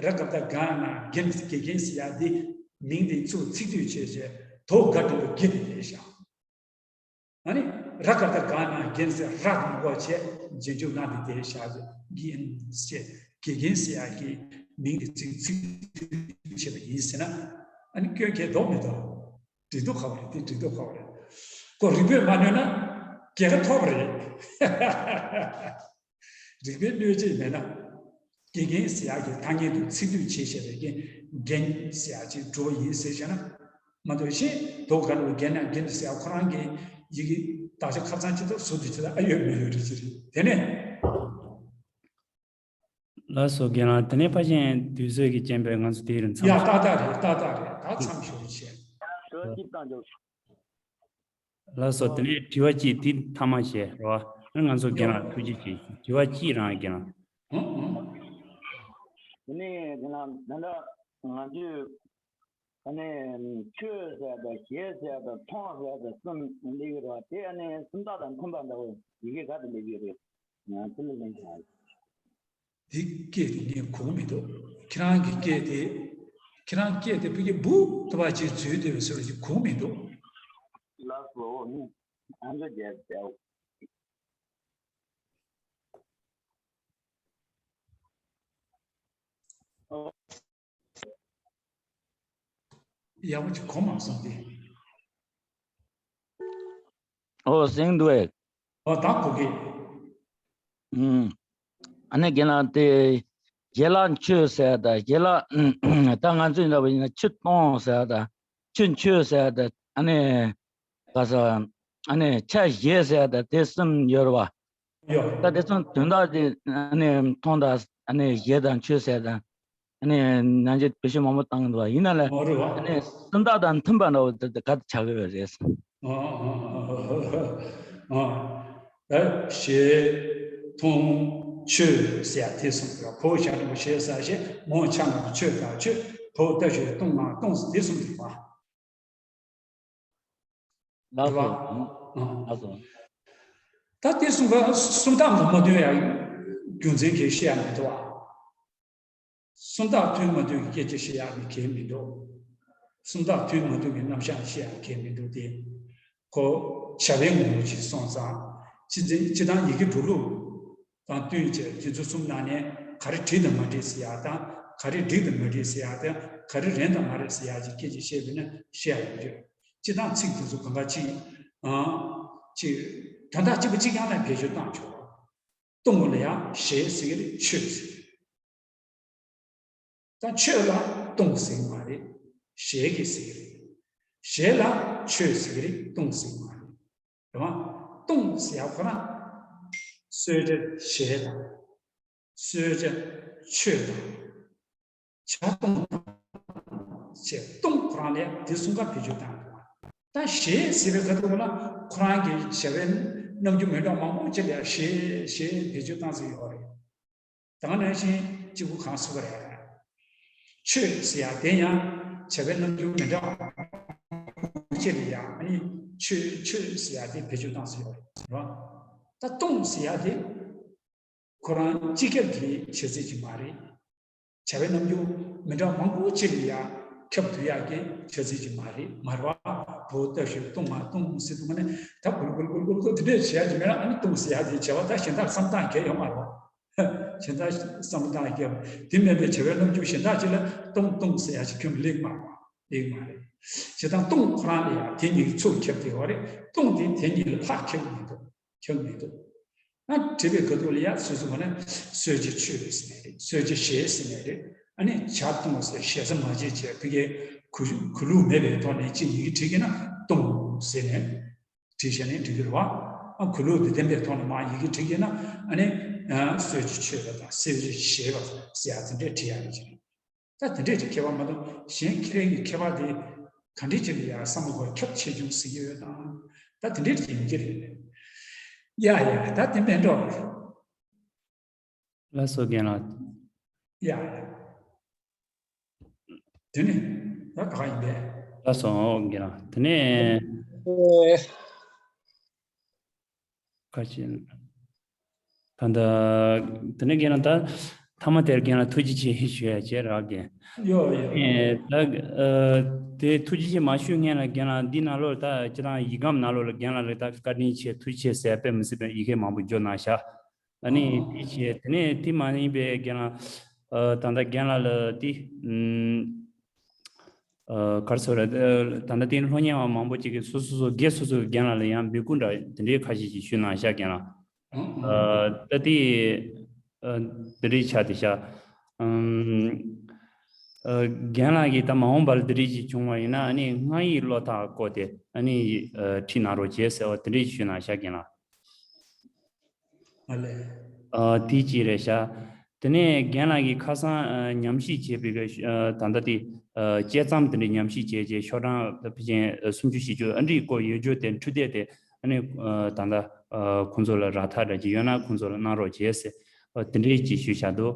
ར་ག་བཏགས་རྒ་ན་རྒན། དགེ་རྒན་ཟེར་ཡ་དེ་མིང་དེ་ཚུར་ཚིག་སྡུད་བྱས་བྱས་དོ་ག་འགྲེང་བུ་དགེ་དེ་བཞག་ཨ་ནི་ར་ག་བཏགས་རྒ་ན་རྒན་ཟེར། ར་དེ་མ་གོ་བྱས་རྗེས་འཇུག་ན་དེ་དེ་བཞག་རྒན་ཟེར། དགེ་རྒན་ཟེར་ཡ་གི་མིང་དེ་ཚིག་ཚིག་སྡུད་བྱས་པ་ཡིན་ཟེར་ན། ཨ་ནི་སྐྱོན་གལ་འདུག་མི་འདུག་འགྲིག་འདུག་ག་བ་རེད། དེ་འགྲིག་འདུག་ག་བ་རེད། ཁོ་རིག་པས་མ་གནོད་ན་རྒྱལ་ཁ་ཐོབ་པ་རེད། རིག་པས་གནོད་ཅེས་མེད་ན། དགེ་རྒན་ཟེར་ཡག་གི་ཐ་སྙད་དུ་ཚིག་སྡུད་བྱས་བཞག་པའི་རྐྱེན་རྒན་ཟེར་ཡག་ཅིག་འགྲོ་བ་ཡིན་ཟེར་བཞག་ན། མ་གཏོགས་གཞན་དོ་ག་འགྲེང་བུ་རྒྱན་ན་རྒྱན་ཟེར་ཡག་ཁོ་རང་གི་ཡི་གེ་དག་ཆ་ཁ་ཚང་ཅིག་དང་ཟུར་དུ་ཅིག་དང་ཨ་ཡོད་མི་ཡོད་རེད་ཅིག་རེད། དེ་ནས། ལགས་སོ་རྒན་ལགས། དེ་ནས་ཕལ་ཆེར་དུས་ཚོད་ཀྱི་རྐྱེན་པས་ང་ཚོ་དེའི་རིང་མཚམས། ཡ་ཏག་ཏག་རེད། ཏག་ཏག་རེད། ད་མཚམས་ཞུ་རོགས་བྱེད། ལགས་སོ། དེ་ནས་དྲི་བ་གཅིག་དེ་མཐའ་མ་བྱས་རེད་བ། ཨ་ང་ཚོ་རྒན་ལགས་ཐུགས་རྗེ་ཆེ། དྲི་བ་གཅིག་རང་རྒན་ལགས། ཨང་ཨང་། དེ་ནས་རྒན་ལགས་ད་ལྟ་ང་ཚོས་ཨ་ནི་ཆོས་ཟེར་དང་ཞེས་ཟེར་དང་མཐོང་ཟེར་དང་གསུམ་སླེབས་ཀྱི་རེད་བ། དེ་ཨ་ནི་སུམ་རྟགས་དང་མཐུན་པ་འདྲ་བོ་ཡི་གེ་ག་དེ་སླེབས་ཀྱི་རེད། ང་ཚོ་ལ་ལན་ཆགས། འདི་སྐད་དེ་ངས་གོ་གི་མི་འདུག་ཁྱེད་རང་གི་སྐད་དེ། ཁྱེད་རང་སྐད་དེ་ཕ་གི་འབུ་ཏོ་བ་ཅིག་འཛུལ་བསྡད་པའི་བཟོ་འདྲ་ཅིག་གོ་གི་མི་འདུག་ལགས་སོ། ཨ་མཆོག་རྒྱལ་རྒྱལ། ཡག་པོ་ཅིག་གོ་མ་སོང་སྟེ། ཨོ་གསན་འདུག་ཨེ། ཨོ་ད་གོ་གི། ཨུམ། ཨ་ནི་རྒན་ལགས་དེ་ཞལ་ལག་མཆོད་ཟེར་དང་ཞལ་ལག་ད་ང་ཚོས་འདྲ་བ་ཡིན་ན་ཆུ་གཏོང་ཟེར་དང་ཆུ་མཆོད་ཟེར་དང་ཨ་ནི་ག་ས་ཨ་ནི་ཆ་བཞེས་ཟེར་དང་དེ་གསུམ་ཡོད་རེད་བ། ཡོད། ད་དེ་ཚོ་དོན་དག་དེ་ཨ་ནི་མཐོང་དང་ཨ་ནི་བཞེས་དང་མཆོད་ཟེར་དང་། ཨ་ནི་ནང་ཆེ་བེད་སྤྱོད་མང་པོ་བཏང་གི་འདུག་བ། ཡིན་ན་ལ་ཨོ་རེད་བ། ཨ་ནི་སུམ་རྟགས་དང་མཐུན་པ་འདྲ་བོ་དེ་ག་དེ་ཆགས་ཀྱི་ཡོད་རེད། ཨ་ཨ་ཨ་ཨ། ད་ཞེས་མཐོང་མཆོད་ཟེར་ཡ་དེ་གསུམ་རེད་བ། བོ་ཞབས་ཀྱུ་བོ་ཞེས་ཟ་ཞེས། མོ་ཆ་ན་མཆོད་ཟ་མཆོད། བོ་ཏ་ཞབས་ཀྱུ་བཏུང་ང་བཏུང་ཟེར་དེ་གསུམ་རེད་བ། ལགས་སོ། རེད་བ། ལགས་སོ། ད་དེ་གསུམ་ཀ་སུམ་རྟགས་མ་མ་འདོན་ཡ་རྒྱུ་མཚན་གྱིས་བཤད་ཡ་མི་འདུག་བ། སུམ་རྟགས་མཐུན་མ་མཐུན་གྱི་སྐད་ཆ་བཤད་ཡག་གི་གལ་མི་འདུག་སུམ་རྟགས་མཐུན་མ་མཐུན་གྱི་རྣམ་གཞག་བཤད་ཡག་གལ་མི་འདུག་སྟེ། ཁོ་བྱ་བའི་ངོ་བོ་ཅིག་སོང་ཙང་། སྤྱི་སྤྱི་དང་ཡི་གེ་འགྲོ་ལུགས་དང་བསྟུན་བྱས་དེ་ཚོ་གསུམ་ནང་ནས་ག་རེ་འགྲིག་དང་མ་འགྲིག་ཟེར་ཡག་དང་། ག་རེ་འགྲིག་དང་མ་འགྲིག་ཟེར་ཡག་དང་། ག་རེ་རེད་དང་མ་རེད་ཟེར་ཡག་ཅིག་སྐད་ཆ་བཤད་པ་ཡིན་ན་བཤད་ཡག་ཡོད་རེད། སྤྱི་དང་ཚིག་དེ་ཚོ་གང་ག་ཅིག་ཨང་། ཅིག་དོན་དག་གཅིག་པ་གཅིག་རྐྱང་ལ་བེད་སྤྱོད་བཏང་ཆོག་བཏུང་ལ་ཡང་ཞེས་ཟེར་གྱི་རེད། མཆོད་ཟེར་གྱི་རེད། ད་མཆོད་ལ་བཏུང་ཟེར་གྱི་མ་རེད། ཞེས་ཀྱིས་ཟེར་གྱི་རེད། ཞེས་ལ་མཆོད་ཟེར་གྱི་རེད། བཏུང་ཟེར་གྱི་མ་རེད། རེད་བ། བཏུང་ཟེར་ཡག་ཁོ་རང་གསོལ་ཇ་ཞེས་དང་། གསོལ་ཇ་མཆོད་དང་། ཇ་བཏུང་དང་ཞེས། བཏུང་ཁོ་རང་ལ་དེ་གསུམ་ཀ་བེད་སྤྱོད་བཏང་འདུག་བ། ད་ཞེས་ཟེར་བའི་ཁ་ཐུག་ལ་ཁོ་རང་གི་བྱ་བའི་རྣམ་འགྱུར་མི་འདྲ་མང་པོ་ཅིག་ལ་ཞེས་ཞེས་བེད་སྤྱོད་བཏང་ཟིན་ཡོད་རེད། ད་ག་ནང་བཞིན་གཅིག་པུ་གང་སུ་ག་རེད། མཆོད་ཟེར་ཡག་དེ་ཡང་བྱ་བའི་རྣམ་འགྱུར་མི་འདྲ་བ་ཅིག་ལ་ཡང་ཨ་ནི་མཆོད་མཆོད་ཟེར་ཡག་དེ་བེད་སྤྱོད་བཏང་ཟིན་ཡོད་རེད། རེད་བ། ད་བཏུང་ཟེར་ཡག་དེ། ཁོ་རང་སྤྱི་ཁྱབ་ཀྱི་བྱ་ཚིག་ཅིག་མ་རེད། བྱ་བའི་རྣམ་འགྱུར་མི་འདྲ་མང་པོ་ཅིག་ལ་ཡང་ཁྱབ་བསྡུ་ཡག་གི་བྱ་ཚིག་ཅིག་མ་རེད། མ་རེད་བ། བོ་ཏ་ཞབས་ཀྱུ་བཏུང་ང་བཏུང་ཟེར་དུས་ནས་ད་གུར་གུར་གུར་གུར་གུར་དེ་འདྲས་བྱེད་ཡག་ཅིག་མེད་ན། ཨ་ནི་བཏུང་ཟེར་ཡག་དེ་བྱ་བ་ད་གཞན་དག་བསམ་སྟངས་འགལ་ཡོད་མ་རེད་བ། གཞན་དག་བསམ་སྟངས་འགལ་བ་དེ་མིན་པའི་བྱ་བའི་རྣམ་འགྱུར་གཞན་དག་ཅིག་ལ་བཏུང་བཏུང་ཟེར་ཡག་ཅིག་ཁྱོན་མི་སླེབས་མ་རེད་བ། ཡོད་མ་རེད། བྱས་ཙང་སྟོང་ཁོ་རང་ལ་ཡང་དེ་གཉིས་ཀྱི་ཚུར་ཁྱབ་བསྡད་པ་རེད། སྟོང་དེ་དེ་གཉིས་ལ་ཕར་ཁྱབ་མི་འདུག་ཁྱབ་མི་འདུག་ཨ་བྲིས་པའི་ཁ་ཐུག་ལ་ཡང་སོ་སོ་བ་ནི་གསལ་བྱེད་ཆོས་ཟེར་ནས་རེད། གསལ་བྱེད་གཞལ་ཟེར་ནས་རེད། ཨ་ནི་བྱ་སྟོང་ཟེར་ཞེ་ས་མ་བྱེད་བྱས་ཕ་གིའི་གུ་གུ་ལུགས་མེད་པའི་ཐོག་ནས་ཅིག་ཡི་གེ་བྲིས་ཀྱི་ན་སྟོང་ཟེར་ནས་བྲིས་བྱས་ནས་འབྲི་གི་རེད་བ། ཨ་གུ་ལུགས་འདི་ལྡན་པའི་ཐོག་ནས་མར་ཡི་གེ་བྲིས་ཀྱི་ན་ཨ་ནི་གསལ་བྱེད་ཆོས་པ་དང་གསལ་བྱེད་གཞལ་བ་ཟེར་ཡ་དེ་འདྲས་བྲིས་ཡ་རེད་ཅེས། ད་དེ་འདྲས་ཀྱི་ཁྱད་པར་མ་གཏོགས་གཞན་ཁྱེད་རང་གི་ཁྱད་པར་དེ་ག་འདྲས་ཅིག་ལ་ཡང་བསམ་བློ་འཁོར་ཁྱབ་ཆེ་ཆུང་ཟེར་གྱི་ཡོད་དམ། ད་དེ་འདྲས་ཀྱི་ཡིན་གྱི་རེད། ཡ་ཡ་ད་དེ་ཕན་ཐོགས་རེད། ལགས་སོ་རྒན་ལགས། ཡ་ཡ། དེ་ནི་ད་ག་ཡིན་པས། ལགས་སོ་རྒན་ལགས། དེ་ནས་ཨེ། ཁ་ཅིག་ད་ལྟ་དེ་ནས་རྒན་ལགས་ད་མཐའ་མ་དེར་རྒན་ལགས་ཐུགས་རྗེ་ཆེ་ཞུ་ཡ་བྱས་རག་རྒན། ཡོ་ཡོ། ཨེ་ད་ཨ་དེ་ཐུགས་རྗེ་ཆེ་མ་ཞུ་སྔོན་ལ་རྒན་ལགས་འདི་ནང་ལོགས་ད་སྤྱིར་བཏང་ཡིག་སྒམ་ནང་ལོགས་ལ་རྒན་ལགས་ལ་ད་བཀའ་དྲིན་ཆེ་ཐུགས་རྗེ་ཆེ་ཟེར་དཔེ་མི་སྲིད་པའི་ཡི་གེ་མང་པོ་འབྱོར་གནང་ཤག་ཨ་ནི་དེ་བྱས་དེ་ནས་དེ་མ་ཡིན་པའི་རྒན་ལགས་ཨ་ད་ལྟ་རྒན་ལགས་ལ་དེ་ཨམ། ཨ་ག་རེ་ཟེར་རེད། ཨ་ད་ལྟ་དེ་སློབ་གཉེར་བ་མང་པོ་ཅིག་གིས་སོ་སོ་སོ་སྒེར་སོ་སོའི་རྒན་ལགས་ལ་ཡང་འབོད་སྐུལ་འདྲ་དེ་འདྲའི་ཁ་ཤས་ཅིག་ཞུས་གནང་ཤག་རྒན་ལགས། ཨ་ད་དེ་ཨ་དེ་འདྲའི་ཆ་དེ་ཤག་ཨམ། ཨ་རྒན་ལགས་ཀྱིས་ད་མ་འོངས་པ་ལ་དེ་འདྲའི་ཅིག་བྱུང་བ་ཡིན་ན་ཨ་ནི་སྔགས་ཡིག་ཀློག་སྟངས་སྐོར་དེ་ཨ་ནི་ཨ་ཁྲིད་གནང་རོགས་བྱས་ཟེར་བ་དེ་འདྲའི་ཞུས་གནང་ཤག་རྒན་ལགས། ཨ་ལས། ཨ་དེ་གཅིག་རེད་ཤག་དེ་ནས་རྒན་ལགས་ཀྱིས་ཁ་སང་ཨ་ཉམས་ཞིབ་བྱས་པའི་གི་ཨ་ད་ལྟ་དེ་ཨ་དཔྱད་རྩོམ་དེ་འདྲའི་ཉམས་ཞིབ་བྱས་རྗེས་ཤོག་གྲངས་ཕལ་ཆེར་ཨ་སུམ་ཅུ་བཞི་བཅུ་ཨ་འདྲའི་སྐོར་ཡོད་རྒྱུ་དེ་འཕྲུལ་དེབ་དེ་ཨ་ནི་ཨ་ད་ལྟ་ཨ་ཁོང་ཚོ་ལ་རག་ཐག་འདྲ་ཅིག་ཡོད་ན་ཁོང་ཚོ་ལ་གནང་རོགས་བྱས་ཟེར་ཨ་དེ་འདྲའི་ཅིག་ཞུས་བཞག་འདུག་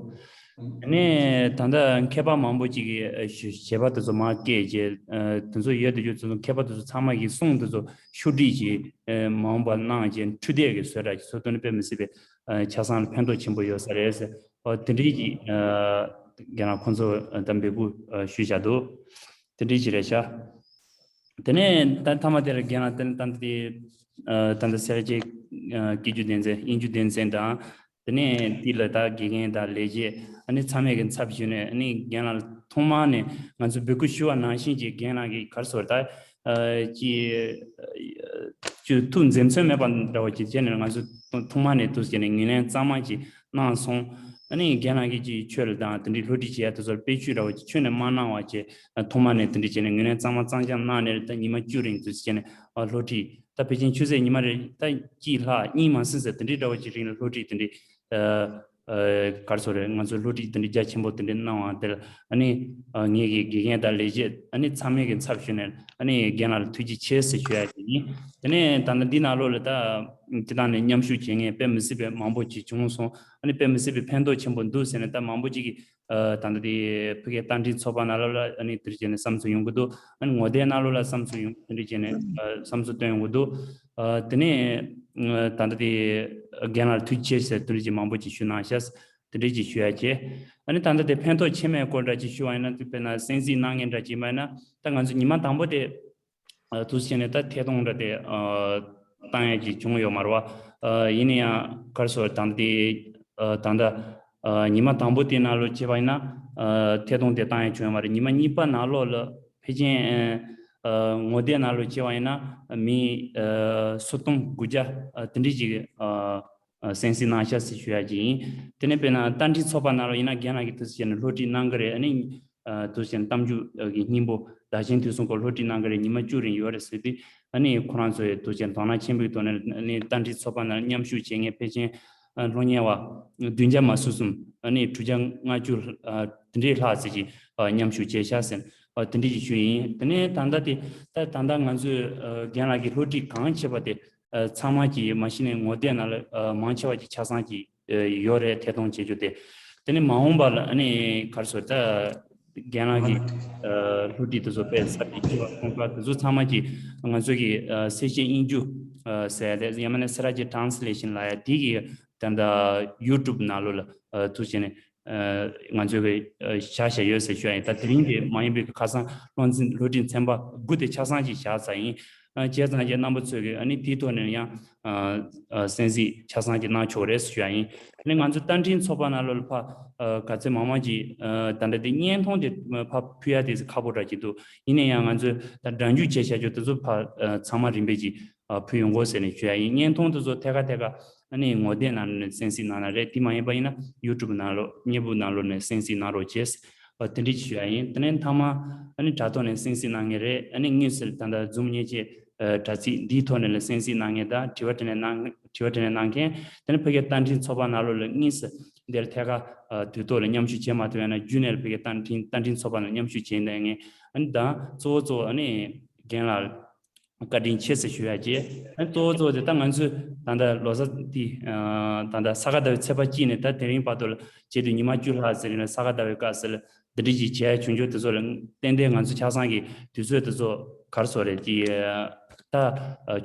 དེ་ནས་ད་ལྟ་མཁས་པ་མང་པོ་ཅིག་གིས་ཨ་ཞུ་བྱས་པ་དེ་ཚོ་མར་བཀལ་རྗེས་ཨ་དེ་ཚོ་ཡོད་དེ་རྒྱུ་དེ་ཚོ་མཁས་པ་དེ་ཚོ་ཚང་མ་གིས་གསུང་དེ་ཚོ་ཤོག་དྲིལ་གྱིས་ཨ་མ་འོངས་པ་གནང་རྗེས་འཕྲུལ་དེབ་ཀྱི་བཟོ་གྲྭ་ཅིག་བཟོ་ཐུབ་ན་དཔེ་མི་སྲིད་པའི་ཨ་ཆ་ཚང་ལ་ཕན་ཐོགས་ཆེན་པོ་ཡོད་ས་རེད་ཟེར། ཨོ་དེ་འདྲའི་གི་ཨ་རྒན་ལགས་ཁོང་ཚོ་ཨ་ད་འབོད་སྐུལ་ཨ་ཞུས་བཞག་འདུག་དེ་འདྲའི་ཅིག་རེད་ཤག་དེ་ནས་ད་མཐའ་མ་དེར་རྒན་ལགས་དེ་ད་ལྟ་དེ་ཨ་ད་ལྟ་སེ་ར་བྱེས་ཨ་སྐད་སྒྱུར་སྡེ་ཚན་དབྱིན་ཇི་སྡེ་ཚན་དང་། དེ་ནས་དེ་ལ་ད་དགེ་རྒན་དང་ལས་བྱེད་ཨ་ནི་ཚང་མས་ཀྱི་ཚབ་ཞུས་ནས་ཨ་ནི་རྒན་ལགས་ཐོག་མར་ནས་ང་ཚོ་འབོད་སྐུལ་ཞུ་བ་ནང་བཞིན་གྱི་རྒན་ལགས་ཀྱིས་ག་རེ་ཟེར་ད། ཨ་ཅི་ཅུ་ཐུགས་འཛེམ་ཟོན་མེད་པ་འདྲ་བོ་ཅིག་བྱས་ནས་ང་ཚོ་ཐོག་མ་ནས་འདུག་བྱས་ནས་ངོས་ལེན་གཙང་མ་ཅིག་གནང་སོང་། ཨ་ནི་རྒན་ལགས་ཀྱིས་ཅིག་ཆོས་ལ་དང་དེ་འདྲའི་སློབ་ཁྲིད་བྱེད་ཡ་དེ་ཚོར་དཔེ་བཅུད་འདྲ་བོ་ཅིག་ཁྱོན་ནས་མ་གནང་བ་བྱས་ཐོག་མ་ནས་དེ་འདྲ་བྱས་ནས་ངོས་ལེན་གཙང་མ་གཙང་རྐྱང་གནང་ནས་ད་ཉི་མ་བཅུ་རིང་འདུག་བྱས་ནས་ཨ་སློབ་ཁྲིད་ད་ཕལ་ཆེར་ཆུ་ཚོད་ཉི་མ་རེ་ད་གཅིག་ལྷག་གཉིས་མ་ཟིན་ཟེར་དེ་འདྲའི་འདྲ་བོ་ཅིག་རིང་ལ་སློབ་ཁྲིད་དེ་འདྲའི་ཨ། ཨ་ག་རེ་ཟེར་རེད། ང་ཚོས་སློབ་ཁྲིད་དེ་འདྲའི་རྒྱ་ཆེན་པོ་དེ་འདྲའི་གནང་བ་དེར་ཨ་ནི་ཨ་ངེད་ཀྱི་དགེ་རྒན་དང་ལས་བྱེད་ཨ་ནི་ཚང་མས་ཀྱི་ཚབ་ཞུས་ནས་ཨ་ནི་རྒན་ལགས་ལ་ཐུགས་རྗེ་ཆེ་ཟེར་ཞུ་ཡ་ཅིག་ཡིན། དེ་ནས་ད་ལྟ་འདི་ནང་ལོགས་ལ་ད་སྤྱིར་བཏང་ནས་མཉམ་ཞུགས་བྱེད་མཁན་དཔེ་མི་སྲིད་པའི་མང་པོ་ཅིག་བྱུང་སོང་། ཨ་ནི་དཔེ་མི་སྲིད་པའི་ཕན་ཐོགས་ཆེན་པོ་འདུག་ཟེར་ནས་ད་མང་པོ་ཅིག་གིས་ཨ་ད་ལྟ་དེ་ཕ་གིའི་རྟ་མགྲིན་ཚོགས་པ་ནང་ལོགས་ལ་ཨ་ནི་དེ་འདྲ་བྱས་ནས་བསམ་ཚུལ་ཡོང་གི་འདུག་ཨ་ནི་ངོ་དེབ་ནང་ལོགས་ལ་བསམ་ཚུལ་ཡོང་དེ་འདྲ་བྱས་ནས་ཨ་བསམ་ཚུལ་བཏོན་ཡོང་གི་འདུག་ཨ་དེ་ནས་ཨ་ད་ལྟ་དེ་རྒན་ལགས་ཐུགས་རྗེ་ཆེ་ཟེར་དེ་འདྲ་ཅིག་མང་པོ་ཅིག་ཞུ་གནང་ཤག་དེ་འདྲ་ཅིག་ཞུ་ཡ་བྱས། ཨ་ནི་ད་ལྟ་དེ་ཕན་ཐོགས་ཆེ་མེད་སྐོར་འདྲ་ཅིག་ཞུ་བ་ཡིན་ན་དཔེར་ན་གསན་གཟིགས་གནང་མཁན་འདྲ་ཅིག་མ་ཡིན་ན་ད་ང་ཚོ་ཉི་མ་དང་པོ་དེ་ཨ་འདུག་བྱས་ནས་ད་ཐད་གཏོང་འདྲ་དེ་ཨ་བཏང་ཡ་ཅིག་བྱུང་ཡོད་མ་རེད་བ། ཨ་ཡིན་ན་ཡང་ག་རེ་ཟེར་ད་ལྟ་དེ་ཨ་ད་ལྟ་ཨ་ཉི་མ་དང་པོ་དེ་ནང་ལོགས་བྱས་པ་ཡིན་ན་ཨ་ཐད་གཏོང་དེ་བཏང་ཡ་བྱུང་ཡོད་མ་རེད། ཉི་མ་གཉིས་པ་ནང་ལོགས་ལ་ཕལ་ཆེར་ཨ་ངོ་དེབ་ནང་ལོགས་བྱས་པ་ཡིན་ན་མི་ཨ་སུམ་སྟོང་དགུ་བརྒྱ་ཨ་དེ་འདྲ་ཅིག་ཨ་ཨ་གསན་གཟིགས་གནང་ཤག་ཟེར་ཞུ་ཡ་ཅིག་ཡིན། དེ་ནས་དཔེར་ན་རྟ་མགྲིན་ཚོགས་པ་ནང་ལ་ཡིན་ན་རྒན་ལགས་ཀྱིས་དུས་ཚོད་བྱས་ནས་སློབ་ཁྲིད་གནང་གི་རེད། ཨ་ནི་ཨ་དུས་ཚོད་བྱས་ནས་གཏམ་རྒྱུད་ཀྱི་སྙིང་པོ་བདག་ཆེན་དུས་གསུམ་སྐོར་སློབ་ཁྲིད་གནང་གི་རེད། ཉི་མ་བཅུ་རིང་ཡོད་རེད་ཟེར་དུས་ཨ་ནི་ཁོ་རང་ཚོ་ཡི་དུས་ཚོད་བྱས་ནས་དོ་སྣང་ཆེན་པོའི་ཐོག་ནས་ཨ་ནི་རྟ་མགྲིན་ཚོགས་པ་ནང་མཉམ་ཞུགས་བྱེད་མཁན་ཕལ་ཆེར་ཨ་སློབ་གཉེར་བ་བདུན་བརྒྱ་མ་ཟིན་གསུམ་ཨ་ནི་དྲུག་བརྒྱ་ལྔ་བཅུ་ཨ་དེ་འདྲའི་ལྷག་ཙམ་ཅིག་ཨ་མཉམ་ཞུགས་བྱས་ཤག་ཟེར་ཨ་དེ་འདྲ་ཅིག་ཞུ་ཡིན། དེ་ནས་ད་ལྟ་དེ་ད་ད་ལྟ་ང་ཚོས་ཨ་རྒན་ལགས་ཀྱིས་སློབ་ཁྲིད་གང་བྱས་པ་དེ་ཨ་ཚང་མ་གི་མ་གཞི་ནས་ངོ་དེབ་ནང་ལ་ཨ་མང་ཆེ་བ་གི་ཆ་ཚང་གི་ཨ་ཡོད་རེད། ཐད་གཏོང་བྱེད་རྒྱུ་དེ། དེ་ནས་མ་འོངས་པ་ལ་ཨ་ནི་ག་རེ་ཟེར་ད་རྒན་ལགས་ཀྱི་ཨ་སློབ་ཁྲིད་དེ་ཚོ་དཔེ་གསར་གྱི་བྱས་པ་གསུང་སྐབས་དེ་ཚོ་ཚང་མ་གི་ང་ཚོ་གི་ཨ་གསལ་བཤད་དབྱིན་ཇི་ཨ་ཟེར་ཡ་དེ་ཡང་མིན་ན་སེ་ར་བྱེས་ཊ་རན་སི་ལེ་ཤན་ལབ་ཡ་དེ་གི་ད་ལྟ་ཡུ་ཊུབ་ནང་ལོགས་ལ་ཨ་ཐུག་བྱས་ནས་ཨ་ང་ཚོའི་གི་ཨ་བཞག་བཞག་ཡོད་ཟེར་ཞུ་ཡ་ཡིན། ད་དེ་རིང་དེ་མ་ཡིན་པའི་ཁ་སང་སློབ་ཚན་སློབ་ཁྲིད་ཚན་པ་དགུ་དེ་ཆ་ཚང་ཅིག་བཞག་ཚར་ཡིན། བྱས་ཙང་ཀྱི་རྣམ་པ་ཚོས་ཀྱི་ཨ་ནི་དེའི་ཐོག་ནས་ཡང་གསན་གཟིགས་ཆ་ཚང་ཅིག་གནང་ཆོག་རེད་ཞུ་ཡ་ཡིན། ཨ་ནི་ང་ཚོའི་རྟ་མགྲིན་ཚོགས་པ་ནང་ལོགས་ལ་ཕ་ག་ཚོད་མང་མང་ཅིག་ད་ལྟ་དེ་བརྙན་ཐུང་དེ་ཕ་ཕུལ་ཡ་དེ་ཁག་པོ་འདྲ་ཅིག་འདུག་ཡིན་ན་ཡང་ང་ཚོས་ད་སྒྲ་འཇུག་བྱས་བྱ་རྒྱུ་དེ་ཚོ་ཕ་ཚང་མ་རིམ་པས་ཅིག་ཕུལ་ཡོང་དགོས་ཟེར་ནས་ཞུ་ཡ་ཡིན། བརྙན་ཐུང་དེ་ཚོ་ཐད་ཀ་ཐད་ཀ་ཨ་ནི་ངོ་དེབ་ནང་ནས་གསན་གཟིགས་གནང་ན་རེད། དེ་མ་ཡིན་པ་ཡིན་ན་ཡུ་ཊུབ་ནང་ལོགས་བརྙན་ཕབ་ནང་ལོགས་ནས་གསན་གཟིགས་གནང་རོགས་བྱས། ཨ་དེ་འདྲ་ཞུ་ཡ་ཡིན། དེ་ནས་མཐའ་མ་ཨ་ནི་དྲ་ཐོག་ནས་གསན་གཟིགས་གནང་མཁན་རེད། ཨ་ནི་དངོས་སུ་ད་ལྟ་འཛོམས་མཁན་ཅིག་དྲ་ཚིགས་འདིའི་ཐོག་ནས་ལ་གསན་གཟིགས་གནང་མཁན་དང་དྲི་བ་དྲིས་ལན་གནང་དྲི་བ་དྲིས་ལན་གནང་མཁན། དེ་ནས་ཕ་གིའི་རྟ་མགྲིན་ཚོགས་པ་ནང་ལོགས་ལ་དངོས་སུ་འདིར་ཐད་ཀར་དུས་ཐོག་ལ་མཉམ་ཞུགས་བྱེད་མ་ཐུབ་ཡ་ན་བརྒྱུད་ནས་ལ་ཕ་གིའི་རྟ་མགྲིན་རྟ་མགྲིན་ཚོགས་པ་ནང་མཉམ་ཞུགས་བྱེད་མཁན། ཨ་ནི་ད་གཙོ་བོ་གཙོ་བོ་ཨ་ནི་རྒན་ལགས་བཀའ་དྲིན་ཆེ་ཟེར་ཞུ་ཡ་བྱས། ཨ་ནི་གཙོ་བོ་གཙོ་བོ་དེ་ད་ང་ཚོས་ད་ལྟ་ལོ་གསར་དེ་ད་ལྟ་ས་ག་ཟླ་བའི་ཚེས་པ་གཅིག་ནས་ད་དེ་རིང་བར་དུ་ལ་བྱེད་དུས་ཉི་མ་བཅུ་ལྷག་ཟེར་ཡིན་ན་ས་ག་ཟླ་བའི་སྐབས་སུ་ལ་འདི་འདྲ་ཅིག་བྱས་བྱུང་ཆོག་དེ་ཚོ་ལ་ཏན་ཏན་ང་ཚོ་ཆ་ཚང་གི་དུས་ཚོད་དེ་ཚོ་ག་རེ་ཟེར་རེད་ཀྱི་ད་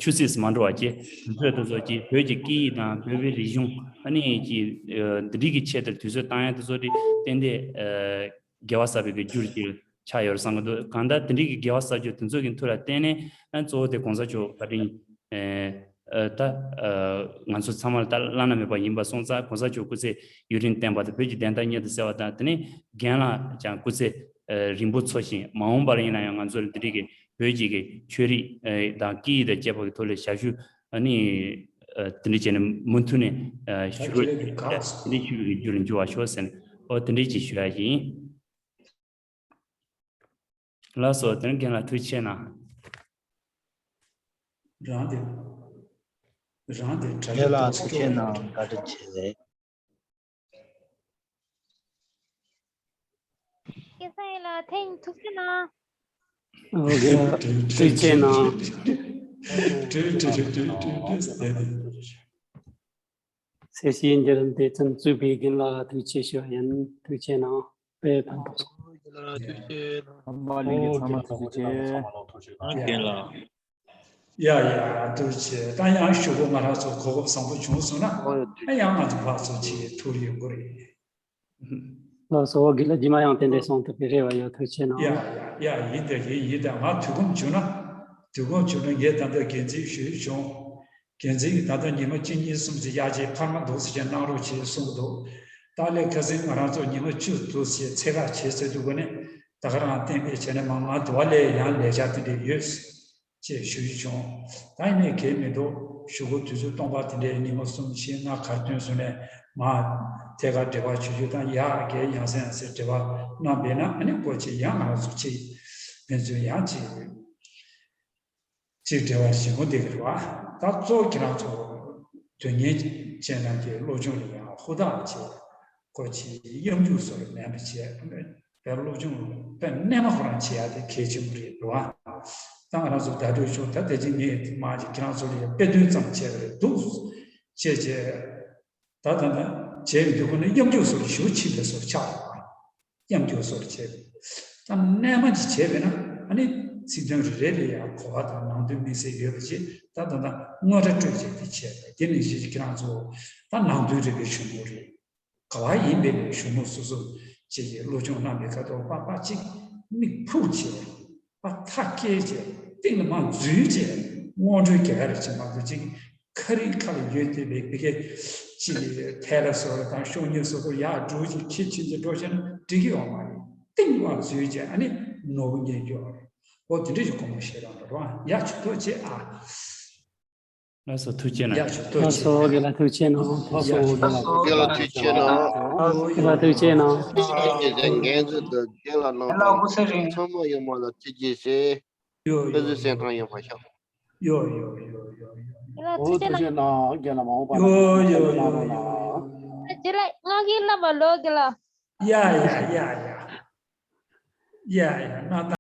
ཆུ་ཚོད་སུ་མ་འགྲོ་བ་ཀྱི་དུས་ཚོད་དེ་ཚོ་ཀྱི་བོད་ཀྱི་སྐད་ཡིག་དང་བོད་པའི་རིག་གཞུང་ཨ་ནི་ཀྱི་འདི་འདྲ་གི་ཆེད་དུ་དུས་ཚོད་བཏང་ཡ་དེ་ཚོ་དེ་ཏན་ཏན་དགེ་བ་བསགས་པའི་གི་རྒྱུ་རུ་ཆགས་ཡོད་རེད་བསམ་གི་འདུག་གང་ལྟར་དེ་འདྲའི་གི་དགེ་བ་བསགས་རྒྱུ་དེ་ཚོ་གི་མཐུ་ལ་བརྟེན་ནས་ཨ་གཙོ་བོ་དེ་གོང་ས་མཆོག་བཀའ་དྲིན་ཨེ་ཨ་ད་ཨ་ང་ཚོ་ཚང་མ་ལ་ད་བླ་ན་མེད་པ་ཡིན་པ་སོང་ཙང་གོང་ས་མཆོག་སྐུ་ཚེ་ཡུན་རིང་བརྟན་པ་དང་བོད་ཀྱི་བདེན་མཐའ་མྱུར་དུ་གསལ་བ་དང་། དེ་ནས་རྒན་ལགས་ཀྱང་སྐུ་ཚེ་ཨ་རིང་པོ་འཚོ་ཞིང་མ་འོངས་པ་ལ་ཡིན་ན་ཡང་ང་ཚོ་ལ་འདི་འདྲའི་གི་བོད་ཀྱི་གི་ཆོས་རིག་ཨེ་དང་སྐད་ཡིག་དང་བཅས་པ་གི་ཐོག་ལ་ཞབས་ཞུ་ཨ་ནི་ཨ་དེ་འདྲ་བྱས་ནས་མུ་མཐུད་ནས་ཨ་ཞུ་རོགས་བྱས། དེ་འདྲ་ཞུ་བའི་གི་རྒྱུ་ལ་འགྱུར་བ་ཤོག་ཟེར་ནས་ཨོ་དེ་འདྲ་ཅིག་ཞུ་ཡ་ཡིན། ལགས་སོ། དེ་རིང་རྒན་ལགས་ཐུགས་རྗེ་ཆེ་གནང་། རང་དེ་རང་དེ་གྲ་རྒྱས་ལགས་ཐུགས་རྗེ་གནང་། བཀའ་དྲིན་ཆེ། སྐལ་བཟང་ཡེ་ལགས་ཐེངས་ཐུགས་རྗེ་གནང་། ཨོ་རྒན་ལགས་ཐུགས་རྗེ་གནང་། ཟེར་བཞིན་འདིར་འདི་ཙམ་གཙོས་པའི་རྒན་ལགས་ཐུགས་རྗེ་ཆེ་ཡིན། ཐུགས་རྗེ་གནང་། དཔེ་ཕན་པོ་སོང་། རྒན་ལགས་ཐུགས་རྗེ་གནང་། ཨ་མ་གླིང་གི་ཚང་མ་ཐུགས་རྗེ་ཆེ། རྒན་ལགས། ཡ་ཡ་ཐུགས་རྗེ་ཆེ། ད་ཡང་ཞུ་སྒོ་ང་རང་ཚོ་གོ་སྐབས་བཟང་པོ་བྱུང་སོང་ན་ཨ་ཡང་ང་ཚོ་ཕར་ཚུར་ཅིག་ཐུག་ཡོང་གི་རེད། ལགས་སོ། རྒན་ལགས་རྗེས་མ་ཡང་ཏན་ཏན་སོང་ཐུབ་པའི་རེ་བ་ཡོད། ཐུགས་རྗེ་གནང་། ཡ་ཡ་ཡ་ཡིན་ད་ཡིན་ཡིན་ད་ང་དུས་ཁོམ་བྱུང་ན་དུས་ཁོམ་བྱུང་ན་ངས་ད་ལྟ་འགན་འཛིན་ཞུས་བྱུང་། འགན་འཛིན་གྱིས་ད་ལྟ་ཉི་མ་གཅིག་གཉིས་གསུམ་ཅིག་ཡར་ཅིག་འཕར་མ་འདུག་ཟེར་བྱས་གནང་རོགས་བྱེད་གསུང་གི་འདུག་ད་ལས་ཁ་སང་ང་རང་ཚོ་ཉི་མ་བཅུ་འདུག་ཟེར་ཚད་བཀག་བྱས་ཚར་དུས་གོ་ནས་ད་ག་རང་གཏན་འཁེལ་བྱས་ནས་མ་ང་དུ་བ་ལས་ཡང་ལས་འཆར་དེ་འདྲ་ཡོད་ཅེས་ཞུ་རྒྱུ་བྱུང་། ད་ཡིན་ནའི་གལ་མི་འདུག་ཞུ་སྒོ་དུས་ཚོད་སྟོང་པ་དེ་འདྲའི་ཉི་མ་གསུམ་བཞི་ལྔ་གར་ཐོན་སོང་ནས་མ་ཐད་ཀར་འབྲེལ་བ་བྱེད་རྒྱུ་དང་ཡར་རྒྱས་ཡང་སེ་ཡང་སེ་འབྲེལ་བ་གནང་བས་ན་ཨ་ནི་སྐོར་ཅིག་ཡང་ང་རང་ཚོ་ཅིག་ཕན་ཚུན་ཡང་ཅིག་ཅིག་འབྲེལ་བ་ཞིག་མོ་འདེགས་རེད་བ། ད་གཙོ་བོ་ཁྱེད་རང་ཚོ་དོན་གཉེར་ཅན་རྣམས་ཀྱི་སློབ་སྦྱོང་ལ་ཡང་ཧུར་ཐག་བྱེད་དགོས་ཀྱི་གཡམ་རྒྱུག་སོགས་མེད་པ་བྱས་པའི་སློབ་སྦྱོང་དཔེ་རྣལ་མ་ཁོ་རང་བྱེད་ཡ་དེ་གལ་ཆེན་པོ་རེད་འདུག་ཨ། ད་ང་རང་ཚོ་བརྡ་སྤྲོད་ཤོག་ད་དེ་རྗེས་ངས་མ་ཅིག་ཁྱེད་རང་ཚོ་ལ་ཡང་དཔེ་སྟོན་ཙམ་བྱས་པ་རེད་འདུག་བྱས་བྱས། ད་ད་ད་བྱས་པའི་དུས་ཁོ་ན་གཡམ་རྒྱུག་སོགས་ཞུ་ཕྱིན་པའི་སོགས་ཆགས་ཡོད་པ། གཡམ་རྒྱུག་སོགས་བྱས་པས། ད་རྣལ་མ་ཅིག་བྱས་པས་ན་ཨ་ནི་ཚིག་དོན་རེ་རེ་ལ་ཡང་གོ་བ་དང་ནང་དོན་དམིགས་བསལ་ཡོད་པ་ཅིག་ད་ད་ད་དངོས་འདྲ་སྤྲོད་བྱས་ཏེ་བྱས་པ་དེ་ནི་གཞི་ཁྱེད་རང་ཚོ་ད་ནང་དོན་རེ་རེ་ཞུ་མུ་རེད། ག་བ་ཡིན་པའི་ཞུ་མུ་སོ་སོ་ཅིག་གིས་སློབ་སྦྱོང་གནང་པའི་ཁ་ཐོག་པ་པ་ཅིག་མིག་ཕུག་བྱས། ཨ་ཐག་སྐྱེལ་བྱས་སྟེང་ལ་མར་འཛུལ་བྱས་དངོས་འབྲེལ་རྒྱལ་ཁ་རེ་བྱེད་མ་ཐུབ་ཅིག་ཁ་རི་ཁ་ལ་ཡོད་བསྡད་པའི་བི་ཀའི་ཅིག་ཐལ་ལ་སོགས་དང་ཤོག་ངོས་སོགས་ཡར་འགྲོ་ཅིག་ཁྱེད་ཕྱིན་ཅིག་འགྲོ་བྱས་ན་འགྲིག་གི་ཡོད་མ་རེད། སྟེང་ལ་མར་འཛུལ་བྱས་ཨ་ནི་ནོར་བུ་རྙེད་རྒྱུ་ཡོད་རེད། འོ་དེ་འདྲ་ཞིག་དགོངས་པ་བཞེས་རང་རེད་བ། ཡ་ཆུ་ཐོག་བྱས་ཨ། ལགས་སོ་ཐུགས་རྗེ་གནང་། ཡ་ཆུ་ཐོག་ལགས་སོ་བྱས་རྒན་ལགས་ཐུགས་རྗེ་གནང་། ལགས་སོ་རྒན་ལགས་ཐུགས་རྗེ་གནང་། རྒན་ལགས་ཐུགས་རྗེ་གནང་། རྒན་ལགས་ཐུགས་རྗེ་གནང་། ངས་འགན་འཛིན་དང་རྒན་ལགས་གནང་བ་ཚང་མ་ཡོད་མ་ལ་ཐུགས་རྗེ་ཆེ། ཡོ་ཡོ་ཡོ་ཡོ་ཡོ། ཡོ་ཡོ་ཡོ་ཡོ་ཡོ། རྒན་ལགས་ཐུགས་རྗེ་གནང་། རྒན་ལགས་མ་འོངས་པ་ཡོ་ཡོ་ཡོ་ཡོ། རྗེས་ལ་ང་གིས་བསླབ་པ་ལོ་རྒན་ལགས། ཡ་ཡ་ཡ་ཡ། ཡ་ཡ་ན་ད།